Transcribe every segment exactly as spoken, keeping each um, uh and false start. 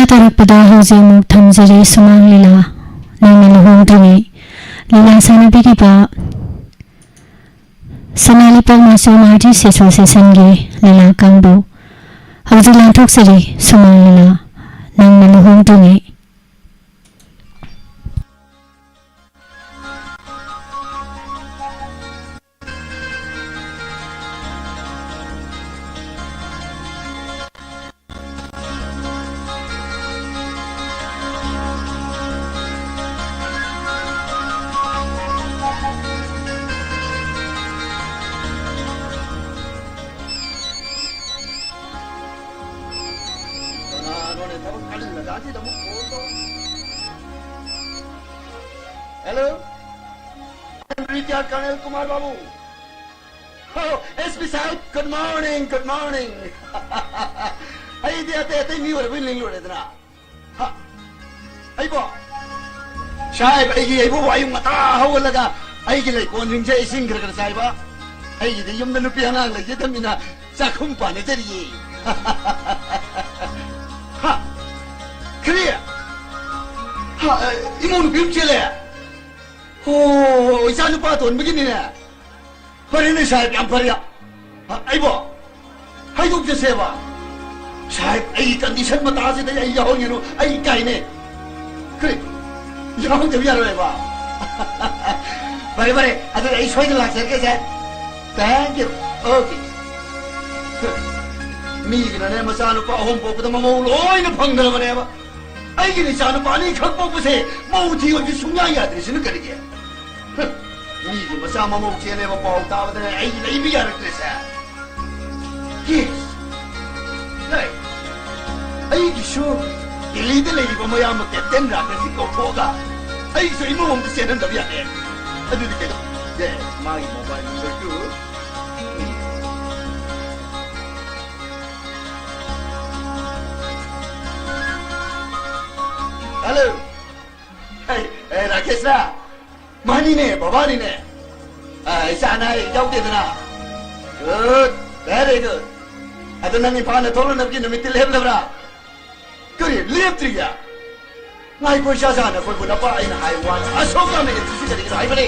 ꯇꯧꯔꯛꯄꯗ ꯍꯧꯖꯤꯛ ꯑꯃꯨꯛ ꯊꯝꯖꯔꯤ ꯁꯨꯃꯥꯡ ꯂꯤꯂꯥ꯫ ꯅꯪꯅ ꯂꯨꯍꯣꯡꯗ꯭ꯔꯤꯉꯩ ꯂꯤꯂꯥ ꯁꯥꯟꯅꯕꯤꯔꯤꯕ ꯁꯅꯥ ꯂꯩꯄꯥꯛ ꯃꯆꯨ Artist Associationꯒꯤ ꯂꯤꯂꯥ ꯀꯥꯡꯕꯨ ꯍꯧꯖꯤꯛ ꯂꯥꯟꯊꯣꯛꯆꯔꯤ ꯁꯨꯃꯥꯡ ꯂꯤꯂꯥ꯫ ꯅꯪꯅ ꯂꯨꯍꯣꯡꯗ꯭ꯔꯤꯉꯩ꯫ ꯀꯅꯥꯅꯣꯅꯦ ꯊꯕꯛ ꯀꯜꯂꯀꯥꯟꯁꯤꯗ ꯑꯃꯨꯛ ꯐꯣꯟ ꯇꯧ-, Hello? I am retired Colonel Kumar Babu. Oh, S P Sahib, good morning, good morning. ꯑꯩꯗꯤ ꯑꯇꯩ ꯑꯇꯩ ꯃꯤ ꯑꯣꯏꯔꯕꯣꯏ ꯅꯤꯡꯂꯨꯔꯦꯗꯅ꯫ ꯍꯥ? ꯑꯩꯕꯣ? ꯁꯥꯍꯦꯕ, ꯑꯩꯒꯤ, ꯑꯩꯕꯨ ꯑꯌꯨꯛ ꯉꯟꯇꯥ ꯍꯧꯒꯠꯂꯒ ꯑꯩꯒꯤ ꯂꯩꯀꯣꯟꯁꯤꯡꯁꯦ ꯏꯁꯤꯡ ꯈꯔ ꯈꯔ ꯆꯥꯏꯕ꯫ ꯑꯩꯒꯤꯗꯤ ꯌꯨꯝꯗ ꯅꯨꯄꯤ ꯑꯉꯥꯡ ꯂꯩꯖꯗꯕꯅꯤꯅ ꯆꯥꯛꯈꯨꯝ ꯄꯥꯟꯅꯖꯔꯤꯌꯦ꯫ ꯍꯥ? ꯀꯔꯤ? ꯍꯥ, ꯏꯃꯧ ꯅꯨꯄꯤ ꯑꯃ ꯆꯦꯜꯂꯦ? ꯑꯣ, ꯏꯆꯥ ꯅꯨꯄꯥ ꯑꯇꯣꯟꯕꯒꯤꯅꯤꯅꯦ꯫ ꯐꯔꯦꯅꯦ ꯁꯥꯍꯦꯕ, ꯌꯥꯝ ꯐꯔꯦ꯫ ꯍꯥ, ꯑꯩꯕꯣ? ꯍꯥꯏꯗꯣꯛꯆꯁꯦꯕ꯫ ꯁꯥꯍꯦꯕ, ꯑꯩꯒꯤ condition ꯃꯇꯥꯁꯤꯗ ꯑꯩ ꯌꯥꯎꯍꯟꯒꯅꯨ, ꯑꯩ ꯏꯀꯥꯏꯅꯦ꯫ ꯀꯔꯤ? ꯌꯥꯎꯍꯧꯗꯕ ꯌꯥꯔꯣꯏꯕ꯫ ꯐꯔꯦ, ꯐꯔꯦ, ꯑꯗꯨꯗꯤ ꯑꯩ ꯁꯣꯏꯗꯅ ꯂꯥꯛꯆꯔꯒꯦ, ꯁꯥꯍꯦꯕ꯫ Thank you. Okay. ꯃꯤꯒꯤꯅꯅꯦ, ꯃꯆꯥꯅꯨꯄꯥ ꯑꯍꯨꯝ ꯄꯣꯛꯄꯗ ꯃꯃꯧ ꯂꯣꯏꯅ ꯐꯪꯗ꯭ꯔꯕꯅꯦꯕ꯫ ꯑꯩꯒꯤꯅ ꯏꯆꯥꯅꯨꯄꯥ ꯑꯅꯤꯈꯛ ꯄꯣꯛꯄꯁꯦ ꯃꯧ ꯊꯤꯌꯣꯁꯤ ꯁꯨꯡꯌꯥ ꯌꯥꯗ꯭ꯔꯤꯁꯤꯅ ꯀꯔꯤꯒꯤ? ꯍ, ꯃꯤꯒꯤ ꯃꯆꯥ ꯃꯃꯧ ꯆꯦꯜꯂꯦꯕ ꯄꯥꯎ ꯇꯥꯕꯗꯅꯦ ꯑꯩ ꯂꯩꯕ ꯌꯥꯔꯛꯇ꯭ꯔꯦꯁꯦ꯫ Yes. ꯍꯦ, ꯑꯩꯒꯤꯁꯨ ꯗꯦꯜꯂꯤꯗ ꯂꯩꯔꯤꯕ ꯃꯌꯥꯝꯕ Captain ꯔꯥꯀꯦꯁꯁꯤ ꯀꯧꯊꯣꯛꯑꯒ ꯑꯩꯒꯤꯁꯨ ꯏꯃꯧ ꯑꯝꯇ ꯆꯦꯜꯍꯟꯗꯕ ꯌꯥꯗꯦ꯫ ꯑꯗꯨꯗꯤ ꯀꯩꯗꯧ-, ꯁꯦ, ꯃꯥꯒꯤ mobile number ꯇꯨ꯫ Hello. ꯍꯦ, ꯑꯦ, ꯔꯥꯀꯦꯁꯔꯥ? ꯃꯥꯅꯤꯅꯦ, ꯕꯕꯥꯅꯤꯅꯦ꯫ ꯑ, ꯏꯆꯥ ꯑꯅꯥ ꯑꯌꯦꯛ ꯌꯥꯎꯗꯦꯗꯅ? Good, very good. ꯑꯗꯨ ꯅꯪ ꯏꯝꯐꯥꯜꯗ ꯊꯣꯛꯂꯛꯅꯕꯒꯤ ꯅꯨꯃꯤꯠꯇꯤ ꯂꯦꯞꯂꯕ꯭ꯔꯥ? ꯀꯔꯤ ꯂꯦꯞꯇ꯭ꯔꯤꯒꯦ? ꯉꯥꯏꯈꯣ, ꯏꯆꯥ ꯆꯥꯅ ꯑꯩꯈꯣꯏꯕꯨ ꯅꯄꯥ ꯑꯩꯅ ꯍꯥꯏꯕ ꯋꯥꯅꯤ꯫ ꯑꯁꯣꯛ ꯌꯥꯝꯅ ꯑꯦꯟꯇꯤꯁꯤ ꯀꯔꯤꯒꯤꯅꯣ ꯍꯥꯏꯕꯅꯤ?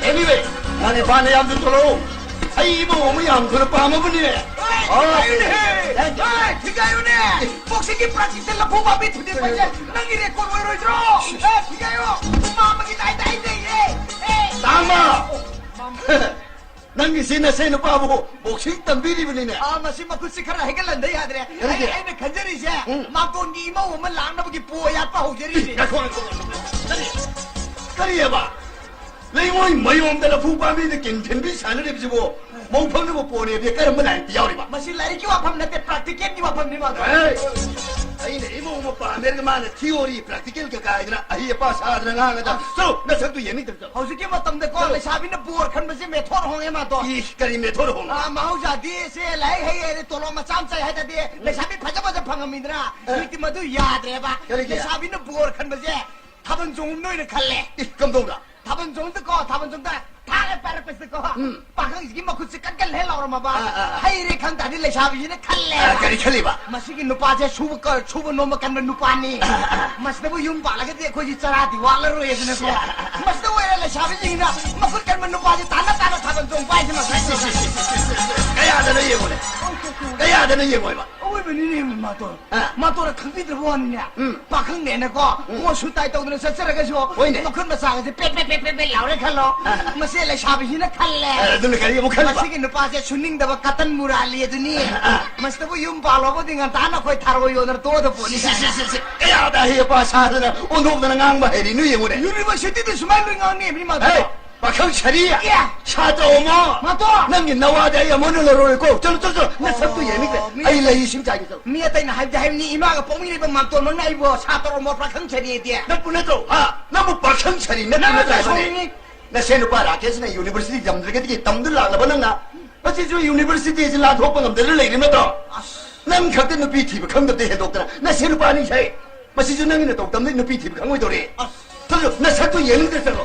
Anyway, ꯅꯪ ꯅꯤꯄꯥꯅ ꯌꯥꯝꯗꯨ ꯊꯣꯛꯂꯛꯑꯣ꯫ ꯑꯩ ꯏꯃꯧ ꯑꯃ ꯌꯥꯝ ꯊꯨꯅ ꯄꯥꯝꯃꯕꯅꯤꯅꯦ꯫ ꯍꯣꯏ, ꯑꯣ꯫ ꯊꯤꯒꯥꯏꯌꯨꯅꯦ! ꯍꯣꯏ, ꯊꯤꯒꯥꯏꯌꯨꯅꯦ! ꯕꯣꯛꯁꯤꯡꯒꯤ ꯄ꯭ꯔꯥꯛꯇꯤꯁꯇ ꯂꯐꯨ ꯄꯥꯝꯕꯤ ꯊꯨꯗꯦꯛꯄꯁꯦ ꯅꯪꯒꯤ ꯔꯦꯀꯣꯔꯗ ꯑꯣꯏꯔꯣꯏꯗ꯭ꯔꯣ? ꯑꯦ, ꯊꯤꯒꯥꯏꯌꯣ! ꯃꯥꯃꯒꯤ ꯗꯥꯏꯗ ꯑꯩ ꯂꯩꯌꯦ! ꯑꯦ! ꯇꯥꯡꯕ! ꯅꯪꯒꯤꯁꯤ ꯅꯁꯦ ꯅꯨꯄꯥꯕꯨ ꯕꯣꯛꯁꯤꯡ ꯇꯝꯕꯤꯔꯤꯕꯅꯤꯅꯦ꯫ ꯑꯥ, ꯃꯁꯤ ꯃꯈꯨꯠꯁꯤ ꯈꯔ ꯍꯩꯒꯠꯍꯟꯗ ꯌꯥꯗ꯭ꯔꯦ꯫ ꯀꯔꯤꯒꯤ? ꯑꯩ, ꯑꯩꯅ ꯈꯟꯖꯔꯤꯁꯦ, ꯎꯝ꯫ ꯃꯥꯝꯇꯣꯟꯒꯤ ꯏꯃꯧ ꯑꯃ ꯂꯥꯛꯅꯕꯒꯤ ꯄꯣ ꯌꯥꯠꯄ ꯍꯧꯖꯔꯤꯅꯦ꯫ ꯉꯥꯏꯈꯣ, ꯉꯥꯏꯈꯣ, ꯉꯥꯏꯈꯣ꯫ ꯀꯔꯤ? ꯀꯔꯤꯑꯕ? ꯂꯩꯉꯣꯏ ꯃꯌꯣꯝꯗ ꯂꯐꯨ ꯄꯥꯝꯕꯤꯗ ꯀꯤꯟ ꯊꯤꯟꯕꯤ ꯁꯥꯟꯅꯔꯤꯕꯁꯤꯕꯨ ꯃꯧ ꯐꯝꯅꯕ ꯄꯣꯅꯦꯗꯤ ꯀꯔꯝꯕ ꯂꯥꯏꯔꯤꯛꯇ ꯌꯥꯎꯔꯤꯕ? ꯃꯁꯤ ꯂꯥꯏꯔꯤꯛꯀꯤ ꯋꯥꯐꯝ ꯅꯠꯇꯦ, ꯄ꯭ꯔꯥꯛꯇꯤꯀꯦꯜꯒꯤ ꯋꯥꯐꯝꯅꯤ, ꯃꯥꯗꯣ꯫ ꯍꯦ! ꯑꯩꯅ ꯏꯃꯧ ꯑꯃ ꯄꯥꯝꯃꯦ ꯍꯥꯏꯔꯒ ꯃꯥꯅ ꯊꯤꯑꯣꯔꯤ, ꯄ꯭ꯔꯥꯛꯇꯤꯀꯦꯜꯒ ꯀꯥꯏꯗꯅ ꯑꯍꯩ ꯑꯄꯥ ꯁꯥꯗꯅ ꯉꯥꯡꯉꯗ꯫ ꯑꯁ! ꯆꯠꯂꯣ, ꯅꯁꯛꯇꯨ ꯌꯦꯡꯅꯤꯡꯗ꯭ꯔꯦ, ꯆꯠꯂꯣ꯫ ꯍꯧꯖꯤꯛꯀꯤ ꯃꯇꯝꯗꯀꯣ, ꯆꯠꯂꯣ꯫ ꯂꯩꯁꯥꯕꯤꯅ ꯕꯣꯔ ꯈꯟꯕꯁꯦ ꯃꯦꯊꯣꯔ ꯍꯣꯡꯉꯦ, ꯃꯥꯗꯣ꯫ ꯏꯁ, ꯀꯔꯤ ꯃꯦꯊꯣꯔ ꯍꯣꯡꯉꯦ? ꯑꯥ, ꯃꯍꯧꯁꯥꯗꯤ ꯁꯦ ꯂꯥꯏꯔꯤꯛ ꯍꯩ ꯍꯩꯔꯦ, ꯇꯣꯂꯣꯞ ꯃꯆꯥ ꯑꯃ ꯆꯥꯏ ꯍꯥꯏ ꯇꯥꯔꯗꯤ, ꯂꯩꯁꯥꯕꯤ ꯐꯖ ꯐꯖ ꯐꯪꯉꯝꯃꯤꯗꯅ꯫ ꯑ꯫ ꯍꯧꯖꯤꯛꯇꯤ ꯃꯗꯨ ꯌꯥꯗ꯭ꯔꯦꯕ꯫ ꯀꯔꯤꯒꯤ? ꯂꯩꯁꯥꯕꯤꯅ ꯕꯣꯔ ꯈꯟꯕꯁꯦ ꯊꯥꯕꯜ ꯆꯣꯡꯕ ꯑꯣꯏꯅ ꯈꯜꯂꯦ꯫ ꯏꯁ, ꯀꯝꯗꯧꯅ? ꯊꯥꯕꯜ ꯆꯣꯡꯗꯀꯣ, ꯊꯥꯕꯜ ꯆꯣꯡꯗ ꯊꯥꯔꯦ ꯄꯥꯏꯔꯛꯄꯁꯤꯗꯀꯣ, ꯎꯝ꯫ ꯄꯥꯈꯪꯁꯤꯒꯤ ꯃꯈꯨꯠꯁꯦ ꯀꯟ ꯀꯟ ꯍꯦꯛ ꯂꯥꯎꯔꯝꯃꯕ꯫ ꯑꯥ, ꯑꯥ, ꯑꯥ꯫ ꯍꯩꯔꯦ ꯈꯪ ꯇꯥꯔꯗꯤ ꯂꯩꯁꯥꯕꯤꯁꯤꯅ ꯈꯜꯂꯦ꯫ ꯑꯥ, ꯀꯔꯤ ꯈꯜꯂꯤꯕ? ꯃꯁꯤꯒꯤ ꯅꯨꯄꯥꯁꯦ ꯁꯨꯕ ꯀ-, ꯁꯨꯕ ꯅꯣꯝꯕ ꯀꯟꯕ ꯅꯨꯄꯥꯅꯤ꯫ ꯑꯥ, ꯑꯥ, ꯑꯥ꯫ ꯃꯁꯤꯗꯕꯨ ꯌꯨꯝ ꯄꯥꯜꯂꯒꯗꯤ ꯑꯩꯈꯣꯏꯁꯤ ꯆꯔꯥꯗꯤ ꯋꯥꯠꯂꯔꯣꯏ ꯑꯗꯨꯅꯀꯣ꯫ ꯁꯤ, ꯑꯥ, ꯑꯥ, ꯑꯥ꯫ ꯃꯁꯤꯗ ꯑꯣꯏꯔꯦ ꯂꯩꯁꯥꯕꯤꯁꯤꯡꯅ ꯃꯈꯨꯠ ꯀꯟꯕ ꯅꯨꯄꯥꯁꯦ ꯇꯥꯟꯅ ꯇꯥꯟꯅ ꯊꯥꯕꯜ ꯆꯣꯡꯕ ꯍꯥꯏꯁꯦ ꯃꯁꯤ꯫ ꯁꯤ, ꯁꯤ, ꯁꯤ, ꯁꯤ, ꯁꯤ, ꯁꯤ, ꯁꯤ꯫ ꯀꯌꯥꯗꯅꯣ ꯌꯦꯡꯉꯨꯅꯦ꯫ ꯀꯌꯥꯗꯅꯣ ꯌꯦꯡꯉꯣꯏꯕ꯫ ꯑꯋꯣꯏꯕꯅꯤꯅꯦ, ꯃꯥꯇꯣꯟ꯫ ꯑ꯫ ꯃꯥꯇꯣꯟꯅ ꯈꯪꯕꯤꯗ꯭ꯔꯕ ꯋꯥꯅꯤꯅꯦ꯫ ꯎꯝ꯫ ꯄꯥꯈꯪꯅꯦꯅꯀꯣ, ꯎꯝ꯫ ꯀꯣꯠ ꯁꯨ ꯇꯥꯏ ꯇꯧꯗꯅ ꯆꯠꯆꯔꯒꯁꯨ, ꯍꯣꯏꯅꯦ꯫ ꯃꯈꯨꯠ ꯃꯁꯥꯒꯁꯦ ꯄꯦꯠ ꯄꯦꯠ ꯄꯦꯠ ꯄꯦꯠ ꯄꯦꯠ ꯂꯥꯎꯔꯦ ꯈꯜꯂꯣ꯫ ꯑ꯫ ꯃꯁꯤ ꯂꯩꯁꯥꯕꯤꯁꯤꯅ ꯈꯜꯂꯦ꯫ ꯑ, ꯑꯗꯨꯅ ꯀꯔꯤ ꯑꯃꯨꯛ ꯈꯜꯂꯤꯕ? ꯃꯁꯤꯒꯤ ꯅꯨꯄꯥꯁꯦ ꯁꯨꯅꯤꯡꯗꯕ ꯀꯇꯟ ꯃꯨꯔꯥꯂꯤ ꯑꯗꯨꯅꯤ꯫ ꯑ, ꯑ꯫ ꯃꯁꯤꯗꯕꯨ ꯌꯨꯝ ꯄꯥꯜꯂꯣꯕꯗꯤ ꯉꯟꯇꯥꯅ ꯑꯩꯈꯣꯏ ꯊꯥꯔꯣꯏ ꯌꯣꯟꯗꯅ ꯇꯣꯛꯑꯗ ꯄꯣꯠꯅꯤ ꯁꯤ, ꯁꯤ, ꯀꯥꯏꯅ꯫ ꯁꯤ, ꯁꯤ, ꯁꯤ꯫ ꯀꯌꯥꯗ ꯑꯍꯩ ꯑꯄꯥ ꯁꯥꯗꯅ ꯑꯣꯟꯊꯣꯛꯇꯅ ꯉꯥꯡꯕ ꯍꯩꯔꯤꯅꯣ ꯌꯦꯡꯉꯨꯅꯦ꯫ ꯌꯨꯅꯤꯚꯔꯁꯤꯇꯤꯗ ꯁꯨꯃꯥꯏꯅ ꯂꯣꯏ ꯉꯥꯡꯅꯩ ꯍꯥꯏꯕꯅꯤ, ꯃꯥꯇꯣꯟ꯫ ꯍꯦ! ꯄꯥꯈꯪ ꯁꯥꯔꯤ! ꯑꯦ! ꯁꯥꯇ꯭ꯔ ꯑꯣꯃꯣ! ꯃꯥꯇꯣ! ꯅꯪꯒꯤ ꯅꯋꯥꯗꯤ ꯑꯩ ꯑꯃꯨꯛ ꯍꯟꯅ ꯂꯧꯔꯔꯣꯏꯀꯣ꯫ ꯆꯠꯂꯣ, ꯆꯠꯂꯣ, ꯆꯠꯂꯣ꯫ ꯅꯁꯛꯇꯨ ꯑꯣ, ꯌꯦꯡꯅꯤꯡꯗ꯭ꯔꯦ꯫ ꯃꯤ ꯑꯩ ꯑꯇꯩ ꯂꯩ ꯏꯁꯤꯡ ꯆꯥꯏꯒꯦ, ꯆꯠꯂꯣ꯫ ꯃꯤ ꯑꯇꯩꯅ ꯍꯥꯏꯕꯗꯤ ꯍꯥꯏꯕꯅꯤ, ꯏꯃꯥꯒ ꯄꯣꯛꯃꯤꯟꯅꯕ ꯃꯥꯇꯣꯟꯃꯛꯅ ꯑꯩꯕꯨ ꯁꯥꯇ꯭ꯔ ꯑꯣꯃꯣ ꯄꯥꯈꯪ ꯁꯥꯔꯤꯗꯤ꯫ ꯅꯠꯄꯨ ꯅꯠꯇ꯭ꯔꯣ? ꯍꯥ? ꯅꯪꯕꯨ ꯄꯥꯈꯪ ꯁꯥꯔꯤ ꯅꯠꯇ꯭ꯔꯣ? ꯅꯪ ꯅꯠꯇ꯭ꯔꯥ ꯍꯥꯏꯕꯅꯦ? ꯁꯥꯎꯅꯤꯡꯉꯤ꯫ ꯅꯁꯦ ꯅꯨꯄꯥ ꯔꯥꯀꯦꯁꯅ ꯌꯨꯅꯤꯚꯔꯁꯤꯇꯤ ꯇꯝꯗ꯭ꯔꯒꯗꯤ ꯇꯝꯗꯨ ꯂꯥꯛꯂꯕ ꯅꯪꯅ? ꯃꯁꯤꯁꯨ ꯌꯨꯅꯤꯚꯔꯁꯤꯇꯤꯁꯤ ꯂꯥꯟꯊꯣꯛꯄ ꯉꯝꯗꯅ ꯂꯩꯔꯤ ꯅꯠꯇ꯭ꯔꯣ? ꯑꯁ꯫ ꯅꯪ ꯈꯛꯇ ꯅꯨꯄꯤ ꯊꯤꯕ ꯈꯪꯗꯕꯗꯤ ꯍꯦꯟꯗꯣꯛꯇꯅ ꯅꯁꯦ ꯅꯨꯄꯥꯅꯤ ꯁꯥꯏ꯫ ꯃꯁꯤꯁꯨ ꯅꯪꯒꯤ ꯅꯇꯧ ꯇꯝꯗꯩ ꯅꯨꯄꯤ ꯊꯤꯕ ꯈꯪꯉꯣꯏꯗꯧꯔꯤ꯫ ꯑꯁ꯫ ꯆꯠꯂꯣ, ꯅꯁꯛꯇꯨ ꯌꯦꯡꯅꯤꯡꯗ꯭ꯔꯦ, ꯆꯠꯂꯣ꯫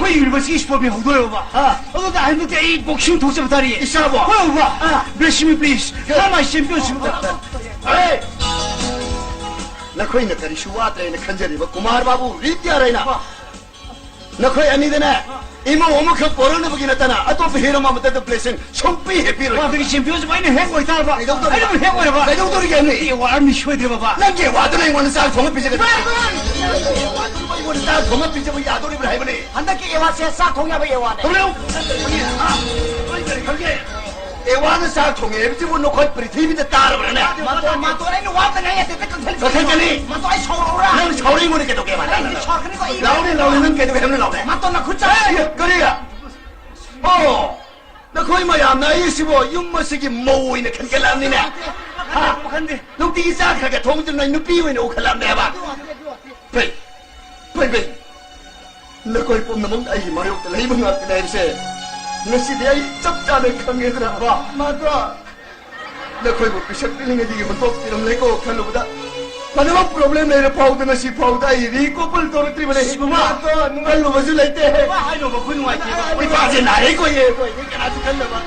ꯑꯩꯈꯣꯏ university sportꯀꯤ ꯍꯧꯗꯣꯔꯦ, ꯕꯕꯥ꯫ ꯑꯥ꯫ ꯑꯗꯨꯗ ꯍꯟꯗꯛꯇꯤ ꯑꯩ boxing ꯊꯣꯛꯆꯕ ꯇꯥꯔꯦ꯫ ꯏꯆꯥꯕꯣ? ꯍꯣꯏ, ꯕꯕꯥ꯫ ꯑꯥ꯫ Bless me, please꯫ Come, my championship꯫ ꯍꯦ! ꯅꯈꯣꯏꯅ ꯀꯔꯤꯁꯨ ꯋꯥꯠꯇ꯭ꯔꯦꯅ ꯈꯟꯖꯔꯤꯕ ꯀꯨꯃꯥꯔ ꯕꯥꯕꯨ retire ꯍꯥꯏꯅ꯫ ꯅꯈꯣꯏ ꯑꯅꯤꯗꯅꯦ, ꯏꯃꯧ ꯑꯃꯈꯛ ꯄꯣꯔꯛꯅꯕꯒꯤ ꯅꯠꯇꯅ ꯑꯇꯣꯞꯄ ꯍꯤꯔꯝ ꯑꯃꯠꯇꯗ blessing ꯁꯨꯡꯄꯤ ꯍꯦꯛ ꯄꯤꯔꯣꯏ꯫ ꯕꯕꯥ, ꯑꯗꯨꯒꯤ championꯁꯤꯕꯨ ꯑꯩꯅ ꯍꯦꯛ ꯑꯣꯏꯇꯥꯔꯕ? ꯀꯩꯗꯧꯗꯧꯔꯤ? ꯑꯩꯅ ꯑꯗꯨꯝ ꯍꯦꯛ ꯑꯣꯏꯔꯕ? ꯀꯩꯗꯧꯗꯧꯔꯤꯒꯦ ꯍꯥꯏꯕꯅꯤ? ꯑꯩ ꯑꯋꯥꯔꯝꯅꯤ ꯁꯣꯏꯗ꯭ꯔꯦ, ꯕꯕꯥ꯫ ꯅꯪꯒꯤ ꯑꯋꯥꯔꯗꯨꯅ ꯑꯩꯉꯣꯟꯗ ꯆꯥꯛ ꯊꯣꯡꯉ ꯄꯤꯖꯒꯗꯕ꯫ ꯕꯕꯥ! ꯅꯪꯒꯤ ꯑꯋꯥꯔꯗꯨꯅ ꯑꯩꯉꯣꯟꯗ ꯆꯥꯛ ꯊꯣꯡꯉ ꯄꯤꯖꯕ ꯌꯥꯗꯧꯔꯤꯕ꯭ꯔꯥ ꯍꯥꯏꯕꯅꯤ? ꯍꯟꯗꯛꯀꯤ ꯑꯋꯥꯔꯁꯦ ꯆꯥꯛ ꯊꯣꯡ ꯌꯥꯕ ꯑꯋꯥꯔꯅꯦ꯫ ꯊꯝꯂꯦ꯫ ꯑꯩ ꯀꯔꯤ ꯈꯪꯒꯦ? ꯑꯋꯥꯔꯅ ꯆꯥꯛ ꯊꯣꯡꯉꯦ ꯍꯥꯏꯕꯁꯤꯕꯨ ꯅꯈꯣꯏ ꯄ꯭ꯔꯤꯊꯤꯕꯤꯗ ꯇꯥꯔꯕ꯭ꯔꯥꯅꯦ? ꯃꯇꯣꯟ, ꯃꯇꯣꯟ, ꯑꯩꯅ ꯋꯥ ꯑꯝꯇ ꯉꯥꯡ ꯌꯥꯗꯦ, ꯍꯦꯛꯇ ꯀꯛꯊꯠꯂꯤ꯫ ꯀꯛꯊꯠꯀꯅꯤ꯫ ꯃꯇꯣꯟ, ꯑꯩ ꯁꯥꯎꯔꯛꯎꯔꯥ? ꯅꯪ ꯁꯥꯎꯔꯛꯏ ꯑꯩꯉꯣꯟꯗ ꯀꯩꯗꯧꯒꯦ ꯍꯥꯏꯕ? ꯑꯩꯗꯤ ꯁꯥꯎꯔꯛꯀꯅꯤꯀꯣ, ꯑꯩ ꯂꯥꯎꯅꯦ, ꯂꯥꯎꯅꯦ, ꯅꯪ ꯀꯩꯗꯧꯒꯦ ꯍꯥꯏꯕꯅꯣ, ꯂꯥꯎꯅꯦ? ꯃꯇꯣꯟ, ꯅꯈꯨꯠ ꯆꯥ-, ꯑꯦ, ꯀꯔꯤ? ꯑꯣ, ꯅꯈꯣꯏ ꯃꯌꯥꯝꯅ ꯑꯩꯁꯤꯕꯨ ꯌꯨꯝ ꯑꯁꯤꯒꯤ ꯃꯧ ꯑꯣꯏꯅ ꯈꯟꯒꯠꯂꯛꯑꯕꯅꯤꯅꯦ? ꯍꯥ? ꯈꯟꯗꯦ꯫ ꯅꯨꯡꯇꯤꯒꯤ ꯆꯥꯛ ꯈꯔ ꯈꯔ ꯊꯣꯡꯗꯨꯅ ꯅꯨꯄꯤ ꯑꯣꯏꯅ ꯎꯈꯠꯂꯛꯑꯕꯅꯦꯕ? ꯐꯩ, ꯐꯩ, ꯐꯩ꯫ ꯅꯈꯣꯏ ꯄꯨꯝꯅꯃꯛ ꯑꯩꯒꯤ ꯃꯥꯌꯣꯛꯇ ꯂꯩꯕ ꯉꯥꯛꯇꯅꯤ ꯍꯥꯏꯕꯁꯦ ꯉꯁꯤꯗꯤ ꯑꯩ ꯆꯞ ꯆꯥꯅ ꯈꯪꯉꯦꯗꯅ꯫ ꯃꯥꯇꯣ, ꯅꯈꯣꯏꯕꯨ ꯄꯤꯁꯛ ꯄꯤꯛꯂꯤꯉꯩꯗꯒꯤ ꯍꯨꯟꯗꯣꯛꯄꯤꯔꯝꯂꯦꯀꯣ ꯈꯜꯂꯨꯕꯗ ꯐꯅꯕ problem ꯂꯩꯔ ꯐꯥꯎꯗ ꯉꯁꯤ ꯐꯥꯎꯗ ꯑꯩ recouple ꯇꯧꯔꯛꯇ꯭ꯔꯤꯕꯅꯦ꯫ ꯏꯁ, ꯃꯃꯥ! ꯃꯥꯇꯣ, ꯅꯨꯡꯉꯜꯂꯨꯕꯁꯨ ꯂꯩꯇꯦ꯫ ꯃꯃꯥ, ꯍꯥꯏꯅꯣꯕ, ꯑꯩꯈꯣꯏ ꯅꯨꯡꯉꯥꯏꯇꯦꯕ꯫ ꯑꯩꯈꯣꯏ ꯏꯄꯥꯁꯦ ꯅꯥꯔꯦꯀꯣ, ꯌꯦ, ꯑꯩꯈꯣꯏ ꯀꯅꯥꯁꯨ ꯈꯜꯂꯕ꯫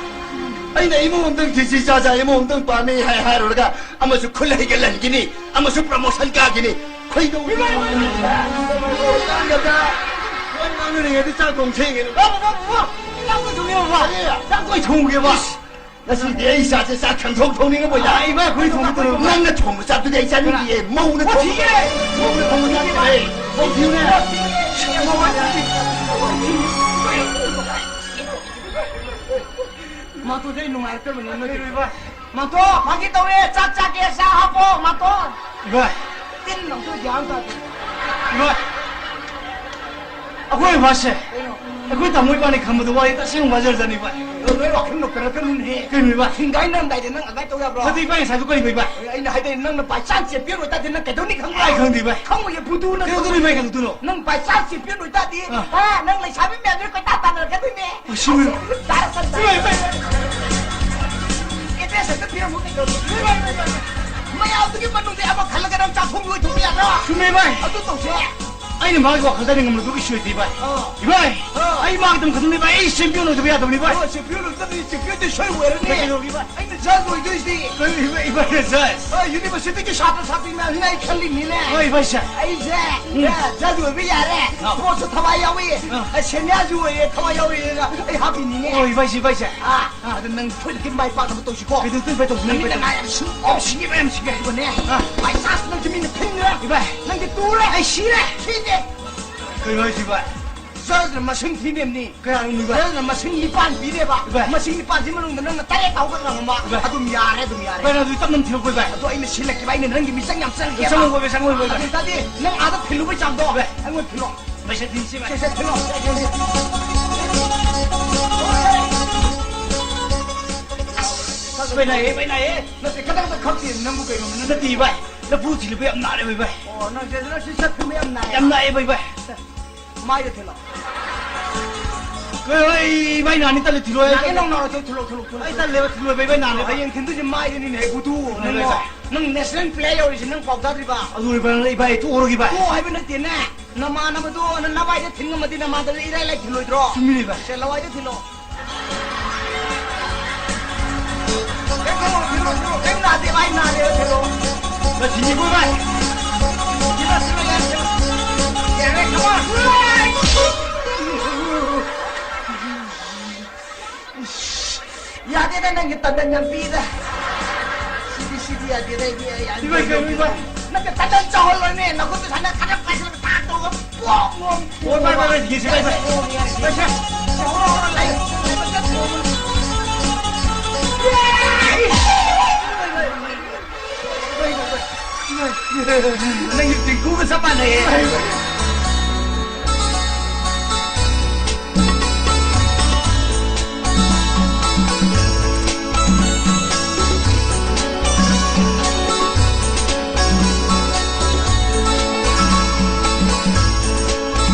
ꯑꯩꯅ ꯏꯃꯨꯡ ꯑꯝꯇꯪ ꯈꯦꯆꯤ ꯆꯥꯖ, ꯏꯃꯨꯡ ꯑꯝꯇꯪ ꯄꯥꯝꯃꯤ ꯍꯥꯏ ꯍꯥꯏꯔꯨꯔꯒ ꯑꯃꯁꯨ ꯈꯨꯜ ꯍꯩꯒꯠꯍꯟꯈꯤꯅꯤ, ꯑꯃꯁꯨ promotion ꯀꯥꯈꯤꯅꯤ꯫ ꯈꯣꯏꯗꯧ ꯏꯃꯥ, ꯏꯃꯥ, ꯏꯃꯥ, ꯏꯃꯥ, ꯏꯃꯥ, ꯏꯃꯥ, ꯏꯃꯥ, ꯋꯥ ꯉꯥꯡꯅꯔꯤꯉꯩꯗ ꯆꯥꯛ ꯊꯣꯡ ꯊꯦꯡꯉꯦ꯫ ꯕꯥ, ꯕꯥ, ꯕꯥ, ꯕꯥ, ꯆꯥꯛ ꯀꯣꯏ ꯊꯣꯡꯉꯦꯕ? ꯕꯥ? ꯆꯥꯛ ꯀꯣꯏ ꯊꯣꯡꯉꯦꯕ? ꯏꯁ! ꯉꯁꯤꯗꯤ ꯑꯩ ꯏꯆꯥꯁꯦ ꯆꯥꯛ ꯊꯣꯡ ꯊꯣꯡꯅꯤꯡꯉꯕꯣ? ꯑꯥ, ꯏꯃꯥ, ꯑꯩꯈꯣꯏ ꯊꯣꯡꯕ ꯇꯧꯔꯕ? ꯅꯪꯅ ꯊꯣꯡꯕ ꯆꯥꯛꯇꯨꯗꯤ ꯑꯩ ꯆꯥꯅꯤꯡꯗꯤꯌꯦ, ꯃꯧꯅ ꯊꯣꯡꯕ ꯆꯥꯛ-, ꯃꯧꯅ ꯊꯣꯡꯕ ꯆꯥꯛꯇꯨꯅꯦ꯫ ꯃꯧ ꯊꯤꯌꯨꯅꯦ꯫ ꯃꯥꯇꯣꯗꯤ ꯑꯩ ꯅꯨꯡꯉꯥꯏꯔꯛꯇꯕꯅꯦ, ꯅꯣꯏ꯫ ꯃꯥꯇꯣ, ꯐꯥꯒꯤ ꯇꯧꯔꯦ, ꯆꯥꯛ ꯆꯥꯒꯦ, ꯆꯥ ꯍꯥꯞꯄꯣ, ꯃꯥꯇꯣ꯫ ꯏꯃꯥ꯫ ꯇꯤꯟ ꯑꯃꯁꯨ ꯒ꯭ꯌꯥꯟ ꯇꯥꯗꯦ꯫ ꯏꯃꯥ꯫ ꯑꯩꯈꯣꯏ ꯕꯥꯁꯦ, ꯀꯩꯅꯣ? ꯑꯩꯈꯣꯏ ꯇꯥꯃꯣ ꯏꯕꯥꯅꯤ ꯈꯟꯕꯗ ꯋꯥꯔꯤ ꯇꯁꯦꯡꯅ ꯋꯥꯖꯔꯖꯥꯅꯤ ꯚꯥꯏ꯫ ꯑꯗꯣ ꯅꯣꯏ ꯋꯥꯈꯜ ꯅꯣꯛꯇꯅ ꯀꯩꯅꯣꯅꯦꯍꯦ꯫ ꯀꯩꯅꯣ ꯚꯥꯏ? ꯍꯤꯡꯒꯥꯏꯅꯔꯝꯗꯥꯏꯗ ꯅꯪ ꯑꯗꯨꯃꯥꯏꯅ ꯇꯧ ꯌꯥꯕ꯭ꯔꯣ? ꯑꯗꯨ ꯏꯕꯥꯅꯤ ꯉꯁꯥꯏꯗꯣ ꯀꯔꯤ ꯚꯥꯏ? ꯑꯩꯅ ꯍꯥꯏꯗꯣꯏꯅꯦ, ꯅꯪꯅ by chance champion ꯑꯣꯏꯇꯥꯔꯗꯤ ꯅꯪ ꯀꯩꯗꯧꯅꯤ ꯈꯪꯕ꯭ꯔꯣ? ꯑꯩ ꯈꯪꯗꯦ ꯚꯥꯏ꯫ ꯈꯪꯉꯣꯏꯌꯦ, ꯕꯨꯗꯨꯅ ꯀꯩꯗꯧꯗꯣꯏꯅꯣ ꯚꯥꯏ, ꯀꯩꯗꯧꯗꯣꯏꯅꯣ? ꯅꯪ by chance champion ꯑꯣꯏꯇꯥꯔꯗꯤ, ꯑꯥ꯫ ꯍꯥ, ꯅꯪ ꯂꯩꯁꯥꯕꯤ ꯃꯌꯥꯝꯗꯨꯅ ꯀꯣꯏꯇꯥꯟ ꯇꯥꯟꯅꯔꯛꯀꯗꯣꯏꯅꯦ꯫ ꯑꯁ, ꯆꯨꯝꯃꯦ꯫ ꯇꯥꯔꯛꯀꯅꯤ, ꯆꯨꯝꯃꯦ ꯚꯥꯏ꯫ Address ꯑꯝꯇ ꯄꯤꯔꯝꯃꯨ ꯀꯩꯗꯧꯔꯒꯦ? ꯆꯨꯝꯃꯦ ꯚꯥꯏ, ꯚꯥꯏ, ꯚꯥꯏ꯫ ꯃꯌꯥꯝꯗꯨꯒꯤ ꯃꯅꯨꯡꯗ ꯑꯃ ꯈꯜꯂꯒ ꯅꯪ ꯆꯥꯛꯈꯨꯝꯒꯤ ꯑꯣꯏꯊꯣꯛꯄ ꯌꯥꯗ꯭ꯔꯣ? ꯆꯨꯝꯃꯦ ꯚꯥꯏ꯫ ꯑꯗꯨ ꯇꯧꯁꯦ꯫ ꯑꯩꯅ ꯃꯥꯒꯤ ꯋꯥꯈꯜꯗ ꯉꯝꯂꯗꯨꯒꯤ ꯁꯣꯏꯗꯦ ꯚꯥꯏ꯫ ꯑꯥ꯫ ꯏꯚꯥꯏ, ꯑꯥ꯫ ꯑꯩ ꯃꯥꯒꯤꯗꯃꯛ ꯈꯛꯇꯅꯤ ꯚꯥꯏ, ꯑꯩ champion ꯑꯣꯏꯗꯕ ꯌꯥꯗꯕꯅꯤ ꯚꯥꯏ꯫ ꯑꯥ, champion ꯑꯣꯏꯗꯕꯅꯤ, champion ꯗꯤ ꯁꯣꯏ ꯑꯣꯏꯔꯅꯤ꯫ ꯚꯥꯏ, ꯀꯩꯗꯧꯔꯒꯦ ꯚꯥꯏ? ꯑꯩꯅ judge ꯑꯣꯏꯗꯣꯏꯁꯤꯗꯤ꯫ ꯀꯔꯤ ꯚꯥꯏ, ꯏꯚꯥꯏꯅ judge? ꯑꯥ, university ꯒꯤ ꯁꯥꯇ꯭ꯔ ꯁꯥꯇ꯭ꯔꯤ ꯃꯌꯥꯝꯁꯤꯅ ꯑꯩ ꯈꯜꯂꯤꯅꯤꯅꯦ꯫ ꯍꯣꯏ, ꯏꯚꯥꯏꯁꯦ꯫ ꯑꯩꯁꯦ, ꯎꯝ꯫ ꯑꯦ, judge ꯑꯣꯏꯕ ꯌꯥꯔꯦ꯫ ꯑꯥ꯫ Sports ꯁꯨ ꯊꯋꯥꯏ ꯌꯥꯎꯏ꯫ ꯑꯥ꯫ ꯑꯦ, senior ꯁꯨ ꯑꯣꯏꯌꯦ, ꯊꯋꯥꯏ ꯌꯥꯎꯏꯅ ꯑꯩ ꯍꯥꯞꯄꯤꯅꯤꯅꯦ꯫ ꯍꯣꯏ, ꯏꯚꯥꯏꯁꯦ, ꯏꯚꯥꯏꯁꯦ꯫ ꯑꯥ꯫ ꯑꯥ꯫ ꯑꯗ ꯅꯪ ꯁꯣꯏꯗꯅ ꯃꯥꯏ ꯄꯥꯛꯅꯕ ꯇꯧꯁꯤꯀꯣ꯫ ꯀꯩꯗꯧꯗꯣꯏ ꯚꯥꯏ, ꯇꯧꯁꯤ, ꯅꯪ ꯅꯃꯤꯠ ꯀꯩꯗꯧ-, ꯅꯃꯥ ꯌꯥꯝ ꯁꯤꯡ-, ꯌꯥꯝ ꯁꯤꯡꯉꯦ, ꯌꯥꯝ ꯁꯤꯡꯉꯦ ꯍꯥꯏꯕꯅꯦ꯫ ꯑꯥ꯫ By chance ꯅꯪꯁꯦ ꯃꯤꯅ ꯊꯤꯟꯈ꯭ꯔꯦ꯫ ꯏꯚꯥꯏ꯫ ꯅꯪꯁꯦ ꯇꯨꯔꯦ꯫ ꯑꯩ ꯁꯤꯔꯦ꯫ ꯁꯤꯔꯦ꯫ ꯀꯩꯅꯣ ꯍꯥꯏꯁꯤ ꯚꯥꯏ? Judge ꯅ ꯃꯁꯤꯡ ꯊꯤꯅꯦꯝꯅꯤ꯫ ꯀꯌꯥꯅꯣ ꯚꯥꯏ? Judge ꯅ ꯃꯁꯤꯡ ꯅꯤꯄꯥꯟ ꯄꯤꯅꯦꯕ꯫ ꯚꯥꯏ꯫ ꯃꯁꯤꯡ ꯅꯤꯄꯥꯟꯁꯤ ꯃꯅꯨꯡꯗ ꯅꯪꯅ ꯇꯔꯦꯠ ꯐꯥꯎꯕ ꯉꯝꯃꯕ, ꯚꯥꯏ꯫ ꯑꯗꯨꯝ ꯌꯥꯔꯦ, ꯑꯗꯨꯝ ꯌꯥꯔꯦ꯫ ꯚꯥꯏ, ꯑꯗꯨꯗꯤ ꯇꯞꯅ ꯊꯤꯔꯛꯄ ꯚꯥꯏ꯫ ꯑꯗꯣ ꯑꯩꯅ ꯁꯤꯜꯂꯛꯀꯦ ꯚꯥꯏ, ꯑꯩꯅ ꯅꯪꯒꯤ ꯃꯤꯆꯪ ꯌꯥꯝ ꯆꯪꯒꯦꯕ꯫ ꯆꯪꯉꯣꯏ ꯚꯥꯏ, ꯆꯪꯉꯣꯏ ꯚꯥꯏ꯫ ꯑꯗꯨ ꯑꯣꯏꯇꯥꯔꯗꯤ ꯅꯪ ꯑꯥꯗ ꯊꯤꯜꯂꯨꯕꯩ ꯆꯥꯡꯗꯣ ꯚꯥꯏ꯫ ꯑꯩꯉꯣꯟꯗ ꯊꯤꯜꯂꯣ꯫ ꯄꯩꯁꯥ ꯊꯤꯟꯁꯤ ꯚꯥꯏ꯫ ꯁꯦ, ꯁꯦ, ꯊꯤꯜꯂꯣ꯫ ꯁꯦ, ꯁꯦ, ꯁꯦ꯫ ꯚꯥꯏ ꯅꯥꯏꯌꯦ, ꯚꯥꯏ ꯅꯥꯏꯌꯦ꯫ ꯅꯠꯇꯦ, ꯈꯇꯪ ꯈꯛꯇ ꯈꯛꯇꯦ, ꯅꯪꯕꯨ ꯀꯩꯅꯣ, ꯅꯪ ꯅꯠꯇꯦ ꯚꯥꯏ, ꯂꯐꯨ ꯊꯤꯜꯂꯨꯕ ꯌꯥꯝ ꯅꯥꯔꯦ ꯚꯥꯏ, ꯚꯥꯏ꯫ ꯑꯣ, ꯅꯪ ꯁꯦ, ꯅꯪ ꯁꯤ ꯆꯠ ꯊꯤꯟꯕ ꯌꯥꯝ ꯅꯥꯏꯌꯦ꯫ ꯌꯥꯝ ꯅꯥꯏꯌꯦ ꯚꯥꯏ, ꯚꯥꯏ꯫ ꯃꯥꯏꯗ ꯊꯤꯜꯂꯣ꯫ ꯀꯩ, ꯚꯥꯏ ꯅꯥꯅꯤ, ꯇꯜꯂꯦ, ꯊꯤꯜꯂꯣ, ꯑꯩ ꯅꯥꯒꯦ ꯇꯜꯂꯦ꯫ ꯅꯪ ꯅꯥꯔꯣꯏ, ꯊꯤꯜꯂꯣ, ꯊꯤꯜꯂꯣ, ꯊꯤꯜꯂꯣ, ꯑꯩ ꯊꯤꯜꯂꯣ꯫ ꯇꯜꯂꯦꯕ, ꯊꯤꯜꯂꯣ ꯚꯥꯏ, ꯚꯥꯏ ꯅꯥꯅꯤ꯫ ꯍꯌꯦꯡ ꯊꯤꯟꯗꯣꯏꯁꯦ ꯃꯥꯏꯗꯅꯤꯅꯦ, ꯕꯨꯗꯨ, ꯍꯣꯏ, ꯅꯪ ꯚꯥꯏ, ꯚꯥꯏ꯫ ꯅꯪ national player ꯑꯣꯏꯔꯤꯁꯦ ꯅꯪ ꯄꯥꯎ ꯇꯥꯗ꯭ꯔꯤꯕ? ꯑꯗꯨ ꯚꯥꯏ, ꯚꯥꯏ, ꯇꯣꯛꯑꯔꯣꯏꯒꯦ ꯚꯥꯏ꯫ ꯇꯣꯛꯑꯣ ꯍꯥꯏꯕ ꯅꯠꯇꯦꯅꯦ, ꯅꯃꯥꯟꯅꯕꯗꯣ ꯅ-, ꯅꯚꯥꯏꯗ ꯊꯤꯟ ꯉꯝꯃꯗꯤ ꯅꯃꯥꯟꯅꯕꯗ ꯏꯔꯥꯏ ꯂꯥꯏ ꯊꯤꯜꯂꯣꯏꯗ꯭ꯔꯣ? ꯆꯨꯝꯃꯤꯅꯦ ꯚꯥꯏ꯫ ꯁꯦ, ꯂꯋꯥꯏꯗ ꯊꯤꯜꯂꯣ꯫ ꯀꯩꯝ ꯈꯜꯂꯨꯅꯨ, ꯊꯤꯜꯂꯣ, ꯊꯤꯜꯂꯣ, ꯀꯩꯝ ꯅꯥꯗꯦ, ꯚꯥꯏ, ꯅꯥꯗꯦ, ꯊꯤꯜꯂꯣ꯫ ꯚꯥꯏ, ꯊꯤꯜꯂꯤꯀꯣ, ꯚꯥꯏ꯫ ꯊꯤꯜꯂꯣ, ꯊꯤꯜꯂꯣ, ꯌꯥꯔꯦ, ꯊꯤꯜꯂꯣ꯫ ꯌꯥꯔꯦ, come on꯫ ꯌꯥꯗꯦꯗ, ꯅꯪꯒꯤ ꯇꯟꯗꯟ ꯌꯥꯝ ꯄꯤꯗ꯫ ꯁꯤꯗꯤ, ꯁꯤꯗꯤ ꯌꯥꯗꯦꯗ, ꯑꯩꯗꯤ, ꯑꯩ, ꯑꯩ, ꯏꯃꯥꯏ, ꯀꯩꯅꯣ, ꯏꯃꯥꯏ? ꯅꯪꯒꯤ ꯇꯟꯗꯟ ꯆꯥꯎꯍꯜꯂꯣꯅꯦ, ꯅꯈꯨꯠꯇꯨ ꯁꯨꯃꯥꯏꯅ ꯈꯔ ꯄꯥꯏꯁꯤꯜꯂꯒ ꯇꯥꯛ ꯇꯧꯔꯒ ꯄꯣꯡ, ꯄꯣꯡ, ꯄꯣꯡ꯫ ꯍꯣꯏ, ꯚꯥꯏ, ꯚꯥꯏ, ꯚꯥꯏ, ꯌꯦꯡꯁꯤ, ꯚꯥꯏ, ꯚꯥꯏ꯫ ꯌꯥꯔꯦ, ꯌꯥꯔꯦ, ꯌꯥꯔꯦ꯫ ꯚꯥꯏ, ꯁꯦ꯫ ꯍꯧꯔꯣ, ꯍꯧꯔꯣ, ꯂꯥꯏ, ꯂꯥꯏ, ꯂꯥꯏ, ꯂꯥꯏ꯫ ꯅꯪꯒꯤ ꯇꯤꯡꯀꯨꯒ ꯆꯞ ꯃꯥꯟꯅꯩꯌꯦ꯫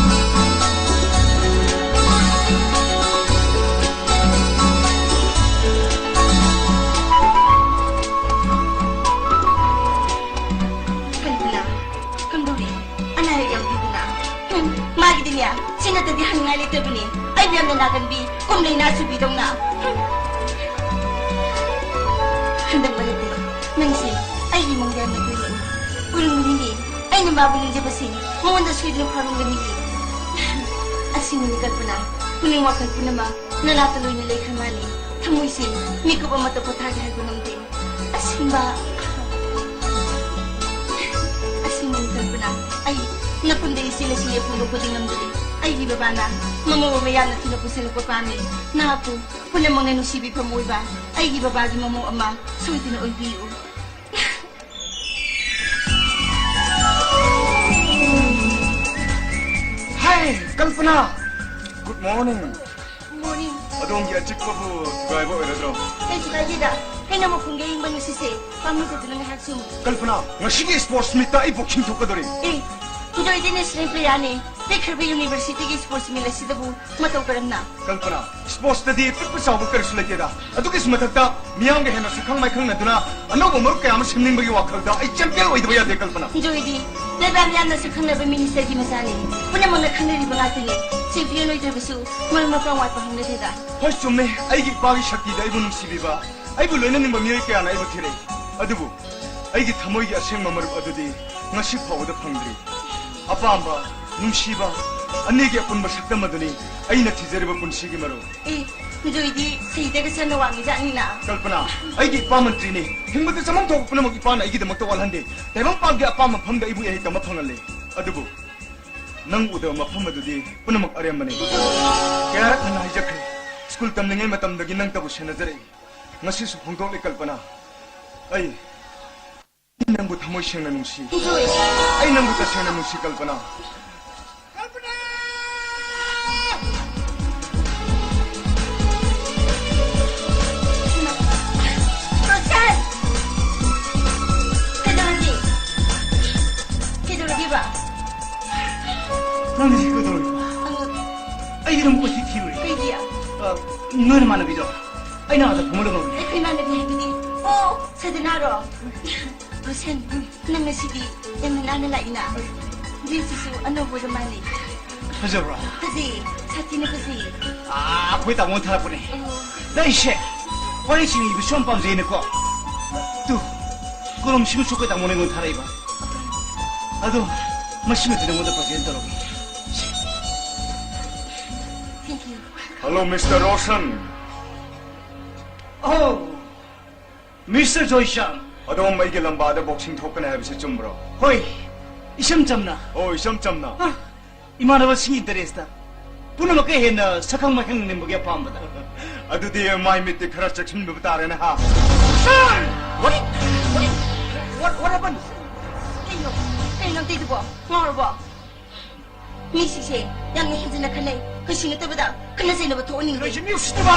ꯇꯕꯅꯤ꯫ ꯑꯩꯕꯨ ꯌꯥꯝꯅ ꯅꯥꯒꯟꯕꯤ, ꯀꯨꯝꯂꯩ ꯅꯥꯆꯨꯕꯤꯗꯧꯅ꯫ ꯍꯟꯗꯛ ꯃꯔꯛꯇꯤ ꯅꯪꯁꯤ ꯑꯩꯒꯤ ꯃꯪꯗ ꯌꯥꯝꯅ ꯇꯣꯏꯔꯛꯏ꯫ ꯎꯔꯨꯝ ꯈꯨꯗꯤꯡꯒꯤ ꯑꯩꯅ ꯃꯥꯕꯨ ꯅꯤꯡꯖꯕꯁꯤ ꯃꯉꯣꯟꯗ ꯁꯣꯏꯗꯅ ꯐꯥꯎꯔꯝꯒꯅꯤ꯫ ꯑꯁꯤꯅꯅꯤ ꯀꯜꯄꯅꯥ, ꯄꯨꯛꯅꯤꯡ ꯋꯥꯈꯜ ꯄꯨꯝꯅꯃꯛ ꯅꯅꯥꯛꯇ ꯂꯣꯏꯅ ꯂꯩꯈ꯭ꯔ ꯃꯥꯜꯂꯤ꯫ ꯊꯃꯣꯏꯁꯤ ꯃꯤꯀꯨꯞ ꯑꯃꯠꯇ ꯄꯣꯊꯥꯒꯦ ꯍꯥꯏꯕ ꯉꯝꯗꯦ꯫ ꯑꯁꯦꯡꯕ꯫ ꯑꯁꯦꯡꯕꯅꯤ ꯀꯜꯄꯅꯥ, ꯑꯩ ꯅꯐꯝꯗꯒꯤ ꯆꯦꯜꯂꯁꯤ ꯂꯦꯞꯐꯝꯗꯣ ꯈꯨꯗꯤꯡ ꯉꯝꯗ꯭ꯔꯤ꯫ ꯑꯩꯒꯤ ꯕꯕꯥꯅ ꯃꯃꯧ ꯑꯃ ꯌꯥꯝꯅ ꯊꯨꯅ ꯄꯨꯁꯤꯜꯂꯛꯄ ꯄꯥꯝꯃꯤ꯫ ꯅꯍꯥꯛꯄꯨ ꯄꯨꯝꯅꯃꯛꯅ ꯅꯨꯡꯁꯤꯕꯤꯐꯝ ꯑꯣꯏꯕ ꯑꯩꯒꯤ ꯕꯕꯥꯒꯤ ꯃꯃꯧ ꯑꯃ ꯁꯣꯏꯗꯅ ꯑꯣꯏꯕꯤꯌꯨ꯫ Hi, Kalpana! Good morning. Morning. ꯑꯗꯣꯝꯒꯤ ꯑꯆꯤꯛꯄꯕꯨ ꯊꯨꯒꯥꯏꯕ ꯑꯣꯏꯔꯗ꯭ꯔꯣ? ꯀꯩꯁꯨ ꯀꯥꯏꯗꯦꯗ꯫ ꯍꯩꯅꯧ ꯃꯈꯣꯡꯒꯤ ꯑꯌꯤꯡꯕ ꯅꯨꯡꯁꯤꯠꯁꯦ ꯄꯥꯝꯃꯨꯗꯗꯅ ꯉꯥꯏꯍꯥꯛ ꯁꯨꯝ꯫ ꯀꯜꯄꯅꯥ, ꯉꯁꯤꯒꯤ sports meetꯇ ꯑꯩ boxing ꯊꯣꯛꯀꯗꯣꯔꯤ꯫ ꯑꯦ, ꯖꯣꯏꯗꯤ national playerꯅꯦ꯫ ꯇꯦꯛꯈ꯭ꯔꯕ universityꯒꯤ sports meet ꯑꯁꯤꯗꯕꯨ ꯃꯇꯧ ꯀꯔꯝꯅ? ꯀꯜꯄꯅꯥ, sportsꯇꯗꯤ ꯄꯤꯛꯄ ꯆꯥꯎꯕ ꯀꯔꯤꯁꯨ ꯂꯩꯇꯦꯗ꯫ ꯑꯗꯨꯒꯤꯁꯨ ꯃꯊꯛꯇ ꯃꯤꯌꯥꯝꯒ ꯍꯦꯟꯅ ꯁꯛꯈꯪ ꯃꯥꯏꯈꯪꯅꯗꯨꯅ ꯑꯅꯧꯕ ꯃꯔꯨꯞ ꯀꯌꯥ ꯑꯃ ꯁꯦꯝꯅꯤꯡꯕꯒꯤ ꯋꯥꯈꯜꯗ ꯑꯩ champion ꯑꯣꯏꯗꯕ ꯌꯥꯗꯦ, ꯀꯜꯄꯅꯥ꯫ ꯖꯣꯏꯗꯤ ꯂꯩꯕꯥꯛ ꯌꯥꯝꯅ ꯁꯛꯈꯪꯅꯕ ministerꯒꯤ ꯃꯆꯥꯅꯤ꯫ ꯄꯨꯝꯅꯃꯛꯅ ꯈꯪꯅꯔꯤꯕ ꯉꯥꯛꯇꯅꯤ꯫ Champion ꯑꯣꯏꯗ꯭ꯔꯕꯁꯨ ꯃꯔꯨꯞ ꯃꯄꯥꯡ ꯋꯥꯠꯄ ꯍꯧꯅꯗꯦꯗ꯫ ꯍꯣꯏ, ꯆꯨꯝꯃꯦ꯫ ꯑꯩꯒꯤ ꯏꯄꯥꯒꯤ ꯁꯛꯇꯤꯗ ꯑꯩꯕꯨ ꯅꯨꯡꯁꯤꯕꯤꯕ, ꯑꯩꯕꯨ ꯂꯣꯏꯅꯅꯤꯡꯕ ꯃꯤꯑꯣꯏ ꯀꯌꯥꯅ ꯑꯩꯕꯨ ꯊꯤꯔꯛꯏ꯫ ꯑꯗꯨꯕꯨ ꯑꯩꯒꯤ ꯊꯃꯣꯏꯒꯤ ꯑꯁꯦꯡꯕ ꯃꯔꯨꯞ ꯑꯗꯨꯗꯤ ꯉꯁꯤ ꯐꯥꯎꯕꯗ ꯐꯪꯗ꯭ꯔꯤ꯫ ꯑꯄꯥꯝꯕ, ꯅꯨꯡꯁꯤꯕ, ꯑꯅꯤꯒꯤ ꯑꯄꯨꯟꯕ ꯁꯛꯇꯝ ꯑꯗꯨꯅꯤ ꯑꯩꯅ ꯊꯤꯖꯔꯤꯕ ꯄꯨꯟꯁꯤꯒꯤ ꯃꯔꯨꯞ꯫ ꯑꯦ, ꯖꯣꯏꯗꯤ ꯁꯍꯤꯗꯒ ꯆꯟꯅ ꯋꯥꯡꯉꯤꯖꯥꯠꯅꯤꯅ꯫ ꯀꯜꯄꯅꯥ, ꯑꯩꯒꯤ ꯏꯄꯥ ꯃꯟꯇ꯭ꯔꯤꯅꯤ꯫ ꯍꯤꯡꯕꯗ ꯆꯃꯝ ꯊꯣꯛꯄ ꯄꯨꯝꯅꯃꯛ ꯏꯄꯥꯅ ꯑꯩꯒꯤꯗꯃꯛꯇ ꯋꯥꯠꯍꯟꯗꯦ꯫ ꯇꯥꯏꯕꯪꯄꯥꯟꯒꯤ ꯑꯄꯥꯝꯕ ꯃꯐꯝꯗ ꯑꯩꯕꯨ ꯏꯍꯩ ꯇꯝꯕ ꯐꯪꯍꯜꯂꯦ꯫ ꯑꯗꯨꯕꯨ ꯅꯪ ꯎꯗꯕ ꯃꯐꯝ ꯑꯗꯨꯗꯤ ꯄꯨꯝꯅꯃꯛ ꯑꯔꯦꯝꯕꯅꯤ꯫ ꯀꯌꯥꯔꯛ ꯍꯟꯅ ꯍꯥꯏꯖꯈ꯭ꯔꯦ, ꯁ꯭ꯀꯨꯜ ꯇꯝꯂꯤꯉꯩ ꯃꯇꯝꯗꯒꯤ ꯅꯪꯇꯕꯨ ꯁꯦꯟꯅꯖꯔꯛꯏ꯫ ꯉꯁꯤꯁꯨ ꯐꯣꯡꯗꯣꯛꯂꯤ ꯀꯜꯄꯅꯥ, ꯑꯩ ꯑꯩ ꯅꯪꯕꯨ ꯊꯃꯣꯏ ꯁꯦꯡꯅ ꯅꯨꯡꯁꯤ꯫ ꯏꯁꯣꯔ! ꯑꯩ ꯅꯪꯕꯨ ꯇꯁꯦꯡꯅ ꯅꯨꯡꯁꯤ, ꯀꯜꯄꯅꯥ꯫ ꯀꯜꯄꯅꯥ! ꯔꯣꯁꯟ! ꯀꯩꯗꯧꯔꯒꯦ? ꯀꯩꯗꯧꯔꯒꯦꯕ? ꯅꯪꯗꯤ ꯁꯤ ꯀꯩꯗꯧꯔꯤꯕ? ꯑꯗꯨ ꯑꯩꯗꯤ ꯅꯪꯕꯨ ꯀꯣꯏꯊꯤ ꯊꯤꯔꯨꯔꯦ꯫ ꯀꯩꯒꯤ? ꯑ, ꯅꯣꯏ ꯅꯃꯥꯟꯅꯕꯤꯗꯣ ꯑꯩꯅ ꯑꯥꯗ ꯐꯝꯍꯜꯂꯒ ꯍꯧꯔꯦ꯫ ꯑꯩꯈꯣꯏ ꯏꯃꯥꯟꯅꯕꯤ ꯍꯥꯏꯕꯗꯤ? ꯑꯣ, ꯁꯗꯅꯥꯔꯣ? ꯔꯣꯁꯟ, ꯅꯪ ꯉꯁꯤꯗꯤ ꯌꯥꯝꯅ ꯅꯥꯟꯅ ꯂꯥꯛꯏꯅ꯫ Dressꯁꯤꯁꯨ ꯑꯅꯧꯕ ꯑꯣꯏꯔ ꯃꯥꯜꯂꯦ꯫ ꯐꯖꯕ꯭ꯔꯣ? ꯐꯖꯩꯌꯦ꯫ ꯁꯥꯊꯤꯅ ꯐꯖꯩꯌꯦ꯫ ꯑꯥ, ꯑꯩꯈꯣꯏ ꯇꯥꯃꯣꯅ ꯊꯥꯔꯛꯄꯅꯦ꯫ ꯑꯣ꯫ ꯑꯗ ꯑꯩꯁꯦ ꯋꯥꯔꯤꯁꯤꯡ ꯏꯕꯁꯨ ꯌꯥꯝ ꯄꯥꯝꯖꯩꯅꯀꯣ꯫ ꯇꯨ, ꯀꯣꯂꯣꯝꯁꯤꯃꯁꯨ ꯑꯩꯈꯣꯏ ꯇꯥꯃꯣꯅ ꯑꯩꯉꯣꯟꯗ ꯊꯥꯔꯛꯏꯕ꯫ ꯑꯗꯣ ꯃꯁꯤꯃꯗꯤ ꯅꯉꯣꯟꯗ present ꯇꯧꯔꯒꯦ꯫ Thank you. Hello, Mister Roshan. Oh, Mister Joyshan. ꯑꯗꯣꯝ ꯑꯩꯒꯤ ꯂꯝꯕꯥꯗ boxing ꯊꯣꯛꯀꯅꯤ ꯍꯥꯏꯕꯁꯤ ꯆꯨꯝꯕ꯭ꯔꯣ? ꯍꯣꯏ, ꯏꯆꯝ ꯆꯝꯅ꯫ ꯑꯣ, ꯏꯆꯝ ꯆꯝꯅ꯫ ꯑ, ꯏꯃꯥꯟꯅꯕꯁꯤꯡꯒꯤ interest ꯄꯨꯝꯅꯃꯛꯀ ꯍꯦꯟꯅ ꯁꯛꯈꯪ ꯃꯥꯏꯈꯪ ꯅꯤꯡꯕꯒꯤ ꯑꯄꯥꯝꯕꯗ꯫ ꯑꯗꯨꯗꯤ ꯃꯥꯏ ꯃꯤꯠꯇꯤ ꯈꯔ ꯆꯦꯛꯁꯤꯟꯕ ꯇꯥꯔꯦꯅꯦ, ꯍꯥ? Sir! What? What, what happened? ꯀꯩꯅꯣ? ꯀꯩꯅꯣ ꯅꯪ ꯇꯧꯏꯗꯨꯕꯣ? ꯉꯥꯎꯔꯕꯣ? ꯃꯤꯁꯤꯡꯁꯦ ꯌꯥꯝꯅ ꯍꯦꯟꯖꯤꯟꯅ ꯈꯟꯅꯩ꯫ ꯀꯩꯁꯨ ꯅꯠꯇꯕꯗ ꯈꯠꯅ ꯆꯩꯅꯕ ꯊꯣꯛꯍꯟꯅꯤꯡꯗꯦ꯫ ꯅꯣꯏꯁꯦ ꯃꯤ ꯎꯁꯤꯠꯇꯕ!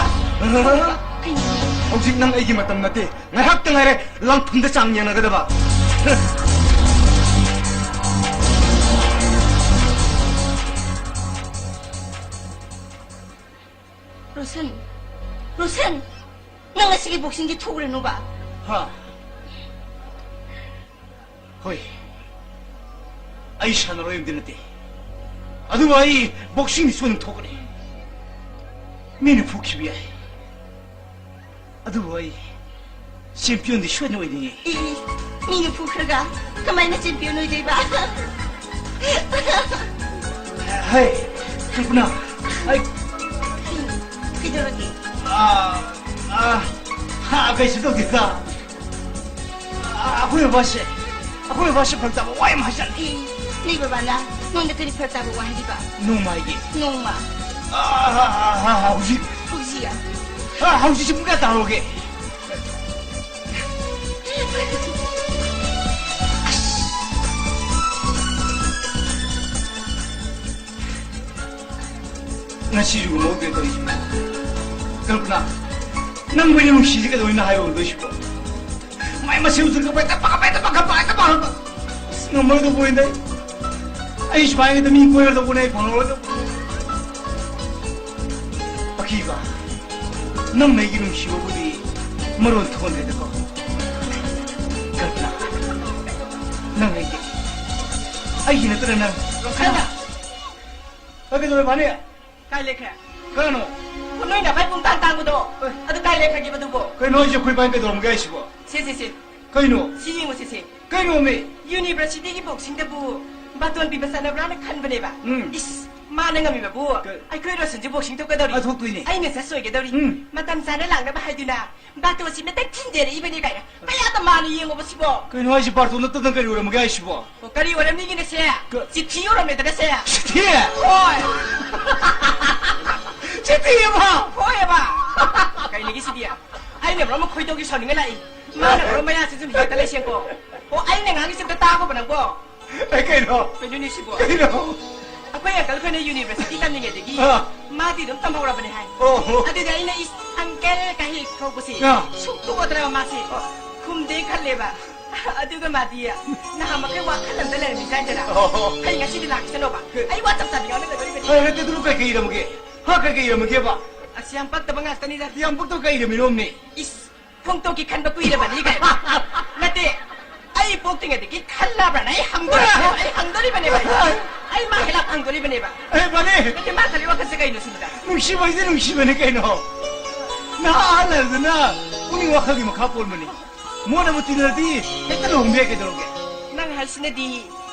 ꯀꯩꯅꯣ? ꯍꯧꯖꯤꯛ ꯅꯪ ꯑꯩꯒꯤ ꯃꯇꯝ ꯅꯠꯇꯦ꯫ ꯉꯥꯏꯍꯥꯛꯇ ꯉꯥꯏꯔꯦ ꯂꯥꯡꯐꯝꯗ ꯆꯥꯡ ꯌꯦꯡꯅꯒꯗꯕ꯫ ꯔꯣꯁꯟ, ꯔꯣꯁꯟ, ꯅꯪ ꯉꯁꯤꯒꯤ boxingꯁꯦ ꯊꯣꯛꯎꯔꯅꯨꯕ꯫ ꯍꯥ? ꯍꯣꯏ, ꯑꯩ ꯁꯥꯟꯅꯔꯣꯏ ꯑꯃꯗꯤ ꯅꯠꯇꯦ, ꯑꯗꯨꯕꯨ ꯑꯩ boxingꯗꯤ ꯁꯣꯏꯗꯅ ꯊꯣꯛꯀꯅꯤ꯫ ꯃꯤꯅ ꯐꯨꯈꯤꯕ ꯌꯥꯏ, ꯑꯗꯨꯕꯨ ꯑꯩ championꯗꯤ ꯁꯣꯏꯗꯅ ꯑꯣꯏꯅꯤꯡꯉꯤ꯫ ꯏ, ꯃꯤꯅ ꯐꯨꯈ꯭ꯔꯒ ꯀꯃꯥꯏꯅ champion ꯑꯣꯏꯗꯣꯏꯕ? ꯍꯦ, ꯀꯜꯄꯅꯥ, ꯑꯩ ꯀꯩꯗꯧꯔꯒꯦ? ꯑꯥ, ꯑꯥ, ꯍꯥ, ꯀꯩꯁꯨ ꯇꯧꯗꯦꯗ꯫ ꯑ, ꯑꯩꯈꯣꯏ ꯕꯕꯥꯁꯦ, ꯑꯩꯈꯣꯏ ꯕꯕꯥꯁꯦ ꯐꯔꯛ ꯇꯥꯕ ꯋꯥ ꯌꯥꯝ ꯍꯥꯏꯖꯜꯂꯦ꯫ ꯑꯦ, ꯅꯣꯏ ꯕꯕꯥꯅ ꯅꯉꯣꯟꯗ ꯀꯔꯤ ꯐꯔꯛ ꯇꯥꯕ ꯋꯥ ꯍꯥꯏꯔꯤꯕ? ꯅꯣꯡꯃ ꯍꯥꯏꯒꯦ꯫ ꯅꯣꯡꯃ? ꯑ, ꯑ, ꯑ, ꯑ, ꯍꯧꯖꯤꯛ꯫ ꯍꯧꯖꯤꯛ? ꯑ, ꯍꯧꯖꯤꯛꯁꯦ ꯄꯨꯡ ꯀꯌꯥ ꯇꯥꯔꯒꯦ? ꯉꯁꯤꯁꯨ ꯉꯝꯍꯧꯗ꯭ꯔꯦ ꯇꯧꯔꯤꯁꯤꯕꯣ꯫ ꯀꯜꯄꯅꯥ, ꯅꯪꯕꯨ ꯑꯩꯅ ꯅꯨꯡꯁꯤꯁꯤ ꯀꯩꯗꯧꯕꯩꯅꯣ ꯍꯥꯏꯕ ꯍꯧꯗꯣꯏꯁꯤꯕꯣ? ꯃꯥꯏ ꯃꯁꯤꯡ ꯎꯗ꯭ꯔꯤꯒ ꯄꯥꯏꯇ ꯄꯥꯏꯇ ꯄꯥꯏꯇ ꯄꯥꯏꯇ ꯄꯥꯏꯇ꯫ ꯑꯁ, ꯉꯝꯃꯔꯣꯏꯗꯧꯕ ꯑꯣꯏꯅ ꯑꯩ ꯁꯨꯃꯥꯏꯅ ꯃꯤ ꯀꯣꯏꯔꯗꯧꯕꯅꯦ ꯑꯩ ꯐꯪꯉꯔꯣꯏꯗꯧꯕ꯫ ꯑꯀꯤꯕ, ꯅꯪꯅ ꯑꯩꯒꯤ ꯅꯨꯡꯁꯤꯕꯕꯨꯗꯤ ꯃꯔꯣꯟ ꯊꯣꯟꯗ꯭ꯔꯦꯗꯀꯣ꯫ ꯀꯜꯄꯅꯥ, ꯅꯪ ꯑꯩꯒꯤ, ꯑꯩꯒꯤ ꯅꯠꯇꯅ ꯅꯪ ꯀꯅꯥ? ꯀꯩꯗꯧꯔꯦ ꯚꯥꯅꯤ? ꯀꯥꯏ ꯂꯩꯈ꯭ꯔꯦ? ꯀꯅꯥꯅꯣ? ꯅꯣꯏ ꯅꯚꯥꯏ ꯄꯨꯡꯇꯥꯡ ꯇꯥꯡꯕꯗꯣ꯫ ꯑꯦ꯫ ꯑꯗꯨ ꯀꯥꯏ ꯂꯩꯈ꯭ꯔꯒꯦꯕ ꯑꯗꯨꯕꯣ? ꯀꯩꯅꯣ ꯍꯥꯏꯁꯦ? ꯑꯩꯈꯣꯏ ꯕꯥꯏ ꯀꯩꯗꯧꯔꯝꯒꯦ ꯍꯥꯏꯁꯤꯕꯣ? ꯁꯦ, ꯁꯦ, ꯁꯦ꯫ ꯀꯩꯅꯣ? ꯁꯤ ꯌꯦꯡꯉꯨꯁꯦ, ꯁꯦ꯫ ꯀꯩꯅꯣꯃꯤ? Universityꯒꯤ boxingꯗꯕꯨ ꯕꯥꯇꯣꯟ ꯄꯤꯕ ꯆꯠꯅꯕ꯭ꯔꯥꯅ ꯈꯟꯕꯅꯦꯕ꯫ ꯎꯝ꯫ ꯏꯁ, ꯃꯥꯅ ꯉꯝꯃꯤꯕꯕꯨ ꯀ- ꯑꯩꯈꯣꯏ ꯔꯣꯁꯟꯁꯨ boxing ꯊꯣꯛꯀꯗꯧꯔꯤ꯫ ꯑ, ꯊꯣꯛꯇꯣꯏꯅꯦ꯫ ꯑꯩꯅ ꯆꯠ ꯁꯣꯏꯒꯗꯧꯔꯤ꯫ ꯎꯝ꯫ ꯃꯇꯝ ꯆꯥꯅ ꯂꯥꯛꯅꯕ ꯍꯥꯏꯗꯨꯅ ꯕꯥꯇꯣꯟꯁꯤ ꯃꯇꯛ ꯊꯤꯟꯖꯔꯛꯏꯕꯅꯤ ꯀꯥꯏꯅ꯫ ꯀꯌꯥꯗ ꯃꯥꯅ ꯌꯦꯡꯉꯨꯕ ꯁꯤꯕꯣ? ꯀꯩꯅꯣ ꯍꯥꯏꯁꯤ? ꯕꯥꯇꯣꯟ ꯅꯠꯇꯗꯅ ꯀꯔꯤ ꯑꯣꯏꯔꯝꯃꯒꯦ ꯍꯥꯏꯁꯤꯕꯣ? ꯑꯣ, ꯀꯔꯤ ꯑꯣꯏꯔꯝꯅꯤꯒꯤꯅꯦ ꯁꯦ? ꯀ- ꯆꯤꯊꯤ ꯑꯣꯏꯔꯝꯃꯦꯗꯅ ꯁꯦ꯫ ꯆꯤꯊꯤ? ꯍꯣꯏ꯫ ꯆꯤꯊꯤ ꯑꯃ? ꯍꯣꯏ ꯑꯕ꯫ ꯀꯩꯅꯤꯒꯤ ꯁꯤꯗꯤ? ꯑꯩꯅ ꯃꯔꯣꯝ ꯑꯃ ꯈꯣꯏꯗꯧꯒꯤ ꯁꯥꯎꯅꯤꯡꯉ ꯂꯥꯛꯏ꯫ ꯃꯥꯅ ꯃꯔꯣꯝ ꯃꯌꯥꯁꯤ ꯁꯨꯝ ꯍꯦꯛꯇ ꯂꯩꯁꯦꯡꯀꯣ꯫ ꯑꯣ, ꯑꯩꯅ ꯉꯥꯡꯉꯤꯁꯤ ꯑꯝꯇ ꯇꯥꯈꯣꯕ ꯅꯪꯕꯣ꯫ ꯑꯦ, ꯀꯩꯅꯣ? ꯀꯩꯅꯣꯅꯦ ꯁꯤꯕꯣ? ꯀꯩꯅꯣ? ꯑꯩꯈꯣꯏ uncle ꯈꯣꯏꯅ university ꯇꯝꯂꯤꯉꯩꯗꯒꯤ ꯑꯥ꯫ ꯃꯥꯗꯤ ꯑꯗꯨꯝ ꯇꯝꯍꯧꯔꯕꯅꯦ ꯍꯥꯏ꯫ ꯑꯣ ꯍꯣ꯫ ꯑꯗꯨꯗꯤ ꯑꯩꯅ ꯏꯁ uncle ꯀꯥꯏ ꯍꯦꯛ ꯀꯧꯕꯁꯦ ꯑꯥ꯫ ꯁꯨꯛꯇꯣꯛꯑꯗ꯭ꯔꯕ ꯃꯥꯁꯦ꯫ ꯑꯥ꯫ ꯈꯨꯝꯗꯦ ꯈꯜꯂꯦꯕ꯫ ꯑꯗꯨꯒ ꯃꯥꯗꯤ ꯅꯍꯥꯟ ꯃꯈꯩ ꯋꯥꯈꯜ ꯑꯝꯗ ꯂꯩꯔꯝꯃꯤ ꯖꯥꯠꯅꯤꯗꯅ꯫ ꯑꯣ ꯍꯣ꯫ ꯑꯩ ꯉꯁꯤꯗꯤ ꯂꯥꯛꯁꯅꯣꯕ꯫ ꯑꯩ ꯋꯥ ꯆꯞ ꯆꯥꯕꯤ ꯉꯥꯡꯅꯒꯗꯧꯔꯤꯕꯅꯤ꯫ ꯑꯦ, ꯅꯠꯇꯦ, ꯑꯗꯨꯕꯨ ꯀꯩ ꯀꯩ ꯏꯔꯝꯃꯒꯦ? ꯍꯥ, ꯀꯩ ꯀꯩ ꯏꯔꯝꯃꯒꯦꯕ? ꯑꯁ, ꯌꯥꯝ ꯄꯛꯇꯕ ꯉꯥꯛꯇꯅꯤꯗ꯫ ꯌꯥꯝ ꯄꯛꯇꯕ ꯀꯩ ꯏꯔꯝꯃꯤꯅꯣꯃꯤ? ꯏꯁ, ꯈꯣꯡꯇꯣꯛꯀꯤ ꯈꯟꯕ ꯀꯨꯏꯔꯕꯅꯤ ꯀꯥꯏꯅ꯫ ꯅꯠꯇꯦ, ꯑꯩ ꯄꯣꯛꯇ꯭ꯔꯤꯉꯩꯗꯒꯤ ꯈꯜꯂꯕ꯭ꯔꯥꯅ ꯑꯩ ꯍꯪꯗꯣꯔꯤꯕꯅꯦꯕ, ꯑꯩ ꯍꯪꯗꯣꯔꯤꯕꯅꯦꯕ ꯑꯩ꯫ ꯑꯩ ꯃꯥ ꯍꯦꯂꯥꯛ ꯍꯪꯗꯣꯔꯤꯕꯅꯦꯕ꯫ ꯑꯦ, ꯃꯥꯅꯦ꯫ ꯅꯠꯇꯦ, ꯃꯥ ꯈꯜꯂꯤ ꯋꯥꯈꯜꯁꯦ ꯀꯩꯅꯣ ꯁꯤꯅꯤꯗ꯫ ꯅꯨꯡꯁꯤꯕ ꯍꯥꯏꯁꯦ ꯅꯨꯡꯁꯤꯕꯅꯤ ꯀꯩꯅꯣ꯫ ꯅꯍꯥ ꯑꯍꯜ ꯍꯥꯏꯕꯗꯨꯅ ꯄꯨꯛꯅꯤꯡ ꯋꯥꯈꯜꯒꯤ ꯃꯈꯥ ꯄꯣꯟꯕꯅꯤ꯫ ꯃꯣꯏꯅꯕꯨ ꯇꯤꯟꯅꯔꯗꯤ ꯍꯦꯛꯇ ꯂꯨꯍꯣꯡꯕ ꯌꯥꯏ ꯀꯩꯗꯧꯔꯒꯦ? ꯅꯪ ꯍꯥꯏꯁꯤꯅꯗꯤ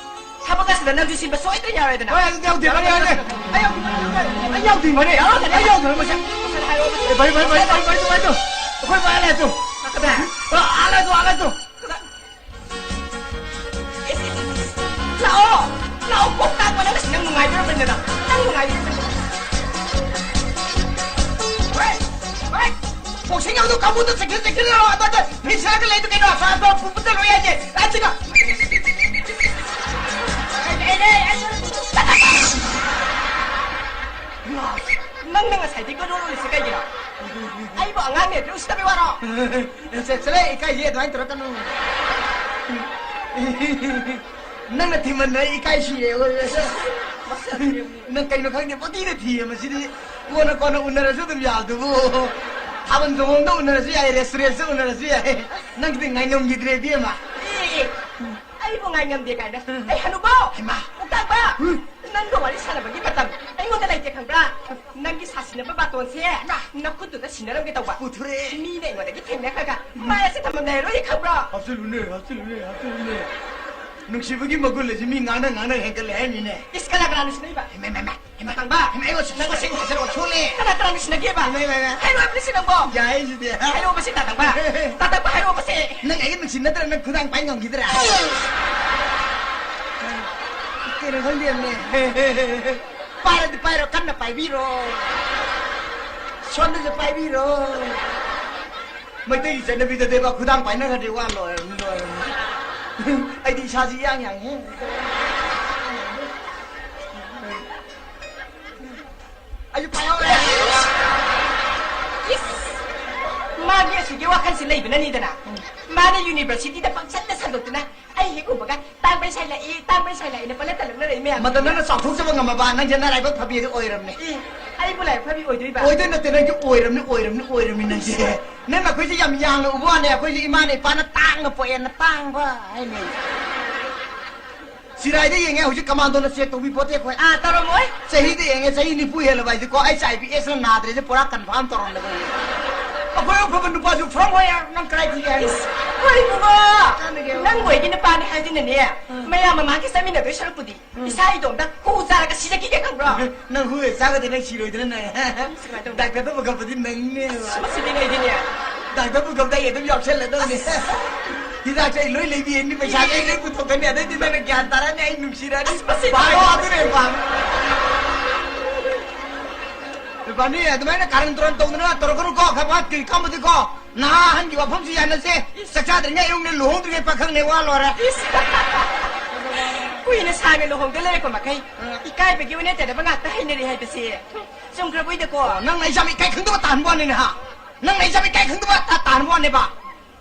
ꯊꯕꯛ ꯑꯁꯤꯗ ꯅꯪꯁꯨ ꯁꯤꯟꯕ ꯁꯣꯏꯗꯅ ꯌꯥꯔꯣꯏꯗꯅ꯫ ꯍꯣꯏ, ꯑꯗꯨꯗꯤ ꯌꯥꯎꯗꯦ, ꯃꯥꯅꯦ, ꯌꯥꯎꯗꯦ꯫ ꯑꯩ ꯌꯥꯎꯗꯦ, ꯑꯩ ꯌꯥꯎꯗꯦ, ꯃꯥꯅꯦ꯫ ꯑꯩ ꯌꯥꯎꯗꯦ, ꯃꯁꯦ꯫ ꯃꯁꯦ ꯍꯥꯏꯔꯣ, ꯃꯁꯦ꯫ ꯑꯦ, ꯚꯥꯏ, ꯚꯥꯏ, ꯚꯥꯏ, ꯚꯥꯏ, ꯚꯥꯏ, ꯚꯥꯏ, ꯚꯥꯏ, ꯑꯩꯈꯣꯏ ꯚꯥꯏ ꯂꯥꯛꯑꯦ ꯇꯨ꯫ ꯀꯗꯥꯏ? ꯑ, ꯑꯥ ꯂꯥꯛꯑꯦ ꯇꯨ, ꯑꯥ ꯂꯥꯛꯑꯦ ꯇꯨ꯫ ꯀꯗꯥꯏ? ꯂꯥꯛꯑꯣ! ꯂꯥꯛꯑꯣ! ꯀꯣꯛ ꯇꯥꯡꯕ ꯅꯪ ꯑꯁꯤ ꯅꯪ ꯅꯨꯡꯉꯥꯏꯗꯣꯔꯕꯅꯤꯗ꯫ ꯅꯪ ꯅꯨꯡꯉꯥꯏꯗꯣꯔꯕꯅꯤꯗ꯫ ꯍꯣꯏ! ꯍꯣꯏ! ꯕꯣꯛꯁꯤꯡ ꯌꯥꯎꯗꯣ ꯀꯥꯡꯕꯨꯗꯣ ꯆꯦꯛꯁꯤꯜ ꯆꯦꯛꯁꯤꯜ ꯂꯥꯛꯑꯣ꯫ ꯑꯗꯣ ꯐꯤꯁꯥꯒ ꯂꯩꯗꯣ ꯀꯩꯅꯣ? ꯑꯁꯥ ꯑꯗꯣ ꯄꯨꯄꯨꯗ ꯂꯣꯏ ꯍꯥꯏꯁꯦ꯫ ꯂꯥꯛꯁꯤꯒ꯫ ꯑꯩ, ꯑꯩ, ꯑꯩ, ꯑꯩ, ꯅꯪꯅ ꯉꯁꯥꯏꯗꯒꯤ ꯀꯣꯏꯔꯣ ꯂꯣꯜꯂꯤꯁꯦ ꯀꯩꯒꯤꯅꯣ? ꯑꯩꯕꯨ ꯑꯉꯥꯡꯅꯦ ꯑꯗꯨ ꯎꯁꯤꯠꯇꯕꯩ ꯋꯥꯔꯣ? ꯆꯠ-, ꯆꯠꯂꯦ, ꯏꯀꯥꯏꯌꯦ, ꯑꯗꯨꯃꯥꯏꯅ ꯇꯧꯔꯛꯀꯅꯨ꯫ ꯅꯪꯅ ꯊꯤꯃꯟꯗꯅ ꯑꯩ ꯏꯀꯥꯏ ꯁꯤꯔꯦ꯫ ꯅꯪ ꯀꯩꯅꯣ ꯈꯪꯗꯦ, ꯄꯪꯊꯤꯗ ꯊꯤꯌꯦ ꯃꯁꯤꯗꯤ꯫ ꯀꯣꯟꯅ, ꯀꯣꯟꯅ ꯎꯅꯔꯁꯨ ꯑꯗꯨꯝ ꯌꯥꯕꯗꯨꯕꯨ꯫ ꯊꯥꯕꯜ ꯆꯣꯡꯐꯝꯗ ꯎꯅꯔꯁꯨ ꯌꯥꯏ, restaurantꯇ ꯎꯅꯔꯁꯨ ꯌꯥꯏ꯫ ꯅꯪꯒꯤꯗꯤ ꯉꯥꯏꯉꯝꯈꯤꯗ꯭ꯔꯦ, ꯏꯕꯦꯝꯃ꯫ ꯑꯦ, ꯑꯦ, ꯑꯩꯕꯨ ꯉꯥꯏꯉꯝꯗꯦ ꯀꯥꯏꯅ꯫ ꯑꯩ ꯍꯅꯨꯕꯧ! ꯍꯩꯃꯥ! ꯃꯨꯛꯇꯥꯡꯕ! ꯎꯝ꯫ ꯅꯪꯒ ꯋꯥꯔꯤ ꯁꯥꯟꯅꯕꯒꯤ ꯃꯇꯝ ꯑꯩꯉꯣꯟꯗ ꯂꯩꯇꯦ ꯈꯪꯕ꯭ꯔꯥ? ꯅꯪꯒꯤ ꯁꯥꯁꯤꯟꯅꯕ ꯕꯥꯇꯣꯟꯁꯦ ꯅꯈꯨꯠꯇꯨꯗ ꯁꯤꯟꯅꯔꯝꯒꯦ ꯇꯧꯕ꯫ ꯄꯨꯊꯣꯔꯛꯑꯦ꯫ ꯃꯤꯅ ꯑꯩꯉꯣꯟꯗꯒꯤ ꯊꯦꯡꯅꯈ꯭ꯔꯒ ꯃꯥꯏ ꯑꯁꯤ ꯊꯝꯐꯝ ꯂꯩꯔꯔꯣꯏ ꯈꯪꯕ꯭ꯔꯣ? ꯍꯥꯞꯆꯤꯜꯂꯨꯅꯦ, ꯍꯥꯞꯆꯤꯜꯂꯨꯅꯦ, ꯍꯥꯞꯆꯤꯜꯂꯨꯅꯦ꯫ ꯅꯨꯡꯁꯤꯕꯒꯤ ꯃꯒꯨꯟ ꯑꯁꯤ ꯃꯤ ꯉꯥꯡꯅ ꯉꯥꯡꯅ ꯍꯦꯟꯒꯠꯂꯦ ꯍꯥꯏꯅꯤꯅꯦ꯫ ꯏꯁ, ꯀꯅꯥ ꯀꯅꯥ ꯅꯨꯡꯁꯤꯅꯩꯕ? ꯍꯩꯃꯥ, ꯍꯩꯃꯥ, ꯍꯩꯃꯥ꯫ ꯇꯥꯡꯕ꯫ ꯍꯩꯃꯥ, ꯑꯩꯉꯣꯟꯗ ꯅꯪ ꯃꯁꯤꯡ ꯍꯥꯏꯖꯔꯛꯑꯣ, ꯁꯣꯜꯂꯦ꯫ ꯀꯅꯥ ꯀꯅꯥ ꯅꯨꯡꯁꯤꯅꯒꯦꯕ? ꯍꯩꯃꯥ, ꯍꯩꯃꯥ, ꯍꯩꯃꯥ꯫ ꯍꯥꯏꯔꯣ ꯍꯥꯏꯕꯅꯤ ꯁꯤ ꯅꯪꯕꯣ꯫ ꯌꯥꯏ ꯁꯤꯗꯤ꯫ ꯍꯥꯏꯔꯣ ꯃꯁꯤ ꯇꯥ ꯇꯥꯡꯕ꯫ ꯇꯥ ꯇꯥꯡꯕ ꯍꯥꯏꯔꯣ ꯃꯁꯤ꯫ ꯅꯪ ꯑꯩꯒ ꯅꯨꯡꯁꯤꯅꯗ꯭ꯔ ꯅꯪ ꯈꯨꯗꯥꯡ ꯄꯥꯏ ꯉꯝꯈꯤꯗ꯭ꯔꯥ? ꯀꯩꯅꯣ ꯈꯪꯗꯦꯅꯦ꯫ ꯄꯥꯏꯔꯗꯤ ꯄꯥꯏꯔꯣ, ꯀꯟꯅ ꯄꯥꯏꯕꯤꯔꯣ꯫ ꯁꯣꯝꯗꯁꯨ ꯄꯥꯏꯕꯤꯔꯣ꯫ ꯃꯩꯇꯩꯒꯤ ꯆꯠꯅꯕꯤꯗꯗꯤꯕ ꯈꯨꯗꯥꯡ ꯄꯥꯏꯅꯈ꯭ꯔꯗꯤ ꯋꯥ ꯂꯣꯏꯔꯕꯅꯤ, ꯂꯣꯏꯔꯕꯅꯤ꯫ ꯑꯩꯗꯤ ꯏꯁꯥꯁꯤ ꯏꯌꯥꯡ ꯌꯥꯡꯉꯦ꯫ ꯑꯩꯁꯨ ꯄꯥꯏꯍꯧꯔꯦ꯫ ꯏꯁ! ꯃꯥꯒꯤ ꯑꯁꯤꯒꯤ ꯋꯥꯈꯜꯁꯤ ꯂꯩꯕꯅꯅꯤꯗꯅ꯫ ꯃꯥꯅ ꯌꯨꯅꯤꯚꯔꯁꯤꯇꯤꯗ ꯄꯪꯁꯟꯗ ꯁꯟꯗꯣꯛꯇꯨꯅ ꯑꯩ ꯍꯦꯛ ꯎꯕꯒ ꯇꯥꯡꯕꯩ ꯁꯥꯏ ꯂꯥꯛꯏ, ꯇꯥꯡꯕꯩ ꯁꯥꯏ ꯂꯥꯛꯏꯅ ꯄꯜꯂ ꯇꯜꯂꯛꯅꯔꯛꯏ ꯃꯌꯥꯝ꯫ ꯃꯗꯨ ꯅꯪꯅ ꯆꯥꯎꯊꯣꯛꯆꯕ ꯉꯝꯃꯕ, ꯅꯪꯁꯦ ꯅꯔꯥꯏꯕꯛ ꯐꯕꯤ ꯑꯗꯨ ꯑꯣꯏꯔꯝꯅꯦ꯫ ꯑꯦ, ꯑꯩꯕꯨ ꯂꯥꯏꯕꯛ ꯐꯕꯤ ꯑꯣꯏꯗꯣꯏꯕ? ꯑꯣꯏꯗꯣꯏ ꯅꯠꯇꯦ, ꯅꯪꯗꯤ ꯑꯣꯏꯔꯝꯅꯤ, ꯑꯣꯏꯔꯝꯅꯤ, ꯑꯣꯏꯔꯝꯅꯤ ꯅꯪꯁꯦ꯫ ꯅꯪ ꯑꯩꯈꯣꯏꯁꯦ ꯌꯥꯝ ꯌꯥꯡꯅ ꯎꯕ ꯋꯥꯅꯦ, ꯑꯩꯈꯣꯏꯁꯦ ꯏꯃꯥꯅ ꯏꯄꯥꯅ ꯇꯥꯡꯅ ꯄꯣꯛꯑꯦꯅ ꯇꯥꯡꯕ ꯍꯥꯏꯅꯦ꯫ ꯆꯤꯔꯥꯏꯗ ꯌꯦꯡꯉꯦ, ꯍꯧꯖꯤꯛ ꯀꯃꯥꯟꯗꯣꯅ ꯆꯦꯛ ꯇꯧꯕꯤ ꯄꯣꯠꯇꯦ ꯑꯩꯈꯣꯏ꯫ ꯑꯥ, ꯇꯧꯔꯝꯃꯣꯏ꯫ ꯆꯍꯤꯗ ꯌꯦꯡꯉꯦ, ꯆꯍꯤ ꯅꯤꯐꯨ ꯍꯦꯜꯂꯕ ꯍꯥꯏꯁꯦꯀꯣ, ꯑꯩꯠꯆ ꯑꯥꯏ ꯚꯤ ꯑꯦꯁꯅ ꯅꯥꯗ꯭ꯔꯦꯁꯦ ꯄꯨꯔꯥ ꯀꯟꯐꯥꯔꯝ ꯇꯧꯔꯝꯂꯕꯅꯤ꯫ ꯑꯩꯈꯣꯏ ꯑꯐꯕ ꯅꯨꯄꯥꯁꯨ from where? ꯅꯪ ꯀꯗꯥꯏ ꯊꯤꯒꯦ ꯍꯥꯏꯅꯣ? ꯏꯁ, ꯍꯣꯏ ꯏꯕꯨꯡꯉꯣ꯫ ꯀꯥꯟꯅꯒꯦ? ꯅꯪ ꯑꯣꯏꯒꯤ ꯅꯨꯄꯥꯅꯤ ꯍꯥꯏꯗꯨꯅꯅꯦ, ꯎꯝ꯫ ꯃꯌꯥꯝ ꯃꯃꯥꯡꯒꯤ ꯆꯠꯃꯤꯟꯅꯗꯣꯏ ꯁꯔꯨꯛꯄꯨꯗꯤ, ꯎꯝ꯫ ꯏꯁꯥ ꯏꯇꯣꯝꯇ ꯍꯨ ꯆꯥꯔꯒ ꯁꯤꯖꯈꯤꯒꯦ ꯈꯪꯕ꯭ꯔꯣ? ꯅꯪ ꯍꯨ ꯍꯦꯛ ꯆꯥꯒꯗꯤ ꯅꯪ ꯁꯤꯔꯣꯏꯗ꯭ꯔꯥ ꯅꯪ? ꯁꯨꯃꯥꯏꯅ ꯇꯧꯅꯤ꯫ ꯗꯥꯛꯇꯔꯗ ꯄꯨꯈꯠꯄꯗꯤ ꯅꯪꯅꯦꯕ꯫ ꯑꯁ, ꯃꯁꯤꯗꯤ ꯅꯩꯗꯤꯅꯦ꯫ ꯗꯥꯛꯇꯔ ꯄꯨꯈꯠꯄꯗ ꯑꯩ ꯑꯗꯨꯝ ꯌꯥꯎꯁꯜꯂꯗꯧꯅꯦ꯫ ꯑꯁ꯫ ꯍꯤꯗꯥꯛꯁꯦ ꯑꯩ ꯂꯣꯏ ꯂꯩꯕꯤꯔꯅꯤ, ꯄꯩꯁꯥꯁꯦ ꯑꯩ ꯂꯣꯏ ꯄꯨꯊꯣꯛꯀꯅꯤ, ꯑꯗꯩꯗꯤ ꯅꯪꯅ ꯒ꯭ꯌꯥꯟ ꯇꯥꯔꯛꯑꯅꯤ, ꯑꯩ ꯅꯨꯡꯁꯤꯔꯛꯑꯅꯤ꯫ ꯑꯁ, ꯃꯁꯤ ꯚꯥꯏ, ꯇꯧꯔꯣ꯫ ꯑꯗꯨꯅꯦ ꯄꯥꯝꯃꯤ꯫ ꯏꯕꯥꯅꯤ ꯑꯗꯨꯃꯥꯏꯅ ꯀꯥꯔꯟ ꯇꯨꯔꯟ ꯇꯧꯗꯅ ꯇꯧꯔꯛꯀꯅꯨꯀꯣ, ꯈꯔ ꯐꯠ ꯀꯔꯤ ꯀꯥꯟꯕꯗꯤꯀꯣ꯫ ꯅꯍꯥ ꯑꯍꯟꯒꯤ ꯋꯥꯐꯝꯁꯤ ꯌꯥꯅꯁꯦ꯫ ꯏꯁ꯫ ꯆꯥꯛ ꯆꯥꯗ꯭ꯔꯤꯉꯩ ꯑꯌꯨꯛꯅꯦ, ꯂꯨꯍꯣꯡꯗ꯭ꯔꯤꯉꯩ ꯄꯥꯈꯪꯅꯦ, ꯋꯥ ꯂꯣꯏꯔꯦ꯫ ꯏꯁ꯫ ꯀꯨꯏꯅ ꯁꯥꯡꯅ ꯂꯨꯍꯣꯡꯗ ꯂꯩꯔꯛꯄ ꯃꯈꯩ ꯑ꯫ ꯏꯀꯥꯏꯕꯒꯤ ꯑꯣꯏꯅ ꯇꯩꯅꯕ ꯉꯥꯛꯇ ꯍꯩꯅꯔꯦ ꯍꯥꯏꯕꯁꯦ꯫ ꯆꯨꯝꯈ꯭ꯔꯕꯣꯏꯗꯀꯣ꯫ ꯑꯣ, ꯅꯪꯅ ꯑꯩ ꯌꯥꯝ ꯏꯀꯥꯏ ꯈꯪꯗꯕ ꯇꯥꯍꯟꯕ ꯋꯥꯅꯤꯅꯦ, ꯍꯥ? ꯅꯪꯅ ꯑꯩ ꯌꯥꯝ ꯏꯀꯥꯏ ꯈꯪꯗꯕ ꯇꯥ-, ꯇꯥꯍꯟꯕ ꯋꯥꯅꯦꯕ꯫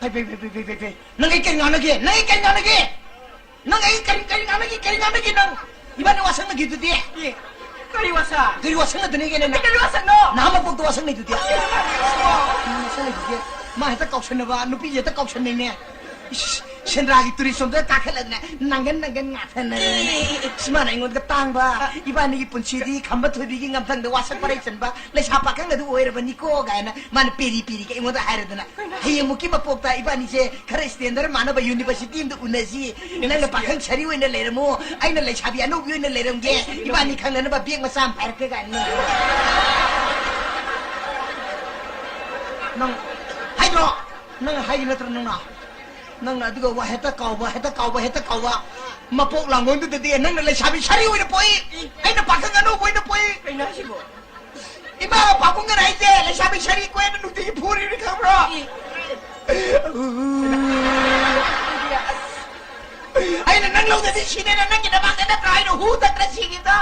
ꯐꯩ, ꯐꯩ, ꯐꯩ, ꯐꯩ, ꯐꯩ, ꯐꯩ, ꯐꯩ꯫ ꯅꯪ ꯑꯩ ꯀꯔꯤ ꯉꯥꯡꯅꯒꯦ? ꯅꯪ ꯑꯩ ꯀꯔꯤ ꯉꯥꯡꯅꯒꯦ? ꯅꯪ ꯏꯕꯥꯅꯤ ꯋꯥꯁꯪꯅꯈꯤꯗꯨꯗꯤ? ꯑꯦ, ꯀꯔꯤ ꯋꯥꯁꯛ? ꯀꯔꯤ ꯋꯥꯁꯛꯅꯗꯅꯤꯒꯦ ꯅꯪ? ꯀꯔꯤ ꯋꯥꯁꯛꯅꯣ? ꯅꯍꯥꯟ ꯃꯄꯣꯛꯇ ꯋꯥꯁꯛꯅꯩꯗꯨꯗꯤ? ꯑꯁ, ꯀꯔꯤ ꯋꯥꯁꯛꯅꯣ? ꯅꯪ ꯋꯥꯁꯛꯅꯩꯗꯨꯗꯤ? ꯃꯥ ꯍꯦꯛꯇ ꯀꯥꯎꯁꯟꯅꯕ, ꯅꯨꯄꯤꯁꯦ ꯍꯦꯛꯇ ꯀꯥꯎꯁꯟꯅꯩꯅꯦ꯫ ꯏꯁ, ꯁꯦꯟꯗ꯭ꯔꯥꯒꯤ ꯇꯨꯔꯤꯁ ꯁꯣꯝꯗ ꯀꯥꯈꯠꯂꯗꯅ ꯅꯪꯒꯟ ꯅꯪꯒꯟ ꯉꯥꯊꯅꯔꯦ꯫ ꯁꯨꯃꯥꯏꯅ ꯑꯩꯉꯣꯟꯗ ꯇꯥꯡꯕ, ꯏꯕꯥꯅꯤꯒꯤ ꯄꯨꯟꯁꯤꯗꯤ ꯈꯝꯕ ꯊꯣꯏꯕꯤꯒꯤ ꯉꯝꯊꯪꯗ ꯋꯥꯁꯛ ꯄꯔꯩ ꯆꯟꯕ ꯂꯩꯁꯥ ꯄꯥꯈꯪ ꯑꯗꯨ ꯑꯣꯏꯔꯕꯅꯤꯀꯣ ꯀꯥꯏꯅ ꯃꯥꯅ ꯄꯦꯔꯤ ꯄꯦꯔꯤꯒ ꯑꯩꯉꯣꯟꯗ ꯍꯥꯏꯔꯗꯅ, ꯍꯌꯦꯡꯃꯨꯛꯀꯤ ꯃꯄꯣꯛꯇ ꯏꯕꯥꯅꯤꯁꯦ ꯈꯔ ꯁ꯭ꯇꯦꯟꯗꯔ ꯃꯥꯟꯅꯕ ꯌꯨꯅꯤꯚꯔꯁꯤꯇꯤ ꯑꯃꯗ ꯎꯅꯁꯤ꯫ ꯅꯪꯅ ꯄꯥꯈꯪ ꯁꯥꯔꯤ ꯑꯣꯏꯅ ꯂꯩꯔꯝꯃꯣ, ꯑꯩꯅ ꯂꯩꯁꯥꯕꯤ ꯑꯅꯧꯕꯤ ꯑꯣꯏꯅ ꯂꯩꯔꯝꯒꯦ꯫ ꯏꯕꯥꯅꯤ ꯈꯪꯅꯅꯕ ꯕꯦꯒ ꯃꯆꯥ ꯑꯃ ꯄꯥꯏꯔꯛꯀꯦ ꯀꯥꯏꯅ ꯅꯪ, ꯅꯪ ꯍꯥꯏꯗ꯭ꯔꯣ? ꯅꯪ ꯍꯥꯏꯒꯤ ꯅꯠꯇ꯭ꯔꯣ ꯅꯪꯅ? ꯅꯪꯅ ꯑꯗꯨꯒ ꯋꯥ ꯍꯦꯛꯇ ꯀꯥꯎꯕ, ꯍꯦꯛꯇ ꯀꯥꯎꯕ, ꯍꯦꯛꯇ ꯀꯥꯎꯕ꯫ ꯃꯄꯣꯛ ꯂꯥꯡꯒꯣꯜꯗꯨꯗꯗꯤ ꯅꯪꯅ ꯂꯩꯁꯥꯕꯤ ꯁꯥꯔꯤ ꯑꯣꯏꯅ ꯄꯣꯛꯏ, ꯑꯩꯅ ꯄꯥꯈꯪ ꯑꯅꯧꯕ ꯑꯣꯏꯅ ꯄꯣꯛꯏ꯫ ꯀꯩꯅꯣ ꯍꯥꯏꯁꯤꯕꯣ? ꯏꯃꯥꯒ ꯄꯥꯕꯨꯡꯒꯅ ꯍꯥꯏꯁꯦ ꯂꯩꯁꯥꯕꯤ ꯁꯥꯔꯤ ꯀꯣꯏꯅ ꯅꯨꯡꯇꯤꯒꯤ ꯐꯨꯔꯤꯕꯅꯤ ꯈꯪꯕ꯭ꯔꯣ? ꯑꯦ꯫ ꯑꯩꯅ ꯅꯪ ꯂꯧꯗꯗꯤ ꯁꯤꯅꯦꯅ ꯅꯪꯒꯤ ꯅꯃꯥꯡꯗ ꯅꯠꯇ꯭ꯔꯣ ꯑꯩꯅ ꯍꯨ ꯇꯛꯇꯅ ꯁꯤꯈꯤꯕꯗꯣ?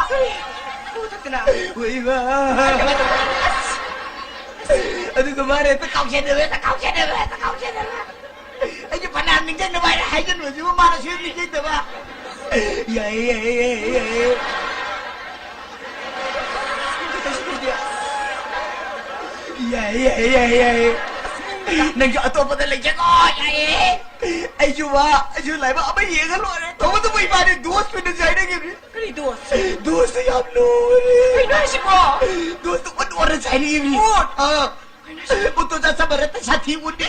ꯍꯨ ꯇꯛꯇꯅ? ꯍꯣꯏꯕ꯫ ꯑꯗꯨꯒ ꯃꯥꯅ ꯍꯦꯛꯇ ꯀꯥꯎꯁꯦꯗꯕ, ꯍꯦꯛꯇ ꯀꯥꯎꯁꯦꯗꯕ, ꯍꯦꯛꯇ ꯀꯥꯎꯁꯦꯗꯕ꯫ ꯑꯩꯁꯨ ꯐꯅꯌꯥꯝ ꯅꯤꯡꯁꯤꯡꯅꯕ ꯍꯥꯏꯅ ꯍꯥꯏꯖꯟꯕꯁꯤꯕꯨ ꯃꯥꯅ ꯁꯨꯝ ꯅꯤꯡꯁꯤꯡꯗꯕ꯫ ꯌꯥꯏꯌꯦ, ꯌꯥꯏꯌꯦ, ꯌꯥꯏꯌꯦ, ꯌꯥꯏꯌꯦ꯫ ꯌꯥꯏꯌꯦ, ꯌꯥꯏꯌꯦ, ꯌꯥꯏꯌꯦ, ꯌꯥꯏꯌꯦ꯫ ꯅꯪꯁꯨ ꯑꯇꯣꯞꯄꯗ ꯂꯩꯖꯒꯣ, ꯌꯥꯏꯌꯦ꯫ ꯑꯩꯁꯨ ꯋꯥ, ꯑꯩꯁꯨ ꯂꯥꯏꯕꯛ ꯑꯃ ꯌꯦꯡꯉ ꯂꯣꯏꯔꯦ꯫ ꯇꯧꯕꯇꯕꯨ ꯏꯕꯥꯅꯤ ꯗꯣꯁ ꯑꯣꯏꯅ ꯆꯥꯏꯅꯈꯤꯕꯅꯤ꯫ ꯀꯔꯤ ꯗꯣꯁ? ꯗꯣꯁꯇꯣ ꯌꯥꯝ ꯂꯨꯔꯦ꯫ ꯀꯩꯅꯣ ꯍꯥꯏꯁꯤꯕꯣ? ꯗꯣꯁꯇꯣ ꯑꯣꯟ ꯑꯣꯟꯅ ꯆꯥꯏꯅꯈꯤꯕꯅꯤ꯫ ꯑꯣꯟ? ꯑꯥ꯫ ꯀꯩꯅꯣ ꯍꯥꯏꯁꯤꯕꯣ? ꯎꯠꯇꯣ ꯆꯥꯁꯟꯕ ꯅꯠꯇꯦ, ꯁꯥꯊꯤ ꯎꯠꯅꯤ꯫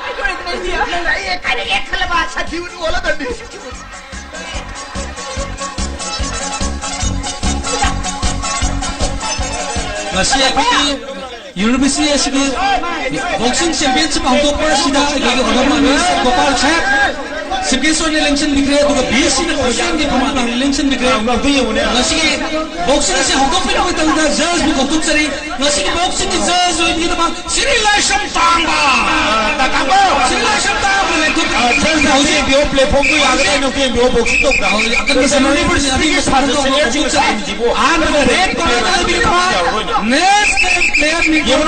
ꯀꯩꯗꯧꯔꯤꯕꯅꯣ ꯑꯩꯗꯤ? ꯅꯪꯅ ꯑꯩ ꯀꯥꯏꯅ ꯌꯦꯛ ꯈꯜꯂꯕ ꯁꯥꯊꯤ ꯎꯠ ꯑꯣꯜꯂꯗꯕꯅꯤ꯫ ꯉꯁꯤ ꯑꯩꯈꯣꯏꯒꯤ ꯌꯨꯅꯤꯚꯔꯁꯤꯇꯤ ꯑꯁꯤꯒꯤ ꯕꯣꯛꯁꯤꯡ ꯆꯦꯝꯄꯤꯌꯟꯁꯤꯞ ꯍꯧꯗꯣꯛꯄ ꯑꯁꯤꯗ ꯑꯩꯈꯣꯏꯒꯤ ꯑꯣꯅꯔ ꯃꯤꯁ ꯒꯣꯄꯥꯜ ꯁꯥꯍꯦꯕ ꯆꯤꯐ ꯒꯦꯁ ꯑꯣꯏꯅ ꯂꯦꯡꯁꯤꯟꯕꯤꯈ꯭ꯔꯦ, ꯑꯗꯨꯒ ꯕꯤ ꯑꯦꯁ ꯁꯤꯅ ꯈ꯭ꯔꯤꯁꯇꯤꯌꯥꯟꯒꯤ ꯊꯧꯃꯥꯟ ꯂꯦꯡꯁꯤꯟꯕꯤꯈ꯭ꯔꯦ꯫ ꯉꯁꯤꯒꯤ ꯕꯣꯛꯁꯤꯡ ꯑꯁꯤ ꯍꯧꯗꯣꯛꯄꯤꯅꯕꯒꯤꯗꯃꯛꯇ ꯖꯖꯕꯨ ꯀꯧꯊꯣꯛꯆꯔꯤ꯫ ꯉꯁꯤꯒꯤ ꯕꯣꯛꯁꯤꯡꯒꯤ ꯖꯖ ꯑꯣꯏꯕꯒꯤꯗꯃꯛ ꯁꯤꯔꯤ ꯂꯥꯏꯁ꯭ꯔꯝ ꯇꯥꯡꯕ꯫ ꯇꯥꯡꯕ꯫ ꯁꯤꯔꯤ ꯂꯥꯏꯁ꯭ꯔꯝ ꯇꯥꯡꯕ ꯂꯦꯡꯊꯣꯛꯄꯤꯅꯕꯒꯤꯗꯃꯛꯇ ꯍꯧꯖꯤꯛ ꯌꯦꯡꯕꯤꯌꯣ, ꯄ꯭ꯂꯦꯠꯐꯣꯔꯝꯗꯨ ꯌꯥꯒꯗ꯭ꯔꯥ ꯌꯦꯡꯉꯣ, ꯌꯦꯡꯕꯤꯌꯣ, ꯕꯣꯛꯁꯤꯡ ꯇꯧꯕ꯭ꯔꯥ? ꯍꯧꯖꯤꯛ ꯑꯀꯟꯕ ꯁꯦꯅꯥꯔꯤ ꯄꯨꯔꯤꯁꯤꯅ ꯑꯀꯟꯕ ꯁꯥꯟꯅ ꯊꯣꯛꯄ ꯀꯧꯊꯣꯛꯆꯔꯤ꯫ ꯑꯍꯥꯟꯕꯗ ꯔꯦꯗ ꯀꯥꯔꯗ ꯂꯧꯕꯤꯔꯛꯄ ꯅꯦꯁꯅꯦꯜ ꯄ꯭ꯂꯦꯌꯔ ꯃꯤꯡꯊꯣꯜ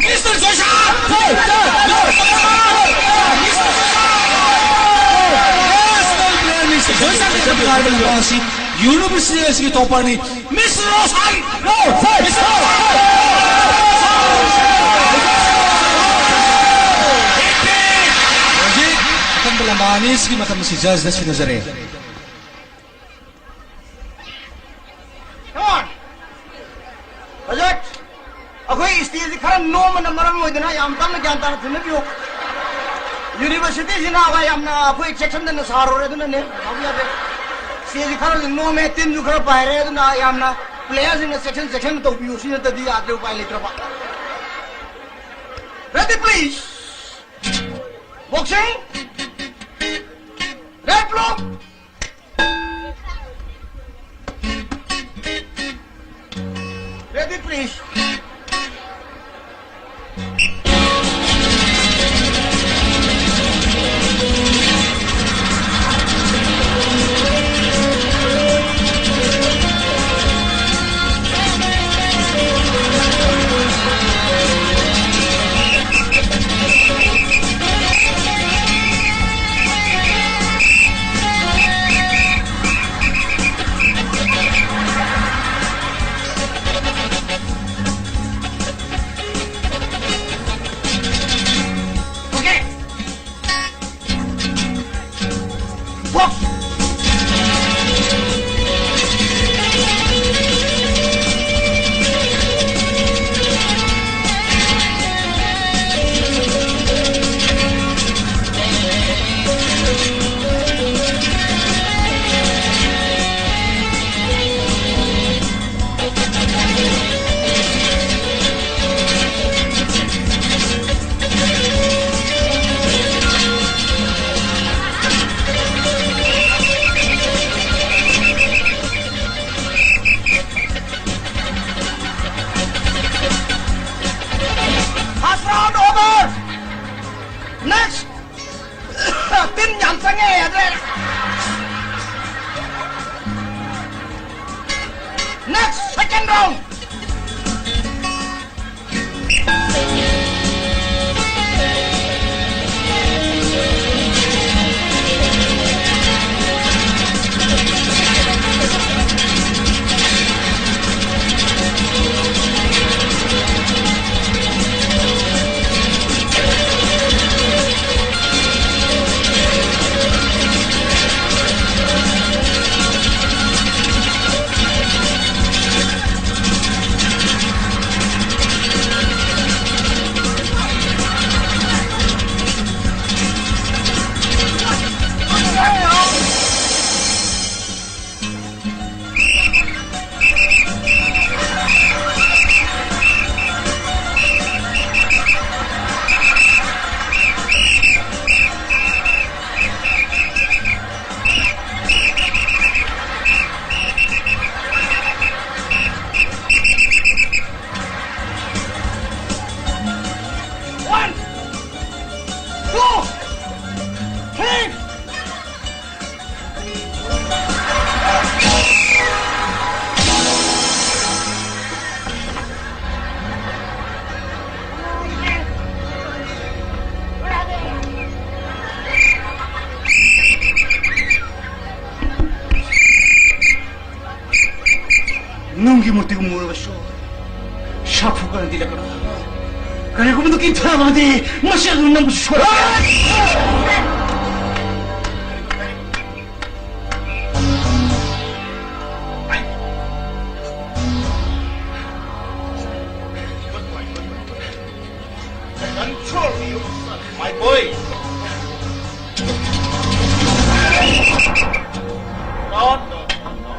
ꯃꯤꯁꯇꯔ ꯖꯣꯏꯁꯥꯟ! ꯃꯤꯁꯇꯔ ꯖꯣꯏꯁꯥꯟ! ꯅꯦꯁꯅꯦꯜ ꯄ꯭ꯂꯦꯌꯔ ꯃꯤꯡꯊꯣꯜ ꯖꯣꯏꯁꯥꯟ ꯀꯧꯕ ꯀꯥꯔꯗ ꯂꯧꯕ ꯑꯁꯤ ꯌꯨꯅꯤꯚꯔꯁꯤꯇꯤ ꯑꯁꯤꯒꯤ ꯇꯣꯞꯄꯔꯅꯤ꯫ ꯃꯤꯁ ꯔꯣꯁꯟ! ꯍꯧꯖꯤꯛ ꯑꯀꯟꯕ ꯃꯤꯁꯀꯤ ꯃꯇꯝ ꯑꯁꯤ ꯖꯖꯅ ꯁꯤꯟꯅꯖꯔꯦ꯫ Come on. ꯍꯧꯖꯤꯛ ꯑꯩꯈꯣꯏ stage ꯁꯤ ꯈꯔ ꯅꯣꯝꯕꯅ ꯃꯔꯝ ꯑꯣꯏꯗꯨꯅ ꯌꯥꯝ ꯇꯞꯅ ꯒ꯭ꯌꯥꯟ ꯇꯥꯅ ꯊꯤꯟꯅꯕꯤꯌꯨ꯫ University ꯁꯤ ꯅꯍꯥꯟꯋꯥꯏ ꯌꯥꯝꯅ ꯑꯩꯈꯣꯏ ꯆꯦꯛꯁꯤꯟꯗꯅ ꯁꯥꯔꯨꯔꯦ, ꯑꯗꯨꯅꯅꯦ꯫ ꯁꯥꯎꯕ ꯌꯥꯗꯦ꯫ Stage ꯁꯤ ꯈꯔꯁꯨ ꯅꯣꯝꯃꯦ, ꯇꯤꯟꯁꯨ ꯈꯔ ꯄꯥꯏꯔꯦ, ꯑꯗꯨꯅ ꯌꯥꯝꯅ player ꯁꯤꯡꯅ ꯆꯦꯛꯁꯤꯟ ꯆꯦꯛꯁꯤꯟꯅ ꯇꯧꯕꯤꯌꯨ, ꯁꯤ ꯅꯠꯇꯗꯤ ꯌꯥꯗ꯭ꯔꯦ, ꯎꯄꯥꯏ ꯂꯩꯇ꯭ꯔꯕ꯫ Ready, please. Boxing. Red blue. Ready, please. ꯃꯨꯔꯕꯁꯨ ꯁꯥꯐꯨ ꯀꯟꯅ ꯊꯤꯜꯂꯛꯀꯅꯨ꯫ ꯀꯔꯤꯒꯨꯝꯕ ꯅꯨꯡꯀꯤꯟ ꯊꯥꯔꯕꯗꯤ ꯃꯁꯤ ꯑꯗꯨ ꯅꯪꯕꯨꯁꯨ ꯁꯣꯏ꯫ Control yourself, my boy. No, no, no, no.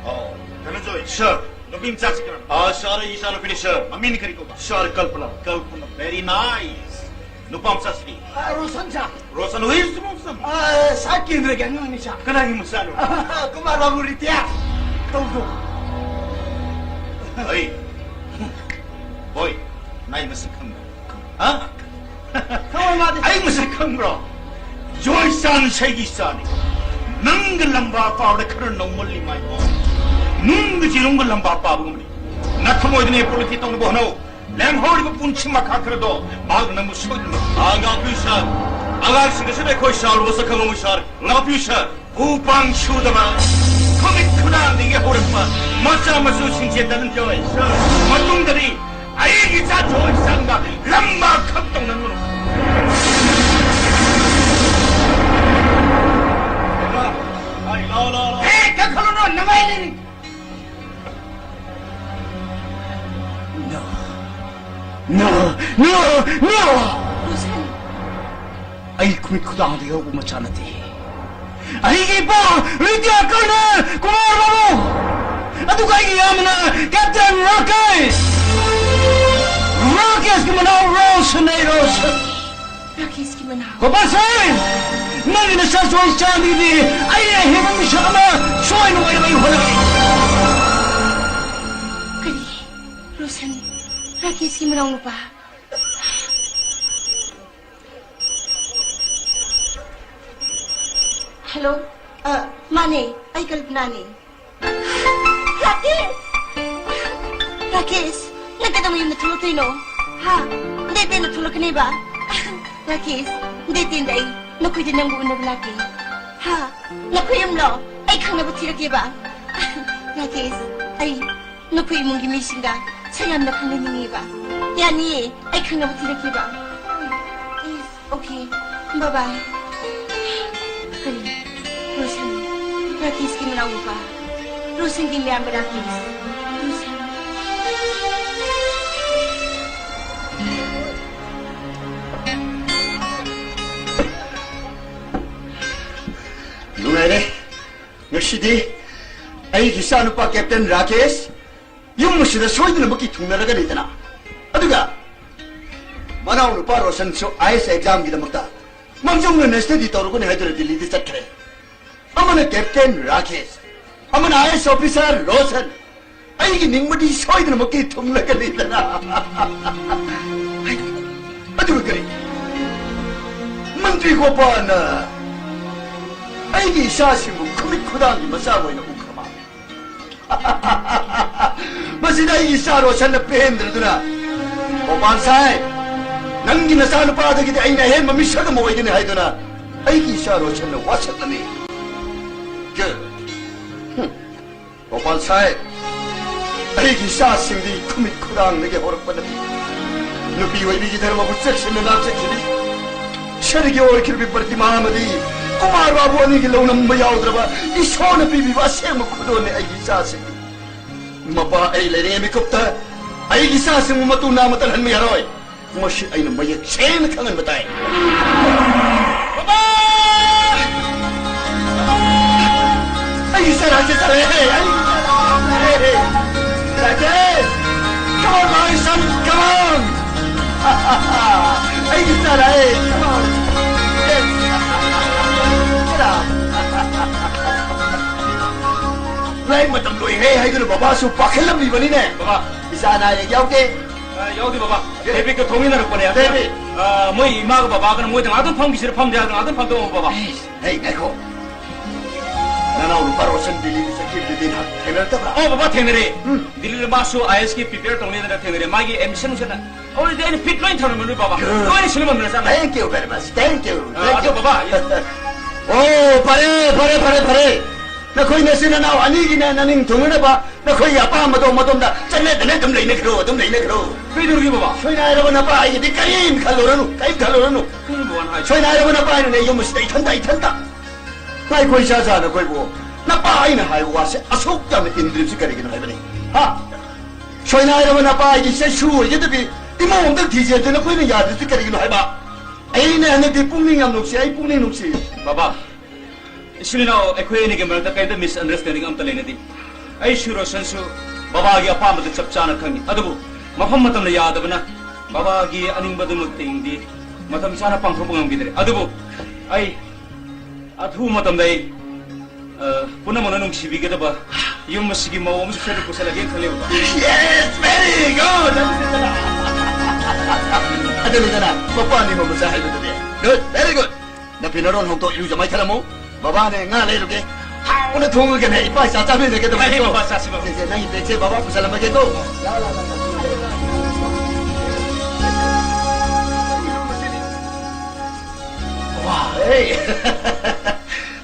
Oh, ꯙꯅꯟꯖꯣꯏ꯫ Sir꯫ ꯅꯨꯄꯤ ꯃꯆꯥꯁꯤ ꯀꯅꯥꯅꯣ? ꯑꯥ, sir, ꯑꯩ ꯏꯆꯥꯅꯨꯄꯤꯅꯤ, sir꯫ ꯃꯃꯤꯡꯅ ꯀꯔꯤ ꯀꯧꯕ? Sir, ꯀꯜꯄꯅꯥ꯫ ꯀꯜꯄꯅꯥ, very nice꯫ ꯅꯨꯄꯥ ꯃꯆꯥꯁꯤꯗꯤ? ꯑꯥ, Roshan, sir꯫ Roshan, who is Roshan? Ah, sir ꯀꯦꯟꯗ꯭ꯔꯒꯤ ꯑꯉꯥꯡꯅꯤ, sir꯫ ꯀꯅꯥꯒꯤ ꯃꯆꯥꯅꯣ? ꯀꯨꯃꯥꯔ ꯕꯥꯕꯨ retire ꯇꯧꯈ꯭ꯔꯣ꯫ ꯑꯩ, boy, ꯅꯥꯏ ꯃꯁꯛ ꯈꯪꯕ꯭ꯔꯥ? ꯍꯥ? ꯈꯪꯉꯣꯏ ꯃꯥꯗꯤ꯫ ꯑꯩ ꯃꯁꯛ ꯈꯪꯕ꯭ꯔꯣ? ꯖꯣꯏ ꯆꯥꯟ ꯏꯁꯩꯒꯤ ꯏꯆꯥꯅꯤ꯫ ꯅꯪꯒ ꯂꯝꯕꯥ ꯄꯥꯕꯗ ꯈꯔ ꯅꯧꯃꯜꯂꯤ, my boy꯫ ꯅꯨꯡꯒ ꯆꯤꯔꯨꯝꯒ ꯂꯝꯕꯥ ꯄꯥꯕꯒꯨꯝꯕꯅꯤ꯫ ꯅꯊꯃꯣꯏꯗꯅ ꯄꯣꯂꯤꯇꯤ ꯇꯧꯅꯕ ꯍꯣꯠꯅꯧ꯫ ꯂꯦꯝꯍꯧꯔꯤꯕ ꯄꯨꯟꯁꯤ ꯃꯈꯥ ꯈꯔꯗꯣ ꯃꯍꯥꯛꯅ ꯅꯪꯕꯨ ꯁꯣꯏꯗꯅ ꯑꯉꯥꯛꯄꯤꯌꯨ, sir꯫ ꯑꯉꯥꯡꯁꯤꯡ ꯑꯁꯤꯗ ꯑꯩꯈꯣꯏ, sir, ꯃꯁꯛ ꯈꯪꯉꯝꯃꯣꯏ, sir꯫ ꯉꯥꯛꯄꯤꯌꯨ, sir꯫ ꯎ ꯄꯥꯡ ꯁꯨꯗꯕ, ꯈꯨꯃꯤꯠ ꯈꯨꯅꯥꯗꯒꯤ ꯍꯧꯔꯛꯄ ꯃꯆꯥ ꯃꯁꯨꯁꯤꯡꯁꯦ ꯙꯅꯟꯖꯣꯏ, ꯃꯇꯨꯡꯗꯗꯤ ꯑꯩꯒꯤ ꯏꯆꯥ ꯖꯣꯏ ꯆꯥꯟꯒ ꯂꯝꯕꯥ ꯈꯛ ꯇꯧꯅꯒꯅꯨ꯫ ꯂꯥꯎ, ꯂꯥꯎ, ꯂꯥꯎ꯫ ꯑꯦ, ꯀꯛꯈꯠꯂꯨꯅꯨ, ꯅꯃꯥꯏꯅꯤ꯫ No. No, no, no, no! Roshan! ꯑꯩ ꯈꯨꯃꯤꯠ ꯈꯨꯗꯥꯡꯗꯒꯤ ꯍꯧꯕ ꯃꯆꯥ ꯅꯠꯇꯦ꯫ ꯑꯩꯒꯤ ꯏꯄꯥ ꯔꯤꯇꯤꯌꯥ ꯀꯔꯅꯦꯜ ꯀꯨꯃꯥꯔ ꯕꯥꯕꯨ! ꯑꯗꯨꯒ ꯑꯩꯒꯤ ꯏꯌꯥꯝꯕꯅ ꯀꯦꯞꯇꯦꯟ ꯔꯥꯀꯦꯁ! ꯔꯥꯀꯦꯁꯀꯤ ꯃꯅꯥꯎ ꯔꯣꯁꯟ, ꯑꯩ ꯔꯣꯁꯟ! ꯔꯥꯀꯦꯁꯀꯤ ꯃꯅꯥꯎ꯫ ꯒꯣꯄꯥꯜ ꯁꯤꯡ! ꯅꯪꯒꯤ ꯅꯆꯥꯁꯨ ꯑꯩ ꯆꯥꯡꯗꯒꯤꯗꯤ ꯑꯩꯅ ꯍꯦꯟꯕ ꯃꯤꯁꯛ ꯑꯃ ꯁꯣꯏꯅ ꯑꯣꯏꯅꯕ ꯑꯩ ꯍꯣꯠꯅꯒꯅꯤ꯫ ꯀꯔꯤ? ꯔꯣꯁꯟ, ꯔꯥꯀꯦꯁꯀꯤ ꯃꯅꯥꯎ ꯅꯨꯄꯥ? ꯍꯦꯜꯂꯣ꯫ ꯑ, ꯃꯥꯅꯦ, ꯑꯩ ꯀꯜꯄꯅꯥꯅꯦ꯫ ꯔꯥꯀꯦꯁ! ꯔꯥꯀꯦꯁ, ꯅꯪ ꯀꯩꯗꯧꯉꯩ ꯌꯨꯝꯗ ꯊꯣꯛꯂꯛꯇꯣꯏꯅꯣ? ꯍꯥ? Date ten ꯗ ꯊꯣꯛꯂꯛꯀꯅꯦꯕ? ꯔꯥꯀꯦꯁ, date ten ꯗ ꯑꯩ ꯅꯈꯣꯏꯗ ꯅꯪꯕꯨ ꯎꯅꯕ ꯂꯥꯛꯀꯦ꯫ ꯍꯥ? ꯅꯈꯣꯏ ꯌꯨꯝꯂꯣ? ꯑꯩ ꯈꯪꯅꯕ ꯊꯤꯔꯛꯀꯦꯕ꯫ ꯔꯥꯀꯦꯁ, ꯑꯩ ꯅꯈꯣꯏ ꯏꯃꯨꯡꯒꯤ ꯃꯤꯁꯤꯡꯒ ꯁꯛ ꯌꯥꯝꯅ ꯈꯪꯅꯅꯤꯡꯉꯦꯕ꯫ ꯌꯥꯅꯤꯌꯦ, ꯑꯩ ꯈꯪꯅꯕ ꯊꯤꯔꯛꯀꯦꯕ꯫ Yes, okay, bye bye. ꯀꯔꯤ? ꯔꯣꯁꯟ, ꯔꯥꯀꯦꯁꯀꯤ ꯃꯅꯥꯎꯅꯨꯄꯥ꯫ ꯔꯣꯁꯟꯒꯤ ꯃꯌꯥꯝꯕ ꯔꯥꯀꯦꯁ꯫ ꯔꯣꯁꯟ꯫ ꯅꯨꯡꯉꯥꯏꯔꯦ꯫ ꯉꯁꯤꯗꯤ ꯑꯩꯒꯤ ꯏꯆꯥꯅꯨꯄꯥ ꯀꯦꯞꯇꯦꯟ ꯔꯥꯀꯦꯁ ꯌꯨꯝ ꯑꯁꯤꯗ ꯁꯣꯏꯗꯅꯃꯛꯀꯤ ꯊꯨꯡꯂꯔꯒꯅꯤꯗꯅ꯫ ꯑꯗꯨꯒ ꯃꯅꯥꯎꯅꯨꯄꯥ ꯔꯣꯁꯟꯁꯨ ꯑꯥꯏ ꯑꯦꯁ ꯑꯦꯛꯖꯥꯝꯒꯤꯗꯃꯛꯇ ꯃꯥꯡꯖꯧꯅꯅ ꯁ꯭ꯇꯗꯤ ꯇꯧꯔꯨꯒꯅꯤ ꯍꯥꯏꯗꯨꯅ ꯗꯤꯜꯂꯤꯗ ꯆꯠꯈ꯭ꯔꯦ꯫ ꯑꯃꯅ ꯀꯦꯞꯇꯦꯟ ꯔꯥꯀꯦꯁ, ꯑꯃꯅ ꯑꯥꯏ ꯑꯦꯁ ꯑꯣꯐꯤꯁꯥꯔ ꯔꯣꯁꯟ꯫ ꯑꯩꯒꯤ ꯅꯤꯡꯕꯗꯤ ꯁꯣꯏꯗꯅꯃꯛꯀꯤ ꯊꯨꯡꯂꯒꯅꯤꯗꯅ꯫ ꯑꯗꯨꯒ ꯀꯔꯤ? ꯃꯟꯇ꯭ꯔꯤ ꯒꯣꯄꯥꯜꯅ ꯑꯩꯒꯤ ꯏꯆꯥꯁꯤꯡꯕꯨ ꯈꯨꯃꯤꯠ ꯈꯨꯗꯥꯡꯒꯤ ꯃꯆꯥ ꯑꯣꯏꯅ ꯎꯈ꯭ꯔ ꯃꯥꯜꯂꯦ꯫ ꯃꯁꯤꯗ ꯑꯩꯒꯤ ꯏꯆꯥ ꯔꯣꯁꯟꯅ ꯄꯦꯟꯗ꯭ꯔꯗꯨꯅ, "ꯒꯣꯄꯥꯜ ꯁꯥꯍꯦꯕ, ꯅꯪꯒꯤ ꯅꯆꯥꯅꯨꯄꯥꯗꯒꯤꯗꯤ ꯑꯩꯅ ꯑꯍꯦꯟꯕ ꯃꯤꯁꯛ ꯑꯃ ꯑꯣꯏꯒꯅꯤ" ꯍꯥꯏꯗꯨꯅ ꯑꯩꯒꯤ ꯏꯆꯥ ꯔꯣꯁꯟꯅ ꯋꯥꯁꯛꯂꯝꯃꯤ꯫ ꯒ-, ꯍꯨꯝ꯫ ꯒꯣꯄꯥꯜ ꯁꯥꯍꯦꯕ, ꯑꯩꯒꯤ ꯏꯆꯥꯁꯤꯡꯗꯤ ꯈꯨꯃꯤꯠ ꯈꯨꯗꯥꯡꯗꯒꯤ ꯍꯧꯔꯛꯄ ꯅꯠꯇꯦ꯫ ꯅꯨꯄꯤ ꯑꯣꯏꯕꯤꯒꯤ ꯙꯔꯃꯕꯨ ꯆꯦꯛꯁꯤꯟꯅ ꯉꯥꯛꯆꯈꯤꯕꯤ, ꯏꯁꯣꯔꯒꯤ ꯑꯣꯏꯈꯤꯕꯤ ꯄ꯭ꯔꯇꯤꯃꯥ ꯑꯃꯗꯤ ꯀꯨꯃꯥꯔ ꯕꯥꯕꯨ ꯑꯅꯤꯒꯤ ꯂꯧꯅꯝꯕ ꯌꯥꯎꯗ꯭ꯔꯕ ꯏꯁꯣꯔꯅ ꯄꯤꯕꯤꯕ ꯑꯁꯦꯡꯕ ꯈꯨꯗꯣꯜꯅꯤ ꯑꯩꯒꯤ ꯏꯆꯥꯁꯤꯡꯗꯤ꯫ ꯃꯄꯥ ꯑꯩ ꯂꯩꯔꯤꯉꯩ ꯃꯤꯀꯨꯞꯇ ꯑꯩꯒꯤ ꯏꯆꯥꯁꯤꯡꯕꯨ ꯃꯇꯨ ꯅꯥ ꯑꯃꯠꯇ ꯍꯟꯕ ꯌꯥꯔꯣꯏ꯫ ꯃꯁꯤ ꯑꯩꯅ ꯃꯌꯦꯛ ꯁꯦꯡꯅ ꯈꯪꯍꯟꯕ ꯇꯥꯏ꯫ ꯕꯕꯥ! ꯕꯕꯥ! ꯑꯩꯒꯤ ꯆꯔꯥꯁꯦ ꯆꯠꯂꯦ! ꯑꯩꯒꯤ ꯆꯔꯥꯁꯦ! Rajesh! Come on, my son, come on! ꯑꯩꯒꯤ ꯆꯔꯥ, come on! Yes! Get up! ꯂꯥꯏꯔꯤꯛ ꯃꯇꯝ ꯂꯣꯏꯈ꯭ꯔꯦ ꯍꯥꯏꯗꯨꯅ ꯕꯕꯥꯁꯨ ꯄꯥꯈꯠꯂꯝꯂꯤꯕꯅꯤꯅꯦ꯫ ꯕꯕꯥ! ꯏꯆꯥ ꯑꯅꯥ ꯑꯌꯦꯛ ꯌꯥꯎꯗꯦ? ꯑ, ꯌꯥꯎꯗꯦ, ꯕꯕꯥ꯫ ꯗꯦꯕꯤꯠꯀ ꯊꯣꯛꯃꯤꯟꯅꯔꯛꯄꯅꯦ꯫ ꯑꯗꯨꯅ, ꯗꯦꯕꯤꯠ! ꯑ, ꯃꯣꯏ ꯏꯃꯥꯒ ꯕꯕꯥꯒꯅ ꯃꯣꯏꯗ ꯉꯥꯛꯇꯪ ꯐꯝꯈꯤꯁꯤꯔ ꯐꯝꯗꯦ ꯍꯥꯏꯗꯅ ꯉꯥꯛꯇꯪ ꯐꯝꯗꯣꯛꯑꯣ, ꯕꯕꯥ꯫ ꯍꯦ, ꯉꯥꯏꯈꯣ꯫ ꯅꯅꯥꯎ ꯅꯨꯄꯥ ꯔꯣꯁꯟ ꯗꯤꯜꯂꯤꯗ ꯆꯠꯈꯤꯕꯗꯨꯗꯤ ꯅꯍꯥꯛ ꯊꯦꯡꯅꯔꯛꯇꯕ꯭ꯔꯥ? ꯑꯣ, ꯕꯕꯥ, ꯊꯦꯡꯅꯔꯦ꯫ ꯎꯝ꯫ ꯗꯤꯜꯂꯤꯗ ꯃꯥꯁꯨ ꯑꯥꯏ ꯑꯦꯁꯀꯤ prepare ꯇꯧꯅꯤꯗꯅ ꯊꯦꯡꯅꯔꯦ꯫ ꯃꯥꯒꯤ admission ꯁꯦ already ꯑꯩꯅ fit ꯂꯣꯏ ꯊꯝꯂꯝꯕꯅꯤ, ꯕꯕꯥ꯫ Good. ꯂꯣꯏꯅ ꯁꯤꯜꯂꯝꯃꯕꯅꯤ, ꯅꯆꯥꯅ꯫ Thank you very much. Thank you. ꯑ, Thank ꯑꯗꯣ, you. ꯕꯕꯥ, ꯑꯣ, ꯐꯔꯦ, ꯐꯔꯦ, ꯐꯔꯦ, ꯐꯔꯦ꯫ ꯅꯈꯣꯏ ꯅꯆꯤꯟ ꯅꯅꯥꯎ ꯑꯅꯤꯒꯤꯅ ꯅꯅꯤꯡ ꯊꯨꯡꯅꯅꯕ ꯅꯈꯣꯏꯒꯤ ꯑꯄꯥꯝꯕꯗꯣ ꯃꯗꯣꯝꯗ ꯆꯠꯅꯗꯅ ꯑꯗꯨꯝ ꯂꯩꯅꯈ꯭ꯔꯣ, ꯑꯗꯨꯝ ꯂꯩꯅꯈ꯭ꯔꯣ꯫ ꯀꯩꯗꯧꯔꯒꯦ ꯕꯕꯥ? ꯁꯣꯏꯅꯥꯏꯔꯕ ꯅꯄꯥ ꯑꯩꯒꯤꯗꯤ ꯀꯔꯤꯝ ꯈꯜꯂꯨꯔꯅꯨ, ꯀꯔꯤꯝ ꯈꯜꯂꯨꯔꯅꯨ꯫ ꯀꯩꯅꯣ ꯕꯕꯥꯅ ꯍꯥꯏꯁꯦ? ꯁꯣꯏꯅꯥꯏꯔꯕ ꯅꯄꯥ ꯑꯩꯅꯅꯦ ꯌꯨꯝ ꯑꯁꯤꯗ ꯏꯊꯟꯇ, ꯏꯊꯟꯇ꯫ ꯉꯥꯏꯈꯣ ꯏꯆꯥ ꯏꯆꯥ ꯅꯈꯣꯏꯕꯨ꯫ ꯅꯄꯥ ꯑꯩꯅ ꯍꯥꯏꯕ ꯋꯥꯁꯦ ꯑꯁꯨꯛ ꯌꯥꯝꯅ ꯏꯟꯗ꯭ꯔꯤꯕꯁꯤ ꯀꯔꯤꯒꯤꯅꯣ ꯍꯥꯏꯕꯅꯤ? ꯍꯥ? ꯁꯣꯏꯅꯥꯏꯔꯕ ꯅꯄꯥ ꯑꯩꯒꯤ ꯆꯩꯁꯨ ꯑꯣꯏꯒꯗꯕꯤ ꯏꯃꯧ ꯑꯝꯇ ꯊꯤꯖꯦ ꯑꯗꯨ ꯅꯈꯣꯏꯅ ꯌꯥꯗ꯭ꯔꯤꯁꯤ ꯀꯔꯤꯒꯤꯅꯣ ꯍꯥꯏꯕ? ꯑꯩꯅ ꯍꯟꯗꯛꯇꯤ ꯄꯨꯛꯅꯤꯡ ꯌꯥꯝ ꯅꯨꯡꯁꯤ, ꯑꯩ ꯄꯨꯛꯅꯤꯡ ꯅꯨꯡꯁꯤ꯫ ꯕꯕꯥ, ꯏꯆꯤꯜ ꯏꯅꯥꯎ ꯑꯩꯈꯣꯏ ꯑꯅꯤꯒꯤ ꯃꯔꯛꯇ ꯀꯔꯤꯝꯇ misunderstanding ꯑꯝꯇ ꯂꯩꯅꯗꯦ꯫ ꯑꯩꯁꯨ ꯔꯣꯁꯟꯁꯨ ꯕꯕꯥꯒꯤ ꯑꯄꯥꯝꯕꯗꯨ ꯆꯞ ꯆꯥꯅ ꯈꯪꯉꯤ꯫ ꯑꯗꯨꯕꯨ ꯃꯐꯝ ꯃꯇꯝꯅ ꯌꯥꯗꯕꯅ ꯕꯕꯥꯒꯤ ꯑꯅꯤꯡꯕꯗꯨꯃꯛ ꯇꯤꯡꯗꯤ ꯃꯇꯝ ꯆꯥꯅ ꯄꯥꯡꯊꯣꯛꯄ ꯉꯝꯈꯤꯗ꯭ꯔꯦ꯫ ꯑꯗꯨꯕꯨ ꯑꯩ ꯑꯊꯨꯕ ꯃꯇꯝꯗ ꯑꯩ, ꯑ, ꯄꯨꯝꯅꯃꯛꯅ ꯅꯨꯡꯁꯤꯕꯤꯒꯗꯕ ꯌꯨꯝ ꯑꯁꯤꯒꯤ ꯃꯧ ꯑꯃꯁꯨ ꯁꯣꯏꯗꯅ ꯄꯨꯁꯜꯂꯒꯦꯅ ꯈꯜꯂꯦꯕꯀꯣ꯫ Yes, very good! ꯑꯗꯨꯅꯤꯗꯅ ꯃꯄꯥ ꯑꯅꯤꯃꯛ ꯃꯆꯥ ꯍꯥꯏꯕꯗꯨꯗꯤ꯫ Good, very good. ꯅꯐꯤ ꯅꯔꯣꯟ ꯍꯣꯡꯗꯣꯛ, ꯏꯔꯨꯖ ꯃꯥꯏꯊꯔꯝꯃꯨ꯫ ꯕꯕꯥꯅꯦ ꯉꯥ ꯂꯩꯔꯨꯒꯦ꯫ ꯍꯥꯎꯅ ꯊꯣꯡꯉꯒꯅꯦ ꯏꯄꯥ ꯏꯆꯥ ꯆꯥꯃꯤꯟꯅꯒꯗꯕ ꯌꯥꯏꯌꯦ, ꯅꯠꯇ꯭ꯔꯣ? ꯕꯕꯥ, ꯆꯥꯁꯤ, ꯕꯕꯥ꯫ ꯁꯦ, ꯁꯦ, ꯅꯪꯒꯤ ꯕꯦꯒꯁꯦ ꯕꯕꯥ ꯄꯨꯁꯜꯂꯝꯃꯒꯦꯀꯣ꯫ ꯂꯥꯎ, ꯂꯥꯎ, ꯂꯥꯎ, ꯂꯥꯎ꯫ ꯋꯥ, ꯍꯦ꯫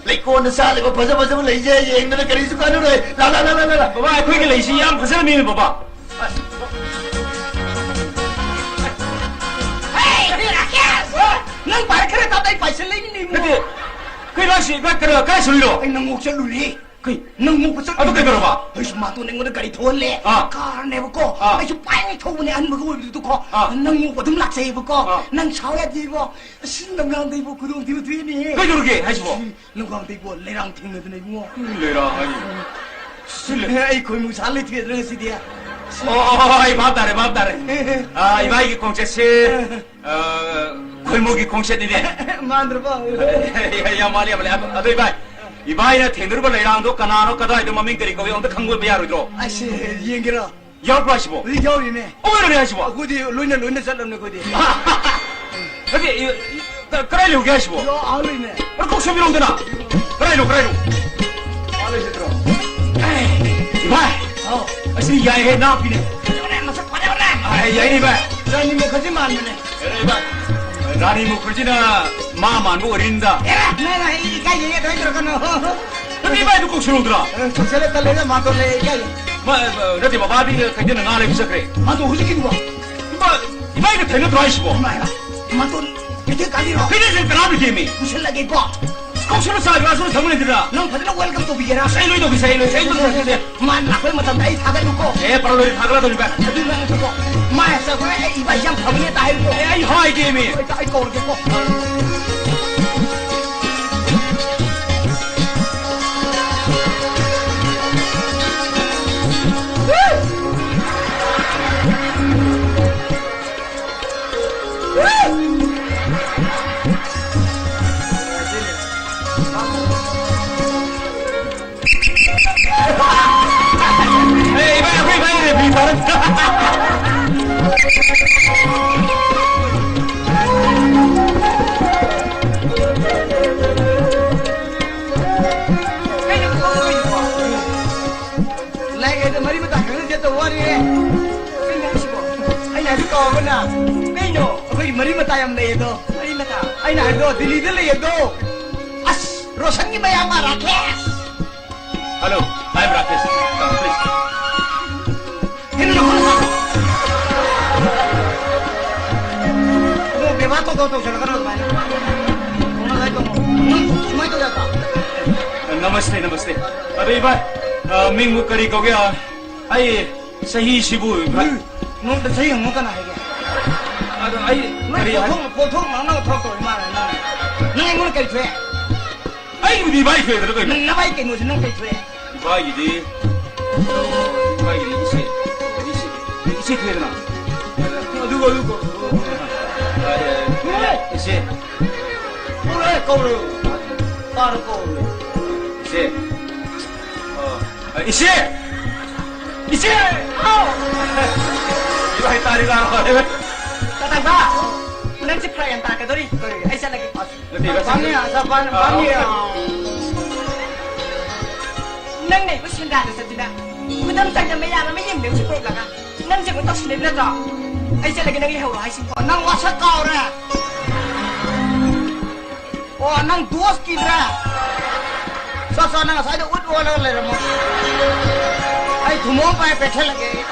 ꯂꯩꯀꯣꯟꯗ ꯁꯥꯠꯂꯤꯕ ꯐꯖ ꯐꯖꯕ ꯂꯩꯁꯦ ꯌꯦꯡꯗꯅ ꯀꯔꯤꯁꯨ ꯀꯥꯟꯅꯔꯣꯏ꯫ ꯂꯥ, ꯂꯥ, ꯂꯥ, ꯂꯥ, ꯂꯥ, ꯂꯥ꯫ ꯕꯕꯥ, ꯑꯩꯈꯣꯏꯒꯤ ꯂꯩꯁꯤ ꯌꯥꯝ ꯐꯖꯔꯝꯃꯦ, ꯕꯕꯥ꯫ ꯍꯦ, ꯔꯥꯀꯦꯁ! ꯅꯪ ꯄꯥꯏꯔ ꯈꯔ ꯇꯥꯗ ꯑꯩ ꯄꯥꯏꯁꯤꯜꯂꯛꯏꯅꯤꯅꯦ, ꯏꯕꯨꯡꯉꯣ꯫ ꯅꯠꯇꯦ꯫ ꯀꯩꯅꯣ ꯍꯥꯏꯁꯤ? ꯏꯕꯥ, ꯀꯩꯅꯣ, ꯀꯥꯏ ꯆꯠꯂꯨꯏꯅꯣ? ꯑꯩ ꯅꯪ ꯉꯣꯛ ꯆꯠꯂꯨꯔꯦ꯫ ꯀꯩ? ꯅꯪ ꯉꯣꯛꯄ ꯆꯠꯂꯨꯔꯦ꯫ ꯑꯗꯨ ꯀꯩꯗꯧꯔꯕ? ꯑꯩꯁꯨ ꯃꯥꯇꯣꯟ ꯑꯩꯉꯣꯟꯗ ꯒꯥꯔꯤ ꯊꯧꯍꯜꯂꯦ꯫ ꯑꯥ꯫ ꯀꯥꯔꯅꯦꯕꯀꯣ꯫ ꯑꯥ꯫ ꯑꯩꯁꯨ ꯄꯥꯏꯉꯩ ꯊꯧꯕꯅꯦ, ꯑꯍꯟꯕꯒ ꯑꯣꯏꯕꯗꯨꯗꯀꯣ꯫ ꯑꯥ꯫ ꯅꯪ ꯉꯣꯛꯄ ꯑꯗꯨꯝ ꯂꯥꯛꯆꯩꯌꯦꯕꯀꯣ꯫ ꯑꯥ꯫ ꯅꯪ ꯁꯥꯎ ꯌꯥꯗꯦꯕꯣ꯫ ꯑꯁꯤ ꯅꯪ ꯉꯥꯡꯗꯩꯕꯣ ꯈꯨꯗꯣꯡ ꯊꯤꯕ ꯊꯣꯛꯏꯅꯦꯍꯦ꯫ ꯀꯩꯗꯧꯔꯒꯦ ꯍꯥꯏꯁꯤꯕꯣ? ꯅꯨꯡꯗꯥꯡ ꯇꯩꯕꯣ ꯂꯩꯔꯥꯡ ꯊꯦꯡꯅꯗꯅ ꯏꯕꯨꯡꯉꯣ꯫ ꯂꯩꯔꯥꯡ ꯍꯥꯏ? ꯁꯤ ꯂꯩ-, ꯑꯩ ꯈꯣꯏꯃꯨ ꯁꯥ ꯂꯩꯊꯦꯛꯑꯗ꯭ꯔꯥ ꯉꯁꯤꯗꯤ? ꯑꯣ, ꯑꯣ, ꯑꯣ, ꯑꯩ ꯚꯥꯞ ꯇꯥꯔꯦ, ꯚꯥꯞ ꯇꯥꯔꯦ꯫ ꯑꯥ, ꯏꯕꯥꯏꯒꯤ ꯈꯣꯡꯆꯠꯁꯦ, ꯑꯥ, ꯈꯣꯏꯃꯨꯒꯤ ꯈꯣꯡꯆꯠꯅꯤꯅꯦ꯫ ꯃꯥꯟꯗ꯭ꯔꯕ? ꯌꯥꯝ ꯃꯥꯜꯂꯤ, ꯌꯥꯝ ꯃꯥꯜꯂꯤ꯫ ꯑꯗꯣ ꯏꯕꯥꯏ, ꯏꯕꯥꯏꯅ ꯊꯦꯡꯅꯔꯨꯕ ꯂꯩꯔꯥꯡꯗꯣ ꯀꯅꯥꯅꯣ, ꯀꯗꯥꯏꯗ, ꯃꯃꯤꯡ ꯀꯔꯤ ꯀꯧꯏ, ꯑꯝꯇ ꯈꯪꯕ ꯌꯥꯔꯣꯏꯗ꯭ꯔꯣ? ꯑꯩꯁꯦ ꯌꯦꯡꯒꯦꯔꯣ? ꯌꯥꯎꯔꯛꯄ꯭ꯔꯣ ꯍꯥꯏꯁꯤꯕꯣ? ꯍꯧꯖꯤꯛ ꯌꯥꯎꯔꯤꯅꯦ꯫ ꯑꯣꯏꯔꯣꯏꯅꯦ ꯍꯥꯏꯁꯤꯕꯣ? ꯑꯩꯈꯣꯏꯗꯤ ꯂꯣꯏꯅ, ꯂꯣꯏꯅ ꯆꯠꯂꯕꯅꯦ ꯑꯩꯈꯣꯏꯗꯤ꯫ ꯅꯠꯇꯦ, ꯏ-, ꯏ-, ꯀ-, ꯀꯗꯥꯏ ꯂꯩꯍꯧꯒꯦ ꯍꯥꯏꯁꯤꯕꯣ? ꯌꯥ, ꯑꯥ ꯂꯩꯅꯦ꯫ ꯑꯗꯣ ꯀꯣꯛ ꯁꯣꯝꯕꯤꯔꯣꯝꯗꯅ꯫ ꯀꯗꯥꯏꯅꯣ, ꯀꯗꯥꯏꯅꯣ? ꯑꯥ ꯂꯩ ꯆꯠꯇ꯭ꯔꯣ? ꯑꯦ, ꯏꯚꯥꯏ! ꯍꯥꯎ꯫ ꯑꯁꯤ ꯌꯥꯏꯍꯦ, ꯅꯥꯞꯄꯤꯅꯦ꯫ ꯐꯖꯕꯅꯦ, ꯃꯁꯛ ꯐꯖꯕꯅꯦ꯫ ꯑꯦ, ꯌꯥꯏꯅꯦ, ꯏꯚꯥꯏ꯫ ꯔꯥꯅꯤ ꯃꯨꯈꯔꯖꯤ ꯃꯥꯟꯕꯅꯦ꯫ ꯌꯥꯏꯅꯦ, ꯏꯚꯥꯏ꯫ ꯔꯥꯅꯤ ꯃꯨꯈꯔꯖꯤꯅ ꯃꯥ ꯃꯥꯟꯕ ꯑꯣꯏꯔꯤꯅꯤꯗ꯫ ꯑꯦꯔꯥ, ꯅꯪ ꯑꯩ ꯏꯀꯥꯏꯖꯩꯌꯦ, ꯑꯗꯨꯃꯥꯏꯅ ꯇꯧꯔꯛꯀꯅꯨ꯫ ꯅꯪ ꯏꯕꯥꯏꯗꯨ ꯀꯧꯁꯤꯜꯂꯨꯗ꯭ꯔꯥ? ꯑ, ꯀꯧꯁꯤꯜꯂꯦ, ꯇꯜꯂꯦꯗ, ꯃꯥ ꯇꯣꯜꯂꯦ, ꯏꯀꯥꯏ꯫ ꯃꯥ, ꯑ, ꯅꯠꯇꯦ, ꯕꯕꯥꯗꯤ ꯀꯩꯊꯦꯜꯗ ꯉꯥ ꯂꯩꯕ ꯆꯠꯈ꯭ꯔꯦ꯫ ꯃꯥꯗꯣ ꯍꯧꯖꯤꯛꯀꯤꯗꯨꯕꯣ? ꯏꯕꯥ-, ꯏꯕꯥꯏꯒ ꯊꯦꯡꯅꯗ꯭ꯔꯣ ꯍꯥꯏꯁꯤꯕꯣ? ꯏꯃꯥꯏ, ꯏꯃꯥꯏ, ꯃꯥꯗꯣ ꯀꯩꯊꯦꯜ ꯀꯥꯕꯤꯔꯣ? ꯀꯩꯊꯦꯜꯁꯦ ꯀꯅꯥꯗ ꯊꯦꯡꯉꯤ? ꯄꯨꯁꯤꯜꯂꯒꯦꯀꯣ꯫ ꯀꯧꯁꯤꯜꯂ ꯆꯥ ꯒ꯭ꯂꯥꯁ ꯑꯃ ꯊꯛꯃꯤꯟꯅꯁꯤꯔꯥ? ꯅꯪ ꯐꯖꯅ welcome ꯇꯧꯕꯤꯒꯦꯔꯥ? ꯑꯁ, ꯑꯩ ꯂꯣꯏ ꯇꯧꯈꯤꯁꯦ, ꯑꯩ ꯂꯣꯏ, ꯑꯩ ꯂꯣꯏ ꯇꯧꯈꯤꯁꯦ꯫ ꯃꯥ ꯂꯥꯛꯄꯩ ꯃꯇꯝꯗ ꯑꯩ ꯊꯥꯒꯠꯂꯨꯀꯣ꯫ ꯑꯦ, ꯄꯔꯂꯣꯏꯗ ꯊꯥꯒꯠꯂꯗꯧꯔꯤꯕ꯫ ꯑꯗꯨ ꯅꯪ ꯊꯣꯛꯂꯛꯑꯣ꯫ ꯃꯥ ꯆꯠꯈ꯭ꯔꯦ, ꯑꯩ ꯏꯕꯥ ꯌꯥꯝ ꯐꯕꯅꯦ ꯇ ꯍꯥꯏꯌꯨꯀꯣ꯫ ꯑꯦ, ꯑꯩ ꯍꯥꯏꯒꯦꯃꯤ꯫ ꯍꯣꯏ, ꯑꯩ ꯀꯧꯔꯒꯦꯀꯣ꯫ ꯑꯦ, ꯏꯕꯥꯏ, ꯑꯩꯈꯣꯏ ꯏꯕꯥꯏ ꯔꯦꯐ꯭ꯔꯤ ꯐꯥꯔꯦ꯫ ꯂꯥꯏꯔꯤꯛ ꯍꯥꯏꯗꯣ ꯃꯔꯤ ꯃꯇꯥ ꯈꯪꯅꯗꯦ ꯇꯧ ꯋꯥꯅꯤꯍꯦ꯫ ꯀꯩꯅꯣ ꯍꯥꯏꯁꯤꯕꯣ? ꯑꯩꯅ ꯍꯥꯏꯕ ꯀꯥꯎꯔꯕ ꯅꯪ? ꯀꯩꯅꯣ? ꯑꯩꯈꯣꯏꯒꯤ ꯃꯔꯤ ꯃꯇꯥ ꯌꯥꯝ ꯂꯩꯌꯦꯗꯣ꯫ ꯃꯔꯤ ꯃꯇꯥ? ꯑꯩꯅ ꯍꯥꯏꯕꯗꯣ ꯗꯤꯜꯂꯤꯗ ꯂꯩꯌꯦꯗꯣ꯫ ꯑꯁ, ꯔꯣꯁꯟꯒꯤ ꯃꯌꯥꯝꯕ Rakesh. Hello, I am Rakesh. Come, please. ꯀꯩꯅꯣ ꯅꯈꯣꯟ ꯁꯥꯕ? ꯑꯗꯣ ꯕꯦꯕꯥꯔ ꯇꯧꯗꯧ ꯇꯧꯁꯜꯂꯛꯀꯅꯣ ꯑꯗꯨꯃꯥꯏꯅ꯫ ꯀꯩꯅꯣ ꯑꯗꯨꯃꯥꯏꯅ ꯇꯧꯅꯣ꯫ ꯅꯪ ꯁꯨꯃꯥꯏꯅ ꯇꯧ ꯌꯥꯗ꯭ꯔꯣ? ꯅꯃꯁꯇꯦ, ꯅꯃꯁꯇꯦ꯫ ꯑꯗꯣ ꯏꯕꯥꯏ, ꯑ, ꯃꯤꯡꯕꯨ ꯀꯔꯤ ꯀꯧꯒꯦ? ꯑ, ꯑꯩ ꯆꯍꯤꯁꯤꯕꯨ ꯏꯕꯥꯏ꯫ ꯎꯝ, ꯅꯉꯣꯟꯗ ꯆꯍꯤ ꯍꯪꯉꯨ ꯀꯅꯥ ꯍꯥꯏꯒꯦ? ꯑꯗꯣ ꯑꯩ ꯅꯪ ꯀꯔꯤ ꯍꯥꯏ- ꯄꯣꯠꯊꯣꯛ, ꯄꯣꯠꯊꯣꯛ ꯉꯥꯡꯅꯕ ꯊꯣꯛꯇꯧꯔꯤ ꯃꯥꯜꯂꯦ ꯅꯪ꯫ ꯅꯪ ꯑꯩꯉꯣꯟꯗ ꯀꯔꯤ ꯊꯣꯛꯑꯦ? ꯑꯩꯕꯨꯗꯤ ꯏꯕꯥꯏ ꯊꯣꯛꯑꯦꯗꯅ ꯀꯩꯅꯣ? ꯅꯪ ꯅꯕꯥꯏ ꯀꯩꯅꯣꯁꯦ ꯅꯪ ꯀꯔꯤ ꯊꯣꯛꯑꯦ? ꯏꯕꯥꯏꯒꯤꯗꯤ, ꯏꯕꯥꯏꯒꯤꯗꯤ ꯏꯆꯦ, ꯏꯆꯦ, ꯏꯆꯦ ꯊꯣꯛꯑꯦꯗꯅ? ꯑꯗꯨꯒ, ꯑꯗꯨꯒ, ꯏꯆꯦ꯫ ꯀꯧꯔꯦ, ꯀꯧꯔꯦ꯫ ꯇꯥꯔꯣ, ꯀꯧꯔꯦ꯫ ꯏꯆꯦ꯫ ꯑ, ꯏꯆꯦ! ꯏꯆꯦ! ꯍꯥꯎ! ꯏꯕꯥꯏ ꯇꯥꯔꯤ ꯂꯥꯛꯑꯣ꯫ ꯇꯥꯇꯥꯕ! ꯅꯪꯁꯦ ꯐꯔꯛ ꯌꯥꯝ ꯇꯥꯔꯛꯀꯗꯧꯔꯤ꯫ ꯀꯔꯤ? ꯑꯩ ꯆꯠꯂꯒꯦ꯫ ꯑꯁ, ꯅꯠꯇꯦ, ꯅꯠꯇꯦ꯫ ꯄꯥꯝꯃꯤ, ꯑꯁ, ꯄꯥꯝꯃꯤ, ꯑ, ꯄꯥꯝꯃꯤ꯫ ꯅꯪ ꯂꯩꯕ ꯁꯦꯟꯗ꯭ꯔꯥꯗ ꯆꯠꯇꯨꯅ ꯈꯨꯗꯝ ꯆꯥꯡꯗꯝ ꯃꯌꯥꯝ ꯑꯃ ꯌꯦꯡꯕꯗ ꯍꯧꯖꯤꯛ ꯄꯨꯔꯛꯂꯒ ꯅꯪꯁꯦ ꯑꯃꯨꯛ ꯇꯧꯁꯤꯟꯅꯩꯕ ꯅꯠꯇ꯭ꯔꯣ? ꯑꯩ ꯆꯠꯂꯒꯦ, ꯅꯪ ꯂꯩꯍꯧꯔꯣ ꯍꯥꯏꯁꯤꯅꯤ꯫ ꯑꯣ, ꯅꯪ ꯋꯥꯁꯛ ꯀꯥꯎꯔꯦ꯫ ꯑꯣ, ꯅꯪ ꯗꯣꯁ ꯀꯤꯗ꯭ꯔꯥ? ꯁꯣ, ꯁꯣ, ꯅꯪ ꯉꯁꯥꯏꯗ ꯎꯠ ꯑꯣꯜꯂꯒ ꯂꯩꯔꯝꯃꯣ꯫ ꯑꯩ ꯊꯨꯝꯃꯣꯛ ꯑꯃ ꯄꯥꯏ ꯄꯦꯠꯁꯜꯂꯒꯦ ꯑꯩ꯫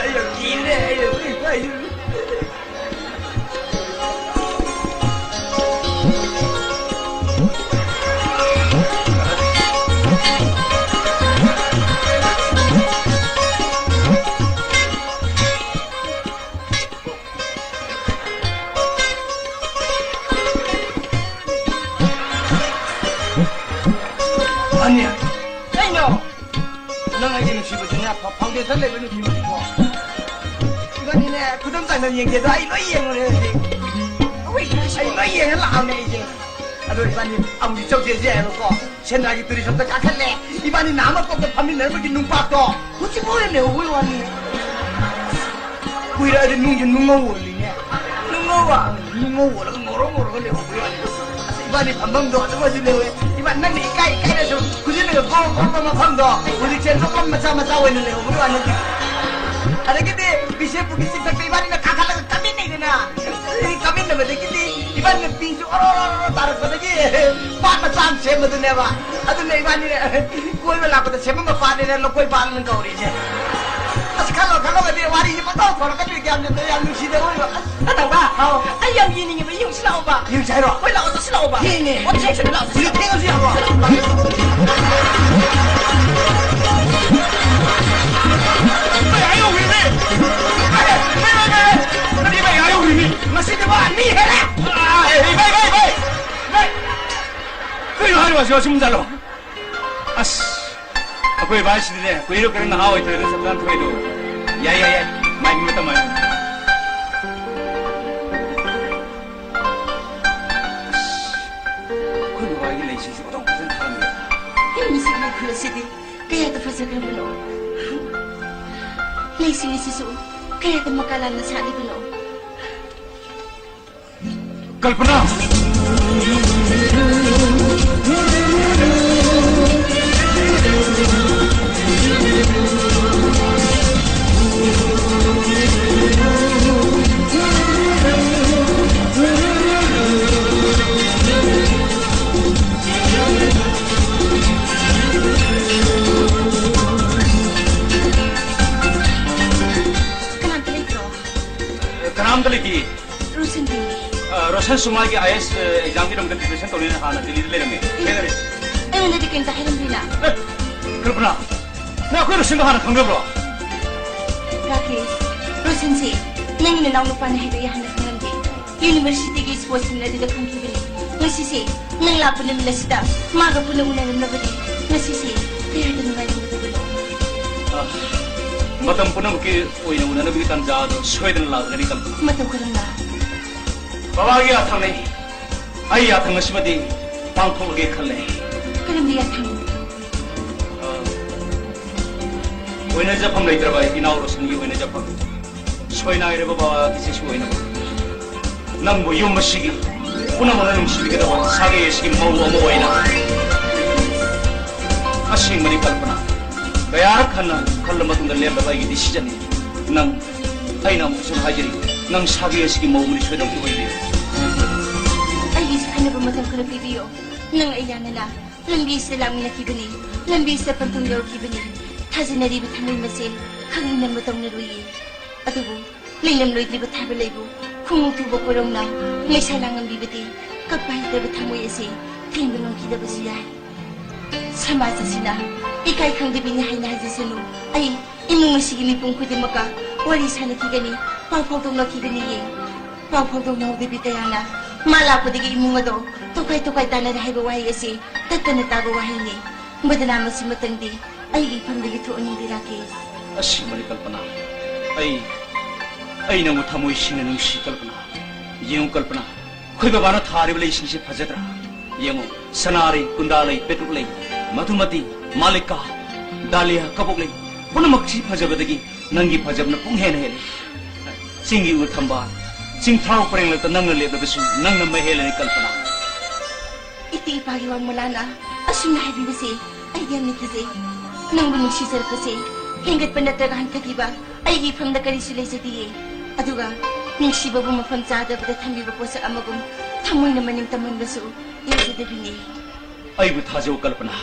ꯑꯩ ꯌꯥꯝ ꯀꯤꯔꯦ, ꯑꯩ ꯌꯥꯝ ꯀꯤꯔꯦ꯫ ꯑꯅꯤ꯫ ꯀꯩꯅꯣ? ꯅꯪ ꯑꯩꯒꯤ ꯅꯨꯡꯁꯤꯕꯗꯨꯅꯦ, ꯐ-, foundation ꯂꯩꯕ ꯅꯨꯡꯁꯤꯕꯅꯤꯀꯣ꯫ ꯏꯕꯥꯅꯤꯅꯦ, ꯈꯨꯗꯝ ꯆꯥꯡꯗꯝ ꯌꯦꯡꯒꯦꯗꯣ ꯑꯩ ꯂꯣꯏ ꯌꯦꯡꯉꯨꯔꯦ ꯍꯧꯖꯤꯛ꯫ ꯎꯏ, ꯑꯩ ꯂꯣꯏ ꯌꯦꯡꯉ ꯂꯥꯛꯑꯕꯅꯦ ꯑꯩꯁꯦ꯫ ꯑꯗꯣ ꯏꯕꯥꯅꯤ ꯑꯃꯨꯛ ꯆꯧꯁꯦꯁꯦ ꯍꯥꯏꯕꯀꯣ꯫ ꯁꯦꯟꯗ꯭ꯔꯥꯒꯤ ꯇꯨꯔꯤꯁ ꯍꯣꯝꯗ ꯀꯥꯈꯠꯂꯦ꯫ ꯏꯕꯥꯅꯤ ꯅꯍꯥꯟꯃꯛ ꯀꯣꯛꯇ ꯐꯝꯃꯤꯟꯅꯔꯝꯕꯒꯤ ꯅꯨꯡꯄꯥꯛꯇꯣ ꯍꯧꯖꯤꯛꯐꯥꯎ ꯌꯥꯝ ꯂꯩꯍꯧꯕꯩ ꯋꯥꯅꯤ꯫ ꯀꯨꯏꯔꯛꯑꯗꯤ ꯅꯨꯡꯁꯦ ꯅꯨꯡꯉꯧ ꯑꯣꯜꯂꯤꯅꯦ꯫ ꯅꯨꯡꯉꯧꯕ? ꯅꯨꯡꯉꯧ ꯑꯣꯜꯂꯒ ꯉꯧꯔꯣꯛ ꯉꯧꯔꯒ ꯂꯩꯍꯧꯕꯩ ꯋꯥꯅꯤ꯫ ꯑꯁ, ꯏꯕꯥꯅꯤ ꯐꯝꯐꯝꯗꯣ ꯑꯗꯨꯃꯁꯨ ꯂꯩꯍꯧꯋꯦ꯫ ꯏꯕꯥꯅꯤ ꯅꯪꯅ ꯏꯀꯥꯏ ꯏꯀꯥꯏꯅ ꯁꯨꯝ ꯈꯨꯖꯤꯟꯅꯒ ꯒꯣ ꯒꯣ ꯒꯣ ꯃꯐꯝꯗꯣ ꯍꯧꯖꯤꯛꯁꯦ ꯂꯣꯛꯂꯝ ꯃꯆꯥ ꯃꯆꯥ ꯑꯣꯏꯅ ꯂꯩꯍꯧꯕꯩ ꯋꯥꯅꯤ꯫ ꯑꯗꯒꯤꯗꯤ ꯕꯤꯁꯦꯝꯄꯨꯔꯒꯤ ꯆꯤꯡꯊꯛꯇ ꯏꯕꯥꯅꯤꯅ ꯀꯥꯈꯠꯂꯒ ꯀꯥꯃꯤꯟꯅꯩꯗꯅ꯫ ꯀꯥꯃꯤꯟꯅꯕꯗꯒꯤꯗꯤ ꯏꯕꯥꯅꯤ ꯄꯤꯁꯨ ꯑꯣꯔꯣ ꯑꯣꯔꯣ ꯑꯣꯔꯣ ꯇꯥꯔꯛꯄꯗꯒꯤ ꯄꯥꯠ ꯃꯆꯥ ꯑꯃ ꯁꯦꯝꯕꯗꯨꯅꯦꯕ꯫ ꯑꯗꯨꯅ ꯏꯕꯥꯅꯤ ꯀꯣꯏꯕ ꯂꯥꯛꯄꯗ ꯁꯦꯝꯃꯝꯕ ꯄꯥꯠꯅꯤꯅ ꯂꯧꯀꯣꯏ ꯄꯥꯠꯅ ꯀꯧꯔꯤꯁꯦ꯫ ꯑꯁ, ꯈꯜꯂꯣ, ꯈꯜꯂꯣꯒꯗꯤ ꯋꯥꯔꯤꯁꯦ ꯄꯪꯊꯣꯛ ꯊꯣꯛꯂꯛꯀꯗꯣꯏ ꯌꯥꯝꯅ, ꯌꯥꯝ ꯅꯨꯡꯁꯤꯗ ꯑꯣꯏꯕ꯫ ꯑꯁ, ꯀꯩꯗꯧꯕ? ꯍꯥꯎ꯫ ꯑꯩ ꯌꯥꯝ ꯌꯦꯡꯅꯤꯡꯉꯦꯕ, ꯌꯦꯡꯁꯤ ꯂꯥꯛꯑꯣꯕ꯫ ꯌꯦꯡꯁꯤ ꯍꯥꯏꯔꯣ? ꯍꯣꯏ, ꯂꯥꯛꯑꯣ, ꯆꯠꯁꯤ ꯂꯥꯛꯑꯣꯕ꯫ ꯊꯦꯡꯉꯦ꯫ ꯑꯣ, ꯊꯦꯡꯁꯨ ꯂꯥꯛꯑꯣ, ꯆꯠꯁꯤ ꯂꯥꯛꯑꯣ꯫ ꯍꯧꯖꯤꯛ ꯊꯦꯡꯉꯁꯨ ꯌꯥꯕ꯭ꯔꯣ? ꯃꯩ ꯑꯥ ꯌꯧꯈ꯭ꯔꯦꯅꯦ꯫ ꯃꯩ, ꯃꯩ, ꯃꯩ, ꯃꯩ꯫ ꯀꯔꯤ ꯃꯩ ꯑꯥ ꯌꯧꯈ꯭ꯔꯦꯅꯦ? ꯉꯁꯤꯗꯤ ꯃꯥ ꯑꯅꯤ ꯍꯦꯜꯂꯦ꯫ ꯑꯥ, ꯍꯦ, ꯍꯦ, ꯃꯩ, ꯃꯩ, ꯃꯩ, ꯃꯩ꯫ ꯃꯩ꯫ ꯀꯩꯅꯣ ꯍꯥꯏꯔꯤꯕ ꯑꯁꯤꯕꯣ? ꯑꯆꯨꯝ ꯖꯥꯠꯂꯣ? ꯑꯁ, ꯑꯩꯈꯣꯏ ꯕꯥꯁꯤꯗꯤꯅꯦ, ꯀꯨꯏꯔ ꯀꯨꯏꯔ ꯅꯍꯥ ꯑꯣꯏꯊꯣꯛꯑꯦꯗ, ꯆꯞ ꯆꯥꯅ ꯊꯣꯛꯏꯗꯣ꯫ ꯌꯥꯏ, ꯌꯥꯏ, ꯌꯥꯏ, ꯃꯥꯏ ꯃꯇꯝ ꯃꯥꯏ꯫ ꯑꯁ, ꯑꯩꯈꯣꯏ ꯕꯕꯥꯒꯤ ꯂꯩꯁꯤꯡꯁꯤ ꯑꯣꯟꯊꯣꯛ ꯐꯖꯅ ꯊꯥꯔꯝꯃꯦ꯫ ꯍꯦ, ꯃꯁꯤꯒꯤ ꯂꯩꯈꯨꯜ ꯑꯁꯤꯗꯤ ꯀꯌꯥꯗ ꯐꯖꯈ꯭ꯔꯕꯅꯣ? ꯂꯩꯁꯤꯡ ꯑꯁꯤꯁꯨ ꯀꯌꯥꯗ ꯃꯀꯥ ꯂꯥꯝꯅ ꯁꯥꯠꯂꯤꯕꯅꯣ? ꯀꯜꯄꯅꯥ! ꯅꯪꯁꯨ ꯃꯥꯒꯤ ꯑꯥꯏ ꯑꯦꯁ ꯑꯦꯛꯖꯥꯝꯒꯤꯗꯃꯛꯇ ꯄ꯭ꯔꯤꯄꯦꯔꯦꯁꯟ ꯇꯧꯅꯤꯅ ꯍꯥꯟꯅ ꯗꯤꯜꯂꯤꯗ ꯂꯩꯔꯝꯃꯦ꯫ ꯈꯦꯡꯉꯔꯦ꯫ ꯑꯩꯉꯣꯟꯗꯗꯤ ꯀꯩꯝꯇ ꯍꯥꯏꯔꯝꯗꯦꯅ꯫ ꯑꯦ, ꯀꯜꯄꯅꯥ, ꯅꯪ ꯑꯩꯈꯣꯏ ꯔꯣꯁꯟꯒ ꯍꯥꯟꯅ ꯈꯪꯅꯕ꯭ꯔꯣ? ꯔꯥꯀꯦꯁ, ꯔꯣꯁꯟꯁꯦ ꯅꯪꯒꯤ ꯅꯅꯥꯎ ꯅꯨꯄꯥꯅ ꯍꯥꯏꯕ ꯑꯩ ꯍꯥꯟꯅ ꯈꯪꯂꯝꯗꯦ꯫ ꯌꯨꯅꯤꯚꯔꯁꯤꯇꯤꯒꯤ ꯁ꯭ꯄꯣꯔꯠꯁ ꯃꯤꯠ ꯑꯗꯨꯗ ꯈꯪꯈꯤꯕꯅꯤ꯫ ꯉꯁꯤꯁꯦ ꯅꯪ ꯂꯥꯛꯄ ꯅꯨꯃꯤꯠ ꯑꯁꯤꯗ ꯃꯥꯒ ꯄꯨꯟꯅ ꯎꯅꯔꯝꯂꯕꯗꯤ ꯉꯁꯤꯁꯦ ꯀꯌꯥꯗ ꯅꯨꯡꯉꯥꯏꯔꯝꯒꯗꯕꯅꯣ꯫ ꯑ, ꯃꯇꯝ ꯄꯨꯝꯅꯃꯛꯀꯤ ꯑꯣꯏꯅ ꯎꯅꯅꯕꯒꯤ ꯇꯥꯟꯖꯥ ꯑꯗꯨ ꯁꯣꯏꯗꯅ ꯂꯥꯛꯀꯅꯤ, ꯀꯜꯄꯅꯥ꯫ ꯃꯇꯧ ꯀꯔꯝꯅ? ꯕꯕꯥꯒꯤ ꯌꯥꯊꯪꯅꯤ꯫ ꯑꯩ ꯌꯥꯊꯪ ꯑꯁꯤꯃꯗꯤ ꯄꯥꯡꯊꯣꯛꯂꯒꯦ ꯈꯜꯂꯦ꯫ ꯀꯔꯝꯕ ꯌꯥꯊꯪ? ꯑ, ꯑꯣꯏꯅꯖꯐꯝ ꯂꯩꯇ꯭ꯔꯕ ꯏꯅꯥꯎ ꯔꯣꯁꯟꯒꯤ ꯑꯣꯏꯅꯖꯐꯝ꯫ ꯁꯣꯏꯅꯥꯏꯔꯕ ꯕꯕꯥꯒꯤ ꯆꯩꯁꯨ ꯑꯣꯏꯅꯕ꯫ ꯅꯪꯕꯨ ꯌꯨꯝ ꯑꯁꯤꯒꯤ ꯄꯨꯝꯅꯃꯛꯅ ꯅꯨꯡꯁꯤꯕꯤꯒꯗꯕ ꯁꯥꯒꯩ ꯑꯁꯤꯒꯤ ꯃꯧ ꯑꯃ ꯑꯣꯏꯅ ꯑꯁꯦꯡꯕꯅꯤ ꯀꯜꯄꯅꯥ꯫ ꯀꯌꯥꯔꯛ ꯍꯟꯅ ꯈꯜꯂ ꯃꯇꯨꯡꯗ ꯂꯦꯞꯂꯕ ꯑꯩꯒꯤ ꯗꯤꯁꯤꯖꯟꯅꯤ꯫ ꯅꯪ, ꯑꯩꯅ ꯑꯃꯨꯛꯁꯨ ꯍꯥꯏꯖꯔꯤ, ꯅꯪ ꯁꯥꯒꯩ ꯑꯁꯤꯒꯤ ꯃꯧ ꯑꯃꯗꯤ ꯁꯣꯏꯗꯅ ꯑꯣꯏꯕꯤꯌꯨ꯫ ꯑꯩꯒꯤꯁꯨ ꯈꯟꯅꯕ ꯃꯇꯝ ꯈꯔ ꯄꯤꯕꯤꯌꯣ꯫ ꯅꯪ ꯑꯩ ꯌꯥꯅꯅ ꯂꯝꯕꯤꯁꯤꯗ ꯂꯥꯛꯃꯤꯟꯅꯈꯤꯕꯅꯤ, ꯂꯝꯕꯤꯁꯤꯗ ꯄꯟꯊꯨꯡ ꯌꯧꯔꯛꯈꯤꯕꯅꯤ꯫ ꯊꯥꯖꯅꯔꯤꯕ ꯊꯃꯣꯏ ꯃꯁꯦꯜ ꯈꯪꯅꯤꯡꯅꯕ ꯇꯧꯅꯔꯨꯏꯌꯦ꯫ ꯑꯗꯨꯕꯨ ꯂꯩꯔꯝꯂꯣꯏꯗ꯭ꯔꯤꯕ ꯊꯥꯕꯜ ꯂꯩꯕꯨ ꯈꯣꯡꯎꯞ ꯊꯨꯕ ꯀꯣꯏꯔꯧꯅ ꯃꯩꯁꯥ ꯂꯥꯡꯉꯝꯕꯤꯕꯗꯤ ꯀꯞꯄ ꯍꯩꯇꯕ ꯊꯃꯣꯏ ꯑꯁꯤ ꯊꯦꯝꯕ ꯉꯝꯈꯤꯗꯕꯁꯨ ꯌꯥꯏ꯫ ꯁꯃꯥꯖ ꯑꯁꯤꯅ ꯏꯀꯥꯏ ꯈꯪꯗꯕꯤꯅꯤ ꯍꯥꯏꯅ ꯍꯥꯏꯖꯁꯅꯨ꯫ ꯑꯩ ꯏꯃꯨꯡ ꯑꯁꯤꯒꯤ ꯃꯤꯄꯨꯝ ꯈꯨꯗꯤꯡꯃꯛꯀ ꯋꯥꯔꯤ ꯁꯥꯅꯈꯤꯒꯅꯤ, ꯄꯥꯎ ꯐꯥꯎꯗꯣꯛꯅꯈꯤꯒꯅꯤꯌꯦ꯫ ꯄꯥꯎ ꯐꯥꯎꯗꯣꯛꯅꯍꯧꯗꯕꯤ ꯀꯌꯥꯅ ꯃꯥ ꯂꯥꯛꯄꯗꯒꯤ ꯏꯃꯨꯡ ꯑꯗꯣ ꯇꯣꯈꯥꯏ ꯇꯣꯈꯥꯏ ꯇꯥꯅꯔꯦ ꯍꯥꯏꯕ ꯋꯥꯍꯩ ꯑꯁꯤ ꯇꯠꯇꯅ ꯇꯥꯕ ꯋꯥꯍꯩꯅꯤ꯫ ꯕꯗꯅꯥꯝ ꯑꯁꯤꯃꯇꯪꯗꯤ ꯑꯩꯒꯤ ꯏꯐꯝꯗꯒꯤ ꯊꯣꯛꯍꯟꯅꯤꯡꯗꯦ ꯔꯥꯀꯦꯁ꯫ ꯑꯁꯦꯡꯕꯅꯤ ꯀꯜꯄꯅꯥ, ꯑꯩ, ꯑꯩ ꯅꯪꯕꯨ ꯊꯃꯣꯏ ꯁꯦꯡꯅ ꯅꯨꯡꯁꯤ ꯀꯜꯄꯅꯥ꯫ ꯌꯦꯡꯉꯨ ꯀꯜꯄꯅꯥ, ꯑꯩꯈꯣꯏ ꯕꯕꯥꯅ ꯊꯥꯔꯤꯕ ꯂꯩꯁꯤꯡꯁꯦ ꯐꯖꯗ꯭ꯔꯥ? ꯌꯦꯡꯉꯨ, ꯁꯅꯥ ꯂꯩ, ꯀꯨꯟꯗꯥ ꯂꯩ, ꯄꯦꯇ꯭ꯔꯨꯛ ꯂꯩ, ꯃꯗꯨꯃꯗꯤ ꯃꯥꯂꯤꯀꯥ, ꯗꯥꯂꯤꯌꯥ, ꯀꯕꯣꯛ ꯂꯩ, ꯄꯨꯝꯅꯃꯛꯁꯤ ꯐꯖꯕꯗꯒꯤ ꯅꯪꯒꯤ ꯐꯖꯕꯅ ꯄꯨꯡ ꯍꯦꯟꯅ ꯍꯦꯜꯂꯤ꯫ ꯆꯤꯡꯒꯤ ꯎ ꯊꯝꯕꯥꯜ, ꯆꯤꯡꯊ꯭ꯔꯥꯎ ꯄꯔꯦꯡꯂꯛꯇ ꯅꯪꯅ ꯂꯦꯞꯂꯕꯁꯨ ꯅꯪꯅ ꯃꯍꯦꯜꯂꯅꯤ ꯀꯜꯄꯅꯥ꯫ ꯏꯇꯤ ꯏꯄꯥꯒꯤ ꯋꯥꯡꯃꯂꯥꯅ ꯑꯁꯨꯝꯅ ꯍꯥꯏꯕꯤꯕꯁꯦ ꯑꯩꯗꯤ ꯌꯥꯝꯅ ꯀꯤꯖꯩ꯫ ꯅꯪꯕꯨ ꯅꯨꯡꯁꯤꯖꯔꯛꯄꯁꯦ ꯍꯦꯟꯒꯠꯄ ꯅꯠꯇ꯭ꯔꯒ ꯍꯟꯊꯈꯤꯕ ꯑꯩꯒꯤ ꯏꯐꯝꯗ ꯀꯔꯤꯁꯨ ꯂꯩꯖꯗꯤꯌꯦ꯫ ꯑꯗꯨꯒ ꯅꯨꯡꯁꯤꯕꯕꯨ ꯃꯐꯝ ꯆꯥꯗꯕꯗ ꯊꯝꯕꯤꯕ ꯄꯣꯠꯁꯛ ꯑꯃꯒꯨꯝ ꯊꯃꯣꯏꯅ ꯃꯅꯤꯡ ꯇꯝꯍꯟꯕꯁꯨ ꯌꯥꯖꯗꯕꯤꯅꯦ꯫ ꯑꯩꯕꯨ ꯊꯥꯖꯧ ꯀꯜꯄꯅꯥ꯫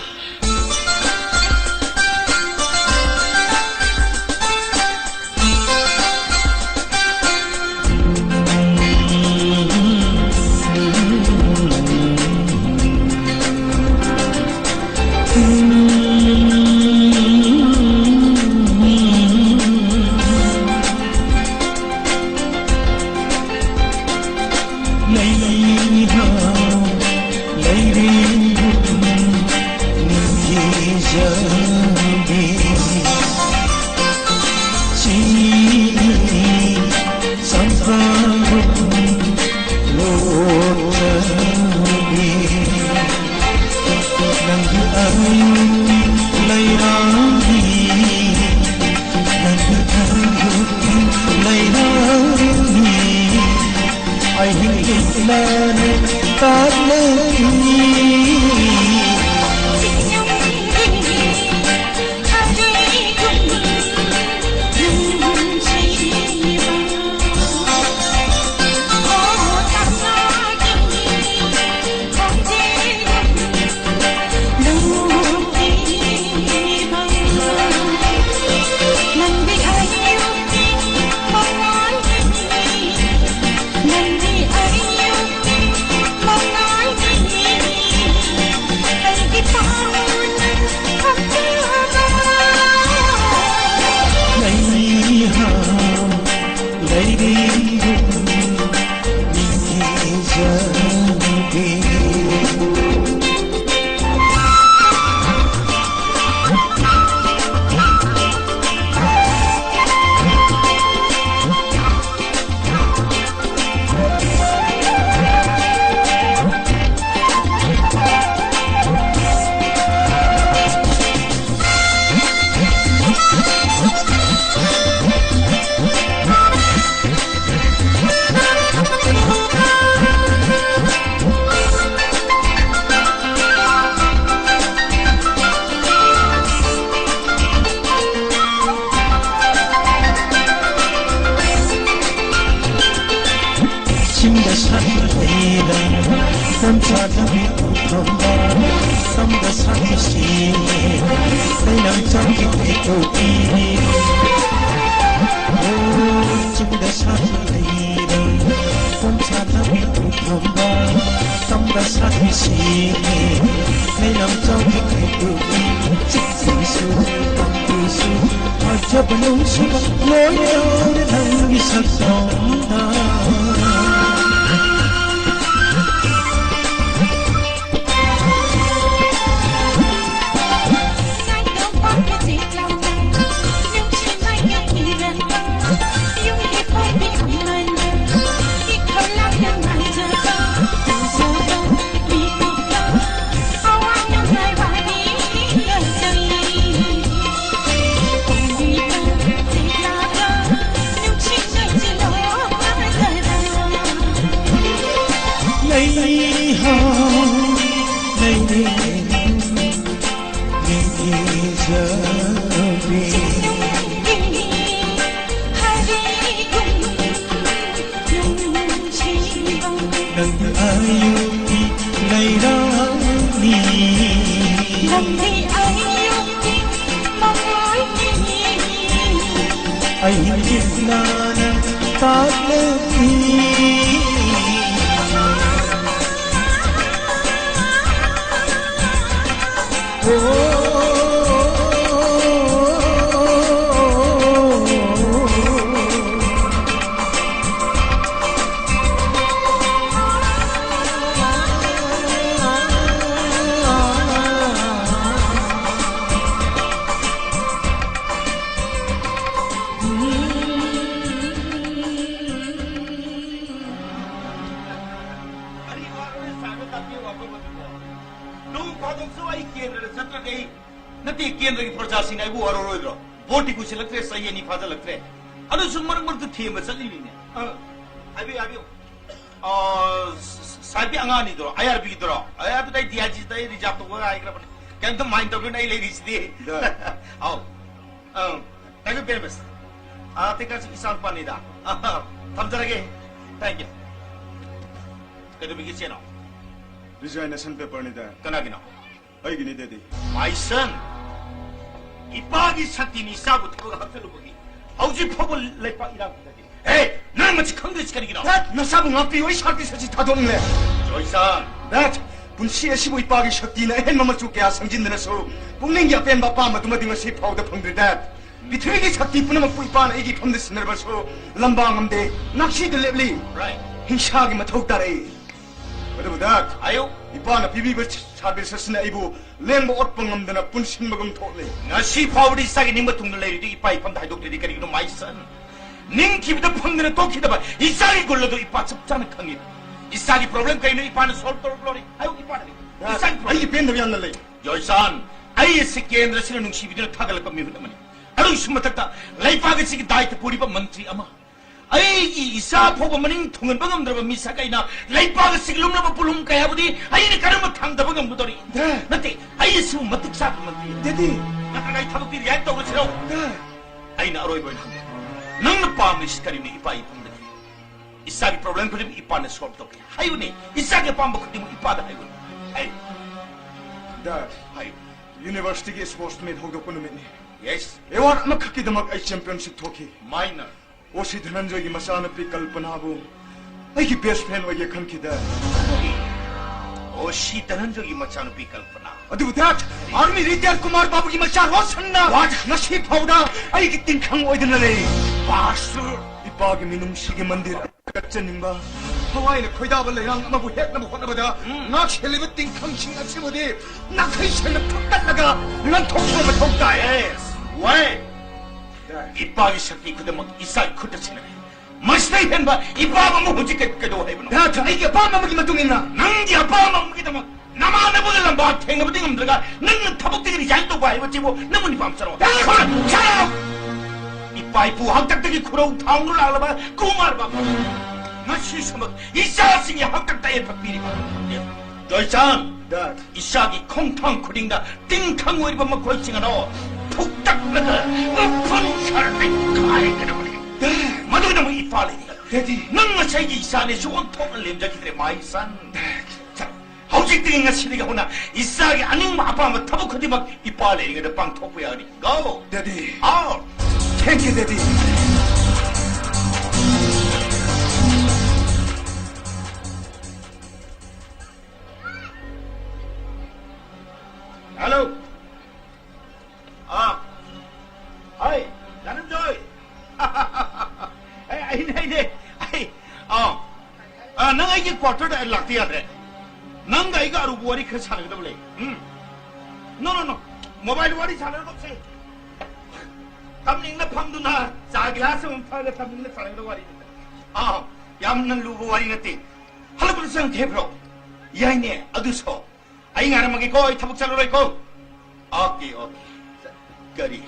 ꯆꯤꯡꯗ ꯁꯥꯠꯄ ꯂꯩꯔꯥꯡ, ꯄꯣꯝꯊꯥꯗꯕꯤ ꯎꯐꯝꯕ, ꯇꯝꯗ ꯁꯥꯠꯄꯁꯤ ꯂꯩꯔꯥꯡ ꯆꯥꯎꯕꯤ ꯀꯩꯗꯧꯕꯤ꯫ ꯑꯣ, ꯆꯤꯡꯗ ꯁꯥꯠꯄ ꯂꯩꯔꯥꯡ, ꯄꯣꯝꯊꯥꯗꯕꯤ ꯎꯐꯝꯕ, ꯇꯝꯗ ꯁꯥꯠꯄꯁꯤ ꯂꯩꯔꯥꯡ ꯆꯥꯎꯕꯤ ꯀꯩꯗꯧꯕꯤ꯫ ꯂꯣꯏ ꯇꯧꯔꯦ ꯅꯪꯒꯤ ꯁꯛꯇꯝꯗ꯫ ꯂꯩꯍꯧ, ꯂꯩꯔꯦ, ꯂꯩꯖꯕꯤ꯫ ꯅꯪ ꯑꯌꯨꯛꯀꯤ ꯂꯩꯔꯥꯡꯅꯤ꯫ ꯅꯪꯗꯤ ꯑꯌꯨꯛꯀꯤ ꯃꯉꯥꯜꯅꯤ꯫ ꯑꯩꯒꯤ ꯏꯃꯥꯅ ꯇꯥꯛꯂꯛꯏ꯫ ꯀꯔꯤ ꯋꯥꯔꯣꯏ ꯁꯥꯏꯕ ꯇꯥꯛꯄꯤꯌꯨ ꯋꯥꯐꯝ ꯑꯗꯨꯕꯨ? ꯅꯣꯡ ꯐꯥꯗꯣꯛꯁꯨ ꯑꯩ ꯀꯦꯟꯗ꯭ꯔꯗ ꯆꯠꯇ꯭ꯔꯗꯤ ꯑꯩ, ꯅꯠꯇꯦ, ꯀꯦꯟꯗ꯭ꯔꯒꯤ ꯄ꯭ꯔꯖꯥꯁꯤꯡꯅ ꯑꯩꯕꯨ ꯋꯥꯔꯧꯔꯣꯏꯗ꯭ꯔꯣ? ꯚꯣꯠꯇꯤ ꯀꯨꯏꯁꯤꯜꯂꯛꯇ꯭ꯔꯦ, ꯆꯍꯤ ꯑꯅꯤ ꯐꯥꯖꯤꯜꯂꯛꯇ꯭ꯔꯦ꯫ ꯑꯗꯨꯁꯨ ꯃꯔꯛ ꯃꯔꯛꯇ ꯊꯦꯝꯕ ꯆꯠꯂꯤꯅꯤꯅꯦ꯫ ꯑ, ꯍꯥꯏꯕꯤꯌꯨ, ꯍꯥꯏꯕꯤꯌꯨ꯫ ꯑ, ꯁ-, ꯁ-, ꯁꯥꯍꯦꯕꯀꯤ ꯑꯉꯥꯡꯅꯤꯗꯨꯔꯣ? ꯑꯥꯏ ꯑꯥꯔ ꯕꯤꯒꯤꯗꯨꯔꯣ? ꯑꯦ, ꯑꯗꯨꯗꯤ ꯑꯩ ꯗꯤ ꯑꯥꯏ ꯖꯤꯗ ꯑꯩ ꯔꯤꯖꯥꯔꯚ ꯇꯧꯕ ꯍꯥꯏꯈ꯭ꯔꯕꯅꯤ꯫ ꯀꯩꯝꯇ ꯃꯥꯏꯟ ꯇꯧꯕꯤꯔꯨꯅꯨ, ꯑꯩ ꯂꯩꯔꯤꯁꯤꯗꯤ꯫ ꯗ꯫ ꯑꯧ꯫ ꯑꯪ, thank you very much꯫ ꯑꯥ, ꯇꯦꯛꯀꯥꯁꯤ ꯏꯆꯥ ꯅꯨꯄꯥꯅꯤꯗ꯫ ꯑꯥ, ꯊꯝꯖꯔꯒꯦ꯫ Thank you꯫ ꯀꯩꯗꯧꯕꯤꯒꯦ ꯆꯦꯅꯣ? Resignation paperꯅꯤꯗ꯫ ꯀꯅꯥꯒꯤꯅꯣ? ꯑꯩꯒꯤꯅꯤ, ꯗꯦꯗꯤ꯫ My son, ꯏꯄꯥꯒꯤ ꯁꯛꯇꯤꯅꯤ ꯏꯆꯥꯕꯨ ꯊꯕꯛ ꯍꯥꯞꯆꯜꯂꯨꯕꯒꯤ꯫ ꯍꯧꯖꯤꯛ ꯐꯥꯎꯕ ꯂꯩꯄꯥꯛ ꯏꯔꯥꯡ ꯐꯠꯇꯗꯦ꯫ ꯍꯦ, ꯅꯪ ꯃꯁꯤ ꯈꯪꯗ꯭ꯔꯤꯁꯤ ꯀꯔꯤꯒꯤꯅꯣ? ꯗꯦꯠ, ꯅꯁꯥꯕꯨ ꯉꯥꯛꯄꯤꯌꯨ, ꯑꯩ ꯁꯥꯔꯚꯤꯁ ꯑꯁꯤ ꯊꯥꯗꯣꯛꯅꯤꯡꯂꯦ꯫ ꯖꯣꯏꯁꯟ꯫ ꯗꯦꯠ, ꯄꯨꯟꯁꯤ ꯑꯁꯤꯕꯨ ꯏꯄꯥꯒꯤ ꯁꯛꯇꯤꯅ ꯑꯍꯦꯟꯕ ꯃꯆꯨ ꯀꯌꯥ ꯁꯪꯖꯤꯟꯗꯨꯅꯁꯨ ꯄꯨꯛꯅꯤꯡꯒꯤ ꯑꯄꯦꯟꯕ ꯑꯄꯥꯝꯕꯗꯨꯃꯗꯤ ꯉꯁꯤ ꯐꯥꯎꯗ ꯐꯪꯗ꯭ꯔꯤ, ꯗꯦꯠ꯫ ꯄ꯭ꯔꯤꯊꯤꯕꯤꯒꯤ ꯁꯛꯇꯤ ꯄꯨꯝꯅꯃꯛꯄꯨ ꯏꯄꯥꯅ ꯑꯩꯒꯤ ꯏꯐꯝꯗ ꯁꯤꯟꯅꯔꯕꯁꯨ ꯂꯝꯕꯥ ꯉꯝꯗꯦ꯫ ꯅꯥꯛꯁꯤꯗ ꯂꯦꯞꯂꯤ꯫ Right. ꯍꯤꯡꯁꯥꯒꯤ ꯃꯊꯧ ꯇꯥꯔꯛꯏ꯫ ꯑꯗꯨꯕꯨ ꯗꯥꯠ, ꯍꯥꯏꯌꯨ꯫ ꯏꯄꯥꯅ ꯄꯤꯕꯤꯕ ꯁꯥꯔꯚꯤꯁ ꯑꯁꯤꯅ ꯑꯩꯕꯨ ꯂꯦꯡꯕ ꯑꯣꯠꯄ ꯉꯝꯗꯅ ꯄꯨꯟꯁꯤꯟꯕꯒꯨꯝ ꯊꯣꯛꯂꯦ꯫ ꯉꯁꯤ ꯐꯥꯎꯕꯗꯤ ꯏꯆꯥꯒꯤ ꯅꯤꯡꯕ ꯊꯨꯡꯅ ꯂꯩꯔꯤꯗꯨ ꯏꯄꯥ ꯏꯐꯝꯗ ꯍꯥꯏꯗꯣꯛꯇ꯭ꯔꯤꯗꯤ ꯀꯔꯤꯒꯤꯅꯣ, my son? ꯅꯤꯡꯊꯤꯕꯗ ꯐꯪꯗꯅ ꯇꯣꯛꯈꯤꯗꯕ ꯏꯆꯥꯒꯤ ꯒꯨꯜ ꯑꯗꯨ ꯏꯄꯥ ꯆꯞ ꯆꯥꯅ ꯈꯪꯉꯤ꯫ ꯏꯆꯥꯒꯤ ꯄ꯭ꯔꯣꯕ꯭ꯂꯦꯝ ꯀꯔꯤꯅꯣ ꯏꯄꯥꯅ ꯁꯣꯜꯕ ꯇꯧꯔꯛꯂꯣꯔꯦ꯫ ꯍꯥꯏꯌꯨ ꯏꯄꯥꯗ꯫ ꯏꯆꯥꯒꯤ ꯑꯩꯒꯤ ꯄ꯭ꯔꯣꯕ꯭ꯂꯦꯝ꯫ ꯄꯦꯟꯗꯕ ꯌꯥꯝꯅ ꯂꯩ꯫ ꯖꯣꯏꯁꯥꯟ, ꯑꯩ ꯑꯁꯤ ꯀꯦꯟꯗ꯭ꯔꯁꯤꯅ ꯅꯨꯡꯁꯤꯕꯤꯗꯨꯅ ꯊꯥꯒꯠꯂꯛꯄ ꯃꯤꯍꯨꯠ ꯑꯃꯅꯤ꯫ ꯑꯗꯨꯒꯤꯁꯨ ꯃꯊꯛꯇ ꯂꯩꯄꯥꯛ ꯑꯁꯤꯒꯤ ꯗꯥꯏꯇ ꯄꯨꯔꯤꯕ ꯃꯟꯇ꯭ꯔꯤ ꯑꯃ꯫ ꯑꯩꯒꯤ ꯏꯆꯥ ꯐꯥꯎꯕ ꯃꯅꯤꯡ ꯊꯨꯡꯍꯟꯕ ꯉꯝꯗ꯭ꯔꯕ ꯃꯤꯁꯛ ꯑꯩꯅ ꯂꯩꯄꯥꯛ ꯑꯁꯤꯒꯤ ꯂꯨꯝꯂꯕ ꯄꯣꯠꯂꯨꯝ ꯀꯌꯥꯕꯨꯗꯤ ꯑꯩꯅ ꯀꯔꯝꯅ ꯊꯥꯡꯗꯕ ꯉꯝꯒꯗꯧꯔꯤ? ꯗꯥ꯫ ꯅꯠꯇꯦ, ꯑꯩ ꯑꯁꯤꯕꯨ ꯃꯇꯤꯛ ꯆꯥꯕ ꯃꯟꯇ꯭ꯔꯤ ꯑꯃ꯫ ꯗꯦꯗꯤ꯫ ꯅꯠꯇ꯭ꯔꯒ ꯑꯩ ꯊꯕꯛꯇꯤ ꯔꯤꯖꯥꯏꯟ ꯇꯧꯔꯁꯤꯔꯣ? ꯗꯥ꯫ ꯑꯩꯅ ꯑꯔꯣꯏꯕ ꯑꯣꯏꯅ ꯍꯪꯒꯦ, ꯅꯪꯅ ꯄꯥꯝꯂꯤꯁꯤ ꯀꯔꯤꯅꯣ? ꯏꯄꯥ ꯏꯐꯝꯗꯒꯤ ꯏꯆꯥꯒꯤ ꯄ꯭ꯔꯣꯕ꯭ꯂꯦꯝ ꯈꯨꯗꯤꯡꯃꯛ ꯏꯄꯥꯅ ꯁꯣꯜꯕ ꯇꯧꯒꯦ꯫ ꯍꯥꯏꯌꯨꯅꯦ, ꯏꯆꯥꯒꯤ ꯑꯄꯥꯝꯕ ꯈꯨꯗꯤꯡꯃꯛ ꯏꯄꯥꯗ ꯍꯥꯏꯌꯨꯅꯦ꯫ ꯍꯥꯏꯌꯨ꯫ ꯗꯥꯠ, ꯍꯥꯏꯌꯨ꯫ ꯌꯨꯅꯤꯚꯔꯁꯤꯇꯤꯒꯤ ꯁ꯭ꯄꯣꯔꯠꯁ ꯃꯤꯠ ꯍꯧꯗꯣꯛꯄ ꯅꯨꯃꯤꯠꯅꯤ꯫ ꯌꯦꯁ꯫ ꯑꯦꯋꯥꯔꯗ ꯑꯃꯈꯛꯀꯤꯗꯃꯛ ꯑꯩ ꯆꯦꯝꯄꯤꯌꯟꯁꯤꯞ ꯊꯣꯛꯈꯤ꯫ ꯃꯥꯏꯅ꯫ ꯑꯣ ꯁꯤ ꯙꯅꯟꯖꯣꯏꯒꯤ ꯃꯆꯥꯅꯨꯄꯤ ꯀꯜꯄꯅꯥꯕꯨ ꯑꯩꯒꯤ ꯕꯦꯁ ꯐ꯭ꯔꯦꯟ ꯑꯣꯏꯒꯦ ꯈꯟꯈꯤꯗ꯫ ꯑꯣ ꯁꯤ ꯙꯅꯟꯖꯣꯏꯒꯤ ꯃꯆꯥꯅꯨꯄꯤ ꯀꯜꯄꯅꯥ꯫ ꯑꯗꯨꯕꯨ ꯗꯥꯠ, ꯑꯥꯔꯃꯤ ꯔꯤꯇꯥꯌꯔ ꯀꯨꯃꯥꯔ ꯕꯥꯕꯨꯒꯤ ꯃꯆꯥ ꯔꯣꯁꯟꯅ What? ꯉꯁꯤ ꯐꯥꯎꯗ ꯑꯩꯒꯤ ꯇꯤꯡꯈꯪ ꯑꯣꯏꯗꯨꯅ ꯂꯩ꯫ ꯕꯥꯁꯇꯔ! ꯏꯄꯥꯒꯤ ꯃꯤꯅꯨꯡꯁꯤꯒꯤ ꯃꯟꯗꯤꯔ ꯀꯠꯆꯅꯤꯡꯕ, ꯊꯋꯥꯏꯅ ꯈꯣꯏꯗꯥꯕ ꯂꯩꯔꯥꯡ ꯑꯃꯕꯨ ꯍꯦꯛꯅꯕ ꯍꯣꯠꯅꯕꯗ ꯎꯝ꯫ ꯉꯥꯛ ꯁꯦꯜꯂꯤꯕ ꯇꯤꯡꯈꯪꯁꯤꯡ ꯑꯁꯤꯕꯨꯗꯤ ꯅꯥꯈꯩ ꯁꯦꯡꯅ ꯐꯨꯛꯇꯠꯂꯒ ꯂꯪꯊꯣꯛꯄ ꯃꯊꯧ ꯇꯥꯏ꯫ Yes, wait. ꯏꯄꯥꯒꯤ ꯁꯛꯇꯤ ꯈꯨꯗꯤꯡꯃꯛ ꯏꯆꯥꯒꯤ ꯈꯨꯠꯇ ꯁꯤꯟꯅꯔꯦ꯫ ꯃꯁꯤꯗꯩ ꯍꯦꯟꯕ ꯏꯄꯥ ꯑꯃ ꯍꯧꯖꯤꯛ ꯀꯩ-, ꯀꯩꯗꯧ ꯍꯥꯏꯕꯅꯣ? ꯗꯥꯠ, ꯑꯩꯒꯤ ꯑꯄꯥꯝꯕ ꯑꯃꯒꯤ ꯃꯇꯨꯡ ꯏꯟꯅ꯫ ꯅꯪꯒꯤ ꯑꯄꯥꯝꯕ ꯑꯃꯒꯤꯗꯃꯛ ꯅꯃꯥꯟꯅꯕꯒ ꯂꯝꯕꯥ ꯊꯦꯡꯅꯕꯗꯤ ꯉꯝꯗ꯭ꯔꯒ ꯅꯪꯅ ꯊꯕꯛꯇꯒꯤ ꯔꯤꯖꯥꯏꯟ ꯇꯧꯕ ꯍꯥꯏꯕꯁꯤꯕꯨ ꯅꯪꯕꯨ ꯅꯤꯄꯥ ꯑꯃ ꯆꯠꯂꯣ꯫ ꯏꯄꯥ ꯏꯄꯨ ꯍꯥꯛꯇꯛꯇꯒꯤ ꯈꯨꯔꯧ ꯊꯥꯡꯗꯨꯅ ꯂꯥꯛꯂꯕ ꯀꯨꯃꯥꯔ ꯕꯥꯕꯨ꯫ ꯉꯁꯤꯁꯨꯃꯛ ꯏꯆꯥꯁꯤꯡꯒꯤ ꯍꯥꯛꯇꯛꯇ ꯑꯌꯦꯠꯄ ꯄꯤꯔꯤꯕ ꯖꯣꯏꯆꯥꯟ꯫ ꯗꯥꯠ꯫ ꯏꯆꯥꯒꯤ ꯈꯣꯡꯊꯥꯡ ꯈꯨꯗꯤꯡꯗ ꯇꯤꯡꯈꯪ ꯑꯣꯏꯔꯤꯕ ꯃꯈꯣꯏꯁꯤꯡ ꯑꯗꯣ ꯐꯨꯛꯇꯛꯂꯒ ꯎꯐꯨꯟ ꯁꯥꯔꯗ ꯀꯥꯏꯒꯗꯕꯅꯤ꯫ ꯃꯗꯨꯅ ꯑꯃꯨꯛ ꯏꯄꯥ ꯂꯩꯔꯤ꯫ ꯗꯦꯗꯤ꯫ ꯅꯪ ꯉꯁꯥꯏꯒꯤ ꯏꯆꯥꯅꯦꯁꯨ ꯑꯣꯟꯊꯣꯛꯅ ꯂꯦꯝꯖꯈꯤꯗ꯭ꯔꯦ, my son꯫ ꯍꯧꯖꯤꯛꯇꯒꯤ ꯉꯁꯤꯗꯒꯤ ꯍꯧꯅ ꯏꯆꯥꯒꯤ ꯑꯅꯤꯡꯕ ꯑꯄꯥꯝꯕ ꯊꯕꯛ ꯈꯨꯗꯤꯡꯃꯛ ꯏꯄꯥ ꯂꯩꯔꯤꯉꯩꯗ ꯄꯥꯡꯊꯣꯛꯄ ꯌꯥꯒꯅꯤ꯫ Go! Daddy. Out! Thank you, daddy. Hello! ꯑꯥ꯫ ꯍꯥꯏ, ꯀ꯭ꯋꯥꯇꯔꯗ ꯑꯩ ꯂꯥꯛꯇ ꯌꯥꯗ꯭ꯔꯦ꯫ ꯅꯪꯒ ꯑꯩꯒ ꯑꯔꯨꯕ ꯋꯥꯔꯤ ꯈꯔ ꯁꯥꯟꯅꯒꯗꯕ ꯂꯩ꯫ ꯎꯝ꯫ ꯅꯣ, ꯅꯣ, ꯅꯣ꯫ ꯃꯣꯕꯥꯏꯜ ꯋꯥꯔꯤ ꯁꯥꯟꯅꯔꯒꯨꯝꯁꯦ꯫ ꯇꯝꯅꯤꯡꯅ ꯐꯝꯗꯨꯅ ꯆꯥ ꯒꯤꯂꯥꯁ ꯑꯃ ꯊꯛꯑꯒ ꯇꯝꯅꯤꯡꯅ ꯁꯥꯟꯅꯒꯗꯕ ꯋꯥꯔꯤ꯫ ꯑꯥ, ꯌꯥꯝꯅ ꯂꯨꯕ ꯋꯥꯔꯤ ꯅꯠꯇꯦ꯫ ꯍꯜꯂꯛꯄꯗ ꯆꯪꯈꯤꯕ꯭ꯔꯣ? ꯌꯥꯏꯅꯦ, ꯑꯗꯨꯁꯨ꯫ ꯑꯩ ꯉꯥꯏꯔꯝꯃꯒꯦꯀꯣ, ꯑꯩ ꯊꯕꯛ ꯆꯠꯂꯔꯣꯏꯀꯣ꯫ Okay, okay. ꯀꯔꯤ?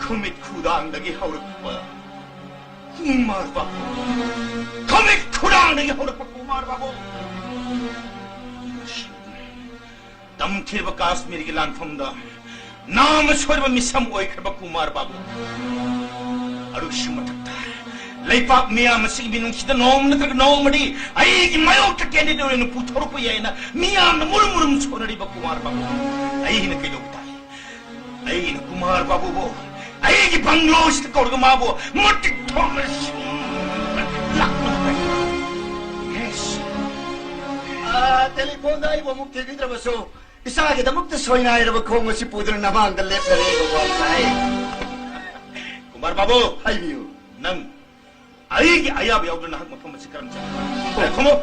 ꯈꯨꯃꯤꯠ ꯈꯨꯗꯥꯡꯗꯒꯤ ꯍꯧꯔꯛꯄ ꯀꯨꯃꯥꯔ ꯕꯥꯕꯨ꯫ ꯈꯨꯃꯤꯠ ꯈꯨꯗꯥꯡꯗꯒꯤ ꯍꯧꯔꯛꯄ ꯀꯨꯃꯥꯔ ꯕꯥꯕꯨ꯫ ꯇꯝꯊꯤꯔꯕ ꯀꯥꯁꯃꯤꯔꯒꯤ ꯂꯥꯟꯐꯝꯗ ꯅꯥꯝꯃ ꯁꯣꯏꯔꯕ ꯃꯤꯁꯝ ꯑꯣꯏꯈ꯭ꯔꯕ ꯀꯨꯃꯥꯔ ꯕꯥꯕꯨ꯫ ꯑꯗꯨꯒꯤꯁꯨ ꯃꯊꯛꯇ ꯂꯩꯄꯥꯛ ꯃꯤꯌꯥꯝ ꯑꯁꯤꯒꯤ ꯃꯤꯅꯨꯡꯁꯤꯗ ꯅꯣꯡꯃ ꯅꯠꯇ꯭ꯔꯒ ꯅꯣꯡꯃꯗꯤ ꯑꯩꯒꯤ ꯃꯥꯌꯣꯛꯇ ꯀꯦꯟꯗꯤꯗꯦꯠ ꯑꯣꯏꯅ ꯄꯨꯊꯣꯔꯛꯄ ꯌꯥꯏꯅ ꯃꯤꯌꯥꯝꯅ ꯃꯨꯔꯨꯝ ꯃꯨꯔꯨꯝ ꯁꯣꯟꯅꯔꯤꯕ ꯀꯨꯃꯥꯔ ꯕꯥꯕꯨ꯫ ꯑꯩꯅ ꯀꯩꯗꯧꯕ ꯇꯥꯏ? ꯑꯩꯅ ꯀꯨꯃꯥꯔ ꯕꯥꯕꯨꯕꯨ ꯑꯩꯒꯤ ꯕꯪꯒ꯭ꯂꯣꯁꯤꯗ ꯀꯧꯔꯒ ꯃꯥꯕꯨ ꯃꯇꯤꯛ ꯊꯣꯡꯅ ꯁꯨꯝ ꯂꯥꯛꯅꯕ ꯇꯥꯏ꯫ ꯌꯦꯁ꯫ ꯑꯥ, ꯇꯦꯂꯤꯐꯣꯟꯗ ꯑꯩꯕꯨ ꯑꯃꯨꯛ ꯊꯤꯕꯤꯗ꯭ꯔꯕꯁꯨ, ꯏꯆꯥꯒꯤꯗꯃꯛꯇ ꯁꯣꯏꯅꯥꯏꯔꯕ ꯈꯣꯡ ꯑꯁꯤ ꯄꯨꯗꯨꯅ ꯅꯃꯥꯡꯗ ꯂꯦꯞꯂꯔꯦ, ꯒꯣꯄꯥꯜ ꯁꯥꯍꯦꯕ꯫ ꯀꯨꯃꯥꯔ ꯕꯥꯕꯨ, ꯍꯥꯏꯕꯤꯌꯨ꯫ ꯅꯪ ꯑꯩꯒꯤ ꯑꯌꯥꯕ ꯌꯥꯎꯗꯅ ꯅꯍꯥꯛ ꯃꯐꯝ ꯑꯁꯤ ꯀꯔꯝ ꯆꯪꯒꯅꯤ? ꯑꯣ꯫ ꯈꯨꯝꯃꯨ꯫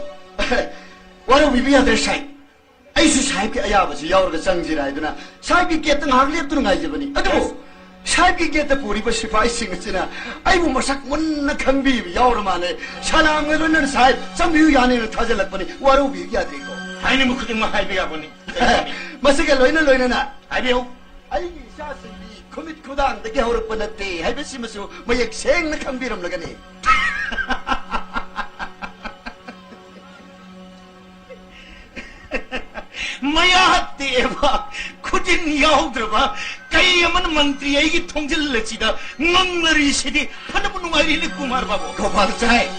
ꯋꯥꯔꯧꯕꯤꯕ ꯌꯥꯗ꯭ꯔꯦ, ꯁꯥꯍꯦꯕ꯫ ꯑꯩꯁꯨ ꯁꯥꯍꯦꯕꯀꯤ ꯑꯌꯥꯕꯁꯤ ꯌꯥꯎꯔꯒ ꯆꯪꯁꯤꯔꯥ ꯍꯥꯏꯗꯨꯅ ꯁꯥꯍꯦꯕꯀꯤ ꯒꯦꯠꯇ ꯉꯥꯏꯍꯥꯛ ꯂꯦꯞꯇꯨꯅ ꯉꯥꯏꯖꯕꯅꯤ꯫ ꯑꯗꯨꯕꯨ ꯁꯥꯍꯦꯕꯀꯤ ꯒꯦꯠꯇ ꯄꯨꯔꯤꯕ ꯁꯤꯐꯥꯏꯁꯤꯡ ꯑꯁꯤꯅ ꯑꯩꯕꯨ ꯃꯁꯛ ꯃꯨꯟꯅ ꯈꯪꯕꯤꯕ ꯌꯥꯎꯔ ꯃꯥꯜꯂꯦ꯫ ꯁꯂꯥꯝꯒ ꯂꯣꯏꯅꯅ, "ꯁꯥꯍꯦꯕ, ꯆꯪꯕꯤꯌꯨ, ꯌꯥꯅꯤꯅ" ꯊꯥꯖꯤꯜꯂꯛꯄꯅꯤ꯫ ꯋꯥꯔꯧꯕꯤꯕ ꯌꯥꯗ꯭ꯔꯦꯀꯣ꯫ ꯍꯥꯏꯅꯤꯡꯕ ꯈꯨꯗꯤꯡꯃꯛ ꯍꯥꯏꯕ ꯌꯥꯕꯅꯤ꯫ ꯃꯁꯤꯒ ꯂꯣꯏꯅ ꯂꯣꯏꯅꯅ ꯍꯥꯏꯕꯤꯌꯨ꯫ ꯑꯩꯒꯤ ꯏꯆꯥꯁꯤꯡꯗꯤ ꯈꯨꯃꯤꯠ ꯈꯨꯗꯥꯡꯗꯒꯤ ꯍꯧꯔꯛꯄ ꯅꯠꯇꯦ ꯍꯥꯏꯕꯁꯤꯃꯁꯨ ꯃꯌꯦꯛ ꯁꯦꯡꯅ ꯈꯪꯕꯤꯔꯝꯂꯒꯅꯤ꯫ ꯃꯌꯥ ꯇꯦꯛꯑꯕ, ꯈꯨꯖꯤꯟ ꯌꯥꯎꯗ꯭ꯔꯕ ꯀꯩ ꯑꯃꯅ ꯃꯟꯇ꯭ꯔꯤ ꯑꯩꯒꯤ ꯊꯣꯡꯖꯤꯜ ꯑꯁꯤꯗ ꯉꯪꯂꯔꯤꯁꯤꯗꯤ ꯐꯅꯕ ꯅꯨꯡꯉꯥꯏꯔꯤꯅꯦ, ꯀꯨꯃꯥꯔ ꯕꯥꯕꯨ꯫ ꯒꯣꯄꯥꯜ ꯁꯥꯍꯦꯕ,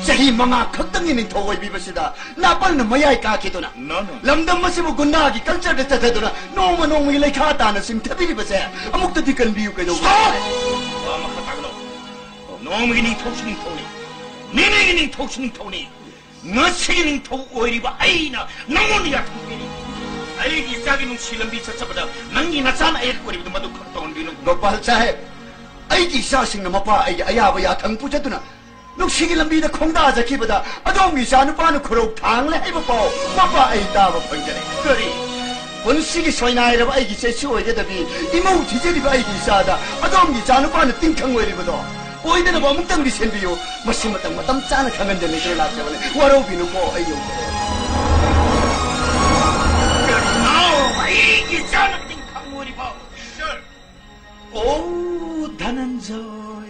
ꯆꯍꯤ ꯃꯉꯥ ꯈꯛꯇꯪꯒꯤ ꯅꯤꯡꯊꯧ ꯑꯣꯏꯕꯤꯕꯁꯤꯗ ꯅꯥꯄꯜꯅ ꯃꯌꯥꯏ ꯀꯥꯈꯤꯗꯨꯅ, No, no. ꯂꯝꯗꯝ ꯑꯁꯤꯕꯨ ꯒꯨꯟꯗꯥꯒꯤ ꯀꯜꯆꯔꯗ ꯆꯠꯊꯗꯨꯅ ꯅꯣꯡꯃ ꯅꯣꯡꯃꯒꯤ ꯂꯩꯈꯥ ꯇꯥꯅ ꯆꯤꯡꯊꯕꯤꯔꯤꯕꯁꯦ ꯑꯃꯨꯛꯇꯗꯤ ꯀꯟꯕꯤꯌꯨ ꯀꯩꯗꯧꯕ? Stop! ꯋꯥ ꯃꯈꯥ ꯇꯥꯒꯅꯨ꯫ ꯅꯣꯡꯃꯒꯤ ꯅꯤꯡꯊꯧꯁꯨ ꯅꯤꯡꯊꯧꯅꯤ, ꯅꯤꯅꯤꯒꯤ ꯅꯤꯡꯊꯧꯁꯨ ꯅꯤꯡꯊꯧꯅꯤ꯫ ꯉꯁꯤꯒꯤ ꯅꯤꯡꯊꯧ ꯑꯣꯏꯔꯤꯕ ꯑꯩꯅ ꯅꯪꯉꯣꯟꯗ ꯌꯥꯊꯪ ꯄꯤꯔꯤ꯫ ꯑꯩꯒꯤ ꯏꯆꯥꯒꯤ ꯅꯨꯡꯁꯤ ꯂꯝꯕꯤ ꯆꯠꯆꯕꯗ ꯅꯪꯒꯤ ꯅꯆꯥꯅ ꯑꯌꯦꯠꯄ ꯑꯣꯏꯔꯤꯕꯗꯨ ꯃꯗꯨ ꯈꯛ ꯇꯧꯍꯟꯕꯤꯅꯨ꯫ ꯒꯣꯄꯥꯜ ꯁꯥꯍꯦꯕ, ꯑꯩꯒꯤ ꯏꯆꯥꯁꯤꯡꯅ ꯃꯄꯥ ꯑꯩꯒꯤ ꯑꯌꯥꯕ ꯌꯥꯊꯪ ꯄꯨꯖꯗꯨꯅ ꯅꯨꯡꯁꯤꯒꯤ ꯂꯝꯕꯤꯗ ꯈꯣꯡꯗꯥꯖꯈꯤꯕꯗ ꯑꯗꯣꯝꯒꯤ ꯏꯆꯥ ꯅꯨꯄꯥꯅ ꯈꯨꯔꯧ ꯊꯥꯡꯂꯦ ꯍꯥꯏꯕ ꯄꯥꯎ ꯃꯄꯥ ꯑꯩ ꯇꯥꯕ ꯐꯪꯖꯔꯦ꯫ ꯀꯔꯤ? ꯄꯨꯟꯁꯤꯒꯤ ꯁꯣꯏꯅꯥꯏꯔꯕ ꯑꯩꯒꯤ ꯆꯩꯁꯨ ꯑꯣꯏꯒꯗꯕꯤ ꯏꯃꯧ ꯊꯤꯖꯔꯤꯕ ꯑꯩꯒꯤ ꯏꯆꯥꯗ ꯑꯗꯣꯝꯒꯤ ꯏꯆꯥ ꯅꯨꯄꯥꯅ ꯇꯤꯡꯈꯪ ꯑꯣꯏꯔꯤꯕꯗꯣ ꯑꯣꯏꯗꯅꯕ ꯑꯃꯨꯛꯇꯪꯗꯤ ꯁꯦꯟꯕꯤꯌꯨ꯫ ꯃꯁꯤꯃꯇꯪ ꯃꯇꯝ ꯆꯥꯅ ꯈꯪꯍꯟꯖꯅꯤꯡꯗꯨꯅ ꯂꯥꯛꯆꯕꯅꯤ꯫ ꯋꯥꯔꯧꯕꯤꯅꯨꯀꯣ, ꯑꯩ ꯌꯧꯖꯔꯦ꯫ ꯀꯔꯤꯅꯣ? ꯑꯩꯒꯤ ꯏꯆꯥꯅ ꯇꯤꯡꯈꯪ ꯑꯣꯏꯔꯤꯕ? ꯁꯔ꯫ ꯑꯣ, ꯙꯅꯟꯖꯣꯏ꯫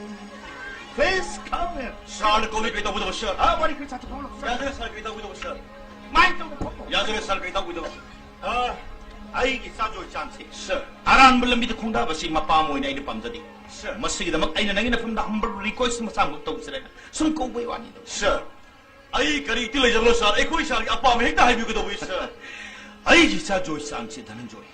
Please come in. ꯁꯥꯔꯅ ꯀꯧꯔꯤ ꯀꯩ ꯇꯧꯒꯗꯕ, ꯁꯥꯔ? ꯑꯥ, ꯋꯥꯔꯤ ꯈꯔ ꯁꯥꯊꯣꯛꯍꯧꯔꯣ, ꯁꯥꯔ꯫ ꯌꯥꯖꯔꯦ, ꯁꯥꯔ, ꯀꯩ ꯇꯧꯒꯗꯕ, ꯁꯥꯔ? ꯃꯥꯏ ꯇꯧꯗ ꯊꯣꯛꯈ꯭ꯔꯣ꯫ ꯌꯥꯖꯔꯦ, ꯁꯥꯔ, ꯀꯩ ꯇꯧꯒꯗꯕ? ꯑꯥ, ꯑꯩꯒꯤ ꯏꯆꯥ ꯖꯣꯏꯆꯥꯟꯁꯦ, ꯁꯥꯔ, ꯑꯔꯥꯟꯕ ꯂꯝꯕꯤꯗ ꯈꯣꯡꯗꯥꯕꯁꯤ ꯃꯄꯥ ꯑꯃ ꯑꯣꯏꯅ ꯑꯩꯅ ꯄꯥꯝꯖꯗꯦ꯫ ꯁꯥꯔ꯫ ꯃꯁꯤꯒꯤꯗꯃꯛ ꯑꯩꯅ ꯅꯪꯒꯤ ꯅꯐꯝꯗ humble request ꯃꯆꯥ ꯑꯃꯈꯛ ꯇꯧꯖꯔꯦ꯫ ꯁꯨꯝ ꯀꯧꯕꯩ ꯋꯥꯅꯤꯗ꯫ ꯁꯥꯔ, ꯑꯩ ꯀꯔꯤ ꯏꯊꯤꯜ ꯂꯩꯖꯕꯅꯣ, ꯁꯥꯔ? ꯑꯩꯈꯣꯏ ꯁꯥꯔꯒꯤ ꯑꯄꯥꯝꯕ ꯍꯦꯛꯇ ꯍꯥꯏꯕꯤꯌꯨ ꯀꯩꯗꯧꯕꯒꯤ, ꯁꯥꯔ? ꯑꯩꯒꯤ ꯏꯆꯥ ꯖꯣꯏꯆꯥꯟꯁꯦ, ꯙꯅꯟꯖꯣꯏ,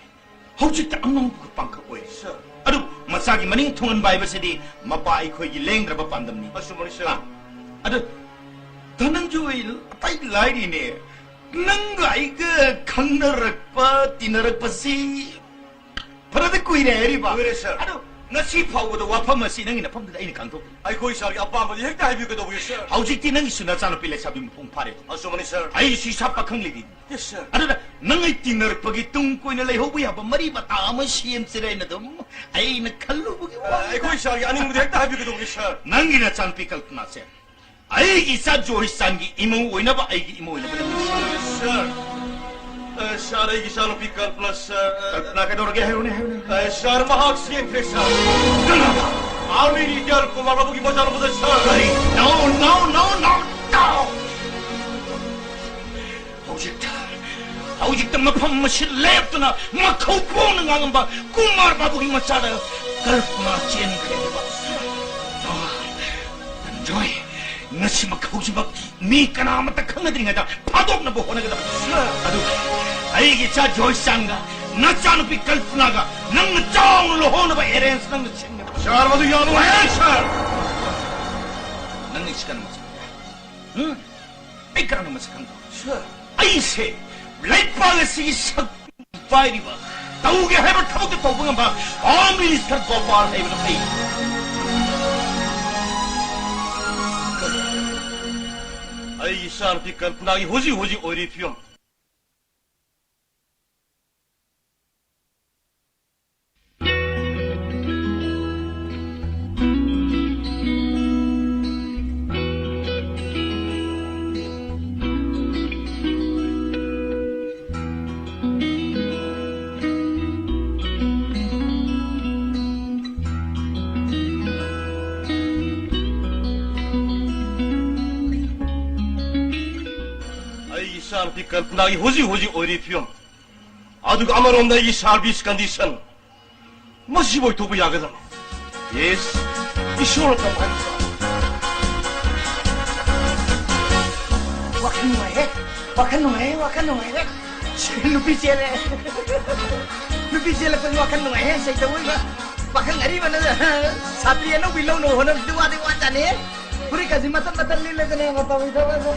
ꯍꯧꯖꯤꯛꯇ ꯑꯉꯥꯎꯕꯒ ꯄꯥꯡꯈꯛ ꯑꯣꯏꯔꯦ꯫ ꯁꯥꯔ꯫ ꯑꯗꯨ ꯃꯆꯥꯒꯤ ꯃꯅꯤꯡ ꯊꯨꯡꯍꯟꯕ ꯍꯥꯏꯕꯁꯤꯗꯤ ꯃꯄꯥ ꯑꯩꯈꯣꯏꯒꯤ ꯂꯦꯡꯗ꯭ꯔꯕ ꯄꯥꯟꯗꯝꯅꯤ꯫ ꯑꯆꯨꯝꯕꯅꯤ, ꯁꯥꯔ꯫ ꯑꯥ, ꯑꯗꯨ ꯙꯅꯟꯖꯣꯏ, ꯑꯇꯩ ꯂꯥꯏꯔꯤꯅꯦ, ꯅꯪꯒ ꯑꯩꯒ ꯈꯪꯅꯔꯛꯄ, ꯇꯤꯟꯅꯔꯛꯄꯁꯤ ꯐꯅꯗꯤ ꯀꯨꯏꯔꯦ ꯍꯥꯏꯔꯤꯕ꯫ ꯀꯨꯏꯔꯦ, ꯁꯥꯔ꯫ ꯑꯗꯨ ꯉꯁꯤ ꯐꯥꯎꯕꯗ ꯋꯥꯐꯝ ꯑꯁꯤ ꯅꯪꯒꯤ ꯅꯐꯝꯗꯨꯗ ꯑꯩꯅ ꯈꯪꯗꯣꯛꯂꯤ꯫ ꯑꯩꯈꯣꯏ ꯁꯥꯔꯒꯤ ꯑꯄꯥꯝꯕꯗꯤ ꯍꯦꯛꯇ ꯍꯥꯏꯕꯤꯌꯨ ꯀꯩꯗꯧꯕꯒꯤ, ꯁꯥꯔ? ꯍꯧꯖꯤꯛꯇꯤ ꯅꯪꯒꯤꯁꯨ ꯅꯆꯥꯅꯨꯄꯤ ꯂꯩꯁꯥꯕꯤ ꯃꯄꯨꯡ ꯐꯥꯔꯦ꯫ ꯑꯆꯨꯝꯕꯅꯤ, ꯁꯥꯔ꯫ ꯑꯩꯁꯨ ꯏꯁꯥ ꯄꯥꯈꯪ ꯂꯩꯔꯤ꯫ ꯌꯦꯁ, ꯁꯥꯔ꯫ ꯑꯗꯨꯅ ꯅꯪ ꯑꯩ ꯇꯤꯟꯅꯔꯛꯄꯒꯤ ꯇꯨꯡ ꯀꯣꯏꯅ ꯂꯩꯍꯧꯕ ꯌꯥꯕ ꯃꯔꯤ ꯃꯇꯥ ꯑꯃ ꯁꯦꯝꯁꯤꯔꯦꯅ ꯑꯗꯨꯝ ꯑꯩꯅ ꯈꯜꯂꯨꯕꯒꯤ ꯋꯥꯅꯤꯗ꯫ ꯑꯩꯈꯣꯏ ꯁꯥꯔꯒꯤ ꯑꯅꯤꯡꯕꯗꯤ ꯍꯦꯛꯇ ꯍꯥꯏꯕꯤꯌꯨ ꯀꯩꯗꯧꯕꯒꯤ, ꯁꯥꯔ? ꯅꯪꯒꯤ ꯅꯆꯥꯅꯨꯄꯤ ꯀꯜꯄꯅꯥꯁꯦ ꯑꯩꯒꯤ ꯏꯆꯥ ꯖꯣꯏꯆꯥꯟꯒꯤ ꯏꯃꯧ ꯑꯣꯏꯅꯕ ꯑꯩꯒꯤ ꯏꯃꯧ ꯑꯣꯏꯅꯕ ꯅꯪ ꯁꯤꯟꯕꯤꯌꯨ꯫ ꯁꯥꯔ, ꯑ, ꯁꯥꯔ, ꯑꯩꯒꯤ ꯏꯆꯥꯅꯨꯄꯤ ꯀꯜꯄꯅꯥ, ꯁꯥꯔ, ꯑ, ꯀꯜꯄꯅꯥ ꯀꯩꯗꯧꯔꯒꯦ? ꯍꯥꯏꯔꯨꯅꯦ, ꯍꯥꯏꯔꯨꯅꯦ꯫ ꯑ, ꯁꯥꯔ, ꯃꯍꯥꯛ ꯆꯦꯟꯈ꯭ꯔꯦ, ꯁꯥꯔ꯫ ꯀꯅꯥꯗ? ꯑꯥꯔꯃꯤ ꯔꯤꯇꯥꯌꯔ ꯀꯨꯃꯥꯔ ꯕꯥꯕꯨꯒꯤ ꯃꯆꯥꯅꯨꯄꯥꯗ, ꯁꯥꯔ꯫ ꯀꯔꯤ? No, no, no, no, no! ꯍꯧꯖꯤꯛꯇ, ꯍꯧꯖꯤꯛꯇ ꯃꯐꯝ ꯑꯁꯤꯗ ꯂꯦꯞꯇꯨꯅ ꯃꯈꯧ ꯄꯣꯡꯅ ꯉꯥꯡꯉꯝꯕ ꯀꯨꯃꯥꯔ ꯕꯥꯕꯨꯒꯤ ꯃꯆꯥꯗ ꯀꯜꯄꯅꯥ ꯆꯦꯟꯈ꯭ꯔꯦ ꯍꯥꯏꯕ꯫ ꯑ, ꯙꯅꯟꯖꯣꯏ, ꯉꯁꯤꯃꯛ ꯍꯧꯖꯤꯛꯃꯛ ꯃꯤ ꯀꯅꯥ ꯑꯃꯠꯇ ꯈꯪꯅꯗ꯭ꯔꯤꯉꯩꯗ ꯐꯥꯗꯣꯛꯅꯕ ꯍꯣꯠꯅꯒꯗꯕꯅꯤ꯫ ꯁꯥꯔ꯫ ꯑꯗꯨꯒ ꯑꯩꯒꯤ ꯏꯆꯥ ꯖꯣꯏꯆꯥꯟꯒ ꯅꯆꯥꯅꯨꯄꯤ ꯀꯜꯄꯅꯥꯒ ꯅꯪꯅ ꯆꯥꯎꯅ ꯂꯨꯍꯣꯡꯅꯕ ꯑꯦꯔꯦꯟꯖ ꯅꯪꯅ ꯁꯤꯟꯒꯗꯕꯅꯤ꯫ ꯁꯥꯔ, ꯃꯗꯨ ꯌꯥꯔꯣꯏ꯫ ꯁꯥꯔ! ꯅꯪ ꯑꯩꯁꯤ ꯀꯔꯝꯕ ꯆꯠꯅ? ꯍꯨꯝ? ꯑꯩ ꯀꯔꯝꯕ ꯃꯁꯛ ꯈꯪꯗꯕ? ꯁꯥꯔ꯫ ꯑꯩꯁꯦ ꯂꯩꯄꯥꯛ ꯑꯁꯤꯒꯤ ꯁꯛ ꯄꯥꯏꯔꯤꯕ, ꯇꯧꯒꯦ ꯍꯥꯏꯕ ꯊꯕꯛꯇ ꯇꯧꯕ ꯉꯝꯕ ꯍꯣꯝ ꯃꯤꯅꯤꯁꯇꯔ ꯒꯣꯄꯥꯜ ꯍꯥꯏꯕꯗꯨ ꯑꯩ꯫ ꯑꯩꯒꯤ ꯏꯆꯥꯅꯨꯄꯤ ꯀꯜꯄꯅꯥꯒꯤ ꯍꯧꯖꯤꯛ ꯍꯧꯖꯤꯛ ꯑꯣꯏꯔꯤ ꯐꯤꯕꯝ꯫ ꯑꯩꯒꯤ ꯏꯆꯥꯅꯨꯄꯤ ꯀꯜꯄꯅꯥꯒꯤ ꯍꯧꯖꯤꯛ ꯍꯧꯖꯤꯛ ꯑꯣꯏꯔꯤ ꯐꯤꯕꯝ, ꯑꯗꯨꯒ ꯑꯃꯔꯣꯝꯗ ꯑꯩꯒꯤ service condition, ꯃꯁꯤꯕꯨ ꯑꯣꯏꯊꯣꯛꯄ ꯌꯥꯒꯗ꯭ꯔꯅꯦ? Yes, ꯏꯁꯣꯔꯅ ꯇꯝꯕ ꯍꯥꯏꯕꯗꯣ꯫ ꯋꯥꯈꯜ ꯅꯨꯡꯉꯥꯏꯍꯦ, ꯋꯥꯈꯜ ꯅꯨꯡꯉꯥꯏꯍꯦ, ꯋꯥꯈꯜ ꯅꯨꯡꯉꯥꯏꯍꯦ꯫ ꯅꯨꯄꯤ ꯆꯦꯜꯂꯦ꯫ ꯅꯨꯄꯤ ꯆꯦꯜꯂꯛꯄꯁꯤ ꯋꯥꯈꯜ ꯅꯨꯡꯉꯥꯏꯍꯦ, ꯁꯩꯇꯧ ꯑꯣꯏꯕ꯫ ꯄꯥꯈꯪ ꯑꯔꯤꯕꯅ ꯁꯥꯇ꯭ꯔꯤ ꯑꯅꯧꯕꯤ ꯂꯧꯅꯕ ꯍꯣꯠꯅꯕꯁꯤ ꯋꯥꯗꯤ ꯋꯥꯖꯥꯠꯅꯤ꯫ ꯐꯨꯔꯤꯠꯀꯁꯤ ꯃꯇꯠ ꯃꯇꯠ ꯂꯤꯠꯂꯗꯅ ꯃꯇꯧꯒꯤ ꯊꯕꯛꯁꯦ꯫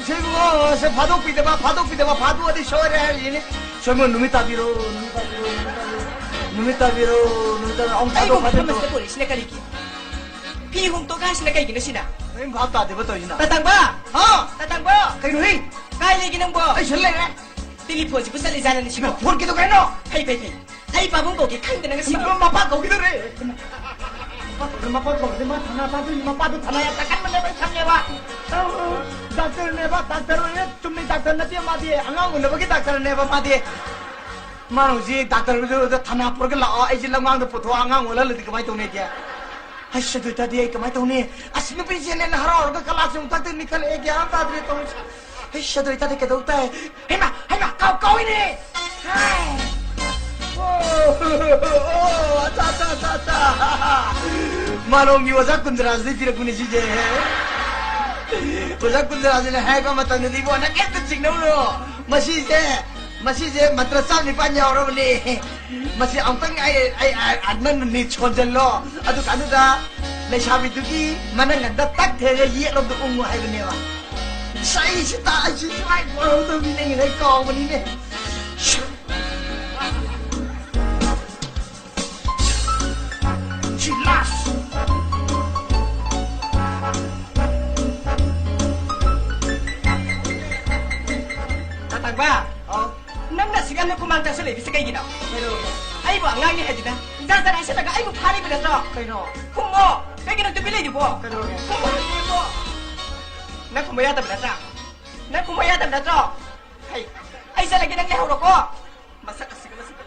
ꯏꯁꯩꯕꯨ ꯁꯦ ꯐꯥꯗꯣꯛꯄꯤꯗꯕ, ꯐꯥꯗꯣꯛꯄꯤꯗꯕ, ꯐꯥꯗꯣꯛꯑꯗꯤ ꯁꯣꯏꯔꯦ ꯍꯥꯏꯔꯤꯁꯤꯅꯤ꯫ ꯁꯣꯏꯃꯣꯟ ꯅꯨꯃꯤꯠ ꯇꯥꯕꯤꯔꯣ, ꯅꯨꯃꯤꯠ ꯇꯥꯕꯤꯔꯣ, ꯅꯨꯃꯤꯠ ꯇꯥꯕꯤꯔꯣ, ꯅꯨꯃꯤꯠ ꯇꯥꯕꯤꯔꯣ, ꯅꯨꯃꯤꯠ ꯇꯥꯕꯤꯔꯣ꯫ ꯑꯃꯨꯛ ꯊꯥꯗꯣꯛ ꯑꯩꯕꯨ ꯊꯥꯖꯤꯟ ꯃꯐꯝ ꯇꯧ꯫ ꯑꯁꯤꯗ ꯄꯨꯔꯛꯏꯁꯤꯅ ꯀꯔꯤꯒꯤ? ꯐꯤ ꯍꯣꯡꯗꯣꯛ ꯍꯥꯏꯁꯤꯅ ꯀꯩꯒꯤꯅꯣ ꯁꯤꯅ? ꯀꯔꯤꯝ ꯚꯥꯞ ꯇꯥꯗꯦꯕ ꯇꯧꯔꯤꯁꯤꯅ꯫ ꯇꯥꯇꯪꯕ! ꯍꯥ? ꯇꯥꯇꯪꯕ! ꯀꯩꯅꯣꯍꯦ? ꯀꯥꯏ ꯂꯩꯒꯦ ꯅꯪꯕꯣ? ꯑꯩ ꯁꯤꯗ ꯂꯩꯔꯦ꯫ ꯇꯦꯂꯤꯐꯣꯟꯁꯤꯕꯨ ꯆꯠꯂꯤꯖꯥꯠꯂꯅꯦ ꯁꯤꯕꯣ? ꯐꯣꯟ ꯀꯩꯗꯧꯒꯦ ꯍꯥꯏꯅꯣ? ꯐꯩ, ꯐꯩ, ꯐꯩ꯫ ꯑꯩ ꯄꯥꯕꯨꯡ ꯀꯧꯒꯦ ꯈꯪꯗꯅ ꯉꯁꯤꯕꯣ꯫ ꯃꯄꯥ ꯀꯧꯈꯤꯗꯧꯔꯦ꯫ ꯃꯄꯥ ꯀꯧꯈꯤꯗꯧꯔꯦ, ꯃꯄꯥ ꯀꯧꯈꯤꯗꯧꯔꯦ, ꯃꯥ ꯊꯥꯅ ꯄꯥꯗꯣꯏꯅꯤ, ꯃꯄꯥꯗꯣ ꯊꯥꯅ ꯌꯥꯝ ꯇꯥꯀꯟꯕꯅꯦꯕ, ꯑꯩ ꯈꯪꯉꯦꯕ꯫ ꯗꯥꯛꯇꯔꯅꯦꯕ, ꯗꯥꯛꯇꯔ ꯑꯣꯏꯔꯦ, ꯆꯨꯝꯅꯩ ꯗꯥꯛꯇꯔ ꯅꯠꯇꯦ ꯃꯥꯗꯤ, ꯑꯉꯥꯡ ꯎꯅꯕꯒꯤ ꯗꯥꯛꯇꯔꯅꯦꯕ ꯃꯥꯗꯤ꯫ ꯃꯥꯅ ꯍꯧꯖꯤꯛ ꯗꯥꯛꯇꯔꯗꯨꯗ ꯊꯥꯅ ꯄꯨꯔꯒ ꯂꯥꯛꯑꯣ, ꯑꯩꯁꯦ ꯂꯝꯉꯥꯡꯗ ꯄꯨꯊꯣꯛꯑ ꯑꯉꯥꯡ ꯑꯣꯜꯍꯜꯂꯗꯤ ꯀꯃꯥꯏꯅ ꯇꯧꯅꯤꯒꯦ? ꯑꯁ, ꯑꯗꯨ ꯑꯣꯏꯇꯥꯔꯗꯤ ꯑꯩ ꯀꯃꯥꯏꯅ ꯇꯧꯅꯤ? ꯑꯁ, ꯅꯨꯄꯤꯁꯦꯅ ꯍꯔꯥꯎꯔꯒ ꯀꯂꯥꯛꯁꯦ ꯑꯃꯨꯛ ꯊꯛꯇ ꯅꯤꯛꯈꯠꯂꯛꯑꯦ, ꯒ꯭ꯌꯥꯟ ꯑꯃ ꯇꯥꯗ꯭ꯔꯦ ꯇꯧꯔꯤꯁꯦ꯫ ꯍꯩꯁ, ꯑꯗꯨ ꯑꯣꯏꯇꯥꯔꯗꯤ ꯀꯩꯗꯧ ꯇꯥꯏ? ꯍꯩꯃꯥ, ꯍꯩꯃꯥ, ꯀꯥꯎ-, ꯀꯥꯎꯏꯅꯦ! ꯍꯥꯏ! ꯑꯣ, ꯑꯣ, ꯑꯆꯥ, ꯑꯆꯥ, ꯑꯆꯥ, ꯑꯆꯥ꯫ ꯃꯥꯂꯣꯝꯒꯤ ꯑꯣꯖꯥ ꯀꯨꯟꯗ꯭ꯔꯥꯁꯤꯗꯒꯤ ꯄꯤꯔꯛꯄꯅꯦ ꯁꯤꯁꯦ꯫ ꯑꯣꯖꯥ ꯀꯨꯟꯗ꯭ꯔꯥꯁꯤꯅ ꯍꯥꯏꯔꯛꯄ ꯃꯇꯝꯗꯗꯤ ꯏꯕꯣ, ꯅꯪ ꯀꯩꯝꯇ ꯆꯤꯡꯅꯧꯅꯨ꯫ ꯃꯁꯤꯁꯦ, ꯃꯁꯤꯁꯦ ꯃꯟꯇ꯭ꯔ ꯆꯥꯝ ꯅꯤꯄꯥꯟ ꯌꯥꯎꯔꯕꯅꯦ꯫ ꯃꯁꯤ ꯑꯃꯨꯛꯇꯪ ꯑꯩ, ꯑꯩ, ꯑꯩ, ꯅꯪꯅ ꯅꯤꯠ ꯁꯣꯟꯖꯜꯂꯣ꯫ ꯑꯗꯨ ꯀꯥꯟꯗꯨꯗ ꯂꯩꯁꯥꯕꯤꯗꯨꯒꯤ ꯃꯅꯪꯒꯟꯗ ꯇꯛ ꯊꯦꯡꯉꯒ ꯌꯦꯠꯂꯣꯝꯗ ꯎꯪꯉꯨ ꯍꯥꯏꯕꯅꯦꯕ꯫ ꯏꯁꯩꯁꯤ ꯇꯥ-, ꯑꯩꯁꯤ ꯁꯨꯃꯥꯏꯅ ꯇꯧꯔꯗꯕꯅꯤꯅꯦ, ꯉꯁꯥꯏ ꯀꯥꯎꯕꯅꯤꯅꯦ꯫ ꯁꯤ ꯂꯥꯁ꯫ ꯀꯩꯒꯤꯅꯣ? ꯀꯩꯗꯧꯔꯒꯦ? ꯑꯩꯕꯨ ꯑꯉꯥꯡꯅꯤ ꯍꯥꯏꯗꯨꯅ ꯖꯥꯠ ꯖꯥꯠ ꯍꯥꯏꯁꯤꯜꯂꯒ ꯑꯩꯕꯨ ꯐꯥꯔꯤꯕ ꯅꯠꯇ꯭ꯔꯣ? ꯀꯩꯅꯣ? ꯈꯨꯝꯃꯣ! ꯀꯩꯒꯤꯅꯣ ꯇꯨꯃꯤꯟ ꯂꯩꯗꯨꯕꯣ? ꯀꯩꯗꯧꯔꯒꯦ? ꯈꯨꯝꯃꯣ ꯍꯥꯏꯕꯅꯦꯀꯣ! ꯅꯪ ꯈꯨꯝꯕ ꯌꯥꯗꯕ ꯅꯠꯇ꯭ꯔꯥ? ꯅꯪ ꯈꯨꯝꯕ ꯌꯥꯗꯕ ꯅꯠꯇ꯭ꯔꯣ? ꯍꯩ, ꯑꯩ ꯆꯠꯂꯒꯦ, ꯅꯪ ꯂꯩꯍꯧꯔꯣꯀꯣ꯫ ꯃꯁꯛ ꯑꯁꯤꯒ ꯃꯁꯤꯒ꯫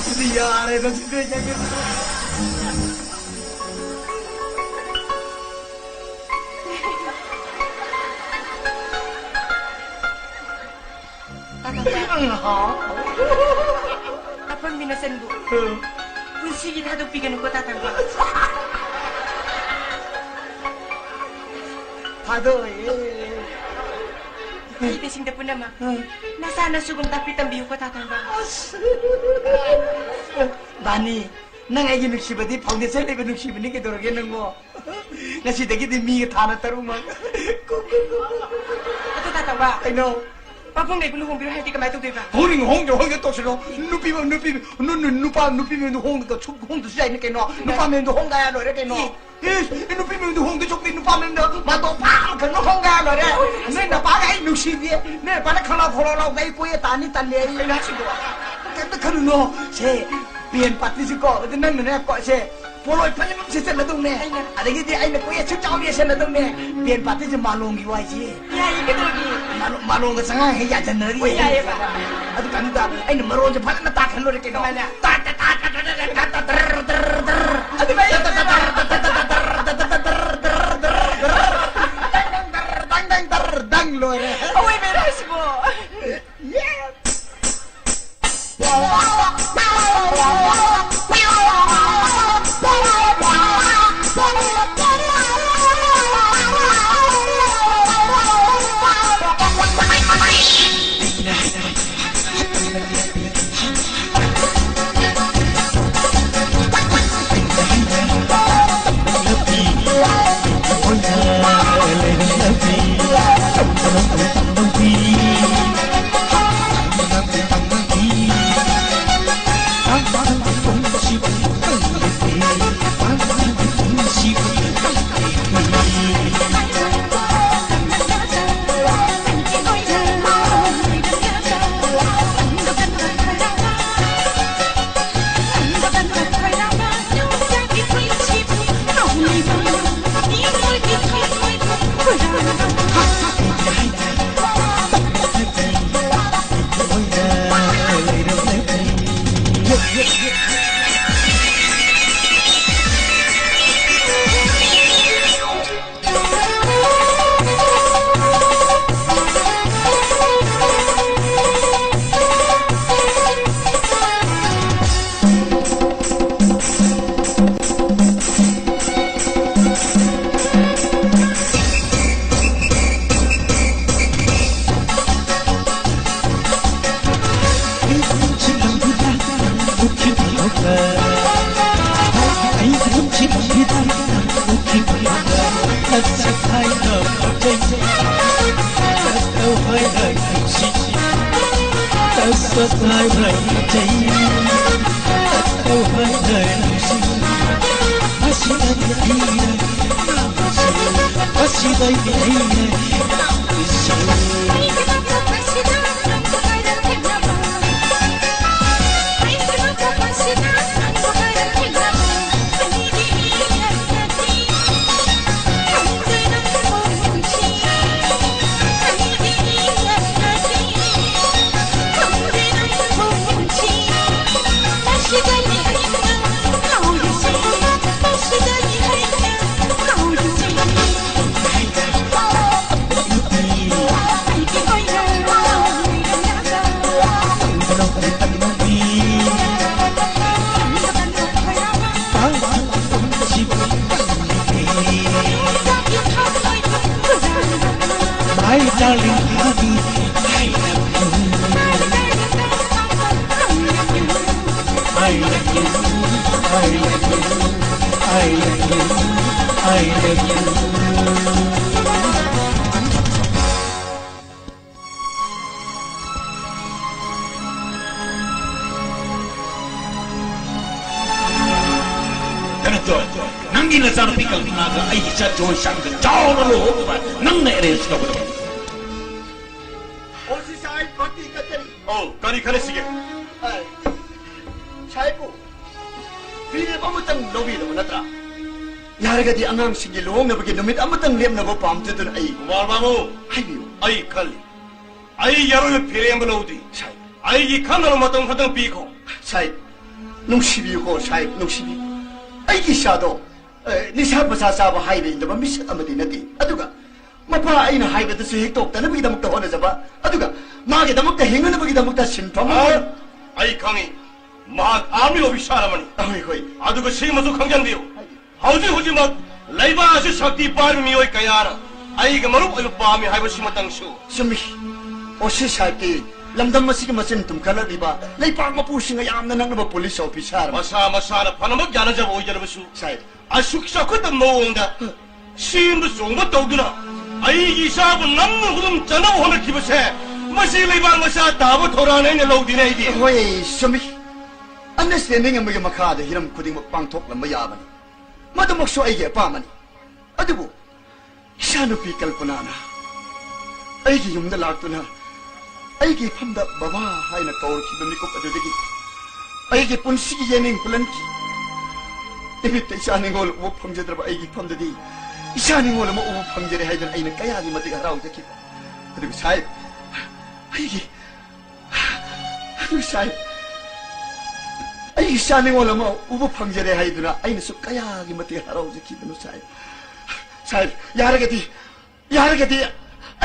ꯁꯤꯗꯤ ꯌꯥꯔꯦꯗ, ꯁꯤꯗꯤ ꯌꯥꯔꯦꯗ꯫ ꯇꯥ ꯇꯥ ꯇꯥ꯫ ꯑꯄꯪꯕꯤ ꯅꯆꯟꯕꯨ ꯎꯝ꯫ ꯄꯨꯟꯁꯤꯒꯤ ꯊꯥꯗꯣꯛꯄꯤꯒꯅꯨꯀꯣ, ꯇꯥ ꯇꯥ ꯇꯥ꯫ ꯊꯥꯗꯣꯛꯑꯣꯏꯌꯦ꯫ ꯍꯩꯕꯁꯤꯡꯗ ꯄꯨꯝꯅꯃꯛ ꯎꯝ꯫ ꯅꯆꯥ ꯅꯁꯨꯒꯨꯝ ꯇꯥꯛꯄꯤ ꯇꯝꯕꯤꯌꯨꯀꯣ, ꯇꯥ ꯇꯥ ꯇꯥ꯫ ꯑꯁ꯫ ꯕꯥꯅꯤ, ꯅꯪ ꯑꯩꯒꯤ ꯅꯨꯡꯁꯤꯕꯗꯤ foundation ꯂꯩꯕ ꯅꯨꯡꯁꯤꯕꯅꯤ, ꯀꯩꯗꯧꯔꯒꯦ ꯅꯪꯕꯣ? ꯉꯁꯤꯗꯒꯤꯗꯤ ꯃꯤꯒ ꯊꯥꯅ ꯇꯔꯨꯛꯃꯛ꯫ ꯑꯗꯨ ꯇꯥ ꯇꯥ ꯇꯥ꯫ ꯀꯩꯅꯣ? ꯄꯥꯕꯨꯡ ꯂꯩꯕꯨ ꯂꯨꯍꯣꯡꯕꯤꯔꯣ ꯍꯥꯏꯔꯗꯤ ꯀꯃꯥꯏ ꯇꯧꯗꯣꯏꯕ? ꯍꯣꯡꯅꯤꯡ ꯍꯣꯡꯗꯦ, ꯍꯣꯡꯒꯦ ꯇꯧꯁꯤꯔꯣ? ꯅꯨꯄꯤ ꯃ-, ꯅꯨꯄꯤ, ꯅꯨ-, ꯅꯨ-, ꯅꯨꯄꯥ, ꯅꯨꯄꯤ ꯃꯌꯨꯝꯗ ꯍꯣꯡꯗ ꯁꯨ-, ꯍꯣꯡꯗꯁꯨ ꯌꯥꯏꯅꯦ ꯀꯩꯅꯣ? ꯅꯨꯄꯥ ꯃꯌꯨꯝꯗ ꯍꯣꯡꯗ ꯌꯥ ꯂꯣꯏꯔꯦ ꯀꯩꯅꯣ? ꯏ꯫ ꯏꯁ, ꯅꯨꯄꯤ ꯃꯌꯨꯝꯗ ꯍꯣꯡꯗꯣꯏ ꯁꯔꯨꯛꯇꯤ ꯅꯨꯄꯥ ꯃꯌꯨꯝꯗ ꯃꯇꯣ ꯐꯥ ꯈꯔ ꯍꯣꯡꯗ ꯌꯥ ꯂꯣꯏꯔꯦ꯫ ꯅꯣꯏ ꯅꯄꯥꯒ ꯑꯩ ꯅꯨꯡꯁꯤꯗꯦ, ꯅꯣꯏ ꯅꯄꯥꯅ ꯈꯪꯂꯥꯎ ꯈꯣꯂꯥꯎ ꯂꯥꯎꯗ ꯑꯩ ꯀꯣꯏꯌꯦ ꯇꯥꯅꯤ ꯇꯜꯂꯦ ꯑꯩ꯫ ꯀꯩꯅꯣ ꯍꯥꯏꯁꯤꯕꯣ? ꯀꯩꯝꯇ ꯈꯜꯂꯨꯅꯣ꯫ ꯁꯦ, ꯕꯦꯟ ꯄꯥꯔꯇꯤꯁꯤꯀꯣ, ꯑꯗꯨ ꯅꯪꯅꯅꯦ ꯀꯣ, ꯁꯦ, ꯄꯣꯂꯣꯏ ꯐꯅꯦꯛ ꯑꯃ ꯁꯦꯠꯆꯜꯂꯗꯧꯅꯦ꯫ ꯑꯩꯅ꯫ ꯑꯗꯒꯤꯗꯤ ꯑꯩꯅ ꯀꯣꯏꯌꯦ ꯁꯨꯠ ꯆꯥꯎꯕꯤ ꯁꯦꯠꯂꯗꯧꯅꯦ꯫ ꯕꯦꯟ ꯄꯥꯔꯇꯤꯁꯦ ꯃꯥꯂꯣꯝꯒꯤ ꯋꯥꯏꯁꯦ꯫ ꯌꯥꯏꯌꯦ, ꯀꯩꯗꯧꯔꯒꯦ? ꯃꯥꯂꯣꯝ-, ꯃꯥꯂꯣꯝꯒ ꯆꯉꯥꯡ ꯍꯦꯛ ꯌꯥꯟꯁꯤꯟꯅꯔꯤ꯫ ꯍꯣꯏ, ꯌꯥꯏꯌꯦꯕ꯫ ꯑꯗꯨ ꯀꯥꯟꯗꯨꯗ ꯑꯩꯅ ꯃꯔꯣꯟꯁꯦ ꯐꯖꯅ ꯇꯥꯛꯍꯜꯂꯣꯏꯔꯦ ꯀꯩꯅꯣ꯫ ꯀꯃꯥꯏꯅ? ꯇꯥ, ꯇꯥ, ꯇꯥ, ꯇꯥ, ꯇꯥ, ꯇꯥ, ꯇꯥ, ꯗꯔ, ꯗꯔ, ꯗꯔ꯫ ꯑꯗꯨꯃꯥꯏꯅ ꯇꯥ, ꯇꯥ, ꯇꯥ, ꯇꯥ, ꯇꯥ, ꯗꯔ, ꯗꯔ, ꯗꯔ, ꯗꯔ, ꯗꯔ, ꯗꯔ, ꯗꯔ꯫ ꯗꯪ, ꯗꯪ, ꯗꯔ, ꯗꯪ, ꯗꯪ, ꯗꯔ, ꯗꯪ ꯂꯣꯏꯔꯦ꯫ ꯑꯋꯣꯏꯕꯩꯔꯣ ꯍꯥꯏꯁꯤꯕꯣ? Yes! My darling honey, I love you. I love you. I love you. I love you. I love you. ꯀꯩꯅꯣ ꯇꯧ, ꯅꯪꯒꯤ ꯅꯆꯥꯅꯨꯄꯤ ꯀꯜꯄꯅꯥꯒ ꯑꯩꯒꯤ ꯏꯆꯥ ꯖꯣꯟꯁꯟꯒ ꯆꯥꯎꯅ ꯂꯨꯍꯣꯡꯅꯕ ꯅꯪꯅ ꯑꯦꯔꯦꯟꯖ ꯇꯧꯒꯗꯕ꯫ ꯑꯣ, ꯁꯤ ꯁꯥꯏ, ꯚꯛꯇꯤ ꯀꯠꯆꯔꯤ꯫ ꯑꯣ, ꯀꯔꯤ ꯈꯟꯅꯁꯤꯒꯦ? ꯑ, ꯁꯥꯏꯕꯨ ꯐꯤꯔꯦꯞ ꯑꯃꯇꯪ ꯂꯧꯕꯤꯔꯕ ꯅꯠꯇ꯭ꯔꯥ? ꯌꯥꯔꯒꯗꯤ ꯑꯉꯥꯡꯁꯤꯡꯒꯤ ꯂꯨꯍꯣꯡꯅꯕꯒꯤ ꯅꯨꯃꯤꯠ ꯑꯃꯇꯪ ꯂꯦꯞꯅꯕ ꯄꯥꯝꯖꯗꯨꯅ ꯑꯩ ꯀꯨꯃꯥꯔ ꯕꯥꯕꯨ, ꯍꯥꯏꯕꯤꯌꯨ꯫ ꯑꯩ ꯈꯜꯂꯤ꯫ ꯑꯩ ꯑꯔꯣꯏꯕ ꯐꯤꯔꯦꯞ ꯑꯃ ꯂꯧꯗ꯭ꯔꯤ꯫ ꯁꯥꯏ꯫ ꯑꯩꯒꯤ ꯈꯟꯅꯕ ꯃꯇꯝ ꯈꯛꯇꯪ ꯄꯤꯈꯣ꯫ ꯁꯥꯏ, ꯅꯨꯡꯁꯤꯕꯤꯌꯨꯀꯣ, ꯁꯥꯏ, ꯅꯨꯡꯁꯤꯕꯤꯌꯨ꯫ ꯑꯩꯒꯤ ꯏꯆꯥꯗꯣ, ꯑꯦ, ꯅꯤꯁꯥ ꯄꯁꯥ ꯆꯥꯕ ꯍꯥꯏꯕ ꯏꯟꯗꯕ ꯃꯤꯁꯛ ꯑꯃꯗꯤ ꯅꯠꯇꯦ꯫ ꯑꯗꯨꯒ ꯃꯄꯥ ꯑꯩꯅ ꯍꯥꯏꯕꯗꯁꯨ ꯍꯦꯛ ꯇꯣꯛꯇꯅꯕꯒꯤꯗꯃꯛꯇ ꯍꯣꯠꯅꯖꯕ, ꯑꯗꯨꯒ ꯃꯥꯒꯤꯗꯃꯛꯇ ꯍꯤꯡꯅꯅꯕꯒꯤꯗꯃꯛꯇ ꯁꯤꯟꯐꯝ ꯑꯃ ꯑꯩ ꯈꯪꯏ, ꯃꯍꯥꯛ ꯑꯥꯔꯃꯤ ꯑꯣꯐꯤꯁꯥꯔ ꯑꯃꯅꯤ꯫ ꯍꯣꯏ, ꯍꯣꯏ꯫ ꯑꯗꯨꯒ ꯁꯤꯃꯁꯨ ꯈꯪꯖꯟꯕꯤꯌꯨ, ꯍꯧꯖꯤꯛ ꯍꯧꯖꯤꯛꯃꯛ ꯂꯩꯕꯥꯛ ꯑꯁꯤ ꯁꯛꯇꯤ ꯄꯥꯏꯕ ꯃꯤꯑꯣꯏ ꯀꯌꯥꯅ ꯑꯩꯒꯤ ꯃꯔꯨꯞ ꯑꯣꯏꯕ ꯄꯥꯝꯃꯤ ꯍꯥꯏꯕꯁꯤꯃꯇꯪꯁꯨ꯫ ꯆꯨꯝꯃꯤ꯫ ꯑꯣ ꯁꯤ ꯁꯥꯍꯦꯕꯇꯤ ꯂꯝꯗꯝ ꯑꯁꯤꯒꯤ ꯃꯆꯤꯟ ꯇꯨꯝꯈꯠꯂꯛꯂꯤꯕ ꯂꯩꯄꯥꯛ ꯃꯄꯨꯁꯤꯡꯒ ꯌꯥꯝꯅ ꯅꯛꯅꯕ ꯄꯨꯂꯤꯁ ꯑꯣꯐꯤꯁꯥꯔ ꯑꯃ꯫ ꯃꯁꯥ ꯃꯁꯥꯅ ꯐꯅꯃꯛ ꯌꯥꯅꯖꯕ ꯑꯣꯏꯖꯔꯕꯁꯨ, ꯁꯥꯍꯦꯕ꯫ ꯑꯁꯨꯛ ꯆꯥꯎꯈꯠꯄ ꯃꯑꯣꯡꯗ ꯆꯦꯟꯕ ꯆꯣꯡꯕ ꯇꯧꯗꯨꯅ ꯑꯩꯒꯤ ꯏꯆꯥꯕꯨ ꯅꯝꯅ ꯍꯨꯗꯨꯝ ꯆꯟꯅꯕ ꯍꯣꯠꯅꯈꯤꯕꯁꯦ ꯃꯁꯤ ꯂꯩꯕꯥꯛ ꯃꯆꯥ ꯇꯥꯕ ꯊꯧꯔꯥꯡ ꯑꯩꯅ ꯂꯧꯗꯦꯅꯦ ꯑꯩꯗꯤ꯫ ꯍꯣꯏ, ꯆꯨꯝꯃꯤ꯫ ꯑꯟꯗꯔꯁ꯭ꯇꯦꯟꯗꯤꯡ ꯑꯃꯒꯤ ꯃꯈꯥꯗ ꯍꯤꯔꯝ ꯈꯨꯗꯤꯡꯃꯛ ꯄꯥꯡꯊꯣꯛꯂꯝꯕ ꯌꯥꯕꯅꯤ꯫ ꯃꯗꯨꯃꯛꯁꯨ ꯑꯩꯒꯤ ꯑꯄꯥꯝꯕꯅꯤ꯫ ꯑꯗꯨꯕꯨ ꯏꯆꯥꯅꯨꯄꯤ ꯀꯜꯄꯅꯥꯅ ꯑꯩꯒꯤ ꯌꯨꯝꯗ ꯂꯥꯛꯇꯨꯅ ꯑꯩꯒꯤ ꯏꯐꯝꯗ "ꯕꯕꯥ" ꯍꯥꯏꯅ ꯀꯧꯔꯛꯈꯤꯕ ꯃꯤꯀꯨꯞ ꯑꯗꯨꯗꯒꯤ ꯑꯩꯒꯤ ꯄꯨꯟꯁꯤꯒꯤ ꯌꯦꯅꯤꯡ ꯍꯨꯜꯍꯟꯈꯤ꯫ ꯏꯃꯤꯠꯇ ꯏꯆꯥ ꯅꯤꯉꯣꯜ ꯎꯕ ꯐꯪꯖꯗ꯭ꯔꯕ ꯑꯩꯒꯤ ꯏꯐꯝꯗꯗꯤ ꯏꯆꯥ ꯅꯤꯉꯣꯜ ꯑꯃ ꯎꯕ ꯐꯪꯖꯔꯦ ꯍꯥꯏꯗꯨꯅ ꯑꯩꯅ ꯀꯌꯥꯒꯤ ꯃꯇꯤꯛ ꯍꯔꯥꯎꯖꯈꯤꯕ꯫ ꯑꯗꯨꯕꯨ ꯁꯥꯍꯦꯕ, ꯑꯩꯒꯤ ꯑꯗꯨ ꯁꯥꯍꯦꯕ, ꯑꯩ ꯏꯆꯥ ꯅꯤꯉꯣꯜ ꯑꯃ ꯎꯕ ꯐꯪꯖꯔꯦ ꯍꯥꯏꯗꯨꯅ ꯑꯩꯅꯁꯨ ꯀꯌꯥꯒꯤ ꯃꯇꯤꯛ ꯍꯔꯥꯎꯖꯈꯤꯕꯅꯣ ꯁꯥꯍꯦꯕ꯫ ꯁꯥꯍꯦꯕ, ꯌꯥꯔꯒꯗꯤ, ꯌꯥꯔꯒꯗꯤ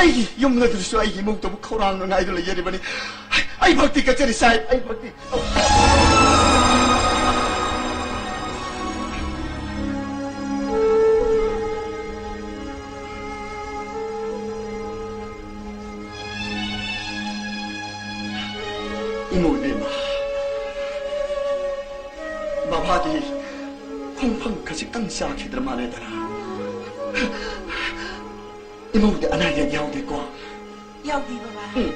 ꯑꯩꯒꯤ ꯌꯨꯝ ꯑꯗꯨꯁꯨ ꯑꯩꯒꯤ ꯏꯃꯧꯇꯕꯨ ꯈꯧꯔꯥꯡꯅ ꯉꯥꯏꯗꯨꯅ ꯂꯩꯖꯔꯤꯕꯅꯤ꯫ ꯑꯩ ꯚꯛꯇꯤ ꯀꯠꯆꯔꯤ ꯁꯥꯍꯦꯕ, ꯑꯩ ꯚꯛꯇꯤ꯫ ꯏꯃꯧ ꯏꯕꯦꯝꯃ, ꯕꯕꯥꯗꯤ ꯈꯣꯡꯐꯝ ꯈꯖꯤꯛꯇꯪ ꯆꯥꯈꯤꯗ꯭ꯔ ꯃꯥꯜꯂꯦꯗꯅ꯫ ꯏꯃꯧꯗꯤ ꯑꯅꯥ ꯑꯌꯦꯛ ꯌꯥꯎꯗꯦꯀꯣ? ꯌꯥꯎꯗꯦ, ꯕꯕꯥ꯫ ꯎꯝ꯫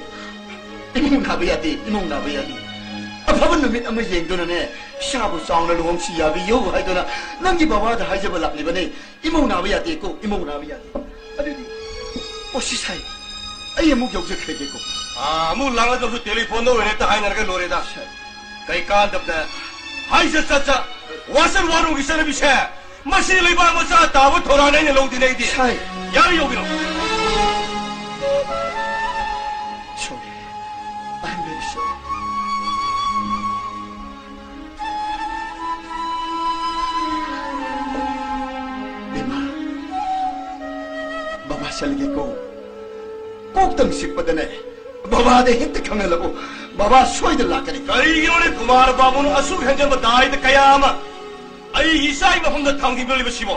ꯏꯃꯧ ꯅꯥꯕ ꯌꯥꯗꯦ, ꯏꯃꯧ ꯅꯥꯕ ꯌꯥꯗꯦ꯫ ꯑꯐꯕ ꯅꯨꯃꯤꯠ ꯑꯃ ꯌꯦꯡꯗꯨꯅꯅꯦ, ꯏꯆꯥꯕꯨ ꯆꯥꯎꯅ ꯂꯨꯍꯣꯡꯁꯤ ꯌꯥꯕꯤꯌꯨ ꯍꯥꯏꯗꯨꯅ ꯅꯪꯒꯤ ꯕꯕꯥꯗ ꯍꯥꯏꯖꯕ ꯂꯥꯛꯂꯤꯕꯅꯦ꯫ ꯏꯃꯧ ꯅꯥꯕ ꯌꯥꯗꯦꯀꯣ, ꯏꯃꯧ ꯅꯥꯕ ꯌꯥꯗꯦ꯫ ꯑꯗꯨꯗꯤ, ꯑꯣ, ꯁꯤ ꯁꯥꯏ, ꯑꯩ ꯑꯃꯨꯛ ꯌꯧꯖꯈ꯭ꯔꯒꯦꯀꯣ꯫ ꯑꯥ, ꯑꯃꯨꯛ ꯂꯥꯡꯂꯒꯁꯨ ꯇꯦꯂꯤꯐꯣꯟꯗ ꯑꯣꯏꯅ ꯍꯦꯛꯇ ꯍꯥꯏꯅꯔꯒ ꯂꯣꯏꯔꯦꯗ꯫ ꯁꯥꯏ꯫ ꯀꯩ ꯀꯥꯟꯗꯕꯗ ꯍꯥꯏꯖ ꯆꯠꯆ ꯋꯥꯁꯟ ꯋꯥꯔꯣꯡꯒꯤ ꯆꯠꯅꯕꯤꯁꯦ, ꯃꯁꯤ ꯂꯩꯕꯥꯛ ꯃꯆꯥ ꯇꯥꯕ ꯊꯧꯔꯥꯡ ꯑꯩꯅ ꯂꯧꯗꯦꯅꯦ ꯑꯩꯗꯤ꯫ ꯁꯥꯏ꯫ ꯌꯥꯔꯦ, ꯌꯧꯕꯤꯔꯣ꯫ Sorry. I am very sorry. ꯕꯦꯝꯃ, ꯕꯕꯥ ꯆꯠꯂꯒꯦꯀꯣ꯫ ꯀꯣꯛꯇꯪ ꯆꯤꯛꯄꯗꯅꯦ, ꯕꯕꯥꯗ ꯍꯦꯛꯇ ꯈꯪꯍꯜꯂꯛꯎ꯫ ꯕꯕꯥ ꯁꯣꯏꯗꯅ ꯂꯥꯛꯀꯅꯤ꯫ ꯀꯔꯤꯒꯤꯅꯣꯅꯦ ꯀꯨꯃꯥꯔ ꯕꯥꯕꯨꯅ ꯑꯁꯨꯛ ꯍꯦꯟꯖꯟꯕ ꯗꯥꯏꯗ ꯀꯌꯥ ꯑꯃ ꯑꯩꯒꯤ ꯏꯆꯥꯒꯤ ꯃꯐꯝꯗ ꯊꯥꯡꯖꯤꯟꯕꯤꯔꯤꯕꯁꯤꯕꯣ?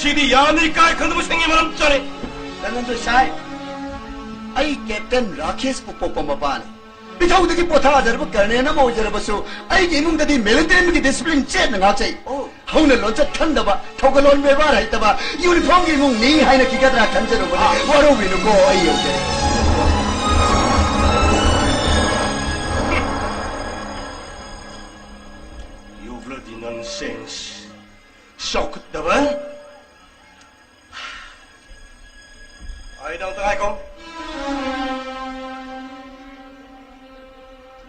ꯁꯤꯗꯤ ꯌꯥꯝꯅ ꯏꯀꯥꯏ ꯈꯪꯗꯕ ꯁꯤꯡꯒꯤ ꯃꯔꯝ ꯆꯥꯅꯤ꯫ ꯙꯅꯟꯖꯣꯏ ꯁꯥꯏ, ꯑꯩ ꯀꯦꯞꯇꯦꯟ ꯔꯥꯀꯦꯁꯄꯨ ꯄꯣꯛꯄ ꯃꯄꯥꯅꯤ꯫ ꯏꯊꯧꯗꯒꯤ ꯄꯣꯊꯥꯖꯔꯕ ꯀꯔꯅꯦꯜ ꯑꯃ ꯑꯣꯏꯖꯔꯕꯁꯨ, ꯑꯩꯒꯤ ꯏꯃꯨꯡꯗꯗꯤ ꯃꯤꯂꯤꯇꯔꯤ ꯑꯃꯒꯤ ꯗꯤꯁꯤꯄ꯭ꯂꯤꯟ ꯆꯦꯠꯅ ꯉꯥꯛꯆꯩ꯫ ꯑꯣ꯫ ꯍꯧꯅ ꯂꯣꯟꯆꯠ ꯈꯪꯗꯕ, ꯊꯧꯒꯜꯂꯣꯟ ꯕꯦꯕꯥꯔ ꯍꯩꯇꯕ, ꯌꯨꯅꯤꯐꯣꯔꯝꯒꯤ ꯏꯃꯨꯡꯅꯤ ꯍꯥꯏꯅ ꯀꯤꯒꯗ꯭ꯔꯥ ꯈꯟꯖꯔꯨꯕꯅꯤ꯫ ꯑꯥ꯫ ꯋꯥꯔꯧꯕꯤꯅꯨꯀꯣ, ꯑꯩ ꯌꯧꯖꯔꯦ꯫ ꯆꯥꯎꯈꯠꯇꯕ? ꯑꯩꯗ ꯑꯝꯇ ꯉꯥꯏꯈꯣ꯫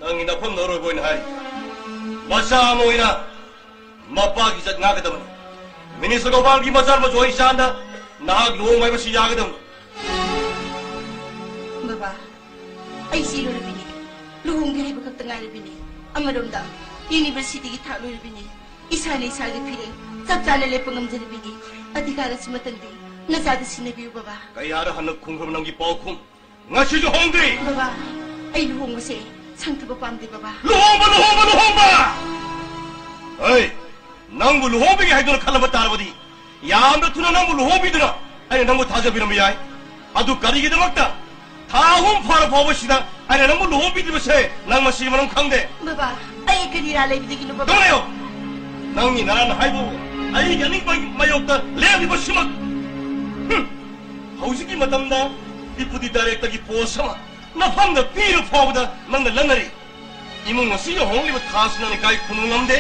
ꯅꯪꯒꯤ ꯅꯐꯝꯗ ꯑꯔꯣꯏꯕ ꯑꯣꯏꯅ ꯍꯥꯏ꯫ ꯃꯆꯥ ꯑꯃ ꯑꯣꯏꯅ ꯃꯄꯥꯒꯤ ꯏꯖꯠ ꯉꯥꯛꯀꯗꯕꯅꯤ꯫ ꯃꯤꯅꯤꯁꯇꯔ ꯒꯣꯄꯥꯜꯒꯤ ꯃꯆꯥ ꯃꯆꯨ ꯑꯩ ꯆꯥꯟꯗ ꯅꯍꯥꯛ ꯂꯨꯍꯣꯡꯕ ꯍꯥꯏꯕꯁꯤ ꯌꯥꯒꯗꯕꯅꯤ꯫ ꯕꯕꯥ, ꯑꯩꯁꯤ ꯏꯔꯨꯔꯕꯤꯅꯤ꯫ ꯂꯨꯍꯣꯡꯒꯦ ꯍꯥꯏꯕ ꯈꯛꯇ ꯉꯥꯏꯔꯕꯤꯅꯤ꯫ ꯑꯃꯔꯣꯝꯗ ꯌꯨꯅꯤꯚꯔꯁꯤꯇꯤꯒꯤ ꯊꯥꯛ ꯂꯣꯏꯔꯕꯤꯅꯤ꯫ ꯏꯁꯥꯅ ꯏꯁꯥꯒꯤ ꯐꯤꯔꯦꯞ ꯆꯞ ꯆꯥꯅ ꯂꯦꯞꯄ ꯉꯝꯖꯔꯕꯤꯅꯤ꯫ ꯑꯙꯤꯀꯥꯔ ꯑꯁꯤꯃꯇꯪꯗꯤ ꯅꯆꯥꯗ ꯁꯤꯟꯅꯕꯤꯌꯨ, ꯕꯕꯥ꯫ ꯀꯌꯥꯔ ꯍꯟꯅ ꯈꯨꯝꯈ꯭ꯔꯕ ꯅꯪꯒꯤ ꯄꯥꯎꯈꯨꯝ? ꯉꯁꯤꯁꯨ ꯍꯣꯡꯗ꯭ꯔꯤ꯫ ꯕꯕꯥ, ꯑꯩ ꯂꯨꯍꯣꯡꯕꯁꯦ ꯁꯪꯊꯕ ꯄꯥꯝꯗꯦ, ꯕꯕꯥ꯫ ꯂꯨꯍꯣꯡꯕ, ꯂꯨꯍꯣꯡꯕ, ꯂꯨꯍꯣꯡꯕ! ꯑꯩ ꯅꯪꯕꯨ ꯂꯨꯍꯣꯡꯕꯤꯒꯦ ꯍꯥꯏꯗꯨꯅ ꯈꯜꯂꯝꯕ ꯇꯥꯔꯕꯗꯤ, ꯌꯥꯝꯅ ꯊꯨꯅ ꯅꯪꯕꯨ ꯂꯨꯍꯣꯡꯕꯤꯗꯨꯅ ꯑꯩꯅ ꯅꯪꯕꯨ ꯊꯥꯖꯕꯤꯔꯝꯕ ꯌꯥꯏ꯫ ꯑꯗꯨ ꯀꯔꯤꯒꯤꯗꯃꯛꯇ ꯊꯥ ꯑꯍꯨꯝ ꯐꯥꯔ ꯐꯥꯎꯕꯁꯤꯗ ꯑꯩꯅ ꯅꯪꯕꯨ ꯂꯨꯍꯣꯡꯕꯤꯗ꯭ꯔꯤꯕꯁꯦ ꯅꯪ ꯃꯁꯤꯒꯤ ꯃꯔꯝ ꯈꯪꯗꯦ? ꯕꯕꯥ, ꯑꯩ ꯀꯔꯤ ꯏꯔꯥ ꯂꯩꯕꯗꯒꯤꯅꯣ, ꯕꯕꯥ? ꯇꯨꯃꯤꯟ ꯂꯩꯌꯨ! ꯅꯪꯒꯤ ꯅꯔꯥꯟ ꯍꯥꯏꯕꯨ ꯑꯩꯒꯤ ꯑꯅꯤꯡꯕ ꯃꯥꯌꯣꯛꯇ ꯂꯦꯞꯂꯤꯕꯁꯤꯃꯛ꯫ ꯍꯨꯝ! ꯍꯧꯖꯤꯛꯀꯤ ꯃꯇꯝꯗ ꯗꯤꯄꯨꯇꯤ ꯗꯥꯏꯔꯦꯛꯇꯔꯒꯤ ꯄꯣꯁ ꯑꯃ ꯅꯐꯝꯗ ꯄꯤꯔ ꯐꯥꯎꯕꯗ ꯅꯪꯅ ꯂꯟꯅꯔꯤ꯫ ꯏꯃꯨꯡ ꯑꯁꯤꯒꯤ ꯍꯣꯡꯂꯤꯕ ꯊꯥꯁꯨ ꯅꯪꯅ ꯏꯀꯥꯏ ꯈꯨꯝꯅꯕ ꯉꯝꯗꯦ꯫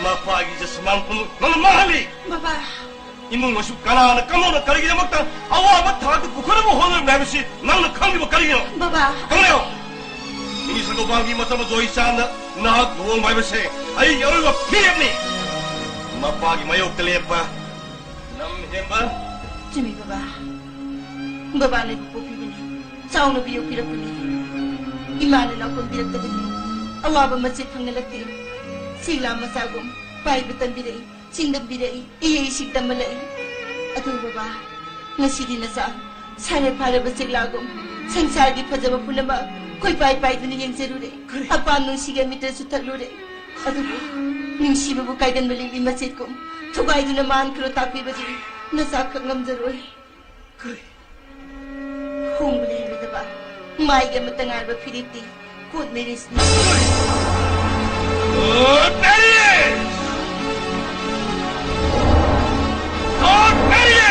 ꯃꯄꯥꯒꯤ ꯏꯖꯠ ꯁꯨꯃꯥꯡ ꯄꯨꯝꯕ ꯅꯪꯅ ꯃꯥꯡꯍꯜꯂꯤ꯫ ꯕꯕꯥ! ꯏꯃꯨꯡ ꯑꯁꯤ ꯀꯅꯥꯅ ꯀꯝꯗꯧꯅ ꯀꯔꯤꯒꯤꯗꯃꯛꯇ ꯑꯋꯥꯕ ꯊꯥꯛꯇ ꯄꯨꯈꯠꯅꯕ ꯍꯣꯠꯅꯔꯤꯕꯅꯣ ꯍꯥꯏꯕꯁꯤ ꯅꯪꯅ ꯈꯪꯂꯤꯕ ꯀꯔꯤꯒꯤꯅꯣ? ꯕꯕꯥ! ꯈꯪꯂꯦ! ꯃꯤꯅꯤꯁꯇꯔ ꯒꯣꯄꯥꯜꯒꯤ ꯃꯆꯥ ꯃꯆꯨ ꯑꯩ ꯆꯥꯟꯗ ꯅꯍꯥꯛ ꯂꯨꯍꯣꯡꯕ ꯍꯥꯏꯕꯁꯦ ꯑꯩꯒꯤ ꯑꯔꯣꯏꯕ ꯐꯤꯔꯦꯞꯅꯤ꯫ ꯃꯄꯥꯒꯤ ꯃꯥꯌꯣꯛꯇ ꯂꯦꯞꯄ ꯂꯝ ꯍꯦꯟꯕ꯫ ꯆꯨꯝꯃꯤ, ꯕꯕꯥ꯫ ꯕꯕꯥꯅ ꯑꯩꯕꯨ ꯄꯣꯛꯄꯤꯕꯅꯤ, ꯆꯥꯎꯅꯕꯨ ꯌꯣꯛꯄꯤꯔꯛꯄꯅꯤ꯫ ꯏꯃꯥꯅ ꯅꯥꯎ ꯀꯣꯟꯕꯤꯔꯛꯇꯕꯅꯤ꯫ ꯑꯋꯥꯕ ꯃꯆꯦꯠ ꯐꯪꯅꯂꯛꯇꯦ꯫ ꯁꯤꯡꯂꯥ ꯃꯆꯥꯒꯨꯝ ꯄꯥꯏꯕ ꯇꯝꯕꯤꯔꯛꯏ, ꯆꯤꯡꯗꯝꯕꯤꯔꯛꯏ, ꯏꯍꯩ ꯏꯁꯤꯡ ꯇꯝꯍꯜꯂꯛꯏ꯫ ꯑꯗꯨ ꯕꯕꯥ, ꯉꯁꯤꯗꯤ ꯅꯆꯥ ꯁꯥꯔ ꯐꯥꯔꯕ ꯆꯦꯛꯂꯥꯒꯨꯝ ꯁꯪꯁꯥꯔꯒꯤ ꯐꯖꯕ ꯄꯨꯝꯅꯃꯛ ꯀꯣꯏꯄꯥꯏ ꯄꯥꯏꯗꯨꯅ ꯌꯦꯡꯖꯔꯨꯔꯦ꯫ ꯀꯔꯤ? ꯑꯄꯥꯝ ꯅꯨꯡꯁꯤꯒꯤ ꯑꯃꯤꯇ꯭ꯔꯁꯨ ꯊꯛꯂꯨꯔꯦ꯫ ꯑꯗꯨꯕꯨ ꯅꯨꯡꯁꯤꯕꯕꯨ ꯀꯥꯏꯒꯟꯕ ꯂꯤꯛꯂꯤ ꯃꯆꯦꯠꯀꯨꯝ ꯊꯨꯒꯥꯏꯗꯨꯅ ꯃꯥꯟꯈ꯭ꯔꯣ ꯇꯥꯛꯄꯤꯕꯗꯤ ꯅꯆꯥꯈꯛ ꯉꯝꯖꯔꯣꯏ꯫ ꯀꯔꯤ? ꯍꯣꯡꯕ ꯂꯩꯔꯣꯏꯗꯕ ꯃꯥꯏꯒꯤ ꯑꯃꯠꯇ ꯉꯥꯏꯔꯕ ꯐꯤꯔꯦꯞꯇꯤ ꯀꯣꯔꯠ ꯃꯦꯔꯦꯖꯅꯤ꯫ ꯀꯔꯤ? Court marriage! Court marriage!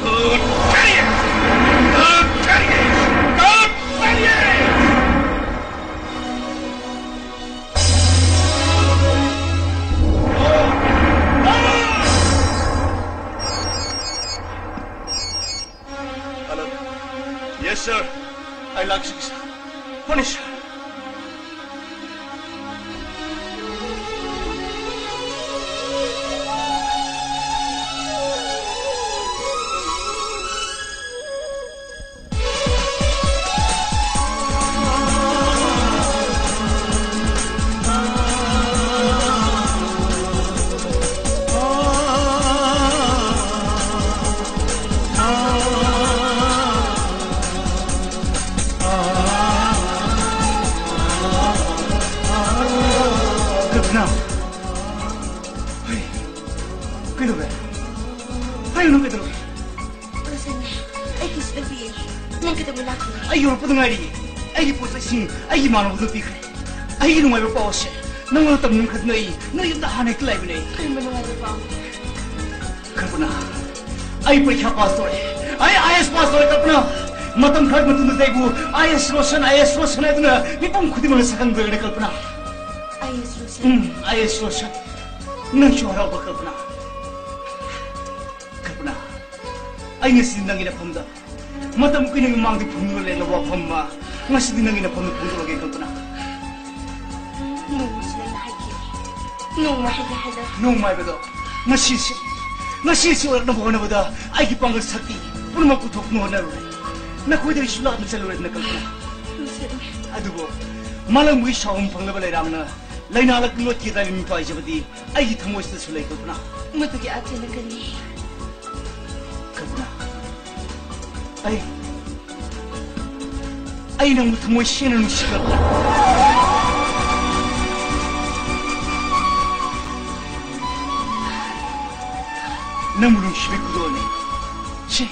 Court marriage! Court marriage! Sir, I like you, sir. Punish her. ꯀꯜꯄꯅꯥ! ꯍꯩ, ꯀꯩꯗꯧꯔꯦ? ꯍꯥꯏꯌꯨ, ꯅꯪ ꯀꯩꯗꯧꯔꯒꯦ? ꯔꯣꯁꯟ, ꯑꯩ ꯀꯩꯁꯨ ꯇꯧꯗꯤꯌꯦ꯫ ꯅꯪ ꯀꯩꯗꯧꯕ ꯂꯥꯛꯄꯅꯣ? ꯑꯩ ꯌꯧꯔꯛꯄꯗ ꯉꯥꯏꯔꯤꯌꯦ꯫ ꯑꯩꯒꯤ ꯄꯣꯠ ꯆꯩꯁꯤꯡ ꯑꯩꯒꯤ ꯏꯃꯥꯟꯅꯕꯗ ꯄꯤꯈ꯭ꯔꯦ꯫ ꯑꯩꯒꯤ ꯅꯨꯡꯉꯥꯏꯕ ꯄꯥꯎ ꯑꯁꯦ ꯅꯪꯉꯣꯟꯗ ꯇꯝꯅꯤꯡꯈꯗꯅ ꯑꯩ ꯅꯣꯏ ꯌꯨꯝꯗ ꯍꯥꯟꯅ ꯍꯦꯛꯇ ꯂꯥꯛꯏꯕꯅꯦ ꯑꯩ꯫ ꯀꯔꯝꯕ ꯅꯨꯡꯉꯥꯏꯕ ꯄꯥꯎ? ꯀꯜꯄꯅꯥ, ꯑꯩ ꯄꯔꯤꯈ꯭ꯌꯥ ꯄꯥꯁ ꯇꯧꯔꯦ꯫ ꯑꯩ ꯑꯥꯏ ꯑꯦꯁ ꯄꯥꯁ ꯇꯧꯔꯦ, ꯀꯜꯄꯅꯥ꯫ ꯃꯇꯝ ꯈꯔꯒꯤ ꯃꯇꯨꯡꯗ ꯑꯩꯕꯨ ꯑꯥꯏ ꯑꯦꯁ ꯔꯣꯁꯟ, ꯑꯥꯏ ꯑꯦꯁ ꯔꯣꯁꯟ ꯍꯥꯏꯗꯨꯅ ꯃꯤꯄꯨꯝ ꯈꯨꯗꯤꯡꯃꯛꯅ ꯁꯛꯈꯪꯗꯣꯏꯔꯅꯦ, ꯀꯜꯄꯅꯥ꯫ ꯑꯥꯏ ꯑꯦꯁ ꯔꯣꯁꯟ? ꯎꯝ, ꯑꯥꯏ ꯑꯦꯁ ꯔꯣꯁꯟ꯫ ꯅꯪꯁꯨ ꯍꯔꯥꯎꯕ, ꯀꯜꯄꯅꯥ꯫ ꯀꯜꯄꯅꯥ, ꯑꯩ ꯉꯁꯤ ꯅꯪꯒꯤ ꯅꯐꯝꯗ ꯃꯇꯝ ꯀꯨꯏꯅꯒꯤ ꯃꯃꯥꯡꯗ ꯐꯪꯗꯨꯅ ꯂꯩꯔꯕ ꯋꯥꯐꯝ ꯑꯃ ꯉꯁꯤꯗꯤ ꯅꯪꯒꯤ ꯅꯐꯝꯗ ꯐꯣꯡꯗꯣꯛꯂꯒꯦ, ꯀꯜꯄꯅꯥ꯫ ꯅꯣꯡꯃꯁꯨ ꯅꯪꯅ ꯍꯥꯏꯈꯤ, ꯅꯣꯡꯃ ꯍꯥꯏꯒꯦ ꯍꯥꯏꯗ꯫ ꯅꯣꯡꯃ ꯍꯥꯏꯕꯗꯣ ꯉꯁꯤꯁꯤ, ꯉꯁꯤꯁꯤ ꯑꯣꯏꯔꯛꯅꯕ ꯍꯣꯠꯅꯕꯗ ꯑꯩꯒꯤ ꯄꯥꯡꯒꯜ ꯁꯛꯇꯤ ꯄꯨꯝꯅꯃꯛ ꯄꯨꯊꯣꯛꯅ ꯍꯣꯠꯅꯔꯨꯔꯦ꯫ ꯅꯈꯣꯏꯗꯒꯤꯁꯨ ꯂꯥꯞꯅ ꯆꯠꯂꯨꯔꯦꯗꯅ, ꯀꯜꯄꯅꯥ꯫ ꯅꯨꯡꯁꯤꯠꯅꯦ꯫ ꯑꯗꯨꯕꯨ ꯃꯥꯂꯪꯕꯒꯤ ꯁꯥꯐꯝ ꯐꯪꯂꯕ ꯂꯩꯔꯥꯡꯅ ꯂꯩꯅꯥ ꯂꯣꯠꯀꯤ ꯂꯥꯏꯅꯤꯡ ꯊꯋꯥꯏꯖꯕꯗꯤ ꯑꯩꯒꯤ ꯊꯃꯣꯏꯁꯤꯗꯁꯨ ꯂꯩ, ꯀꯜꯄꯅꯥ꯫ ꯃꯗꯨꯒꯤ ꯑꯥꯔꯊꯅ ꯀꯔꯤ? ꯀꯜꯄꯅꯥ, ꯑꯩ, ꯑꯩ ꯅꯪꯕꯨ ꯊꯃꯣꯏ ꯁꯦꯡꯅ ꯅꯨꯡꯁꯤ, ꯀꯜꯄꯅꯥ꯫ ꯅꯪꯕꯨ ꯅꯨꯡꯁꯤꯕꯒꯤ ꯈꯨꯗꯣꯜꯅꯤ꯫ ꯁꯤ,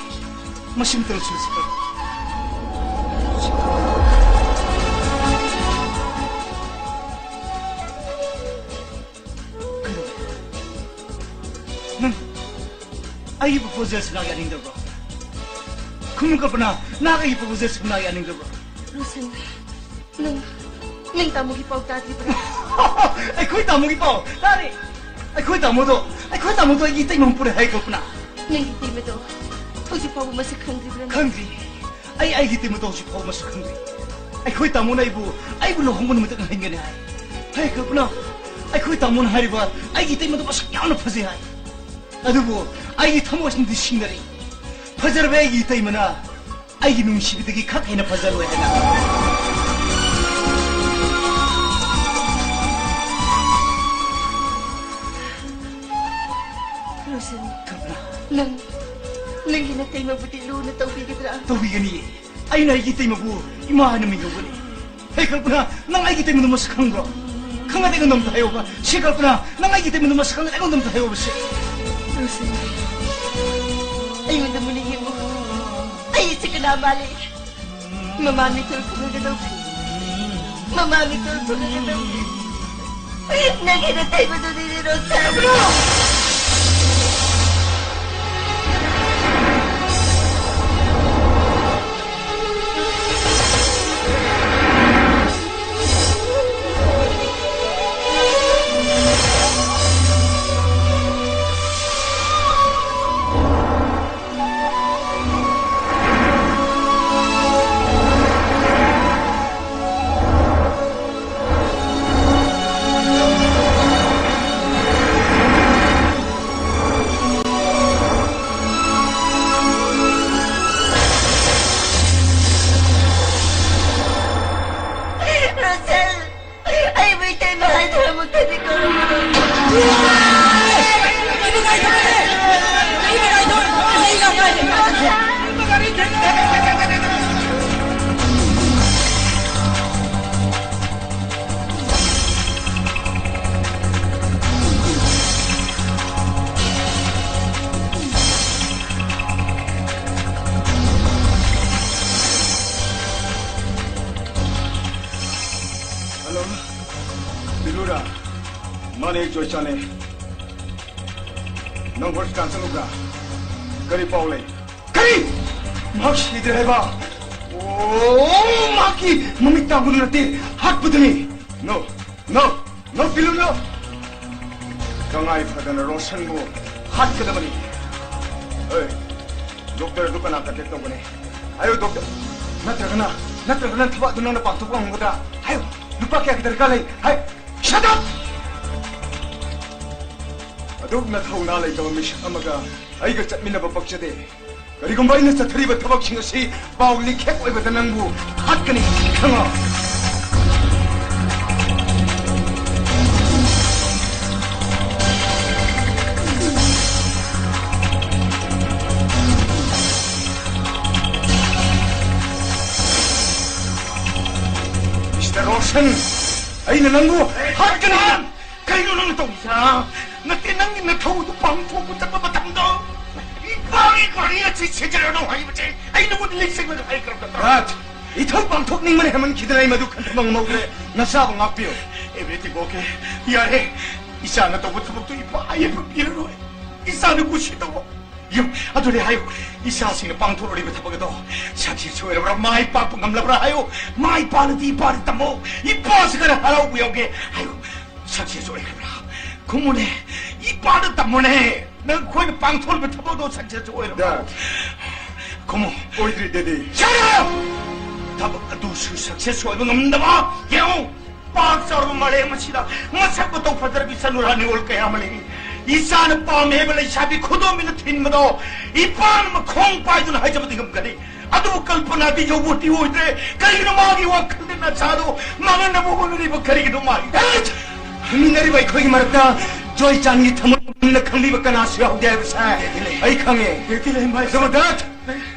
ꯃꯁꯤꯃꯇ ꯂꯧꯁꯤꯜꯂꯁꯤ, ꯀꯜꯄꯅꯥ꯫ ꯀꯩꯗꯧꯔꯦ? ꯅꯪ ꯑꯩꯒꯤ proposal ꯁꯅꯥ ꯌꯥꯅꯤꯡꯗꯕ꯭ꯔꯣ? ꯈꯨꯝꯃꯨ, ꯀꯜꯄꯅꯥ, ꯅꯪ ꯑꯩꯒꯤ proposal ꯁꯅꯥ ꯌꯥꯅꯤꯡꯗꯕ꯭ꯔꯣ? ꯔꯣꯁꯟ, ꯅꯪ, ꯅꯪ ꯇꯥꯃꯣꯒꯤ ꯄꯥꯎ ꯇꯥꯗ꯭ꯔꯤꯕ꯭ꯔꯥ? ꯑꯩꯈꯣꯏ ꯇꯥꯃꯣꯒꯤ ꯄꯥꯎ ꯇꯥꯔꯦ꯫ ꯑꯩꯈꯣꯏ ꯇꯥꯃꯣꯗꯣ, ꯑꯩꯈꯣꯏ ꯇꯥꯃꯣꯗꯣ ꯑꯩꯒꯤ ꯏꯇꯩꯃ ꯄꯨꯔꯦ ꯍꯥꯏ, ꯀꯜꯄꯅꯥ꯫ ꯅꯪꯒꯤ ꯏꯇꯩꯃꯗꯣ ꯍꯧꯖꯤꯛ ꯐꯥꯎꯕ ꯃꯁꯛ ꯈꯪꯗ꯭ꯔꯤꯕ꯭ꯔꯥ? ꯈꯪꯗ꯭ꯔꯤ꯫ ꯑꯩ ꯑꯩꯒꯤ ꯏꯇꯩꯃꯗꯣ ꯍꯧꯖꯤꯛ ꯐꯥꯎꯕ ꯃꯁꯛ ꯈꯪꯗ꯭ꯔꯤ꯫ ꯑꯩꯈꯣꯏ ꯇꯥꯃꯣꯅ ꯑꯩꯕꯨ, ꯑꯩꯕꯨ ꯂꯨꯍꯣꯡꯕ ꯅꯨꯃꯤꯠꯇ ꯉꯥꯏꯍꯟꯒꯅꯤ ꯍꯥꯏ꯫ ꯍꯦ ꯀꯜꯄꯅꯥ, ꯑꯩꯈꯣꯏ ꯇꯥꯃꯣꯅ ꯍꯥꯏꯔꯤꯕ ꯑꯩꯒꯤ ꯏꯇꯩꯃꯗꯣ ꯃꯁꯛ ꯌꯥꯝꯅ ꯐꯖꯩ ꯍꯥꯏ꯫ ꯑꯗꯨꯕꯨ ꯑꯩꯒꯤ ꯊꯃꯣꯏꯁꯤꯅꯗꯤ ꯁꯤꯡꯅꯔꯤ꯫ ꯐꯖꯔꯕ ꯑꯩꯒꯤ ꯏꯇꯩꯃꯅ ꯑꯩꯒꯤ ꯅꯨꯡꯁꯤꯕꯗꯒꯤ ꯈꯛ ꯍꯦꯟꯅ ꯐꯖꯔꯣꯏ ꯍꯥꯏꯅ꯫ ꯔꯣꯁꯟ, ꯀꯜꯄꯅꯥ꯫ ꯅꯪ, ꯅꯪꯒꯤ ꯅꯇꯩꯃꯕꯨꯗꯤ ꯂꯨꯅ ꯇꯧꯕꯤꯒꯗ꯭ꯔꯥ? ꯇꯧꯕꯤꯒꯅꯤꯌꯦ꯫ ꯑꯩꯅ ꯑꯩꯒꯤ ꯏꯇꯩꯃꯕꯨ ꯏꯃꯥ ꯍꯥꯏꯅ ꯃꯤꯡ ꯂꯧꯒꯅꯤ꯫ ꯍꯦ ꯀꯜꯄꯅꯥ, ꯅꯪ ꯑꯩꯒꯤ ꯏꯇꯩꯃꯗꯨ ꯃꯁꯛ ꯈꯪꯕ꯭ꯔꯣ? ꯈꯪꯉꯗꯤ ꯑꯩꯉꯣꯟꯗ ꯑꯝꯇ ꯍꯥꯏꯌꯣꯕ꯫ ꯁꯤ ꯀꯜꯄꯅꯥ, ꯅꯪ ꯑꯩꯒꯤ ꯏꯇꯩꯃꯗꯨ ꯃꯁꯛ ꯈꯪꯉꯗꯤ ꯑꯩꯉꯣꯟꯗ ꯑꯝꯇ ꯍꯥꯏꯌꯣꯕ ꯁꯤ꯫ ꯔꯣꯁꯟ, ꯑꯩꯉꯣꯟꯗ ꯃꯨꯟꯅ ꯌꯦꯡꯉꯨ꯫ ꯑꯩ ꯏꯆꯦ ꯀꯅꯥ ꯃꯥꯜꯂꯤ? ꯃꯃꯥ ꯃꯤꯇꯣꯜ ꯐꯪꯉꯒꯗꯧꯕꯅꯤ꯫ ꯃꯃꯥ ꯃꯤꯇꯣꯜ ꯐꯪꯉꯒꯗꯧꯕꯅꯤ꯫ ꯅꯪꯒꯤ ꯅꯇꯩꯃꯗꯨꯗꯤ ꯔꯣꯁꯟ꯫ ꯔꯣꯁꯦꯜ, ꯑꯩꯕꯨ ꯏꯇꯩꯃ ꯍꯥꯏꯗꯨꯅ ꯑꯃꯨꯛꯇꯗꯤ ꯀꯧꯔꯛꯎ꯫ ꯍꯜꯂꯣ, ꯕꯤꯂꯨꯔꯥ? ꯃꯥꯅꯦ, ꯖꯣꯏꯆꯥꯅꯦ꯫ ꯅꯪ ꯍꯣꯁꯄꯤꯇꯥꯜ ꯆꯠꯂꯨꯕ꯭ꯔꯥ? ꯀꯔꯤ ꯄꯥꯎ ꯂꯩ? ꯀꯔꯤ? ꯃꯍꯥꯛ ꯁꯤꯗ꯭ꯔꯦ ꯍꯥꯏꯕ? ꯑꯣ, ꯃꯍꯥꯛꯀꯤ ꯃꯃꯤꯠ ꯇꯥꯡꯕꯗꯨ ꯅꯠꯇꯦ, ꯍꯥꯠꯄꯗꯨꯅꯤ꯫ No, no, no, ꯕꯤꯂꯨ, no꯫ ꯇꯉꯥꯏ ꯐꯗꯅ ꯔꯣꯁꯟꯕꯨ ꯍꯥꯠꯀꯗꯕꯅꯤ꯫ ꯑꯦ, ꯗꯣꯛꯇꯔ ꯑꯗꯨ ꯀꯅꯥ ꯀꯟꯇꯦꯛ ꯇꯧꯒꯅꯤ? ꯍꯥꯏꯌꯨ, ꯗꯣꯛꯇꯔ꯫ ꯅꯠꯇ꯭ꯔꯒꯅ, ꯅꯠꯇ꯭ꯔꯒꯅ ꯊꯕꯛ ꯑꯗꯨ ꯅꯪꯅ ꯄꯥꯡꯊꯣꯛꯄ ꯉꯝꯒꯗ꯭ꯔꯥ? ꯍꯥꯏꯌꯨ, ꯂꯨꯄꯥ ꯀꯌꯥꯒꯤ ꯗꯔꯀꯥꯔ ꯂꯩ? ꯍꯥꯏ, shut up! ꯑꯗꯨꯛ ꯅꯊꯧꯅꯥ ꯂꯩꯇꯕ ꯃꯤꯁꯛ ꯑꯃꯒ ꯑꯩꯒ ꯆꯠꯃꯤꯟꯅꯕ ꯄꯛꯆꯗꯦ꯫ ꯀꯔꯤꯒꯨꯝꯕ ꯑꯩꯅ ꯆꯠꯊꯔꯤꯕ ꯊꯕꯛꯁꯤꯡ ꯑꯁꯤ ꯄꯥꯎ ꯂꯤꯈꯦꯛ ꯑꯣꯏꯕꯗ ꯅꯪꯕꯨ ꯍꯥꯠꯀꯅꯤ, ꯈꯪꯉꯣ꯫ Mister Roshan, ꯑꯩꯅ ꯅꯪꯕꯨ ꯍꯥꯠꯀꯅꯤ! ꯀꯩꯅꯣ ꯅꯪꯅ ꯇꯧꯔꯤꯁꯦ? ꯅꯠꯇꯦ, ꯅꯪꯒꯤ ꯅꯊꯧꯗꯨ ꯄꯥꯡꯊꯣꯛꯄ ꯆꯠꯄ ꯃꯇꯝꯗ ꯏꯄꯥꯒꯤ ꯒꯥꯔꯤ ꯑꯁꯤ ꯁꯤꯖꯤꯟꯅꯔꯅꯨ ꯍꯥꯏꯕꯁꯦ ꯑꯩ ꯅꯉꯣꯟꯗ ꯂꯤꯛꯁꯤꯡꯂꯒ ꯍꯥꯏꯈ꯭ꯔꯕ ꯅꯠꯇ꯭ꯔꯣ? ꯔꯥꯖ, ꯏꯊꯧ ꯄꯥꯡꯊꯣꯛꯅꯤꯡꯕꯅ ꯍꯦꯟꯃꯟꯈꯤꯗꯅ ꯑꯩ ꯃꯗꯨ ꯈꯟꯊꯕ ꯉꯝꯍꯧꯗ꯭ꯔꯦ꯫ ꯅꯆꯥꯕꯨ ꯉꯥꯛꯄꯤꯌꯨ꯫ Everything okay. ꯌꯥꯔꯦ, ꯏꯆꯥꯅ ꯇꯧꯕ ꯊꯕꯛꯇꯨ ꯏꯄꯥ ꯌꯦꯠꯄ ꯄꯤꯔꯔꯣꯏ꯫ ꯏꯆꯥꯅ ꯀꯨꯁꯤ ꯇꯧꯕ꯫ ꯌꯨꯝ ꯑꯗꯨꯗꯤ ꯍꯥꯏꯌꯨ, ꯏꯆꯥꯁꯤꯡꯅ ꯄꯥꯡꯊꯣꯛꯂꯤꯕ ꯊꯕꯛ ꯑꯗꯣ success ꯑꯣꯏꯔꯕ꯭ꯔꯥ, ꯃꯥꯏ ꯄꯥꯛꯄ ꯉꯝꯂꯕ꯭ꯔꯥ ꯍꯥꯏꯌꯨ꯫ ꯃꯥꯏ ꯄꯥꯛꯂꯗꯤ ꯏꯄꯥꯗ ꯇꯝꯃꯣ, ꯏꯄꯥꯁꯤ ꯈꯔ ꯍꯔꯥꯎꯕ ꯌꯥꯎꯒꯦ ꯍꯥꯏꯌꯨ꯫ Success ꯑꯣꯏꯈ꯭ꯔꯕ꯭ꯔꯥ? ꯈꯨꯝꯃꯨꯅꯦ, ꯏꯄꯥꯗ ꯇꯝꯃꯣꯅꯦ꯫ ꯅꯪ ꯑꯩꯈꯣꯏꯅ ꯄꯥꯡꯊꯣꯛꯂꯤꯕ ꯊꯕꯛ ꯑꯗꯣ success ꯑꯣꯏꯔꯕ꯭ꯔꯥ? Dad. ꯈꯨꯝꯃꯨ꯫ ꯑꯣꯏꯗ꯭ꯔꯤ, Daddy. Shut up! ꯊꯕꯛ ꯑꯗꯨꯁꯨ success ꯑꯣꯏꯕ ꯉꯝꯗꯕ, ꯌꯦꯡꯉꯨ꯫ ꯄꯥꯛ ꯆꯥꯎꯔꯕ ꯃꯥꯂꯦꯝ ꯑꯁꯤꯗ ꯃꯁꯛ ꯃꯇꯧ ꯐꯖꯔꯕꯤ ꯏꯆꯥꯅꯨꯔꯥ ꯅꯤꯉꯣꯜ ꯀꯌꯥ ꯑꯃ ꯂꯩꯔꯤ꯫ ꯏꯆꯥꯅ ꯄꯥꯝꯃꯦ ꯍꯥꯏꯕ ꯂꯩꯁꯥꯕꯤ ꯈꯨꯗꯣꯝꯕꯤꯅ ꯊꯤꯟꯕꯗꯣ ꯏꯄꯥꯅ ꯃꯈꯣꯡ ꯄꯥꯏꯗꯨꯅ ꯍꯥꯏꯖꯕꯗꯤ ꯉꯝꯒꯅꯤ꯫ ꯑꯗꯨꯕꯨ ꯀꯜꯄꯅꯥꯗꯤ ꯌꯧꯕꯣꯠꯇꯤ ꯑꯣꯏꯗ꯭ꯔꯦ꯫ ꯀꯔꯤꯒꯤꯅꯣ ꯃꯥꯒꯤ ꯋꯥꯈꯜꯗ ꯅꯆꯥꯗꯣ ꯃꯥꯡꯍꯟꯅꯕ ꯍꯣꯠꯅꯔꯤꯕ ꯀꯔꯤꯒꯤꯅꯣ ꯃꯥꯒꯤ? ꯍꯦꯠ! ꯍꯤꯡꯃꯤꯟꯅꯔꯤꯕ ꯑꯩꯈꯣꯏꯒꯤ ꯃꯔꯛꯇ ꯖꯣꯏꯆꯥꯟꯒꯤ ꯊꯃꯣꯏ ꯃꯨꯟꯅ ꯈꯪꯕꯤꯕ ꯀꯅꯥꯁꯨ ꯌꯥꯎꯗꯦ ꯍꯥꯏꯕꯁꯦ ꯑꯩ ꯈꯪꯉꯦ꯫ ꯑꯗꯨꯕꯨ ꯗꯠ,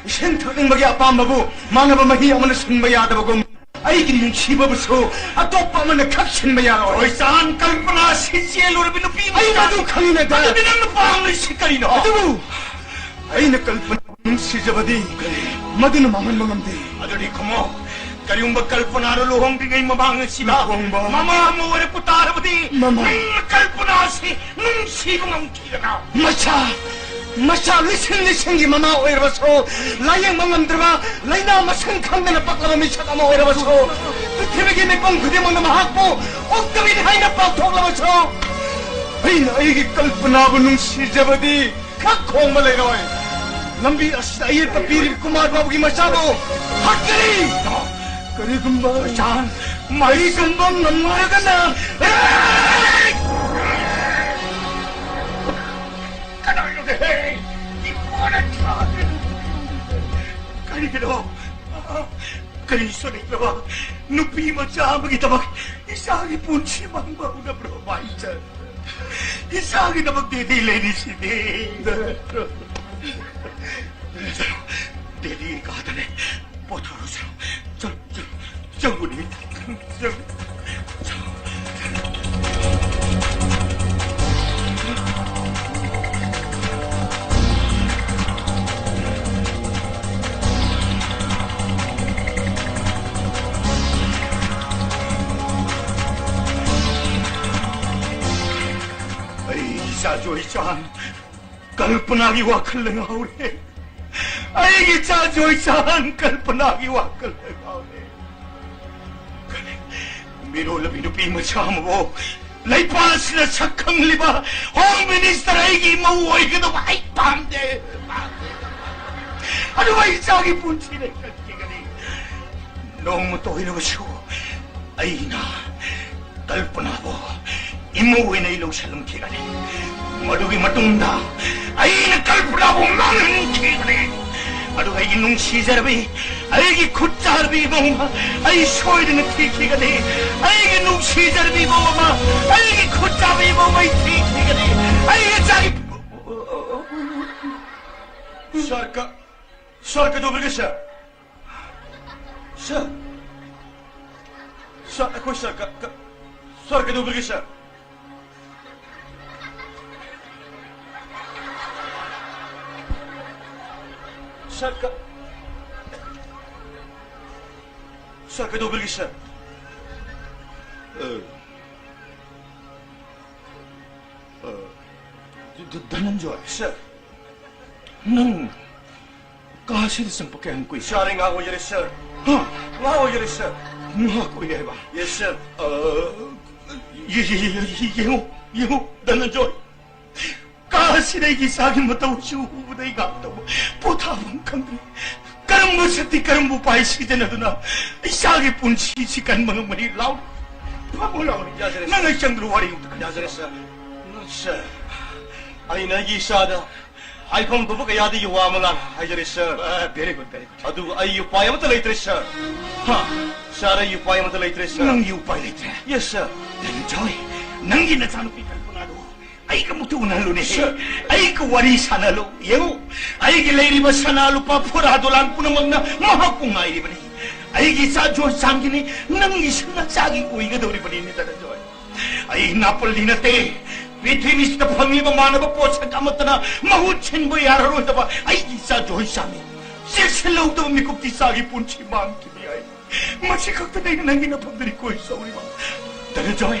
ꯏꯁꯤꯡ ꯊꯛꯅꯤꯡꯕꯒꯤ ꯑꯄꯥꯝꯕꯕꯨ ꯃꯥꯟꯅꯕ ꯃꯍꯤ ꯑꯃꯅ ꯁꯤꯟꯕ ꯌꯥꯗꯕꯒꯨꯝ, ꯑꯩꯒꯤ ꯅꯨꯡꯁꯤꯕꯕꯨꯁꯨ ꯑꯇꯣꯞꯄ ꯑꯃꯅ ꯈꯛ ꯁꯤꯟꯕ ꯌꯥꯔꯣꯏ꯫ ꯍꯣꯏ, ꯆꯥꯟ ꯀꯜꯄꯅꯥ ꯁꯤ ꯆꯦꯜꯂꯨꯔꯕꯤ ꯅꯨꯄꯤ ꯑꯩ ꯃꯗꯨ ꯈꯪꯉꯤꯅꯦ, ꯗꯥ꯫ ꯑꯗꯨꯗꯤ ꯅꯪꯅ ꯄꯥꯝꯂꯤꯁꯤ ꯀꯔꯤꯅꯣ? ꯑꯗꯨꯕꯨ ꯑꯩꯅ ꯀꯜꯄꯅꯥ ꯅꯨꯡꯁꯤꯖꯕꯗꯤ ꯃꯗꯨꯅ ꯃꯥꯡꯍꯟꯕ ꯉꯝꯗꯦ꯫ ꯑꯗꯨꯗꯤ ꯈꯨꯝꯃꯣ, ꯀꯔꯤꯒꯨꯝꯕ ꯀꯜꯄꯅꯥꯗꯨ ꯂꯨꯍꯣꯡꯗ꯭ꯔꯤꯉꯩ ꯃꯃꯥꯡ ꯑꯁꯤꯗ ꯂꯨꯍꯣꯡꯕ꯫ ꯃꯃꯥ ꯑꯃ ꯑꯣꯏꯔꯛꯄ ꯇꯥꯔꯕꯗꯤ, ꯃꯃꯥ꯫ ꯅꯪꯅ ꯀꯜꯄꯅꯥ ꯑꯁꯤ ꯅꯨꯡꯁꯤꯕ ꯉꯝꯈꯤ꯫ ꯃꯆꯥ, ꯃꯆꯥ ꯂꯤꯁꯤꯡ ꯂꯤꯁꯤꯡꯒꯤ ꯃꯃꯥ ꯑꯣꯏꯔꯕꯁꯨ, ꯂꯥꯌꯦꯡꯕ ꯉꯝꯗ꯭ꯔꯕ ꯂꯥꯏꯅꯥ ꯃꯁꯤꯡ ꯈꯪꯗꯅ ꯄꯛꯂꯕ ꯃꯤꯁꯛ ꯑꯃ ꯑꯣꯏꯔꯕꯁꯨ, ꯄ꯭ꯔꯤꯊꯤꯕꯤꯒꯤ ꯃꯤꯄꯨꯝ ꯈꯨꯗꯤꯡꯃꯛꯅ ꯃꯍꯥꯛꯄꯨ ꯑꯣꯛꯇꯕꯤꯅꯤ ꯍꯥꯏꯅ ꯄꯥꯎꯊꯣꯛꯂꯕꯁꯨ, ꯑꯩꯅ ꯑꯩꯒꯤ ꯀꯜꯄꯅꯥꯕꯨ ꯅꯨꯡꯁꯤꯖꯕꯗꯤ ꯈꯛ ꯈꯣꯡꯕ ꯂꯩꯔꯣꯏ꯫ ꯂꯝꯕꯤ ꯑꯁꯤꯗ ꯑꯌꯦꯠꯄ ꯄꯤꯔꯤꯕ ꯀꯨꯃꯥꯔ ꯕꯥꯕꯨꯒꯤ ꯃꯆꯥꯕꯨ ꯍꯥꯠꯀꯅꯤ! ꯀꯔꯤꯒꯨꯝꯕ ꯁꯥꯟ ꯃꯔꯤ ꯀꯨꯝꯕ ꯉꯝꯂꯒꯅ ꯀꯅꯥꯅꯣꯅꯦꯍꯦ? ꯏꯕꯣꯅ ꯊꯥꯗꯅ ꯀꯔꯤꯒꯤꯅꯣ? ꯀꯔꯤꯁꯨ ꯂꯩꯇ꯭ꯔꯕ ꯅꯨꯄꯤ ꯃꯆꯥ ꯑꯃꯒꯤꯗꯃꯛ ꯏꯆꯥꯒꯤ ꯄꯨꯟꯁꯤ ꯃꯥꯡꯕ ꯍꯧꯅꯕ꯭ꯔꯣ, ꯃꯥꯏꯆꯟ? ꯏꯆꯥꯒꯤꯗꯃꯛ ꯗꯦꯗꯤ ꯂꯩꯔꯤꯁꯤꯗꯤ꯫ ꯆꯠꯂꯣ, ꯗꯦꯗꯤ ꯀꯥꯗꯅꯦ꯫ ꯄꯣꯊꯥꯔꯣ, ꯆꯠꯂꯣ, ꯆꯠꯂꯣ, ꯆꯠꯂꯣ, ꯆꯪꯉꯨꯅꯦ꯫ ꯆꯪꯉꯨ, ꯆꯪꯉꯨ꯫ ꯑꯩ ꯏꯆꯥ ꯖꯣꯏꯆꯥꯟ ꯀꯜꯄꯅꯥꯒꯤ ꯋꯥꯈꯜꯗ ꯉꯥꯎꯔꯦ꯫ ꯑꯩꯒꯤ ꯏꯆꯥ ꯖꯣꯏꯆꯥꯟ ꯀꯜꯄꯅꯥꯒꯤ ꯋꯥꯈꯜꯗ ꯉꯥꯎꯔꯦ꯫ ꯃꯤꯔꯣꯜꯂꯕꯤ ꯅꯨꯄꯤ ꯃꯆꯥ ꯑꯃꯕꯨ ꯂꯩꯄꯥꯛ ꯑꯁꯤꯗ ꯁꯛ ꯈꯪꯂꯤꯕ ꯍꯣꯝ ꯃꯤꯅꯤꯁꯇꯔ ꯑꯩꯒꯤ ꯃꯧ ꯑꯣꯏꯒꯗꯧꯕ ꯑꯩ ꯄꯥꯝꯗꯦ, ꯄꯥꯝꯗꯦ꯫ ꯑꯗꯨꯒ ꯏꯆꯥꯒꯤ ꯄꯨꯟꯁꯤ ꯂꯩ ꯆꯠꯈꯤꯒꯅꯤ꯫ ꯅꯣꯡꯃꯇ ꯑꯣꯏꯔꯕꯁꯨ ꯑꯩꯅ ꯀꯜꯄꯅꯥꯕꯨ ꯏꯃꯧ ꯑꯣꯏꯅ ꯑꯩ ꯂꯧꯁꯤꯜꯂꯝꯈꯤꯒꯅꯤ꯫ ꯃꯗꯨꯒꯤ ꯃꯇꯨꯡꯗ ꯑꯩꯅ ꯀꯜꯄꯅꯥꯕꯨ ꯃꯥꯡꯍꯟꯈꯤꯒꯅꯤ꯫ ꯑꯗꯨꯒ ꯑꯩꯒꯤ ꯅꯨꯡꯁꯤꯖꯔꯕꯤ, ꯑꯩꯒꯤ ꯈꯨꯠ ꯆꯥꯔꯕꯤ ꯏꯃꯧ ꯑꯃ ꯑꯩ ꯁꯣꯏꯗꯅ ꯊꯤꯈꯤꯒꯅꯤ꯫ ꯑꯩꯒꯤ ꯅꯨꯡꯁꯤꯖꯔꯕꯤ ꯏꯃꯧ ꯑꯃ, ꯑꯩꯒꯤ ꯈꯨꯠ ꯆꯥꯕꯤ ꯏꯃꯧ ꯑꯃ ꯑꯩ ꯊꯤꯈꯤꯒꯅꯤ꯫ ꯑꯩ ꯏꯆꯥꯒꯤ ꯁꯥꯔ, ꯀ-, ꯁꯥꯔ, ꯀꯩꯗꯧꯕꯤꯔꯒꯦ, ꯁꯥꯔ? ꯁꯥꯔ! ꯁꯥꯔ, ꯑꯩꯈꯣꯏ ꯁꯥꯔ, ꯀ-, ꯀ-, ꯁꯥꯔ, ꯀꯩꯗꯧꯕꯤꯔꯒꯦ, ꯁꯥꯔ? ꯁꯥꯔ, ꯀ-, ꯁꯥꯔ, ꯀꯩꯗꯧꯕꯤꯔꯒꯦ, ꯁꯥꯔ? ꯑ, ꯑ, ꯙ-, ꯙ-, ꯙꯅꯟꯖꯣꯏ꯫ ꯁꯥꯔ꯫ ꯅꯪ ꯀꯥꯁꯤꯗ ꯆꯪꯕ ꯀꯌꯥꯝ ꯀꯨꯏꯔꯦ? ꯁꯥꯔ, ꯑꯩ ꯉꯥꯏꯍꯥꯛ ꯑꯣꯏꯖꯔꯦ, ꯁꯥꯔ꯫ ꯍꯥ? ꯉꯥꯏꯍꯥꯛ ꯑꯣꯏꯖꯔꯦ, ꯁꯥꯔ꯫ ꯉꯥꯏꯍꯥꯛ ꯑꯣꯏꯔꯦ ꯍꯥꯏꯕ? ꯌꯦꯁ, ꯁꯥꯔ꯫ ꯑ, ꯌꯦ-, ꯌꯦ-, ꯌꯦ-, ꯌꯦ-, ꯌꯦꯡꯉꯨ, ꯌꯦꯡꯉꯨ, ꯙꯅꯟꯖꯣꯏ꯫ ꯀꯥ ꯑꯁꯤꯗ ꯑꯩꯒꯤ ꯏꯆꯥꯒꯤ ꯃꯇꯧ ꯑꯁꯤ ꯎꯕꯗ ꯑꯩ ꯉꯥꯛꯇꯕꯨ ꯄꯣꯊꯥꯐꯝ ꯈꯪꯗ꯭ꯔꯦ꯫ ꯀꯔꯝꯕ ꯁꯛꯇꯤ, ꯀꯔꯝꯕ ꯎꯄꯥꯏ ꯁꯤꯖꯤꯟꯅꯗꯨꯅ ꯏꯆꯥꯒꯤ ꯄꯨꯟꯁꯤꯁꯤ ꯀꯟꯕ ꯉꯝꯒꯅꯤ? ꯂꯥꯎ, ꯐꯝꯃꯣ ꯂꯥꯎꯅꯦ꯫ ꯌꯥꯖꯔꯦ, ꯅꯪ ꯑꯩ ꯆꯪꯗ꯭ꯔꯣ ꯋꯥꯔꯤ ꯑꯃꯇ ꯈꯟꯅꯁꯤ꯫ ꯌꯥꯖꯔꯦ, ꯁꯥꯔ꯫ ꯁꯥꯔ, ꯑꯩꯅ ꯑꯩꯒꯤ ꯏꯆꯥꯗ ꯍꯥꯏꯐꯝ ꯊꯣꯛꯄ ꯀꯌꯥꯗꯒꯤ ꯋꯥ ꯑꯃ ꯂꯥꯟꯅ ꯍꯥꯏꯖꯔꯦ, ꯁꯥꯔ꯫ ꯑ, very good, very good. ꯑꯗꯨꯕꯨ ꯑꯩ ꯎꯄꯥꯏ ꯑꯃꯠꯇ ꯂꯩꯇ꯭ꯔꯦ, ꯁꯥꯔ꯫ ꯍꯥ? ꯁꯥꯔ, ꯑꯩ ꯎꯄꯥꯏ ꯑꯃꯠꯇ ꯂꯩꯇ꯭ꯔꯦ, ꯁꯥꯔ꯫ ꯅꯪꯒꯤ ꯎꯄꯥꯏ ꯂꯩꯇ꯭ꯔꯦ? Yes, sir. ꯙꯅꯟꯖꯣꯏ, ꯅꯪꯒꯤ ꯅꯆꯥꯅꯨꯄꯤ ꯀꯜꯄꯅꯥꯗꯣ ꯑꯩꯒ ꯑꯃꯨꯛꯇ ꯎꯅꯍꯜꯂꯨꯅꯦ꯫ Sir. ꯑꯩꯒ ꯋꯥꯔꯤ ꯁꯥꯟꯅꯍꯜꯂꯨ꯫ ꯌꯦꯡꯉꯨ, ꯑꯩꯒꯤ ꯂꯩꯔꯤꯕ ꯁꯅꯥ ꯂꯨꯄꯥ ꯐꯨꯔꯥ ꯗꯣꯂꯥꯟ ꯄꯨꯝꯅꯃꯛꯅ ꯃꯍꯥꯛꯄꯨ ꯉꯥꯏꯔꯤꯕꯅꯤ꯫ ꯑꯩꯒꯤ ꯏꯆꯥ ꯖꯣꯟꯁ ꯆꯥꯝꯒꯤꯅꯤ, ꯅꯪꯒꯤ ꯁꯨꯝ ꯅꯆꯥꯒꯤ ꯑꯣꯏꯒꯗꯧꯔꯤꯕꯅꯤꯅꯦ, ꯙꯅꯟꯖꯣꯏ꯫ ꯑꯩ ꯅꯥꯄꯜꯗꯤ ꯅꯠꯇꯦ꯫ ꯄ꯭ꯔꯤꯊꯤꯕꯤꯁꯤꯗ ꯐꯪꯂꯤꯕ ꯃꯥꯟꯅꯕ ꯄꯣꯠꯁꯛ ꯑꯃꯠꯇꯅ ꯃꯍꯨꯠ ꯁꯤꯟꯕ ꯌꯥꯔꯔꯣꯏꯗꯕ ꯑꯩꯒꯤ ꯏꯆꯥ ꯖꯣꯟꯁ ꯆꯥꯝꯃꯤ꯫ ꯆꯦꯛꯁꯤꯜꯍꯧꯗꯕ ꯃꯤꯀꯨꯞꯇꯤ ꯏꯆꯥꯒꯤ ꯄꯨꯟꯁꯤ ꯃꯥꯡꯈꯤꯕ ꯌꯥꯏ꯫ ꯃꯁꯤ ꯈꯛꯇꯗ ꯑꯩꯅ ꯅꯪꯒꯤ ꯅꯐꯝꯗ request ꯇꯧꯔꯤꯕ꯫ ꯙꯅꯟꯖꯣꯏ,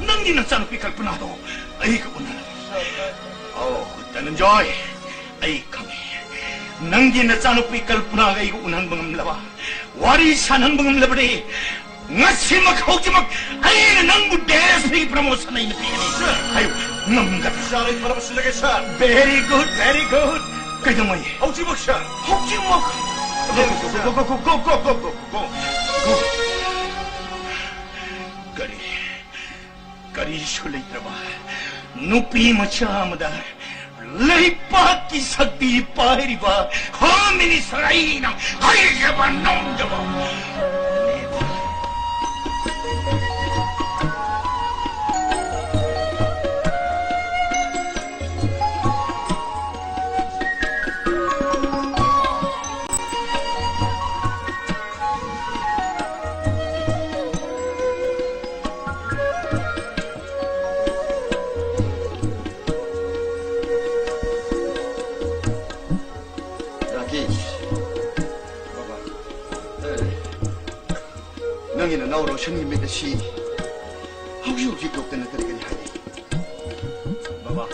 ꯅꯪꯒꯤ ꯅꯆꯥꯅꯨꯄꯤ ꯀꯜꯄꯅꯥꯗꯣ ꯑꯩꯒ ꯎꯅꯔꯣ꯫ ꯑꯣ, ꯙꯅꯟꯖꯣꯏ, ꯑꯩ ꯈꯪꯉꯤ꯫ ꯅꯪꯒꯤ ꯅꯆꯥꯅꯨꯄꯤ ꯀꯜꯄꯅꯥꯒ ꯑꯩꯒ ꯎꯅꯍꯟꯕ ꯉꯝꯂꯕ, ꯋꯥꯔꯤ ꯁꯥꯟꯅꯍꯟꯕ ꯉꯝꯂꯕꯗꯤ ꯉꯁꯤꯃꯛ, ꯍꯧꯖꯤꯛꯃꯛ ꯑꯩꯅ ꯅꯪꯕꯨ D S P ꯒꯤ promotion ꯑꯩꯅ ꯄꯤꯒꯅꯤ꯫ Sir. ꯍꯥꯏꯌꯨ, ꯉꯝꯒꯗ꯭ꯔꯥ? Sir, ꯑꯩ ꯐꯅꯕ ꯁꯤꯜꯂꯒꯦ, sir. Very good, very good. ꯀꯩꯗꯧꯉꯩ? ꯍꯧꯖꯤꯛꯃꯛ, sir. ꯍꯧꯖꯤꯛꯃꯛ꯫ Yes, sir. Go, go, go, go, go, go, go, go, go, go. ꯀꯔꯤ? ꯀꯔꯤꯁꯨ ꯂꯩꯇ꯭ꯔꯕ ꯅꯨꯄꯤ ꯃꯆꯥ ꯑꯃꯗ ꯂꯩꯕꯥꯛꯀꯤ ꯁꯛꯇꯤ ꯄꯥꯏꯔꯤꯕ Home Minister ꯑꯩꯅ ꯍꯥꯏꯖꯕ ꯅꯣꯝꯖꯕ꯫ ꯔꯥꯀꯦꯁ, ꯕꯕꯥ, ꯑꯦ, ꯅꯪꯒꯤ ꯅꯅꯥꯎ ꯔꯣꯁꯟꯒꯤ ꯃꯤꯠ ꯑꯁꯤ ꯍꯧꯖꯤꯛ ꯍꯧꯖꯤꯛ ꯗꯣꯛꯇꯔꯅ ꯀꯔꯤ ꯀꯔꯤ ꯍꯥꯏꯔꯤ? ꯕꯕꯥ,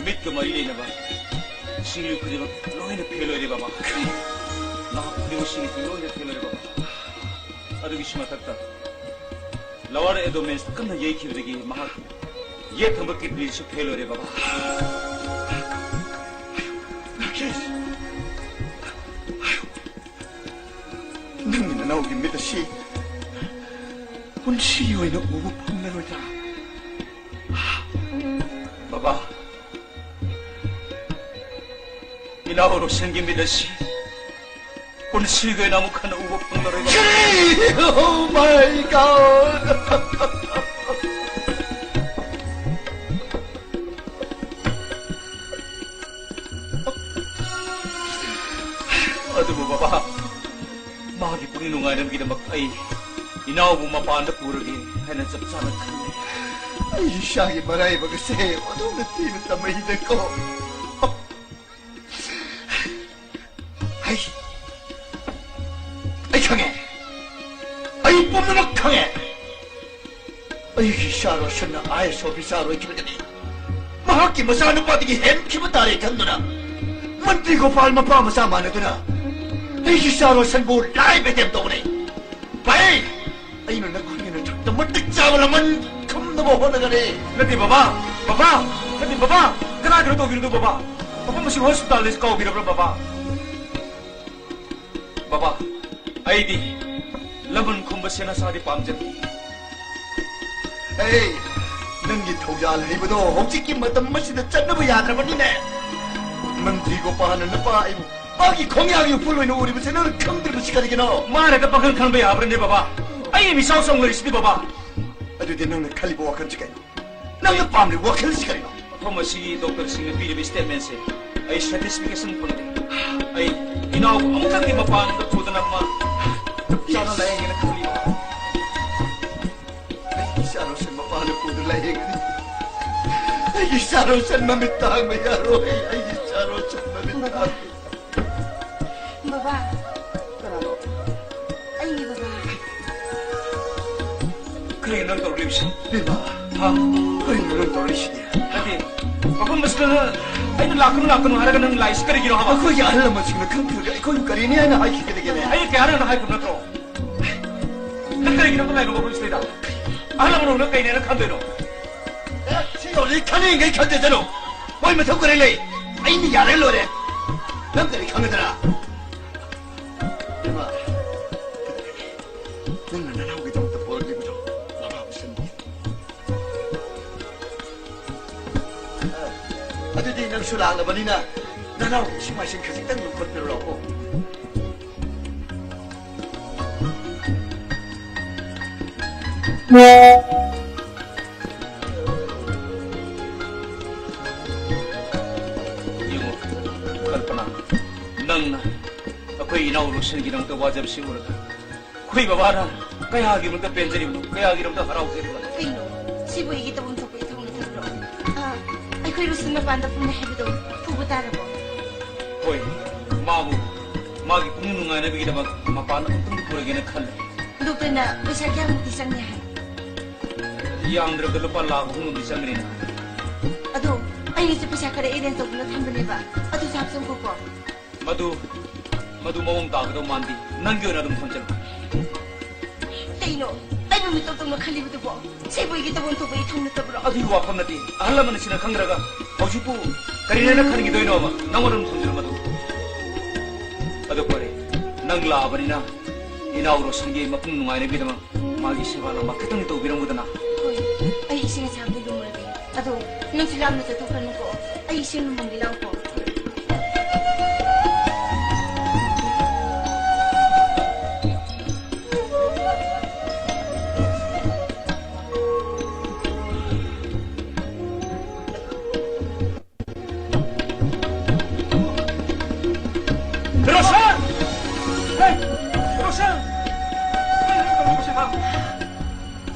ꯃꯤꯠꯀ ꯃꯔꯤ ꯂꯩꯅꯕ ꯁꯤꯡꯂꯤ ꯈꯨꯗꯤꯡꯃꯛ ꯂꯣꯏꯅ ꯐꯦꯜ ꯑꯣꯏꯔꯦ, ꯕꯕꯥ꯫ ꯅꯥ ꯈꯨꯗꯤꯡꯃꯛ ꯁꯤꯡꯂꯤ ꯈꯨꯗꯤꯡꯃꯛ ꯂꯣꯏꯅ ꯐꯦꯜ ꯑꯣꯏꯔꯦ, ꯕꯕꯥ꯫ ꯑꯗꯨꯒꯤꯁꯨ ꯃꯊꯛꯇ lower abdomen ꯀꯟꯅ ꯌꯩꯈꯤꯕꯗꯒꯤ ꯃꯍꯥꯛ ꯌꯦꯠ ꯊꯪꯕ ꯀꯤꯗꯅꯤꯁꯨ ꯐꯦꯜ ꯑꯣꯏꯔꯦ, ꯕꯕꯥ꯫ ꯔꯥꯀꯦꯁ, ꯅꯪꯒꯤ ꯅꯅꯥꯎꯒꯤ ꯃꯤꯠ ꯑꯁꯤ ꯄꯨꯟꯁꯤ ꯑꯣꯏꯅ ꯎꯕ ꯐꯪꯂꯔꯣꯏꯗ꯭ꯔꯥ? ꯕꯕꯥ, ꯏꯅꯥꯎ ꯔꯣꯁꯟꯒꯤ ꯃꯤꯠ ꯑꯁꯤ ꯄꯨꯟꯁꯤꯒꯤ ꯑꯣꯏꯅ ꯑꯃꯨꯛ ꯍꯟꯅ ꯎꯕ ꯐꯪꯂꯔꯣꯏ, ꯕꯕꯥ꯫ Oh my God! ꯑꯗꯨꯕꯨ ꯕꯕꯥ, ꯃꯥꯒꯤ ꯄꯨꯛꯅꯤꯡ ꯅꯨꯡꯉꯥꯏꯅꯕꯒꯤꯗꯃꯛ ꯑꯩ ꯏꯅꯥꯎꯕꯨ ꯃꯄꯥꯟꯗ ꯄꯨꯔꯒꯦ ꯍꯥꯏꯅ ꯆꯞ ꯆꯥꯅ ꯈꯜꯂꯦ꯫ ꯑꯩ ꯏꯁꯥꯒꯤ ꯃꯔꯥꯏꯕꯛ ꯑꯁꯦ ꯑꯣꯟꯊꯣꯛꯅ ꯊꯤꯅ ꯇꯝꯃꯛꯏꯗꯀꯣ꯫ ꯑꯩ, ꯑꯩ ꯈꯪꯉꯦ꯫ ꯑꯩ ꯄꯨꯝꯅꯃꯛ ꯈꯪꯉꯦ꯫ ꯑꯩꯒꯤ ꯏꯆꯥ ꯔꯣꯁꯟꯅ ꯑꯥꯏ ꯑꯦꯁ ꯑꯣꯐꯤꯁꯥꯔ ꯑꯣꯏꯈꯤꯕꯗꯒꯤ ꯃꯍꯥꯛꯀꯤ ꯃꯆꯥꯅꯨꯄꯥꯗꯒꯤ ꯍꯦꯟꯈꯤꯕ ꯇꯥꯔꯦ ꯈꯟꯗꯨꯅ ꯃꯟꯇ꯭ꯔꯤ ꯒꯣꯄꯥꯜ ꯃꯄꯥ ꯃꯆꯥ ꯃꯥꯟꯅꯗꯨꯅ ꯑꯩꯒꯤ ꯏꯆꯥ ꯔꯣꯁꯟꯕꯨ ꯂꯥꯏꯕ ꯑꯦꯇꯦꯝ ꯇꯧꯕꯅꯤ꯫ ꯚꯥꯏ, ꯑꯩꯅ ꯅꯈꯣꯏꯒꯤ ꯅꯊꯛꯇ ꯃꯇꯤꯛ ꯆꯥꯕ ꯂꯃꯟ ꯈꯨꯝꯅꯕ ꯍꯣꯠꯅꯒꯅꯤ꯫ ꯅꯠꯇꯦ ꯕꯕꯥ, ꯕꯕꯥ, ꯅꯠꯇꯦ ꯕꯕꯥ, ꯀꯅꯥꯒꯤꯅꯣ ꯇꯧꯕꯤꯔꯤꯗꯣ ꯕꯕꯥ? ꯃꯐꯝ ꯑꯁꯤ ꯍꯣꯁꯄꯤꯇꯥꯜꯗ ꯀꯧꯕꯤꯔꯕ꯭ꯔꯥ ꯕꯕꯥ? ꯕꯕꯥ, ꯑꯩꯗꯤ ꯂꯃꯟ ꯈꯨꯝꯕ ꯁꯦꯟꯅꯁꯥꯗꯤ ꯄꯥꯝꯖꯗꯦ꯫ ꯑꯦ, ꯅꯪꯒꯤ ꯊꯧꯖꯥꯜ ꯍꯩꯕꯗꯣ ꯍꯧꯖꯤꯛꯀꯤ ꯃꯇꯝ ꯑꯁꯤꯗ ꯆꯠꯅꯕ ꯌꯥꯗ꯭ꯔꯕꯅꯤꯅꯦ꯫ ꯃꯟꯇ꯭ꯔꯤ ꯒꯣꯄꯥꯜꯅ ꯅꯨꯄꯥ ꯑꯩꯕꯨ ꯃꯥꯒꯤ ꯈꯣꯡꯌꯥꯒꯤ ꯎꯐꯨꯜ ꯑꯣꯏꯅ ꯎꯔꯤꯕꯁꯦ ꯅꯪꯅ ꯈꯪꯗ꯭ꯔꯤꯕꯁꯤ ꯀꯔꯤꯒꯤꯅꯣ? ꯃꯥꯅ ꯍꯦꯛꯇ ꯄꯥꯡꯈꯪ ꯈꯪꯕ ꯌꯥꯕ꯭ꯔꯅꯦ ꯕꯕꯥ? ꯑꯩ ꯃꯤꯁꯥꯎ ꯆꯥꯎꯅꯔꯤꯁꯤꯗꯤ ꯕꯕꯥ꯫ ꯑꯗꯨꯗꯤ ꯅꯪꯅ ꯈꯜꯂꯤꯕ ꯋꯥꯈꯜꯁꯤ ꯀꯩꯅꯣ? ꯅꯪꯅ ꯄꯥꯝꯂꯤꯕ ꯋꯥꯈꯜꯁꯤ ꯀꯔꯤꯅꯣ? ꯃꯐꯝ ꯑꯁꯤꯒꯤ ꯗꯣꯛꯇꯔꯁꯤꯡꯅ ꯄꯤꯔꯤꯕ ꯁ꯭ꯇꯦꯠꯃꯦꯟꯁꯦ ꯑꯩ ꯁꯦꯇꯤꯁꯐꯤꯀꯦꯁꯟ ꯐꯪꯗꯦ꯫ ꯑꯩ ꯏꯅꯥꯎꯕꯨ ꯑꯃꯨꯛꯇꯪꯗꯤ ꯃꯄꯥꯟꯗ ꯄꯨꯗꯅ ꯃꯥ ꯆꯞ ꯆꯥꯅ ꯂꯥꯌꯦꯡꯒꯦꯅ ꯈꯜꯂꯤ꯫ ꯑꯩꯒꯤ ꯏꯆꯥ ꯔꯣꯁꯟ ꯃꯄꯥꯟꯗ ꯄꯨꯗꯨꯅ ꯂꯥꯌꯦꯡꯒꯅꯤ꯫ ꯑꯩꯒꯤ ꯏꯆꯥ ꯔꯣꯁꯟ ꯃꯃꯤꯠ ꯇꯥꯡꯕ ꯌꯥꯔꯣꯏ꯫ ꯑꯩꯒꯤ ꯏꯆꯥ ꯔꯣꯁꯟ ꯃꯃꯤꯠ ꯇꯥꯡꯕ ꯕꯕꯥ꯫ ꯀꯅꯥꯅꯣ? ꯑꯩꯅꯦ, ꯕꯕꯥ꯫ ꯀꯔꯤꯅꯣ ꯅꯪ ꯇꯧꯔꯛꯂꯤꯕꯁꯤ? ꯕꯦꯝꯃ, ꯍꯥ? ꯀꯔꯤꯅꯣ ꯅꯪ ꯇꯧꯔꯛꯏꯁꯤꯗꯤ? ꯅꯠꯇꯦ, ꯃꯐꯝ ꯑꯁꯤꯗ ꯑꯩꯅ ꯂꯥꯛꯀꯅꯨ, ꯂꯥꯛꯀꯅꯨ ꯍꯥꯏꯔꯒ ꯅꯪ ꯂꯥꯛꯏꯁꯤ ꯀꯔꯤꯒꯤꯅꯣ ꯍꯥꯏꯕ? ꯑꯩꯈꯣꯏꯒꯤ ꯑꯍꯜ ꯂꯃꯟꯁꯤꯡꯅ ꯈꯪꯗ꯭ꯔꯒ ꯑꯩꯈꯣꯏꯕꯨ ꯀꯔꯤꯅꯤ ꯍꯥꯏꯅ ꯍꯥꯏꯈꯤꯒꯗꯒꯦꯅꯦ? ꯑꯩꯅ ꯀꯌꯥꯔꯛ ꯅꯪ ꯍꯥꯏꯈ꯭ꯔꯕ ꯅꯠꯇ꯭ꯔꯣ? ꯅꯪ ꯀꯔꯤꯒꯤꯅꯣ ꯂꯥꯛꯏꯅꯣ ꯃꯐꯝꯁꯤꯗꯩꯗ? ꯑꯍꯜ ꯂꯃꯟ ꯅꯪ ꯀꯩꯅꯦꯅ ꯈꯟꯗꯣꯏꯅꯣ? ꯇꯧꯔꯗꯤ ꯈꯟꯅꯤꯡꯈꯩ ꯈꯟꯖꯁꯅꯨ꯫ ꯃꯣꯏ ꯃꯊꯧ ꯀꯔꯤ ꯂꯩ? ꯑꯩꯅ ꯌꯥꯔꯦ ꯂꯣꯏꯔꯦ꯫ ꯅꯪ ꯀꯔꯤ ꯈꯪꯒꯗ꯭ꯔꯥ? ꯏꯃꯥ, ꯅꯪꯅ ꯅꯅꯥꯎꯒꯤꯗꯃꯛꯇ ꯄꯣꯔꯛꯂꯤꯕꯗꯣ ꯃꯃꯥ ꯃꯁꯟꯗꯤ꯫ ꯑꯗꯨꯗꯤ ꯅꯪꯁꯨ ꯂꯥꯛꯂꯕꯅꯤꯅ ꯅꯅꯥꯎꯒꯤ ꯏꯁꯤꯡ ꯃꯥꯏꯁꯤꯡ ꯈꯖꯤꯛꯇꯪ ꯂꯨꯝꯈꯠꯄꯤꯔꯨ ꯂꯥꯛꯑꯣ꯫ ꯌꯦꯡꯉꯨ, ꯀꯜꯄꯅꯥ, ꯅꯪꯅ ꯑꯩꯈꯣꯏ ꯏꯅꯥꯎ ꯔꯣꯁꯟꯒꯤꯗꯃꯛꯇ ꯋꯥꯖꯕꯁꯤ ꯎꯔꯒ ꯑꯩꯈꯣꯏ ꯕꯕꯥꯅ ꯀꯌꯥꯒꯤꯗꯃꯛꯇ ꯄꯦꯟꯖꯔꯤꯕꯅꯣ, ꯀꯌꯥꯒꯤꯗꯃꯛꯇ ꯍꯔꯥꯎꯖꯔꯤꯕꯅꯣ꯫ ꯀꯩꯅꯣ, ꯁꯤꯕꯨ ꯑꯩꯒꯤ ꯇꯧꯐꯝ ꯊꯣꯛꯄ ꯏꯊꯧ ꯅꯠꯇꯕ꯭ꯔꯣ? ꯑꯥ, ꯑꯩꯈꯣꯏ ꯔꯣꯁꯟ ꯃꯄꯥꯟꯗ ꯐꯝꯃꯦ ꯍꯥꯏꯕꯗꯣ ꯐꯨꯕ ꯇꯥꯔꯕꯣ? ꯍꯣꯏ, ꯃꯥꯕꯨ ꯃꯥꯒꯤ ꯄꯨꯛꯅꯤꯡ ꯅꯨꯡꯉꯥꯏꯅꯕꯒꯤꯗꯃꯛ ꯃꯄꯥꯟꯗ ꯑꯃꯨꯛꯇꯪ ꯄꯨꯔꯒꯦꯅ ꯈꯜꯂꯦ꯫ ꯗꯣꯛꯇꯔꯅ ꯄꯩꯁꯥ ꯀꯌꯥꯃꯨꯛꯇꯤ ꯆꯪꯅꯤ ꯍꯥꯏ? ꯌꯥꯝꯗ꯭ꯔꯕꯗ ꯂꯨꯄꯥ ꯂꯥꯈ ꯑꯍꯨꯝ ꯑꯃꯗꯤ ꯆꯪꯒꯅꯤꯅ ꯍꯥꯏ꯫ ꯑꯗꯣ ꯑꯩꯅꯁꯨ ꯄꯩꯁꯥ ꯈꯔ arrange ꯇꯧꯗꯨꯅ ꯊꯝꯕꯅꯦꯕ, ꯑꯗꯨꯁꯨ ꯍꯥꯞꯆꯤꯟꯈꯣꯀꯣ꯫ ꯃꯗꯨ, ꯃꯗꯨ ꯃꯑꯣꯡ ꯇꯥꯒꯗꯧ ꯃꯥꯟꯗꯦ꯫ ꯅꯪꯒꯤ ꯑꯣꯏꯅ ꯑꯗꯨꯝ ꯊꯝꯖꯤꯜꯂꯨ꯫ ꯀꯩꯅꯣ? ꯑꯩꯕꯨ ꯃꯤꯇꯧ ꯇꯧꯅ ꯈꯜꯂꯤꯕꯗꯨꯕꯣ? ꯁꯤꯕꯨ ꯑꯩꯒꯤ ꯇꯧꯐꯝ ꯊꯣꯛꯄ ꯏꯊꯧ ꯅꯠꯇꯕ꯭ꯔꯣ? ꯑꯗꯨꯒꯤ ꯋꯥꯐꯝ ꯅꯠꯇꯦ꯫ ꯑꯍꯜ ꯂꯃꯟꯁꯤꯅ ꯈꯪꯗ꯭ꯔꯒ ꯍꯧꯖꯤꯛꯄꯨ ꯀꯔꯤꯅꯦꯅ ꯈꯟꯈꯤꯗꯣꯏꯅꯣꯕ? ꯅꯪꯉꯣꯟꯗ ꯑꯗꯨꯝ ꯊꯝꯖꯤꯜꯂꯨ ꯃꯗꯨ꯫ ꯑꯗꯨ ꯐꯔꯦ, ꯅꯪ ꯂꯥꯛꯑꯕꯅꯤꯅ ꯏꯅꯥꯎ ꯔꯣꯁꯟꯒꯤ ꯃꯄꯨꯡ ꯅꯨꯡꯉꯥꯏꯅꯕꯒꯤꯗꯃꯛ ꯃꯥꯒꯤ ꯁꯦꯕꯥ ꯂꯝꯕꯥ ꯈꯤꯇꯪꯗꯤ ꯇꯧꯕꯤꯔꯝꯃꯨꯗꯅ꯫ ꯍꯣꯏ, ꯑꯩ ꯏꯁꯤꯡ ꯑꯁꯥꯕꯗꯤ ꯂꯨꯝꯃꯨꯔꯒꯦ꯫ ꯑꯗꯣ ꯅꯪꯁꯨ ꯂꯥꯞꯅ ꯆꯠꯊꯣꯛꯈ꯭ꯔꯅꯨꯀꯣ꯫ ꯑꯩ ꯏꯁꯤꯡ ꯂꯨꯝꯃꯝꯒꯦ ꯂꯥꯎꯀꯣ꯫ ꯔꯣꯁꯟ! ꯍꯦ! ꯔꯣꯁꯟ! ꯀꯩꯅꯣ ꯅꯪ ꯇꯧꯔꯤꯕꯁꯦ, ꯍꯥ?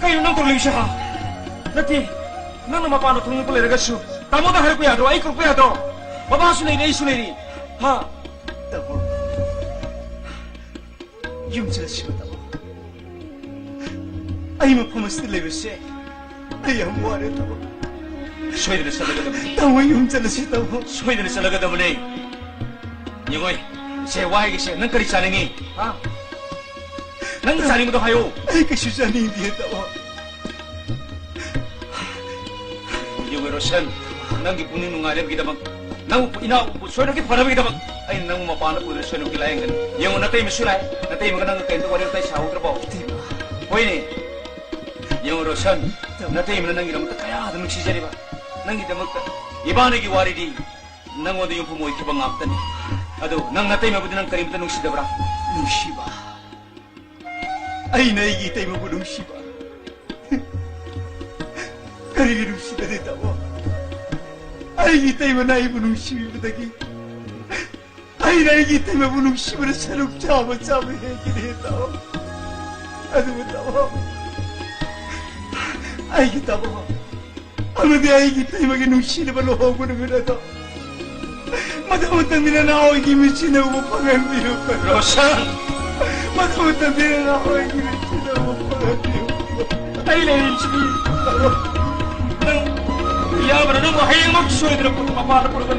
ꯀꯩꯅꯣ ꯅꯪ ꯇꯧꯔꯤꯕꯁꯦ, ꯍꯥ? ꯅꯠꯇꯦ, ꯅꯪꯅ ꯃꯄꯥꯟꯗ ꯊꯣꯡꯂꯛꯄ ꯂꯩꯔꯒꯁꯨ ꯇꯥꯃꯣꯗ ꯍꯥꯏꯔꯛꯄ ꯌꯥꯗ꯭ꯔꯣ? ꯑꯩ ꯀꯧꯔꯛꯄ ꯌꯥꯗ꯭ꯔꯣ? ꯕꯕꯥꯁꯨ ꯂꯩꯔꯤ, ꯑꯩꯁꯨ ꯂꯩꯔꯤ, ꯍꯥ? ꯇꯥꯃꯣ, ꯌꯨꯝ ꯆꯠꯂꯁꯤꯕ, ꯇꯥꯃꯣ꯫ ꯑꯩ ꯃꯐꯝ ꯑꯁꯤꯗ ꯂꯩꯕꯁꯦ ꯑꯩ ꯌꯥꯝ ꯋꯥꯔꯦ, ꯇꯥꯃꯣ꯫ ꯁꯣꯏꯗꯅ ꯆꯠꯂꯒꯗꯕꯅꯤ꯫ ꯇꯥꯃꯣ, ꯌꯨꯝ ꯆꯠꯂꯁꯤ, ꯇꯥꯃꯣ꯫ ꯁꯣꯏꯗꯅ ꯆꯠꯂꯒꯗꯕꯅꯤ꯫ ꯌꯦꯡꯉꯣꯏ, ꯁꯦ, ꯋꯥ ꯍꯥꯏꯒꯦꯁꯦ, ꯅꯪ ꯀꯔꯤ ꯆꯥꯅꯤꯡꯉꯤ? ꯍꯥ? ꯅꯪ ꯆꯥꯅꯤꯡꯕꯗꯣ ꯍꯥꯏꯌꯣ꯫ ꯑꯩ ꯀꯩꯁꯨ ꯆꯥꯅꯤꯡꯗꯦ, ꯇꯥꯃꯣ꯫ ꯔꯣꯁꯟ, ꯅꯪꯒꯤ ꯄꯨꯛꯅꯤꯡ ꯅꯨꯡꯉꯥꯏꯅꯕꯒꯤꯗꯃꯛ, ꯅꯪꯕꯨ ꯏꯅꯥꯎꯕꯨ ꯁꯣꯏꯗꯅꯒꯤ ꯐꯅꯕꯒꯤꯗꯃꯛ ꯑꯩꯅ ꯅꯪꯕꯨ ꯃꯄꯥꯟꯗ ꯄꯨꯗꯨꯅ ꯁꯣꯏꯗꯅꯒꯤ ꯂꯥꯌꯦꯡꯒꯅꯤ꯫ ꯌꯦꯡꯉꯨ, ꯅꯇꯩꯃꯁꯨ ꯂꯥꯛꯑꯦ꯫ ꯅꯇꯩꯃꯒ ꯅꯪꯒ ꯀꯔꯤꯝꯇ ꯋꯥꯔꯤ ꯋꯥꯇꯥꯏ ꯁꯥꯍꯧꯗ꯭ꯔꯕꯣ? ꯏꯇꯩꯃ꯫ ꯍꯣꯏꯅꯦ꯫ ꯌꯦꯡꯉꯨ ꯔꯣꯁꯟ, ꯅꯇꯩꯃꯅ ꯅꯪꯒꯤꯗꯃꯛꯇ ꯀꯌꯥꯗ ꯅꯨꯡꯁꯤꯖꯔꯤꯕ꯫ ꯅꯪꯒꯤꯗꯃꯛꯇ ꯏꯕꯥꯅꯤꯒꯤ ꯋꯥꯔꯤꯗꯤ ꯅꯪꯉꯣꯟꯗ ꯌꯨꯝꯐꯝ ꯑꯣꯏꯈꯤꯕ ꯉꯥꯛꯇꯅꯤ꯫ ꯑꯗꯣ ꯅꯪ ꯅꯇꯩꯃꯕꯨꯗꯤ ꯅꯪ ꯀꯔꯤꯝꯇ ꯅꯨꯡꯁꯤꯗꯕ꯭ꯔꯥ? ꯅꯨꯡꯁꯤꯕ? ꯑꯩꯅ ꯑꯩꯒꯤ ꯏꯇꯩꯃꯕꯨ ꯅꯨꯡꯁꯤꯕ? ꯀꯔꯤꯒꯤ ꯅꯨꯡꯁꯤꯗꯅꯤ, ꯇꯥꯃꯣ? ꯑꯩꯒꯤ ꯏꯇꯩꯃꯅ ꯑꯩꯕꯨ ꯅꯨꯡꯁꯤꯕꯤꯕꯗꯒꯤ ꯑꯩꯅ ꯑꯩꯒꯤ ꯏꯇꯩꯃꯕꯨ ꯅꯨꯡꯁꯤꯕꯅ ꯁꯔꯨꯛ ꯆꯥꯝꯃ ꯆꯥꯝꯃ ꯍꯦꯟꯈꯤꯅꯤ, ꯇꯥꯃꯣ꯫ ꯑꯗꯨꯕꯨ, ꯇꯥꯃꯣ, ꯑꯩꯒꯤ ꯇꯥꯃꯣ, ꯑꯃꯗꯤ ꯑꯩꯒꯤ ꯏꯇꯩꯃꯒꯤ ꯅꯨꯡꯁꯤꯅꯕ ꯂꯨꯍꯣꯡꯕ ꯅꯨꯃꯤꯠ ꯑꯗꯣ ꯃꯊꯪ ꯃꯊꯪꯗꯤ ꯅꯅꯥꯎ ꯑꯩꯒꯤ ꯃꯤꯠꯁꯤꯅ ꯎꯕ ꯐꯪꯍꯟꯕꯤꯌꯨ꯫ ꯔꯣꯁꯟ! ꯃꯊꯪ ꯃꯊꯪꯗꯤ ꯅꯅꯥꯎ ꯑꯩꯒꯤ ꯃꯤꯠꯁꯤꯅ ꯎꯕ ꯐꯪꯍꯟꯕꯤꯌꯨ꯫ ꯑꯩ ꯂꯩꯔꯤꯁꯤꯗꯤ꯫ ꯅꯪ ꯌꯥꯕ꯭ꯔꯥ? ꯅꯪꯕꯨ ꯍꯌꯦꯡꯃꯛ ꯁꯣꯏꯗꯅ ꯄꯨ-, ꯃꯄꯥꯟꯗ ꯄꯨꯔꯒ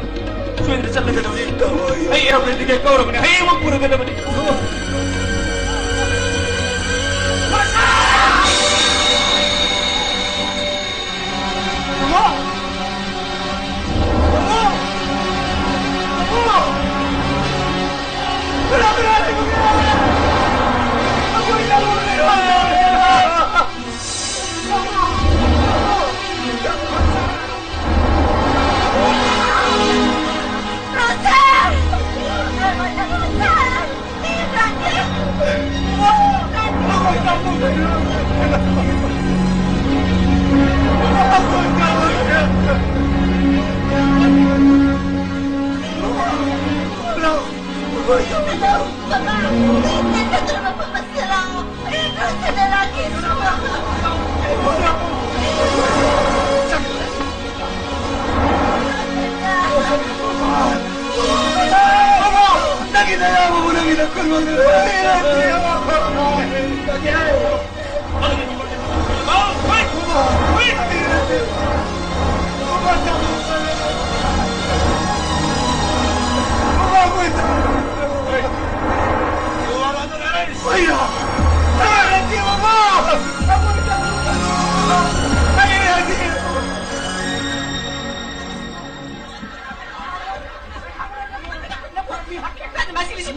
ꯁꯣꯏꯗꯅ ꯆꯠꯂꯒꯗꯕꯅꯤ꯫ ꯑꯩ aeroplane ticket ꯀꯛꯎꯔꯕꯅꯤ꯫ ꯍꯌꯦꯡꯃꯛ ꯄꯨꯔꯒꯗꯕꯅꯤ꯫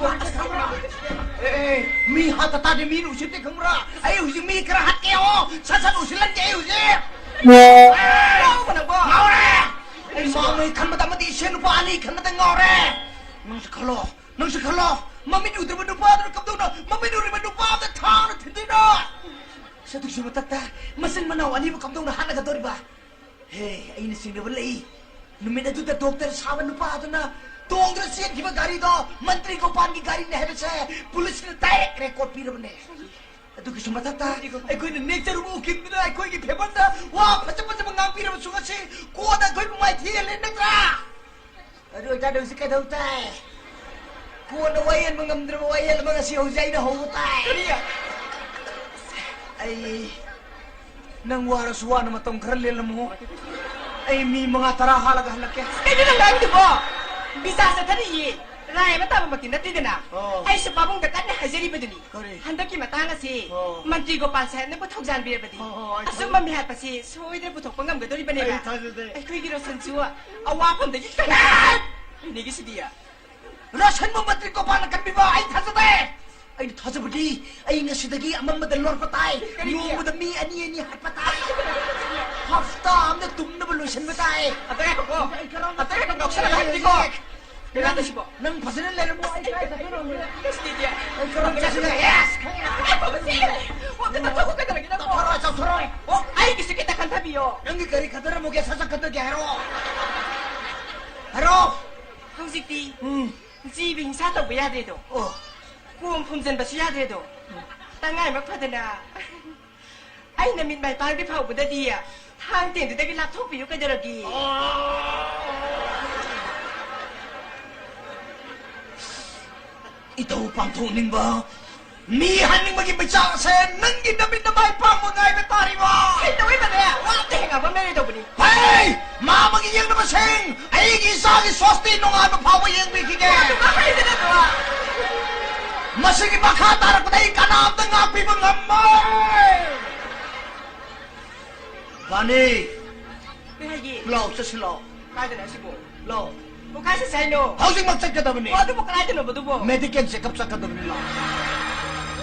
ꯑꯦ, ꯑꯦ, ꯃꯤ ꯍꯥꯠꯇ ꯇꯥꯔꯗꯤ ꯃꯤꯅ ꯎꯁꯤꯠꯇꯦ ꯈꯪꯕ꯭ꯔꯥ? ꯑꯩ ꯍꯧꯖꯤꯛ ꯃꯤ ꯈꯔ ꯍꯥꯠꯀꯦ, ꯑꯣ, ꯁꯠ ꯁꯠ ꯎꯁꯤꯠꯍꯟꯒꯦ ꯑꯩ ꯍꯧꯖꯤꯛ꯫ ꯉꯥꯎꯔꯕꯣ ꯅꯪꯕꯣ? ꯉꯥꯎꯔꯦ꯫ ꯑꯩ ꯃꯥꯡꯉꯩ ꯈꯟꯕꯗ ꯑꯃꯗꯤ ꯏꯁꯦ ꯅꯨꯄꯥ ꯑꯅꯤ ꯈꯟꯕꯗ ꯉꯥꯎꯔꯦ꯫ ꯅꯪꯁꯨ ꯈꯜꯂꯣ, ꯅꯪꯁꯨ ꯈꯜꯂꯣ꯫ ꯃꯃꯤꯠ ꯎꯗ꯭ꯔꯕ ꯅꯨꯄꯥꯗꯨꯅ ꯀꯝꯗꯧꯅ ꯃꯃꯤꯠ ꯎꯔꯤꯕ ꯅꯨꯄꯥ ꯑꯃꯗ ꯊꯥꯡꯅ ꯊꯤꯟꯗꯣꯏꯅꯣ? ꯑꯗꯨꯒꯤꯁꯨ ꯃꯊꯛꯇ ꯃꯆꯤꯟ ꯃꯅꯥꯎ ꯑꯅꯤꯕꯨ ꯀꯝꯗꯧꯅ ꯍꯥꯠꯅꯒꯗꯧꯔꯤꯕ? ꯍꯦ, ꯑꯩꯅ ꯆꯤꯡꯅꯕ ꯂꯩ꯫ ꯅꯨꯃꯤꯠ ꯑꯗꯨꯗ ꯗꯣꯛꯇꯔ ꯁꯥꯕ ꯅꯨꯄꯥ ꯑꯗꯨꯅ ꯇꯣꯡꯗꯨꯅ ꯆꯦꯟꯈꯤꯕ ꯒꯥꯔꯤꯗꯣ ꯃꯟꯇ꯭ꯔꯤ ꯒꯣꯄꯥꯜꯒꯤ ꯒꯥꯔꯤꯅꯦ ꯍꯥꯏꯕꯁꯦ ꯄꯨꯂꯤꯁꯅ ꯗꯥꯏꯔꯦꯛ ꯔꯦꯀꯣꯔꯠ ꯄꯤꯔꯕꯅꯦ꯫ ꯑꯗꯨꯒꯤꯁꯨ ꯃꯊꯛꯇ ꯑꯩꯈꯣꯏꯅ ꯅꯦꯛꯆꯔꯨꯕ ꯎꯀꯤꯜꯗꯨꯅ ꯑꯩꯈꯣꯏꯒꯤ ꯐꯦꯚꯔꯗ ꯋꯥ ꯐꯖ ꯐꯖꯕ ꯉꯥꯡꯕꯤꯔꯕꯁꯨ ꯉꯁꯤ ꯀꯣꯟꯅ ꯑꯩꯈꯣꯏꯕꯨ ꯃꯥꯏꯊꯤꯍꯜꯂꯦ ꯅꯠꯇ꯭ꯔꯥ? ꯑꯗꯨ ꯑꯣꯏꯇꯥꯔꯗꯤ ꯍꯧꯖꯤꯛ ꯀꯩꯗꯧ ꯇꯥꯏ? ꯀꯣꯟꯅ ꯋꯥꯌꯦꯟꯕ ꯉꯝꯗ꯭ꯔꯕ ꯋꯥꯌꯦꯜ ꯑꯃ ꯉꯁꯤ ꯍꯧꯖꯤꯛ ꯑꯩꯅ ꯍꯧꯕ ꯇꯥꯏ꯫ ꯀꯔꯤ? ꯑꯩ ꯅꯪ ꯋꯥꯔꯁꯨ ꯋꯥꯅ ꯃꯇꯝ ꯈꯔ ꯂꯦꯜꯂꯝꯃꯣ꯫ ꯑꯩ ꯃꯤ ꯃꯉꯥ ꯇꯔꯥ ꯍꯥꯠꯂꯒ ꯍꯜꯂꯛꯀꯦ꯫ ꯀꯩꯅꯣ ꯅꯪ ꯉꯥꯡꯉꯤꯗꯨꯕꯣ? ꯕꯤꯆꯥ ꯆꯠꯊꯔꯤꯌꯦ꯫ ꯔꯥꯏ ꯑꯃ ꯇꯥꯕꯃꯛꯇꯤ ꯅꯠꯇꯦꯗꯅ꯫ ꯑꯣ꯫ ꯑꯩꯁꯨ ꯄꯥꯕꯨꯡꯗ ꯀꯟꯅ ꯍꯥꯏꯖꯔꯤꯕꯗꯨꯅꯤ꯫ ꯀꯔꯤ? ꯍꯟꯗꯛꯀꯤ ꯃꯇꯥꯡ ꯑꯁꯤ ꯑꯣ꯫ ꯃꯟꯇ꯭ꯔꯤ ꯒꯣꯄꯥꯜ ꯁꯥꯍꯦꯕꯅ ꯄꯨꯊꯣꯛꯖꯥꯟꯕꯤꯔꯕꯗꯤ ꯍꯣ, ꯍꯣ, ꯑꯩ ꯑꯆꯨꯝꯕ ꯊꯥꯖ- ꯃꯤꯍꯥꯠ ꯑꯁꯤ ꯁꯣꯏꯗꯅ ꯄꯨꯊꯣꯛꯄ ꯉꯝꯒꯗꯧꯔꯤꯕꯅꯦꯕ꯫ ꯑꯩ ꯊꯥꯖꯗꯦ꯫ ꯑꯩꯈꯣꯏꯒꯤ ꯔꯣꯁꯟꯁꯨ ꯑꯋꯥꯐꯝꯗꯒꯤ ꯀꯟꯅ ꯏꯅꯦꯒꯤꯁꯤꯗꯤ꯫ ꯔꯣꯁꯟꯕꯨ ꯃꯟꯇ꯭ꯔꯤ ꯒꯣꯄꯥꯜꯅ ꯀꯟꯕꯤꯕ ꯑꯩ ꯊꯥꯖꯗꯦ꯫ ꯑꯩꯅ ꯊꯥꯖꯕꯗꯤ ꯑꯩ ꯉꯁꯤꯗꯒꯤ ꯑꯃꯝꯕꯗ ꯂꯣꯠꯄ ꯇꯥꯏ꯫ ꯀꯔꯤꯒꯤ? ꯅꯣꯡꯃꯗ ꯃꯤ ꯑꯅꯤ ꯑꯅꯤ ꯍꯥꯠꯄ ꯇꯥꯏ꯫ ꯍꯞꯇꯥ ꯑꯃꯗ ꯇꯨꯝꯅꯕ ꯂꯣꯏꯁꯤꯟꯕ ꯇꯥꯏ꯫ ꯑꯝꯇ ꯉꯥꯏꯈꯣꯀꯣ꯫ ꯑꯝꯇ ꯉꯥꯏꯈꯣꯀꯣ, ꯉꯥꯎꯁꯟꯅꯕ ꯍꯥꯏꯕꯅꯤꯀꯣ꯫ ꯀꯩꯅꯣ ꯇꯧꯁꯤꯕꯣ? ꯅꯪ ꯐꯖꯅ ꯂꯩꯔꯝꯃꯣ, ꯑꯩ ꯀꯥꯏ ꯆꯠꯇꯣꯏꯅꯣ ꯈꯪꯗꯦ꯫ ꯏꯁꯇꯤꯗꯤ꯫ ꯑꯩ ꯀꯔꯝ ꯆꯠꯁꯤꯒꯦ? ꯌꯦꯁ! ꯑꯩ ꯐꯕꯁꯦ! ꯑꯣ, ꯑꯝꯇ ꯇꯧꯊꯣꯛꯈꯣ ꯀꯩꯗꯧꯔꯒꯦ ꯅꯪꯕꯣ? ꯇꯧꯊꯣꯔꯛꯑꯣ, ꯇꯧꯊꯣꯔꯛꯑꯣ꯫ ꯑꯣ, ꯑꯩꯒꯤꯁꯨ ꯈꯤꯇ ꯈꯟꯊꯕꯤꯌꯣ꯫ ꯅꯪꯒꯤ ꯒꯥꯔꯤ ꯈꯟꯊꯔꯝꯃꯨꯒꯦ, ꯁꯠ ꯁꯠ ꯈꯟꯊꯒꯦ ꯍꯥꯏꯔꯣ? ꯍꯥꯏꯔꯣ! ꯍꯧꯖꯤꯛꯇꯤ ꯎꯝ꯫ ꯖꯤꯕ ꯍꯤꯡꯁꯥ ꯇꯧꯕ ꯌꯥꯗ꯭ꯔꯦꯗꯣ꯫ ꯑꯣ꯫ ꯀꯣꯝ ꯐꯨꯝꯖꯤꯟꯕꯁꯨ ꯌꯥꯗ꯭ꯔꯦꯗꯣ꯫ ꯇꯉꯥꯏꯃꯛ ꯐꯗꯅ ꯑꯩꯅ ꯃꯤꯠ ꯃꯥꯏ ꯄꯥꯡꯗ꯭ꯔꯤ ꯐꯥꯎꯕꯗꯗꯤ ꯊꯥꯡ ꯇꯦꯟꯗꯨꯗꯒꯤ ꯂꯥꯞꯊꯣꯛꯄꯤꯌꯨ ꯀꯩꯗꯧꯔꯒꯦ? ꯏꯊꯧ ꯄꯥꯡꯊꯣꯛꯅꯤꯡꯕ, ꯃꯤ ꯍꯥꯠꯅꯤꯡꯕꯒꯤ ꯃꯩꯆꯥꯛ ꯑꯁꯦ ꯅꯪꯒꯤ ꯅꯃꯤꯠ ꯅꯃꯥꯏ ꯄꯥꯡꯕ ꯉꯥꯏꯕ ꯇꯥꯔꯤꯕ? ꯀꯩꯗꯧꯋꯦꯕꯅꯦ? ꯋꯥ ꯑꯝꯇ ꯍꯦꯛ ꯉꯥꯡꯕ ꯃꯦꯔꯩ ꯇꯧꯕꯅꯤ꯫ ꯍꯩ! ꯃꯥ ꯑꯃꯒꯤ ꯌꯦꯡꯅꯕꯁꯤꯡ, ꯑꯩꯒꯤ ꯏꯆꯥꯒꯤ ꯁ꯭ꯋꯥꯁꯇꯤ ꯅꯣꯡꯉꯥꯟꯕ ꯐꯥꯎꯕ ꯌꯦꯡꯕꯤꯈꯤꯒꯦ꯫ ꯑꯗꯨꯒ ꯍꯩꯗꯅ ꯑꯗꯨꯒ꯫ ꯃꯁꯤꯒꯤ ꯃꯈꯥ ꯇꯥꯔꯛꯄꯗ ꯑꯩ ꯀꯅꯥꯝꯇ ꯉꯥꯛꯄꯤꯕ ꯉꯝꯃꯣꯏ꯫ ꯕꯥꯅꯤ꯫ ꯀꯩ ꯍꯥꯏꯒꯦ? ꯂꯥꯎ, ꯆꯠꯁꯤ ꯂꯥꯎ꯫ ꯀꯥꯏꯗꯅꯣ ꯑꯁꯤꯕꯣ? ꯂꯥꯎ꯫ ꯀꯥꯏ ꯆꯠꯁꯦ ꯍꯥꯏꯅꯣ? ꯍꯧꯖꯤꯛꯃꯛ ꯆꯠꯀꯗꯕꯅꯤ꯫ ꯑꯣ, ꯑꯗꯨꯕꯨ ꯀꯗꯥꯏꯗꯅꯣꯕ ꯑꯗꯨꯕꯣ? Medical checkup ꯆꯠꯀꯗꯕꯅꯤ, ꯂꯥꯛꯑꯣ꯫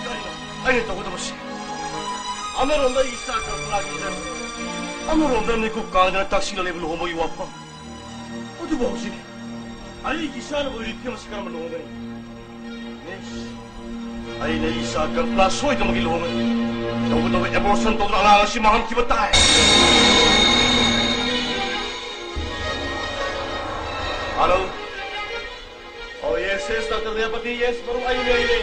ꯀꯔꯤꯅꯣ ꯑꯩꯅ ꯇꯧꯒꯗꯕꯁꯤ? ꯑꯃꯔꯣꯝꯗ ꯑꯩ ꯏꯆꯥ ꯀꯜꯄꯅꯥꯒꯤ ꯏꯖꯠ, ꯑꯃꯔꯣꯝꯗ ꯃꯤꯀꯨꯞ ꯀꯥꯡꯗꯅ ꯇꯛꯁꯤꯜꯂ ꯂꯩꯕ ꯂꯨꯍꯣꯡꯕꯒꯤ ꯋꯥꯐꯝ꯫ ꯑꯗꯨꯕꯨ ꯍꯧꯖꯤꯛ ꯑꯩꯒꯤ ꯏꯆꯥꯅ ꯑꯣꯏꯔꯤꯕ ꯐꯤꯕꯝ ꯑꯁꯤ ꯀꯔꯝꯅ ꯂꯨꯍꯣꯡꯒꯅꯤ? ꯃꯤꯁ, ꯑꯩꯅ ꯏꯆꯥ ꯀꯜꯄꯅꯥ ꯁꯣꯏꯗꯅꯃꯛꯀꯤ ꯂꯨꯍꯣꯡꯒꯅꯤ꯫ ꯇꯧꯒꯗꯕ abortion ꯇꯧꯗꯨꯅ ꯑꯉꯥꯡ ꯑꯁꯤ ꯃꯥꯡꯍꯟꯈꯤꯕ ꯇꯥꯏ꯫ Hello. Oh, yes, yes, Doctor Dayapati, yes, ꯃꯔꯨꯞ, ꯑꯩꯅꯦ, ꯑꯩꯅꯦ꯫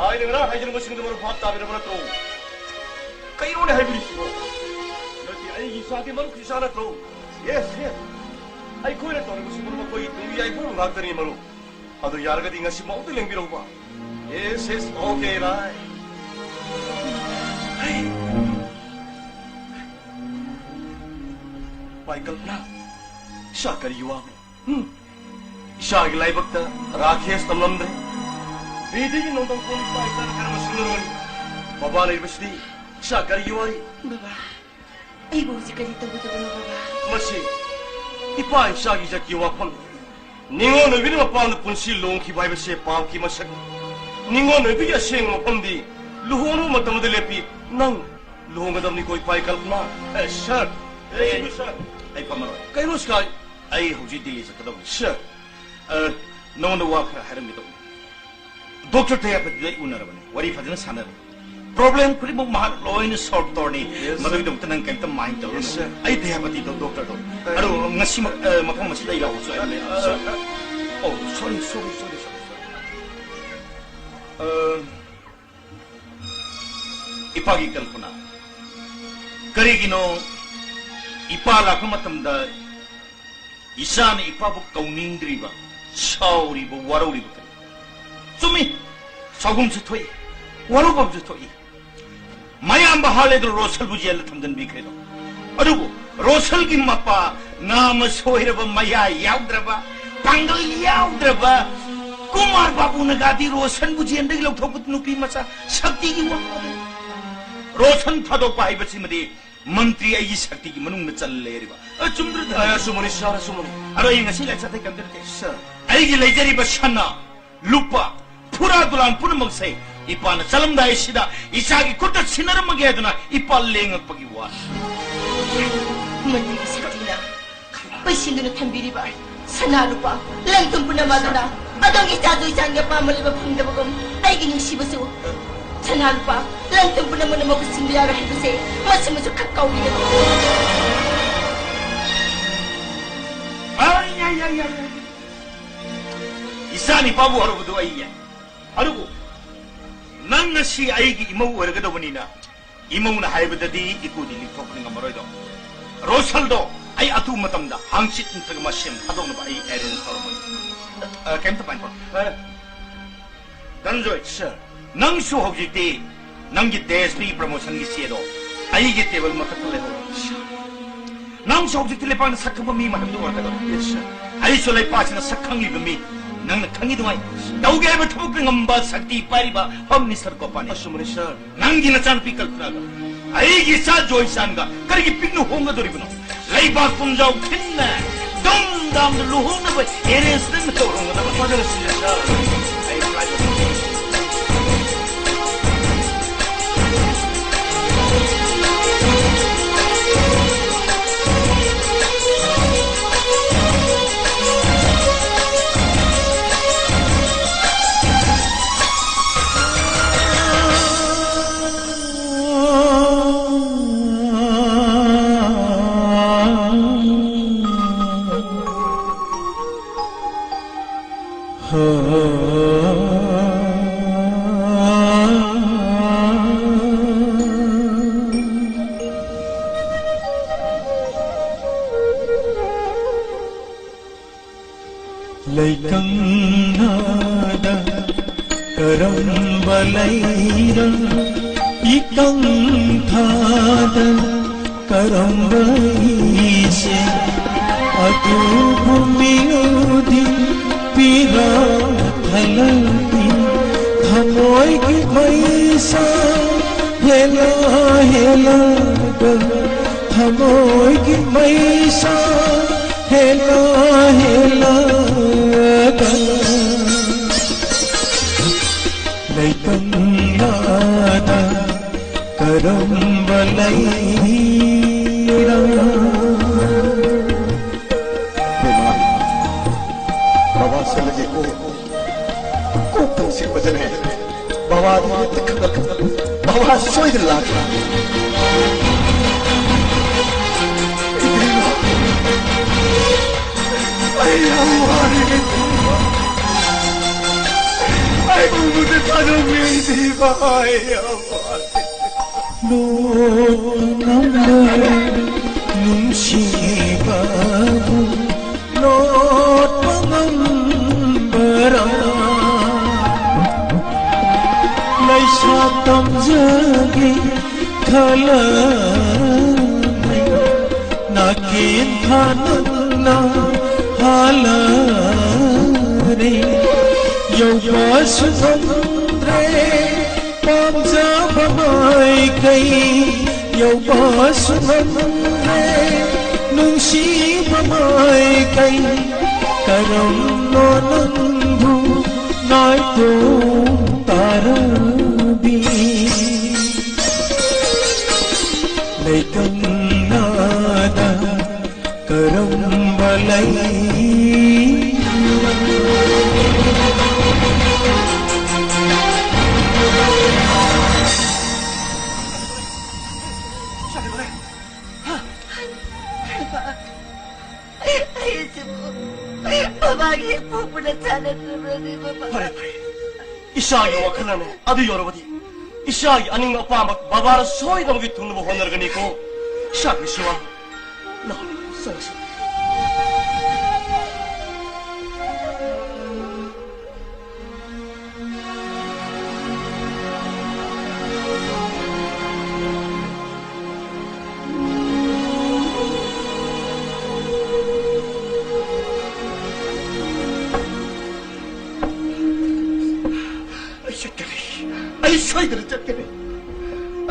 ꯑꯩꯅ ꯉꯔꯥꯡ ꯍꯥꯏꯖꯔꯝꯕꯁꯤꯡꯗꯨ ꯃꯔꯨꯞ ꯚꯥꯞ ꯇꯥꯕꯤꯔꯕ ꯅꯠꯇ꯭ꯔꯣ? ꯀꯩꯅꯣꯅꯦ ꯍꯥꯏꯕꯤꯔꯤꯁꯤꯕꯣ? ꯅꯠꯇꯦ, ꯑꯩꯒꯤ ꯏꯆꯥꯗꯤ ꯃꯔꯨꯞꯀꯤ ꯏꯆꯥ ꯅꯠꯇ꯭ꯔꯣ? Yes, yes. ꯑꯩꯈꯣꯏꯅ ꯇꯧꯔꯤꯕꯁꯤ ꯃꯔꯨꯞ ꯑꯩꯈꯣꯏꯒꯤ ꯇꯨꯡꯒꯤ ꯌꯥꯏꯐꯅꯕ ꯉꯥꯛꯇꯅꯤ ꯃꯔꯨꯞ꯫ ꯑꯗꯨ ꯌꯥꯔꯒꯗꯤ ꯉꯁꯤꯃꯛꯇ ꯂꯦꯡꯕꯤꯔꯧꯕ꯫ Yes, yes, okay, right. ꯍꯩ! ꯚꯥꯏ ꯀꯜꯄꯅꯥ, ꯏꯆꯥ ꯀꯔꯤꯒꯤ ꯋꯥꯕꯅꯣ? ꯍꯨꯝ? ꯏꯆꯥꯒꯤ ꯂꯥꯏꯕꯛꯇ ꯔꯥꯈꯦꯁ ꯇꯝꯂꯝꯗ꯭ꯔꯦ꯫ ꯕꯤꯗꯤꯒꯤ ꯅꯣꯡꯗꯝ ꯈꯣꯡ ꯏꯄꯥ ꯏꯆꯥꯅ ꯀꯔꯝꯅ ꯁꯤꯡꯅꯔꯨꯒꯅꯤ? ꯕꯕꯥ ꯂꯩꯕꯁꯤꯗꯤ ꯏꯆꯥ ꯀꯔꯤꯒꯤ ꯋꯥꯔꯤ? ꯕꯕꯥ, ꯑꯩꯕꯨ ꯍꯧꯖꯤꯛ ꯀꯔꯤ ꯇꯧꯒꯗꯕꯅꯣ, ꯕꯕꯥ? ꯃꯁꯤ ꯏꯄꯥ ꯏꯆꯥꯒꯤ ꯏꯖꯠꯀꯤ ꯋꯥꯐꯝꯅꯤ꯫ ꯅꯤꯉꯣꯜ ꯑꯣꯏꯕꯤꯅ ꯃꯄꯥꯝꯗ ꯄꯨꯟꯁꯤ ꯂꯣꯡꯈꯤꯕ ꯍꯥꯏꯕꯁꯦ ꯄꯥꯞꯀꯤ ꯃꯁꯛꯅꯤ꯫ ꯅꯤꯉꯣꯜ ꯑꯣꯏꯕꯤꯒꯤ ꯑꯁꯦꯡꯕ ꯃꯐꯝꯗꯤ ꯂꯨꯍꯣꯡꯕ ꯃꯇꯝꯗ ꯂꯦꯞꯄꯤ꯫ ꯅꯪ ꯂꯨꯍꯣꯡꯒꯗꯕꯅꯤꯀꯣ, ꯏꯄꯥ ꯀꯜꯄꯅꯥ꯫ ꯑꯦ, ꯁꯔ꯫ ꯑꯦ, ꯁꯔ꯫ ꯑꯩ ꯄꯥꯝꯃꯔꯣꯏ꯫ ꯀꯩꯅꯣ, ꯁ꯭ꯀꯥꯏ? ꯑꯩ ꯍꯧꯖꯤꯛ ꯗꯤꯜꯂꯤ ꯆꯠꯀꯗꯧꯕꯅꯤ꯫ ꯁꯔ, ꯑ, ꯅꯉꯣꯟꯗ ꯋꯥ ꯈꯔ ꯍꯥꯏꯔꯝꯒꯦ ꯇꯧꯕꯅꯤ꯫ ꯗꯣꯛꯇꯔ ꯊꯌꯥꯄꯇꯤꯗ ꯑꯩ ꯎꯅꯔꯕꯅꯤ, ꯋꯥꯔꯤ ꯐꯖꯅ ꯁꯥꯟꯅꯔꯦ꯫ ꯄ꯭ꯔꯣꯕ꯭ꯂꯦꯝ ꯈꯨꯗꯤꯡꯃꯛ ꯃꯍꯥꯛ ꯂꯣꯏꯅ ꯁꯣꯜꯕ ꯇꯧꯔꯅꯤ꯫ Yes, sir. ꯃꯗꯨꯒꯤꯗꯃꯛꯇ ꯅꯪ ꯀꯩꯝꯇ ꯃꯥꯏꯟ ꯇꯧꯔꯨꯅꯨ꯫ Yes, sir. ꯑꯩ ꯊꯌꯥꯄꯇꯤꯗꯣ, ꯗꯣꯛꯇꯔꯗꯣ꯫ ꯑ, ꯑꯗꯣ ꯉꯁꯤꯃꯛ, ꯑ, ꯃꯐꯝ ꯑꯁꯤꯗ ꯑꯩ ꯂꯥꯛꯑꯣꯁꯨ ꯍꯥꯏꯕꯅꯦ꯫ ꯑ, ꯁꯔ꯫ ꯑ, ꯑ꯫ ꯑꯣ, ꯁꯣꯔꯤ, ꯁꯣꯔꯤ, ꯁꯣꯔꯤ, ꯁꯣꯔꯤ, ꯁꯣꯔꯤ꯫ ꯑ, ꯏꯄꯥꯒꯤ ꯀꯜꯄꯅꯥ, ꯀꯔꯤꯒꯤꯅꯣ ꯏꯄꯥ ꯂꯥꯛꯄ ꯃꯇꯝꯗ ꯏꯆꯥꯅ ꯏꯄꯥꯕꯨ ꯀꯧꯅꯤꯡꯗ꯭ꯔꯤꯕ, ꯁꯥꯎꯔꯤꯕ, ꯋꯥꯔꯧꯔꯤꯕ ꯀꯔꯤ? ꯆꯨꯝꯃꯤ, ꯁꯥꯎꯐꯝꯁꯨ ꯊꯣꯛꯏ, ꯋꯥꯔꯧꯐꯝꯁꯨ ꯊꯣꯛꯏ꯫ ꯃꯌꯥꯝꯕ ꯍꯥꯂꯦꯗꯨ ꯔꯣꯁꯜꯕꯨ ꯖꯦꯜꯗ ꯊꯝꯖꯤꯟꯕꯤꯈ꯭ꯔꯦꯗꯣ꯫ ꯑꯗꯨꯕꯨ ꯔꯣꯁꯜꯒꯤ ꯃꯄꯥ, ꯅꯥꯃ ꯁꯣꯏꯔꯕ, ꯃꯌꯥ ꯌꯥꯎꯗ꯭ꯔꯕ, ꯄꯥꯡꯒꯜ ꯌꯥꯎꯗ꯭ꯔꯕ ꯀꯨꯃꯥꯔ ꯕꯥꯕꯨꯅꯒꯗꯤ ꯔꯣꯁꯟꯕꯨ ꯖꯦꯜꯗꯒꯤ ꯂꯧꯊꯣꯛꯄ ꯅꯨꯄꯤ ꯃꯆꯥ ꯁꯛꯇꯤꯒꯤ ꯋꯥ ꯉꯥꯡꯉꯤ꯫ ꯔꯣꯁꯟ ꯊꯥꯗꯣꯛꯄ ꯍꯥꯏꯕꯁꯤꯃꯗꯤ ꯃꯟꯇ꯭ꯔꯤ ꯑꯩꯒꯤ ꯁꯛꯇꯤꯒꯤ ꯃꯅꯨꯡꯗ ꯆꯜꯂ ꯂꯩꯔꯤꯕ꯫ ꯑ, ꯆꯨꯝꯗ꯭ꯔꯗ? ꯑ, ꯑꯆꯨꯝꯕꯅꯤ, ꯁꯥꯔ, ꯑꯆꯨꯝꯕꯅꯤ꯫ ꯑꯗꯣ ꯑꯩ ꯉꯁꯤ ꯂꯥꯏ ꯆꯥꯊꯩ ꯀꯩꯝꯇ ꯅꯠꯇꯦ꯫ ꯁꯥꯔ꯫ ꯑꯩꯒꯤ ꯂꯩꯖꯔꯤꯕ ꯁꯅꯥ, ꯂꯨꯄꯥ, ꯐꯨꯔꯥ ꯗꯨꯂꯥꯟ ꯄꯨꯝꯅꯃꯛꯁꯦ ꯏꯄꯥꯅ ꯆꯠꯂꯝꯗꯥꯏꯁꯤꯗ ꯏꯆꯥꯒꯤ ꯈꯨꯠꯇ ꯁꯤꯟꯅꯔꯝꯃꯒꯦ ꯍꯥꯏꯗꯨꯅ ꯏꯄꯥ ꯂꯦꯡꯉꯛꯄꯒꯤ ꯋꯥꯅꯤ꯫ ꯃꯟꯇ꯭ꯔꯤꯒꯤ ꯁꯛꯇꯤꯅ ꯄꯩꯁꯤꯟꯗꯨꯅ ꯊꯝꯕꯤꯔꯤꯕ ꯁꯅꯥ ꯂꯨꯄꯥ, ꯂꯟ ꯊꯨꯝ ꯄꯨꯝꯅꯃꯛ ꯑꯗꯨꯅ ꯑꯗꯣꯝꯒꯤ ꯏꯆꯥꯁꯨ ꯏꯆꯥꯒꯤ ꯑꯄꯥꯝꯕ ꯂꯩꯕ ꯐꯪꯗꯕꯒꯨꯝ, ꯑꯩꯒꯤ ꯅꯨꯡꯁꯤꯕꯁꯨ ꯁꯅꯥ ꯂꯨꯄꯥ, ꯂꯟ ꯊꯨꯝ ꯄꯨꯝꯅꯃꯛꯅ ꯃꯍꯨꯠ ꯁꯤꯟꯕ ꯌꯥꯔꯣꯏ ꯍꯥꯏꯕꯁꯦ ꯃꯁꯤꯃꯁꯨ ꯈꯛ ꯀꯥꯎꯕꯤꯒꯅꯨ꯫ ꯑꯥꯏ, ꯑꯥꯏ, ꯑꯥꯏ, ꯑꯥꯏ, ꯑꯥꯏ꯫ ꯏꯆꯥ ꯅꯤꯄꯥꯕꯨ ꯍꯔꯧꯕꯗꯨ ꯑꯩ ꯌꯥꯏ꯫ ꯑꯗꯨꯕꯨ ꯅꯪ ꯉꯁꯤ ꯑꯩꯒꯤ ꯏꯃꯧ ꯑꯣꯏꯔꯒꯗꯧꯕꯅꯤꯅ, ꯏꯃꯧꯅ ꯍꯥꯏꯕꯗꯗꯤ ꯏꯀꯨꯗꯤ ꯂꯤꯛꯊꯣꯛꯄꯗꯤ ꯉꯝꯃꯔꯣꯏꯗꯣ꯫ ꯔꯣꯁꯜꯗꯣ ꯑꯩ ꯑꯊꯨꯕ ꯃꯇꯝꯗ ꯍꯥꯡꯆꯤꯠ ꯅꯠꯇ꯭ꯔꯒ ꯃꯁꯦꯝ ꯊꯥꯗꯣꯛꯅꯕ ꯑꯩ ꯑꯦꯔꯦꯟꯖ ꯇꯧꯔꯝꯃꯒꯦ꯫ ꯑ, ꯀꯩꯝꯇ ꯄꯥꯏ ꯄꯥꯏ꯫ ꯁꯥꯔ꯫ ꯙꯅꯟꯖꯣꯏ꯫ ꯁꯥꯔ꯫ ꯅꯪꯁꯨ ꯍꯧꯖꯤꯛꯇꯤ ꯅꯪꯒꯤ ꯗꯤ ꯑꯦꯁ ꯄꯤꯒꯤ ꯄ꯭ꯔꯃꯣꯁꯟꯒꯤ ꯆꯦꯗꯣ ꯑꯩꯒꯤ ꯇꯦꯕꯜ ꯃꯊꯛꯇ ꯂꯩꯍꯧꯔꯣ꯫ ꯁꯥꯔ꯫ ꯅꯪꯁꯨ ꯍꯧꯖꯤꯛꯇꯤ ꯂꯩꯄꯥꯛꯅ ꯁꯛ ꯈꯪꯕ ꯃꯤ ꯑꯃ ꯍꯥꯏꯕꯗꯨ ꯑꯣꯏꯔꯛꯀꯗꯧꯔꯦ꯫ ꯌꯦꯁ, ꯁꯥꯔ꯫ ꯑꯩꯁꯨ ꯂꯩꯄꯥꯛꯁꯤꯅ ꯁꯛ ꯈꯪꯂꯤꯕ ꯃꯤ, ꯅꯪꯅ ꯈꯪꯉꯤꯗꯨꯉꯥꯏ꯫ ꯇꯧꯒꯦ ꯍꯥꯏꯕ ꯊꯕꯛꯇ ꯉꯝꯕ ꯁꯛꯇꯤ ꯄꯥꯏꯔꯤꯕ ꯍꯣꯝ ꯃꯤꯅꯤꯁꯇꯔ ꯒꯣꯄꯥꯅꯤ꯫ ꯑꯆꯨꯝꯕꯅꯤ, ꯁꯥꯔ꯫ ꯅꯪꯒꯤ ꯅꯆꯥꯅꯨꯄꯤ ꯀꯜꯄꯅꯥꯒ ꯑꯩꯒꯤ ꯏꯆꯥ ꯖꯣꯏꯆꯥꯟꯒ ꯀꯔꯤꯒꯤ ꯄꯤꯛꯅ ꯍꯣꯡꯒꯗꯧꯔꯤꯕꯅꯣ? ꯂꯩꯕꯥꯛ ꯄꯨꯝꯖꯥꯎ ꯊꯤꯟꯅ ꯗꯨꯝ ꯗꯥꯝꯗ ꯂꯨꯍꯣꯡꯅꯕ ꯑꯦꯔꯦꯟꯖ ꯅꯪꯅ ꯇꯧꯔꯝꯒꯗꯕꯅꯤ꯫ ꯐꯖꯅ ꯁꯤꯜꯂꯦ, ꯁꯥꯔ꯫ ꯑꯩ ꯐ꯭ꯂꯥꯏꯠ ꯂꯩꯀꯪꯅꯥꯗ ꯀꯔꯝꯕ ꯂꯩꯔ, ꯏꯀꯪ ꯊꯥꯗ ꯀꯔꯝꯕ ꯏꯁꯦ, ꯑꯗꯨꯕꯨ ꯃꯤꯑꯣꯏꯗꯤ ꯄꯤꯔꯥ ꯊꯂꯛꯄꯤ, ꯊꯃꯣꯏꯒꯤ ꯃꯩꯁꯥ ꯍꯦ ꯍꯦꯜꯂ ꯍꯦꯜꯂꯒ ꯊꯃꯣꯏꯒꯤ ꯃꯩꯁꯥ ꯍꯦꯜꯂ ꯍꯦꯜꯂꯒ ꯂꯩꯇꯝꯂꯥꯗ ꯀꯔꯝꯕ ꯂꯩꯔꯥ? ꯕꯦꯝꯃ, ꯕꯕꯥ ꯁꯣꯏꯔꯒꯦꯀꯣ꯫ ꯀꯣꯛꯇꯪ ꯁꯤꯛꯄꯗꯅꯦ, ꯕꯕꯥꯗꯤ ꯍꯦꯛꯇ ꯈꯪꯒꯜꯂꯨ꯫ ꯕꯕꯥ ꯁꯣꯏꯗꯅ ꯂꯥꯛꯀꯦ꯫ ꯏꯕꯦꯝꯃ, ꯑꯩ ꯌꯥꯝ ꯋꯥꯔꯦ꯫ ꯑꯩ ꯎꯕꯗ ꯊꯥꯗꯣꯛꯄꯤꯔꯤꯕ ꯑꯩ ꯌꯥꯝ ꯋꯥꯔꯦ꯫ ꯂꯣꯛꯄ ꯉꯝꯕ ꯅꯨꯡꯁꯤꯕꯕꯨ ꯂꯣꯠꯄ ꯉꯝꯕꯔꯥ? ꯂꯩꯁꯥ ꯇꯝꯖꯒꯦ ꯈꯜꯂꯝꯃꯤ, ꯅꯥꯀꯦꯟ ꯐꯥꯅ ꯍꯥꯜꯂꯔꯦ꯫ ꯌꯧꯕꯁꯨ ꯉꯝꯗ꯭ꯔꯦ ꯄꯥꯝꯖꯕ ꯃꯥꯏꯀꯩ, ꯌꯧꯕꯁꯨ ꯉꯝꯗ꯭ꯔꯦ ꯅꯨꯡꯁꯤꯕ ꯃꯥꯏꯀꯩ꯫ ꯀꯔꯝꯅꯣ ꯅꯪꯕꯨ ꯉꯥꯏꯇꯣꯡ ꯇꯥꯔꯕꯤ? ꯂꯩꯇꯝꯅꯗ ꯀꯔꯝꯕ ꯂꯩ? ꯑꯩꯁꯤꯕꯨ ꯕꯕꯥꯒꯤ ꯍꯦꯛ ꯄꯣꯛꯄꯅ ꯆꯥꯟꯅꯗ꯭ꯔꯕ꯭ꯔꯅꯦ, ꯕꯕꯥ? ꯐꯔꯦ, ꯐꯔꯦ꯫ ꯏꯆꯥꯒꯤ ꯋꯥꯈꯜꯅꯅꯦ ꯑꯗꯨ ꯌꯧꯔꯕꯗꯤ, ꯏꯆꯥꯒꯤ ꯑꯅꯤꯡꯕ ꯑꯄꯥꯝꯕ ꯕꯕꯥꯅ ꯁꯣꯏꯗꯅꯃꯛꯀꯤ ꯊꯨꯡꯅꯕ ꯍꯣꯠꯅꯔꯒꯅꯤꯀꯣ꯫ ꯏꯆꯥꯒꯤ ꯁꯦꯕꯥ꯫ ꯂꯥꯛꯑꯣ, ꯆꯪꯉꯁꯤ꯫ ꯑꯩ ꯆꯠꯀꯅꯤ꯫ ꯑꯩ ꯁꯣꯏꯗꯅ ꯆꯠꯀꯅꯤ꯫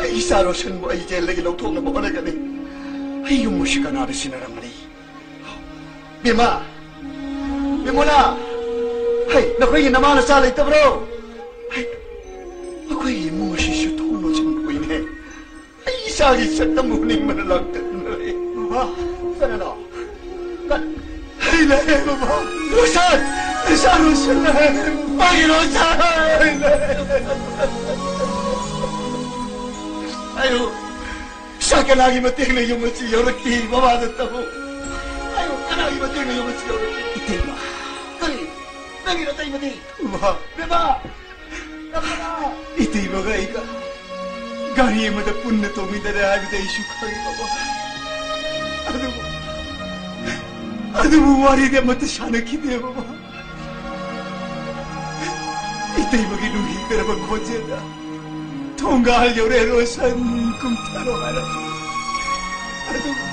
ꯑꯩ ꯔꯣꯁꯟꯕꯨ ꯑꯩ ꯖꯦꯜꯗꯒꯤ ꯂꯧꯊꯣꯛꯅꯕ ꯍꯣꯠꯅꯒꯅꯤ꯫ ꯑꯩ ꯌꯨꯝ ꯑꯁꯤ ꯀꯅꯥꯗ ꯁꯤꯟꯅꯔꯝꯒꯅꯤ? ꯕꯦꯝꯃ! ꯕꯦꯝꯃꯣꯂꯥ! ꯍꯩ, ꯅꯈꯣꯏꯒꯤ ꯅꯃꯥ ꯅꯆꯥ ꯂꯩꯇꯕ꯭ꯔꯣ? ꯍꯩ, ꯑꯩꯈꯣꯏꯒꯤ ꯏꯃꯨꯡ ꯑꯁꯤꯁꯨ ꯊꯣꯡ ꯂꯣꯟꯁꯤꯟꯕ ꯀꯨꯏꯔꯦ꯫ ꯑꯩ ꯏꯆꯥꯒꯤ ꯁꯛꯇꯝ ꯎꯅꯤꯡꯕꯅ ꯂꯥꯡꯇꯛꯅꯔꯦ꯫ ꯕꯕꯥ, ꯀꯅꯥꯅꯣ? ꯀ-, ꯑꯩ ꯂꯥꯛꯑꯦ, ꯕꯕꯥ꯫ ꯔꯣꯁꯟ! ꯏꯆꯥ ꯔꯣꯁꯟ ꯂꯥꯛꯑꯦ꯫ ꯑꯩ ꯔꯣꯁꯟ! ꯑꯩ ꯂꯥꯛꯑꯦ꯫ ꯑꯌꯨ, ꯁꯥꯀꯂꯥꯒꯤ ꯃꯇꯦꯡꯅ ꯌꯨꯝ ꯑꯁꯤ ꯌꯧꯔꯛꯈꯤ, ꯃꯃꯥ ꯅꯠꯇꯕ꯫ ꯑꯌꯨ, ꯀꯅꯥꯒꯤ ꯃꯇꯦꯡꯅ ꯌꯨꯝ ꯑꯁꯤ ꯌꯧꯔꯛꯈꯤ? ꯏꯇꯩꯃ꯫ ꯀꯔꯤ? ꯅꯪꯒꯤ ꯅꯇꯩꯃꯗꯤ? ꯕꯕꯥ꯫ ꯕꯦꯕꯥ! ꯀꯅꯥ? ꯏꯇꯩꯃꯒ ꯑꯩꯒ ꯒꯥꯔꯤ ꯑꯃꯗ ꯄꯨꯟꯅ ꯇꯣꯡꯃꯤꯟꯅꯔꯦ ꯍꯥꯏꯕꯗꯤ ꯑꯩꯁꯨ ꯈꯪꯉꯤ, ꯕꯕꯥ꯫ ꯑꯗꯨꯕꯨ, ꯑꯗꯨꯕꯨ ꯋꯥꯔꯤꯗꯤ ꯑꯃꯠꯇ ꯁꯥꯟꯅꯈꯤꯗꯦ, ꯕꯕꯥ꯫ ꯏꯇꯩꯃꯒꯤ ꯅꯨꯡꯁꯤꯖꯔꯕ ꯈꯣꯟꯖꯦꯜꯗ ꯊꯣꯡꯒꯥꯜ ꯌꯧꯔꯦ, "ꯔꯣꯁꯟ, ꯀꯨꯝꯊꯔꯣ" ꯍꯥꯏꯔꯛꯄ꯫ ꯑꯗꯨꯕꯨ,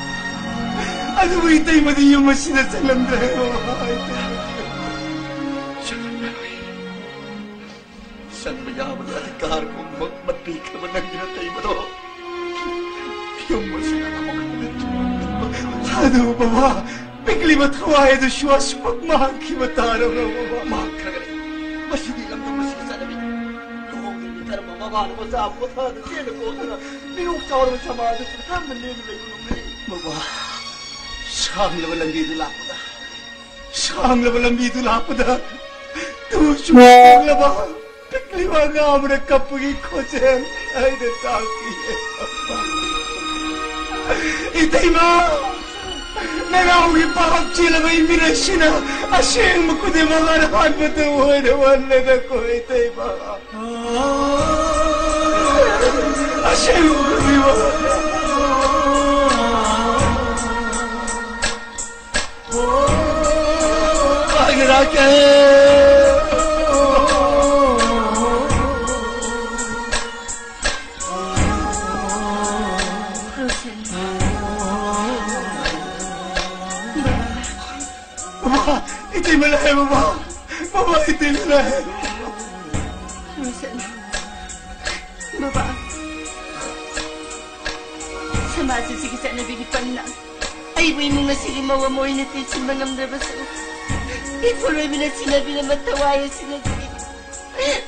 ꯑꯗꯨꯕꯨ ꯏꯇꯩꯃꯗꯤ ꯌꯨꯝ ꯑꯁꯤꯗ ꯆꯪꯂꯝꯗ꯭ꯔꯦ, ꯕꯕꯥ, ꯏꯇꯩꯃꯗꯤ ꯆꯪꯂꯝꯂꯔꯣꯏ꯫ ꯆꯪꯕ ꯌꯥꯕꯒꯤ ꯑꯙꯤꯀꯥꯔ ꯄꯨꯝꯅꯃꯛ ꯃꯠꯄꯤꯈ꯭ꯔꯕ ꯅꯪꯒꯤ ꯅꯇꯩꯃꯗꯣ ꯌꯨꯝ ꯑꯁꯤꯗ ꯑꯃꯨꯛ ꯍꯟꯅ ꯆꯪꯂꯝꯂꯔꯣꯏ꯫ ꯑꯗꯨꯕꯨ ꯕꯕꯥ, ꯄꯤꯛꯂꯤꯕ ꯊꯋꯥꯏ ꯑꯗꯨꯁꯨ ꯑꯁꯨꯃꯛ ꯃꯥꯡꯈꯤꯕ ꯇꯥꯔꯕ꯭ꯔꯥ, ꯕꯕꯥ? ꯃꯥꯡꯈ꯭ꯔꯒꯅꯤ꯫ ꯃꯁꯤꯗꯤ ꯂꯝꯗꯝ ꯑꯁꯤꯒꯤ ꯆꯠꯅꯕꯤꯅꯤ꯫ ꯂꯨꯍꯣꯡꯗ꯭ꯔꯤꯕꯤ ꯀꯔꯝꯕ ꯃꯃꯥꯅ ꯃꯆꯥ ꯄꯣꯊꯥꯗ ꯆꯦꯟꯅ ꯀꯣꯟꯗꯨꯅ ꯃꯤꯅꯣꯛ ꯆꯥꯎꯔꯕ ꯁꯃꯥꯖ ꯑꯁꯤꯗ ꯀꯔꯝꯅ ꯂꯦꯝꯅ ꯂꯩꯕ ꯉꯝꯒꯅꯤ? ꯕꯕꯥ, ꯁꯥꯡꯂꯕ ꯂꯝꯕꯤꯗꯨ ꯂꯥꯛꯄꯗ, ꯁꯥꯡꯂꯕ ꯂꯝꯕꯤꯗꯨ ꯂꯥꯛꯄꯗ ꯇꯨ ꯆꯨꯝꯂꯕ ꯄꯤꯛꯂꯤꯕ ꯑꯉꯥꯡ ꯑꯃꯅ ꯀꯞꯄꯒꯤ ꯈꯣꯟꯖꯦꯜ ꯑꯩꯅ ꯇꯥꯈꯤ꯫ ꯏꯇꯩꯃ, ꯅꯅꯥꯎꯒꯤ ꯄꯥꯞ ꯆꯦꯜꯂꯕ ꯏꯃꯤꯠ ꯑꯁꯤꯅ ꯑꯁꯦꯡꯕ ꯈꯨꯗꯤꯡꯃꯛ ꯑꯔꯥꯟꯕꯗ ꯑꯣꯏꯅ ꯎꯍꯜꯂꯦꯗꯀꯣ, ꯏꯇꯩꯃ꯫ ꯑꯁꯦꯡꯕ ꯈꯨꯗꯤꯡꯃꯛ꯫ ꯕꯕꯥ, ꯏꯇꯩꯃ ꯂꯥꯛꯑꯦ, ꯕꯕꯥ꯫ ꯕꯕꯥ, ꯏꯇꯩꯃ ꯂꯥꯛꯑꯦ꯫ ꯕꯕꯥ꯫ ꯃꯥꯁꯦ ꯁꯤꯒꯤ ꯆꯠꯅꯕꯤꯒꯤ ꯄꯟꯅ ꯑꯩꯕꯨ ꯏꯃꯨꯡ ꯑꯁꯤꯒꯤ ꯃꯧ ꯑꯃ ꯑꯣꯏꯅ ꯇꯦꯟꯁꯤꯟꯕ ꯉꯝꯗ꯭ꯔꯕꯁꯨ, ꯏꯄꯨꯔꯣꯏꯕꯅ ꯁꯤꯟꯅꯕꯤꯔꯝꯕ ꯊꯋꯥꯏ ꯑꯁꯤꯅꯗꯤ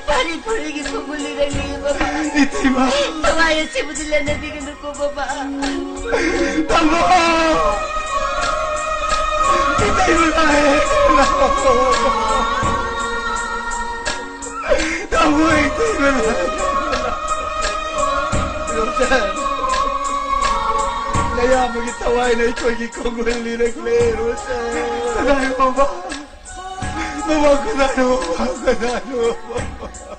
ꯐꯥꯔꯤ ꯐꯨꯔꯤꯒꯤ ꯈꯣꯡꯒꯨꯜ ꯂꯤꯔꯛꯂꯤꯕ ꯏꯇꯩꯃ! ꯊꯋꯥꯏ ꯑꯁꯤꯕꯨꯗꯤ ꯂꯦꯟꯅꯕꯤꯒꯅꯨꯀꯣ, ꯕꯕꯥ꯫ ꯇꯥꯃꯣ! ꯏꯇꯩꯃ ꯂꯥꯛꯑꯦ! ꯇꯥꯃꯣ, ꯏꯇꯩꯃ ꯂꯥꯛꯑꯦ! ꯔꯣꯁꯟ! ꯅꯌꯥꯝꯕꯒꯤ ꯊꯋꯥꯏꯅ ꯑꯩꯈꯣꯏꯒꯤ ꯈꯣꯡꯒꯨꯜ ꯂꯤꯔꯛꯂꯦ, ꯔꯣꯁꯟ! ꯀꯗꯥꯏ, ꯕꯕꯥ? ꯕꯕꯥ, ꯀꯗꯥꯏꯅꯣ? ꯕꯕꯥ, ꯀꯗꯥꯏꯅꯣ?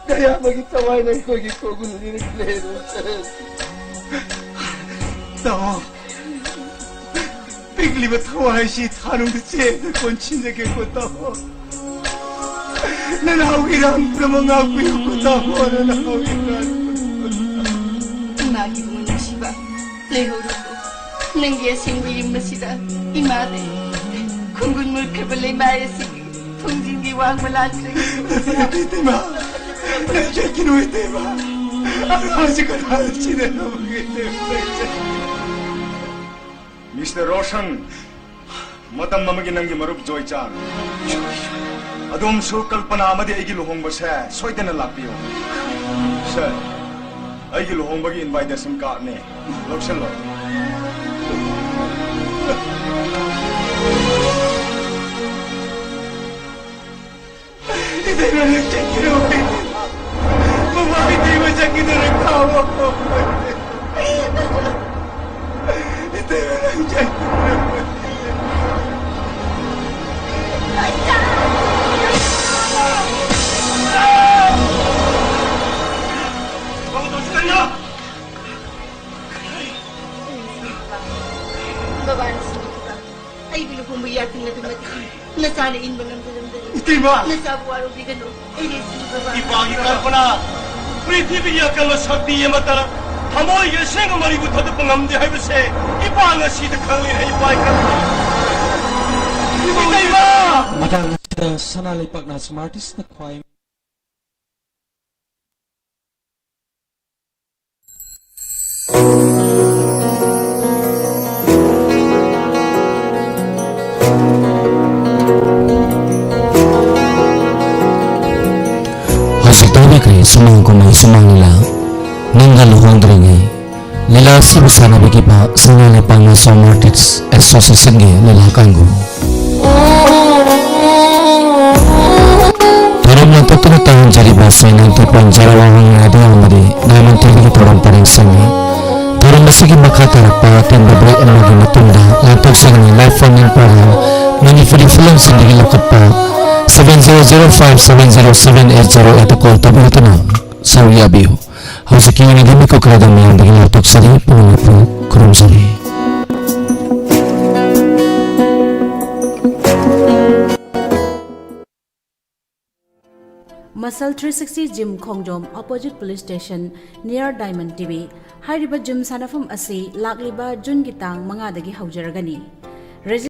ꯅꯌꯥꯝꯕꯒꯤ ꯊꯋꯥꯏꯅ ꯑꯩꯈꯣꯏꯒꯤ ꯈꯣꯡꯒꯨꯜ ꯂꯤꯔꯛꯂꯦ, ꯔꯣꯁꯟ꯫ ꯇꯥꯃꯣ, ꯄꯤꯛꯂꯤꯕ ꯊꯋꯥꯏꯁꯤ ꯊꯥꯅꯨꯡꯗ ꯆꯦꯟꯗ ꯀꯣꯟꯁꯤꯟꯖꯒꯦꯀꯣ, ꯇꯥꯃꯣ꯫ ꯅꯅꯥꯎꯒꯤ ꯏꯔꯥꯡ ꯄꯨꯝꯅꯃꯛ ꯉꯥꯛꯄꯤꯌꯨꯀꯣ, ꯇꯥꯃꯣ, ꯅꯅꯥꯎꯒꯤ ꯏꯔꯥꯡ ꯄꯨꯝꯅꯃꯛ꯫ ꯏꯃꯥꯒꯤ ꯏꯕꯨꯡ ꯅꯨꯡꯁꯤꯕ, ꯂꯩꯍꯧꯔꯣꯀꯣ꯫ ꯅꯪꯒꯤ ꯑꯁꯦꯡꯕ ꯌꯨꯝ ꯑꯁꯤꯗ ꯏꯃꯥ ꯂꯩ꯫ ꯈꯣꯡꯒꯨꯜ ꯃꯨꯠꯈ꯭ꯔꯕ ꯂꯩꯃꯥꯏ ꯑꯁꯤꯒꯤ ꯊꯣꯡꯖꯤꯟꯒꯤ ꯋꯥꯡꯃ ꯂꯥꯟꯈ꯭ꯔꯦ꯫ ꯏꯇꯩꯃ, ꯅꯪ ꯆꯠꯈꯤꯅꯨ, ꯏꯇꯩꯃ꯫ ꯑꯉꯥꯡꯁꯤ ꯀꯅꯥꯅ ꯁꯤꯟꯅꯔꯝꯒꯦ, ꯏꯇꯩꯃ? ꯅꯪ ꯆꯠꯈꯤꯅꯨ꯫ ꯃꯤꯁꯇꯔ ꯔꯣꯁꯟ, ꯃꯇꯝ ꯑꯃꯒꯤ ꯅꯪꯒꯤ ꯃꯔꯨꯞ ꯖꯣꯏꯆꯥꯟ꯫ ꯑꯗꯣꯝꯁꯨ ꯀꯜꯄꯅꯥ ꯑꯃꯗꯤ ꯑꯩꯒꯤ ꯂꯨꯍꯣꯡꯕꯁꯦ ꯁꯣꯏꯗꯅ ꯂꯥꯛꯄꯤꯌꯨ꯫ ꯁꯥꯔ, ꯑꯩꯒꯤ ꯂꯨꯍꯣꯡꯕꯒꯤ invitation cardꯅꯦ꯫ ꯂꯧꯁꯤꯜꯂꯣ꯫ ꯏꯇꯩꯃ, ꯅꯪ ꯆꯠꯈꯤꯅꯨ, ꯏꯇꯩꯃ꯫ ꯃꯃꯥ, ꯏꯇꯩꯃ ꯆꯠꯈꯤꯗꯣꯔꯦ, ꯈꯥꯝꯃꯣ꯫ ꯏꯇꯩꯃ, ꯅꯪ ꯆꯠꯈꯤꯅꯨ꯫ ꯀꯩꯅꯣ? ꯕꯕꯥꯅ ꯁꯤꯈꯤꯕ ꯑꯩꯒꯤ ꯂꯨꯍꯣꯡꯕ ꯌꯥꯊꯪ ꯑꯗꯨꯃꯗꯤ ꯅꯆꯥꯅ ꯏꯟꯕ ꯉꯝꯖꯔꯝꯗꯔꯦ꯫ ꯏꯇꯩꯃ! ꯅꯆꯥꯕꯨ ꯋꯥꯔꯧꯕꯤꯒꯅꯨ꯫ ꯑꯩ ꯂꯩꯁꯤꯅꯤ, ꯕꯕꯥ꯫ ꯏꯄꯥꯒꯤ ꯀꯜꯄꯅꯥ, ꯄ꯭ꯔꯤꯊꯤꯕꯤꯒꯤ ꯑꯀꯟꯕ ꯁꯛꯇꯤ ꯑꯃꯠꯇꯅ ꯊꯃꯣꯏꯒꯤ ꯑꯁꯦꯡꯕ ꯃꯔꯤꯕꯨ ꯊꯥꯗꯣꯛꯄ ꯉꯝꯗꯦ ꯍꯥꯏꯕꯁꯦ ꯏꯄꯥ ꯉꯁꯤꯗ ꯈꯪꯂꯦ, ꯏꯄꯥꯒꯤ ꯀꯜꯄꯅꯥ꯫ ꯏꯇꯩꯃ! ꯃꯇꯥꯡ ꯑꯁꯤꯗ ꯁꯅꯥ ꯂꯩꯄꯥꯛꯅ Smartistꯅ ꯈ꯭ꯋꯥꯏ ꯍꯧꯖꯤꯛ ꯇꯧꯕꯤꯈ꯭ꯔꯦ ꯁꯨꯃꯥꯡ ꯀꯨꯝꯍꯩ ꯁꯨꯃꯥꯡ ꯂꯤꯂꯥ꯫ ꯅꯪꯒ ꯂꯨꯍꯣꯡꯗ꯭ꯔꯤꯉꯩ ꯂꯤꯂꯥ ꯑꯁꯤꯕꯨ ꯁꯥꯟꯅꯕꯤꯈꯤꯕ ꯁꯉꯥꯏ ꯂꯩꯄꯥꯛ ꯃꯆꯥ ꯑꯥꯔꯇꯤꯁ ꯑꯦꯁꯣꯁꯤꯌꯦꯁꯟꯒꯤ ꯂꯤꯂꯥ ꯀꯥꯡꯕꯨ꯫ ꯊꯧꯔꯝ ꯂꯥꯡꯊꯣꯛꯇꯨꯅ ꯇꯥꯍꯟꯖꯔꯤꯕ ꯁꯤ ninety point zero one radio ꯑꯃꯗꯤ ꯗꯥꯏꯃꯟ ꯇꯤꯚꯤꯒꯤ ꯊꯧꯔꯝ ꯄꯔꯦꯡꯁꯤꯡꯅꯤ꯫ ꯊꯧꯔꯝ ꯑꯁꯤꯒꯤ ꯃꯈꯥ ꯇꯥꯔꯛꯄ ꯑꯇꯦꯟꯕ ꯕ꯭ꯔꯦꯛ ꯑꯃꯒꯤ ꯃꯇꯨꯡꯗ ꯂꯥꯟꯊꯣꯛꯆꯒꯅꯤ꯫ Live from in program, Manipuri ꯐꯤꯂꯝꯁꯤꯡꯗꯒꯤ ꯂꯧꯈꯠꯄ seven zero zero five seven zero seven eight zero eight call ꯇꯧꯕꯤꯔꯛꯇꯨꯅ ꯁꯔꯨꯛ ꯌꯥꯕꯤꯌꯨ꯫ ꯍꯧꯖꯤꯛꯀꯤ ꯑꯣꯏꯅꯗꯤ ꯃꯤꯀꯨꯞ ꯈꯔꯗ ꯃꯌꯥꯝꯗꯒꯤ ꯂꯥꯎꯊꯣꯛꯆꯔꯤ꯫ ꯄꯨꯝꯅꯃꯛꯄꯨ ꯈꯨꯔꯨꯝꯖꯔꯤ꯫ ꯃꯁꯜ ꯊ꯭ꯔꯤ ꯁꯤꯛꯁꯇꯤ ꯖꯤꯝ, ꯈꯣꯡꯖꯣꯝ, opposite police station, near Diamond TV. ꯍꯥꯏꯔꯤꯕ ꯖꯤꯝ ꯁꯥꯟꯅꯐꯝ ꯑꯁꯤ ꯂꯥꯛꯂꯤꯕ ꯖꯨꯟꯒꯤ ꯇꯥꯡ ꯃꯉꯥꯗꯒꯤ ꯍꯧꯖꯔꯒꯅꯤ꯫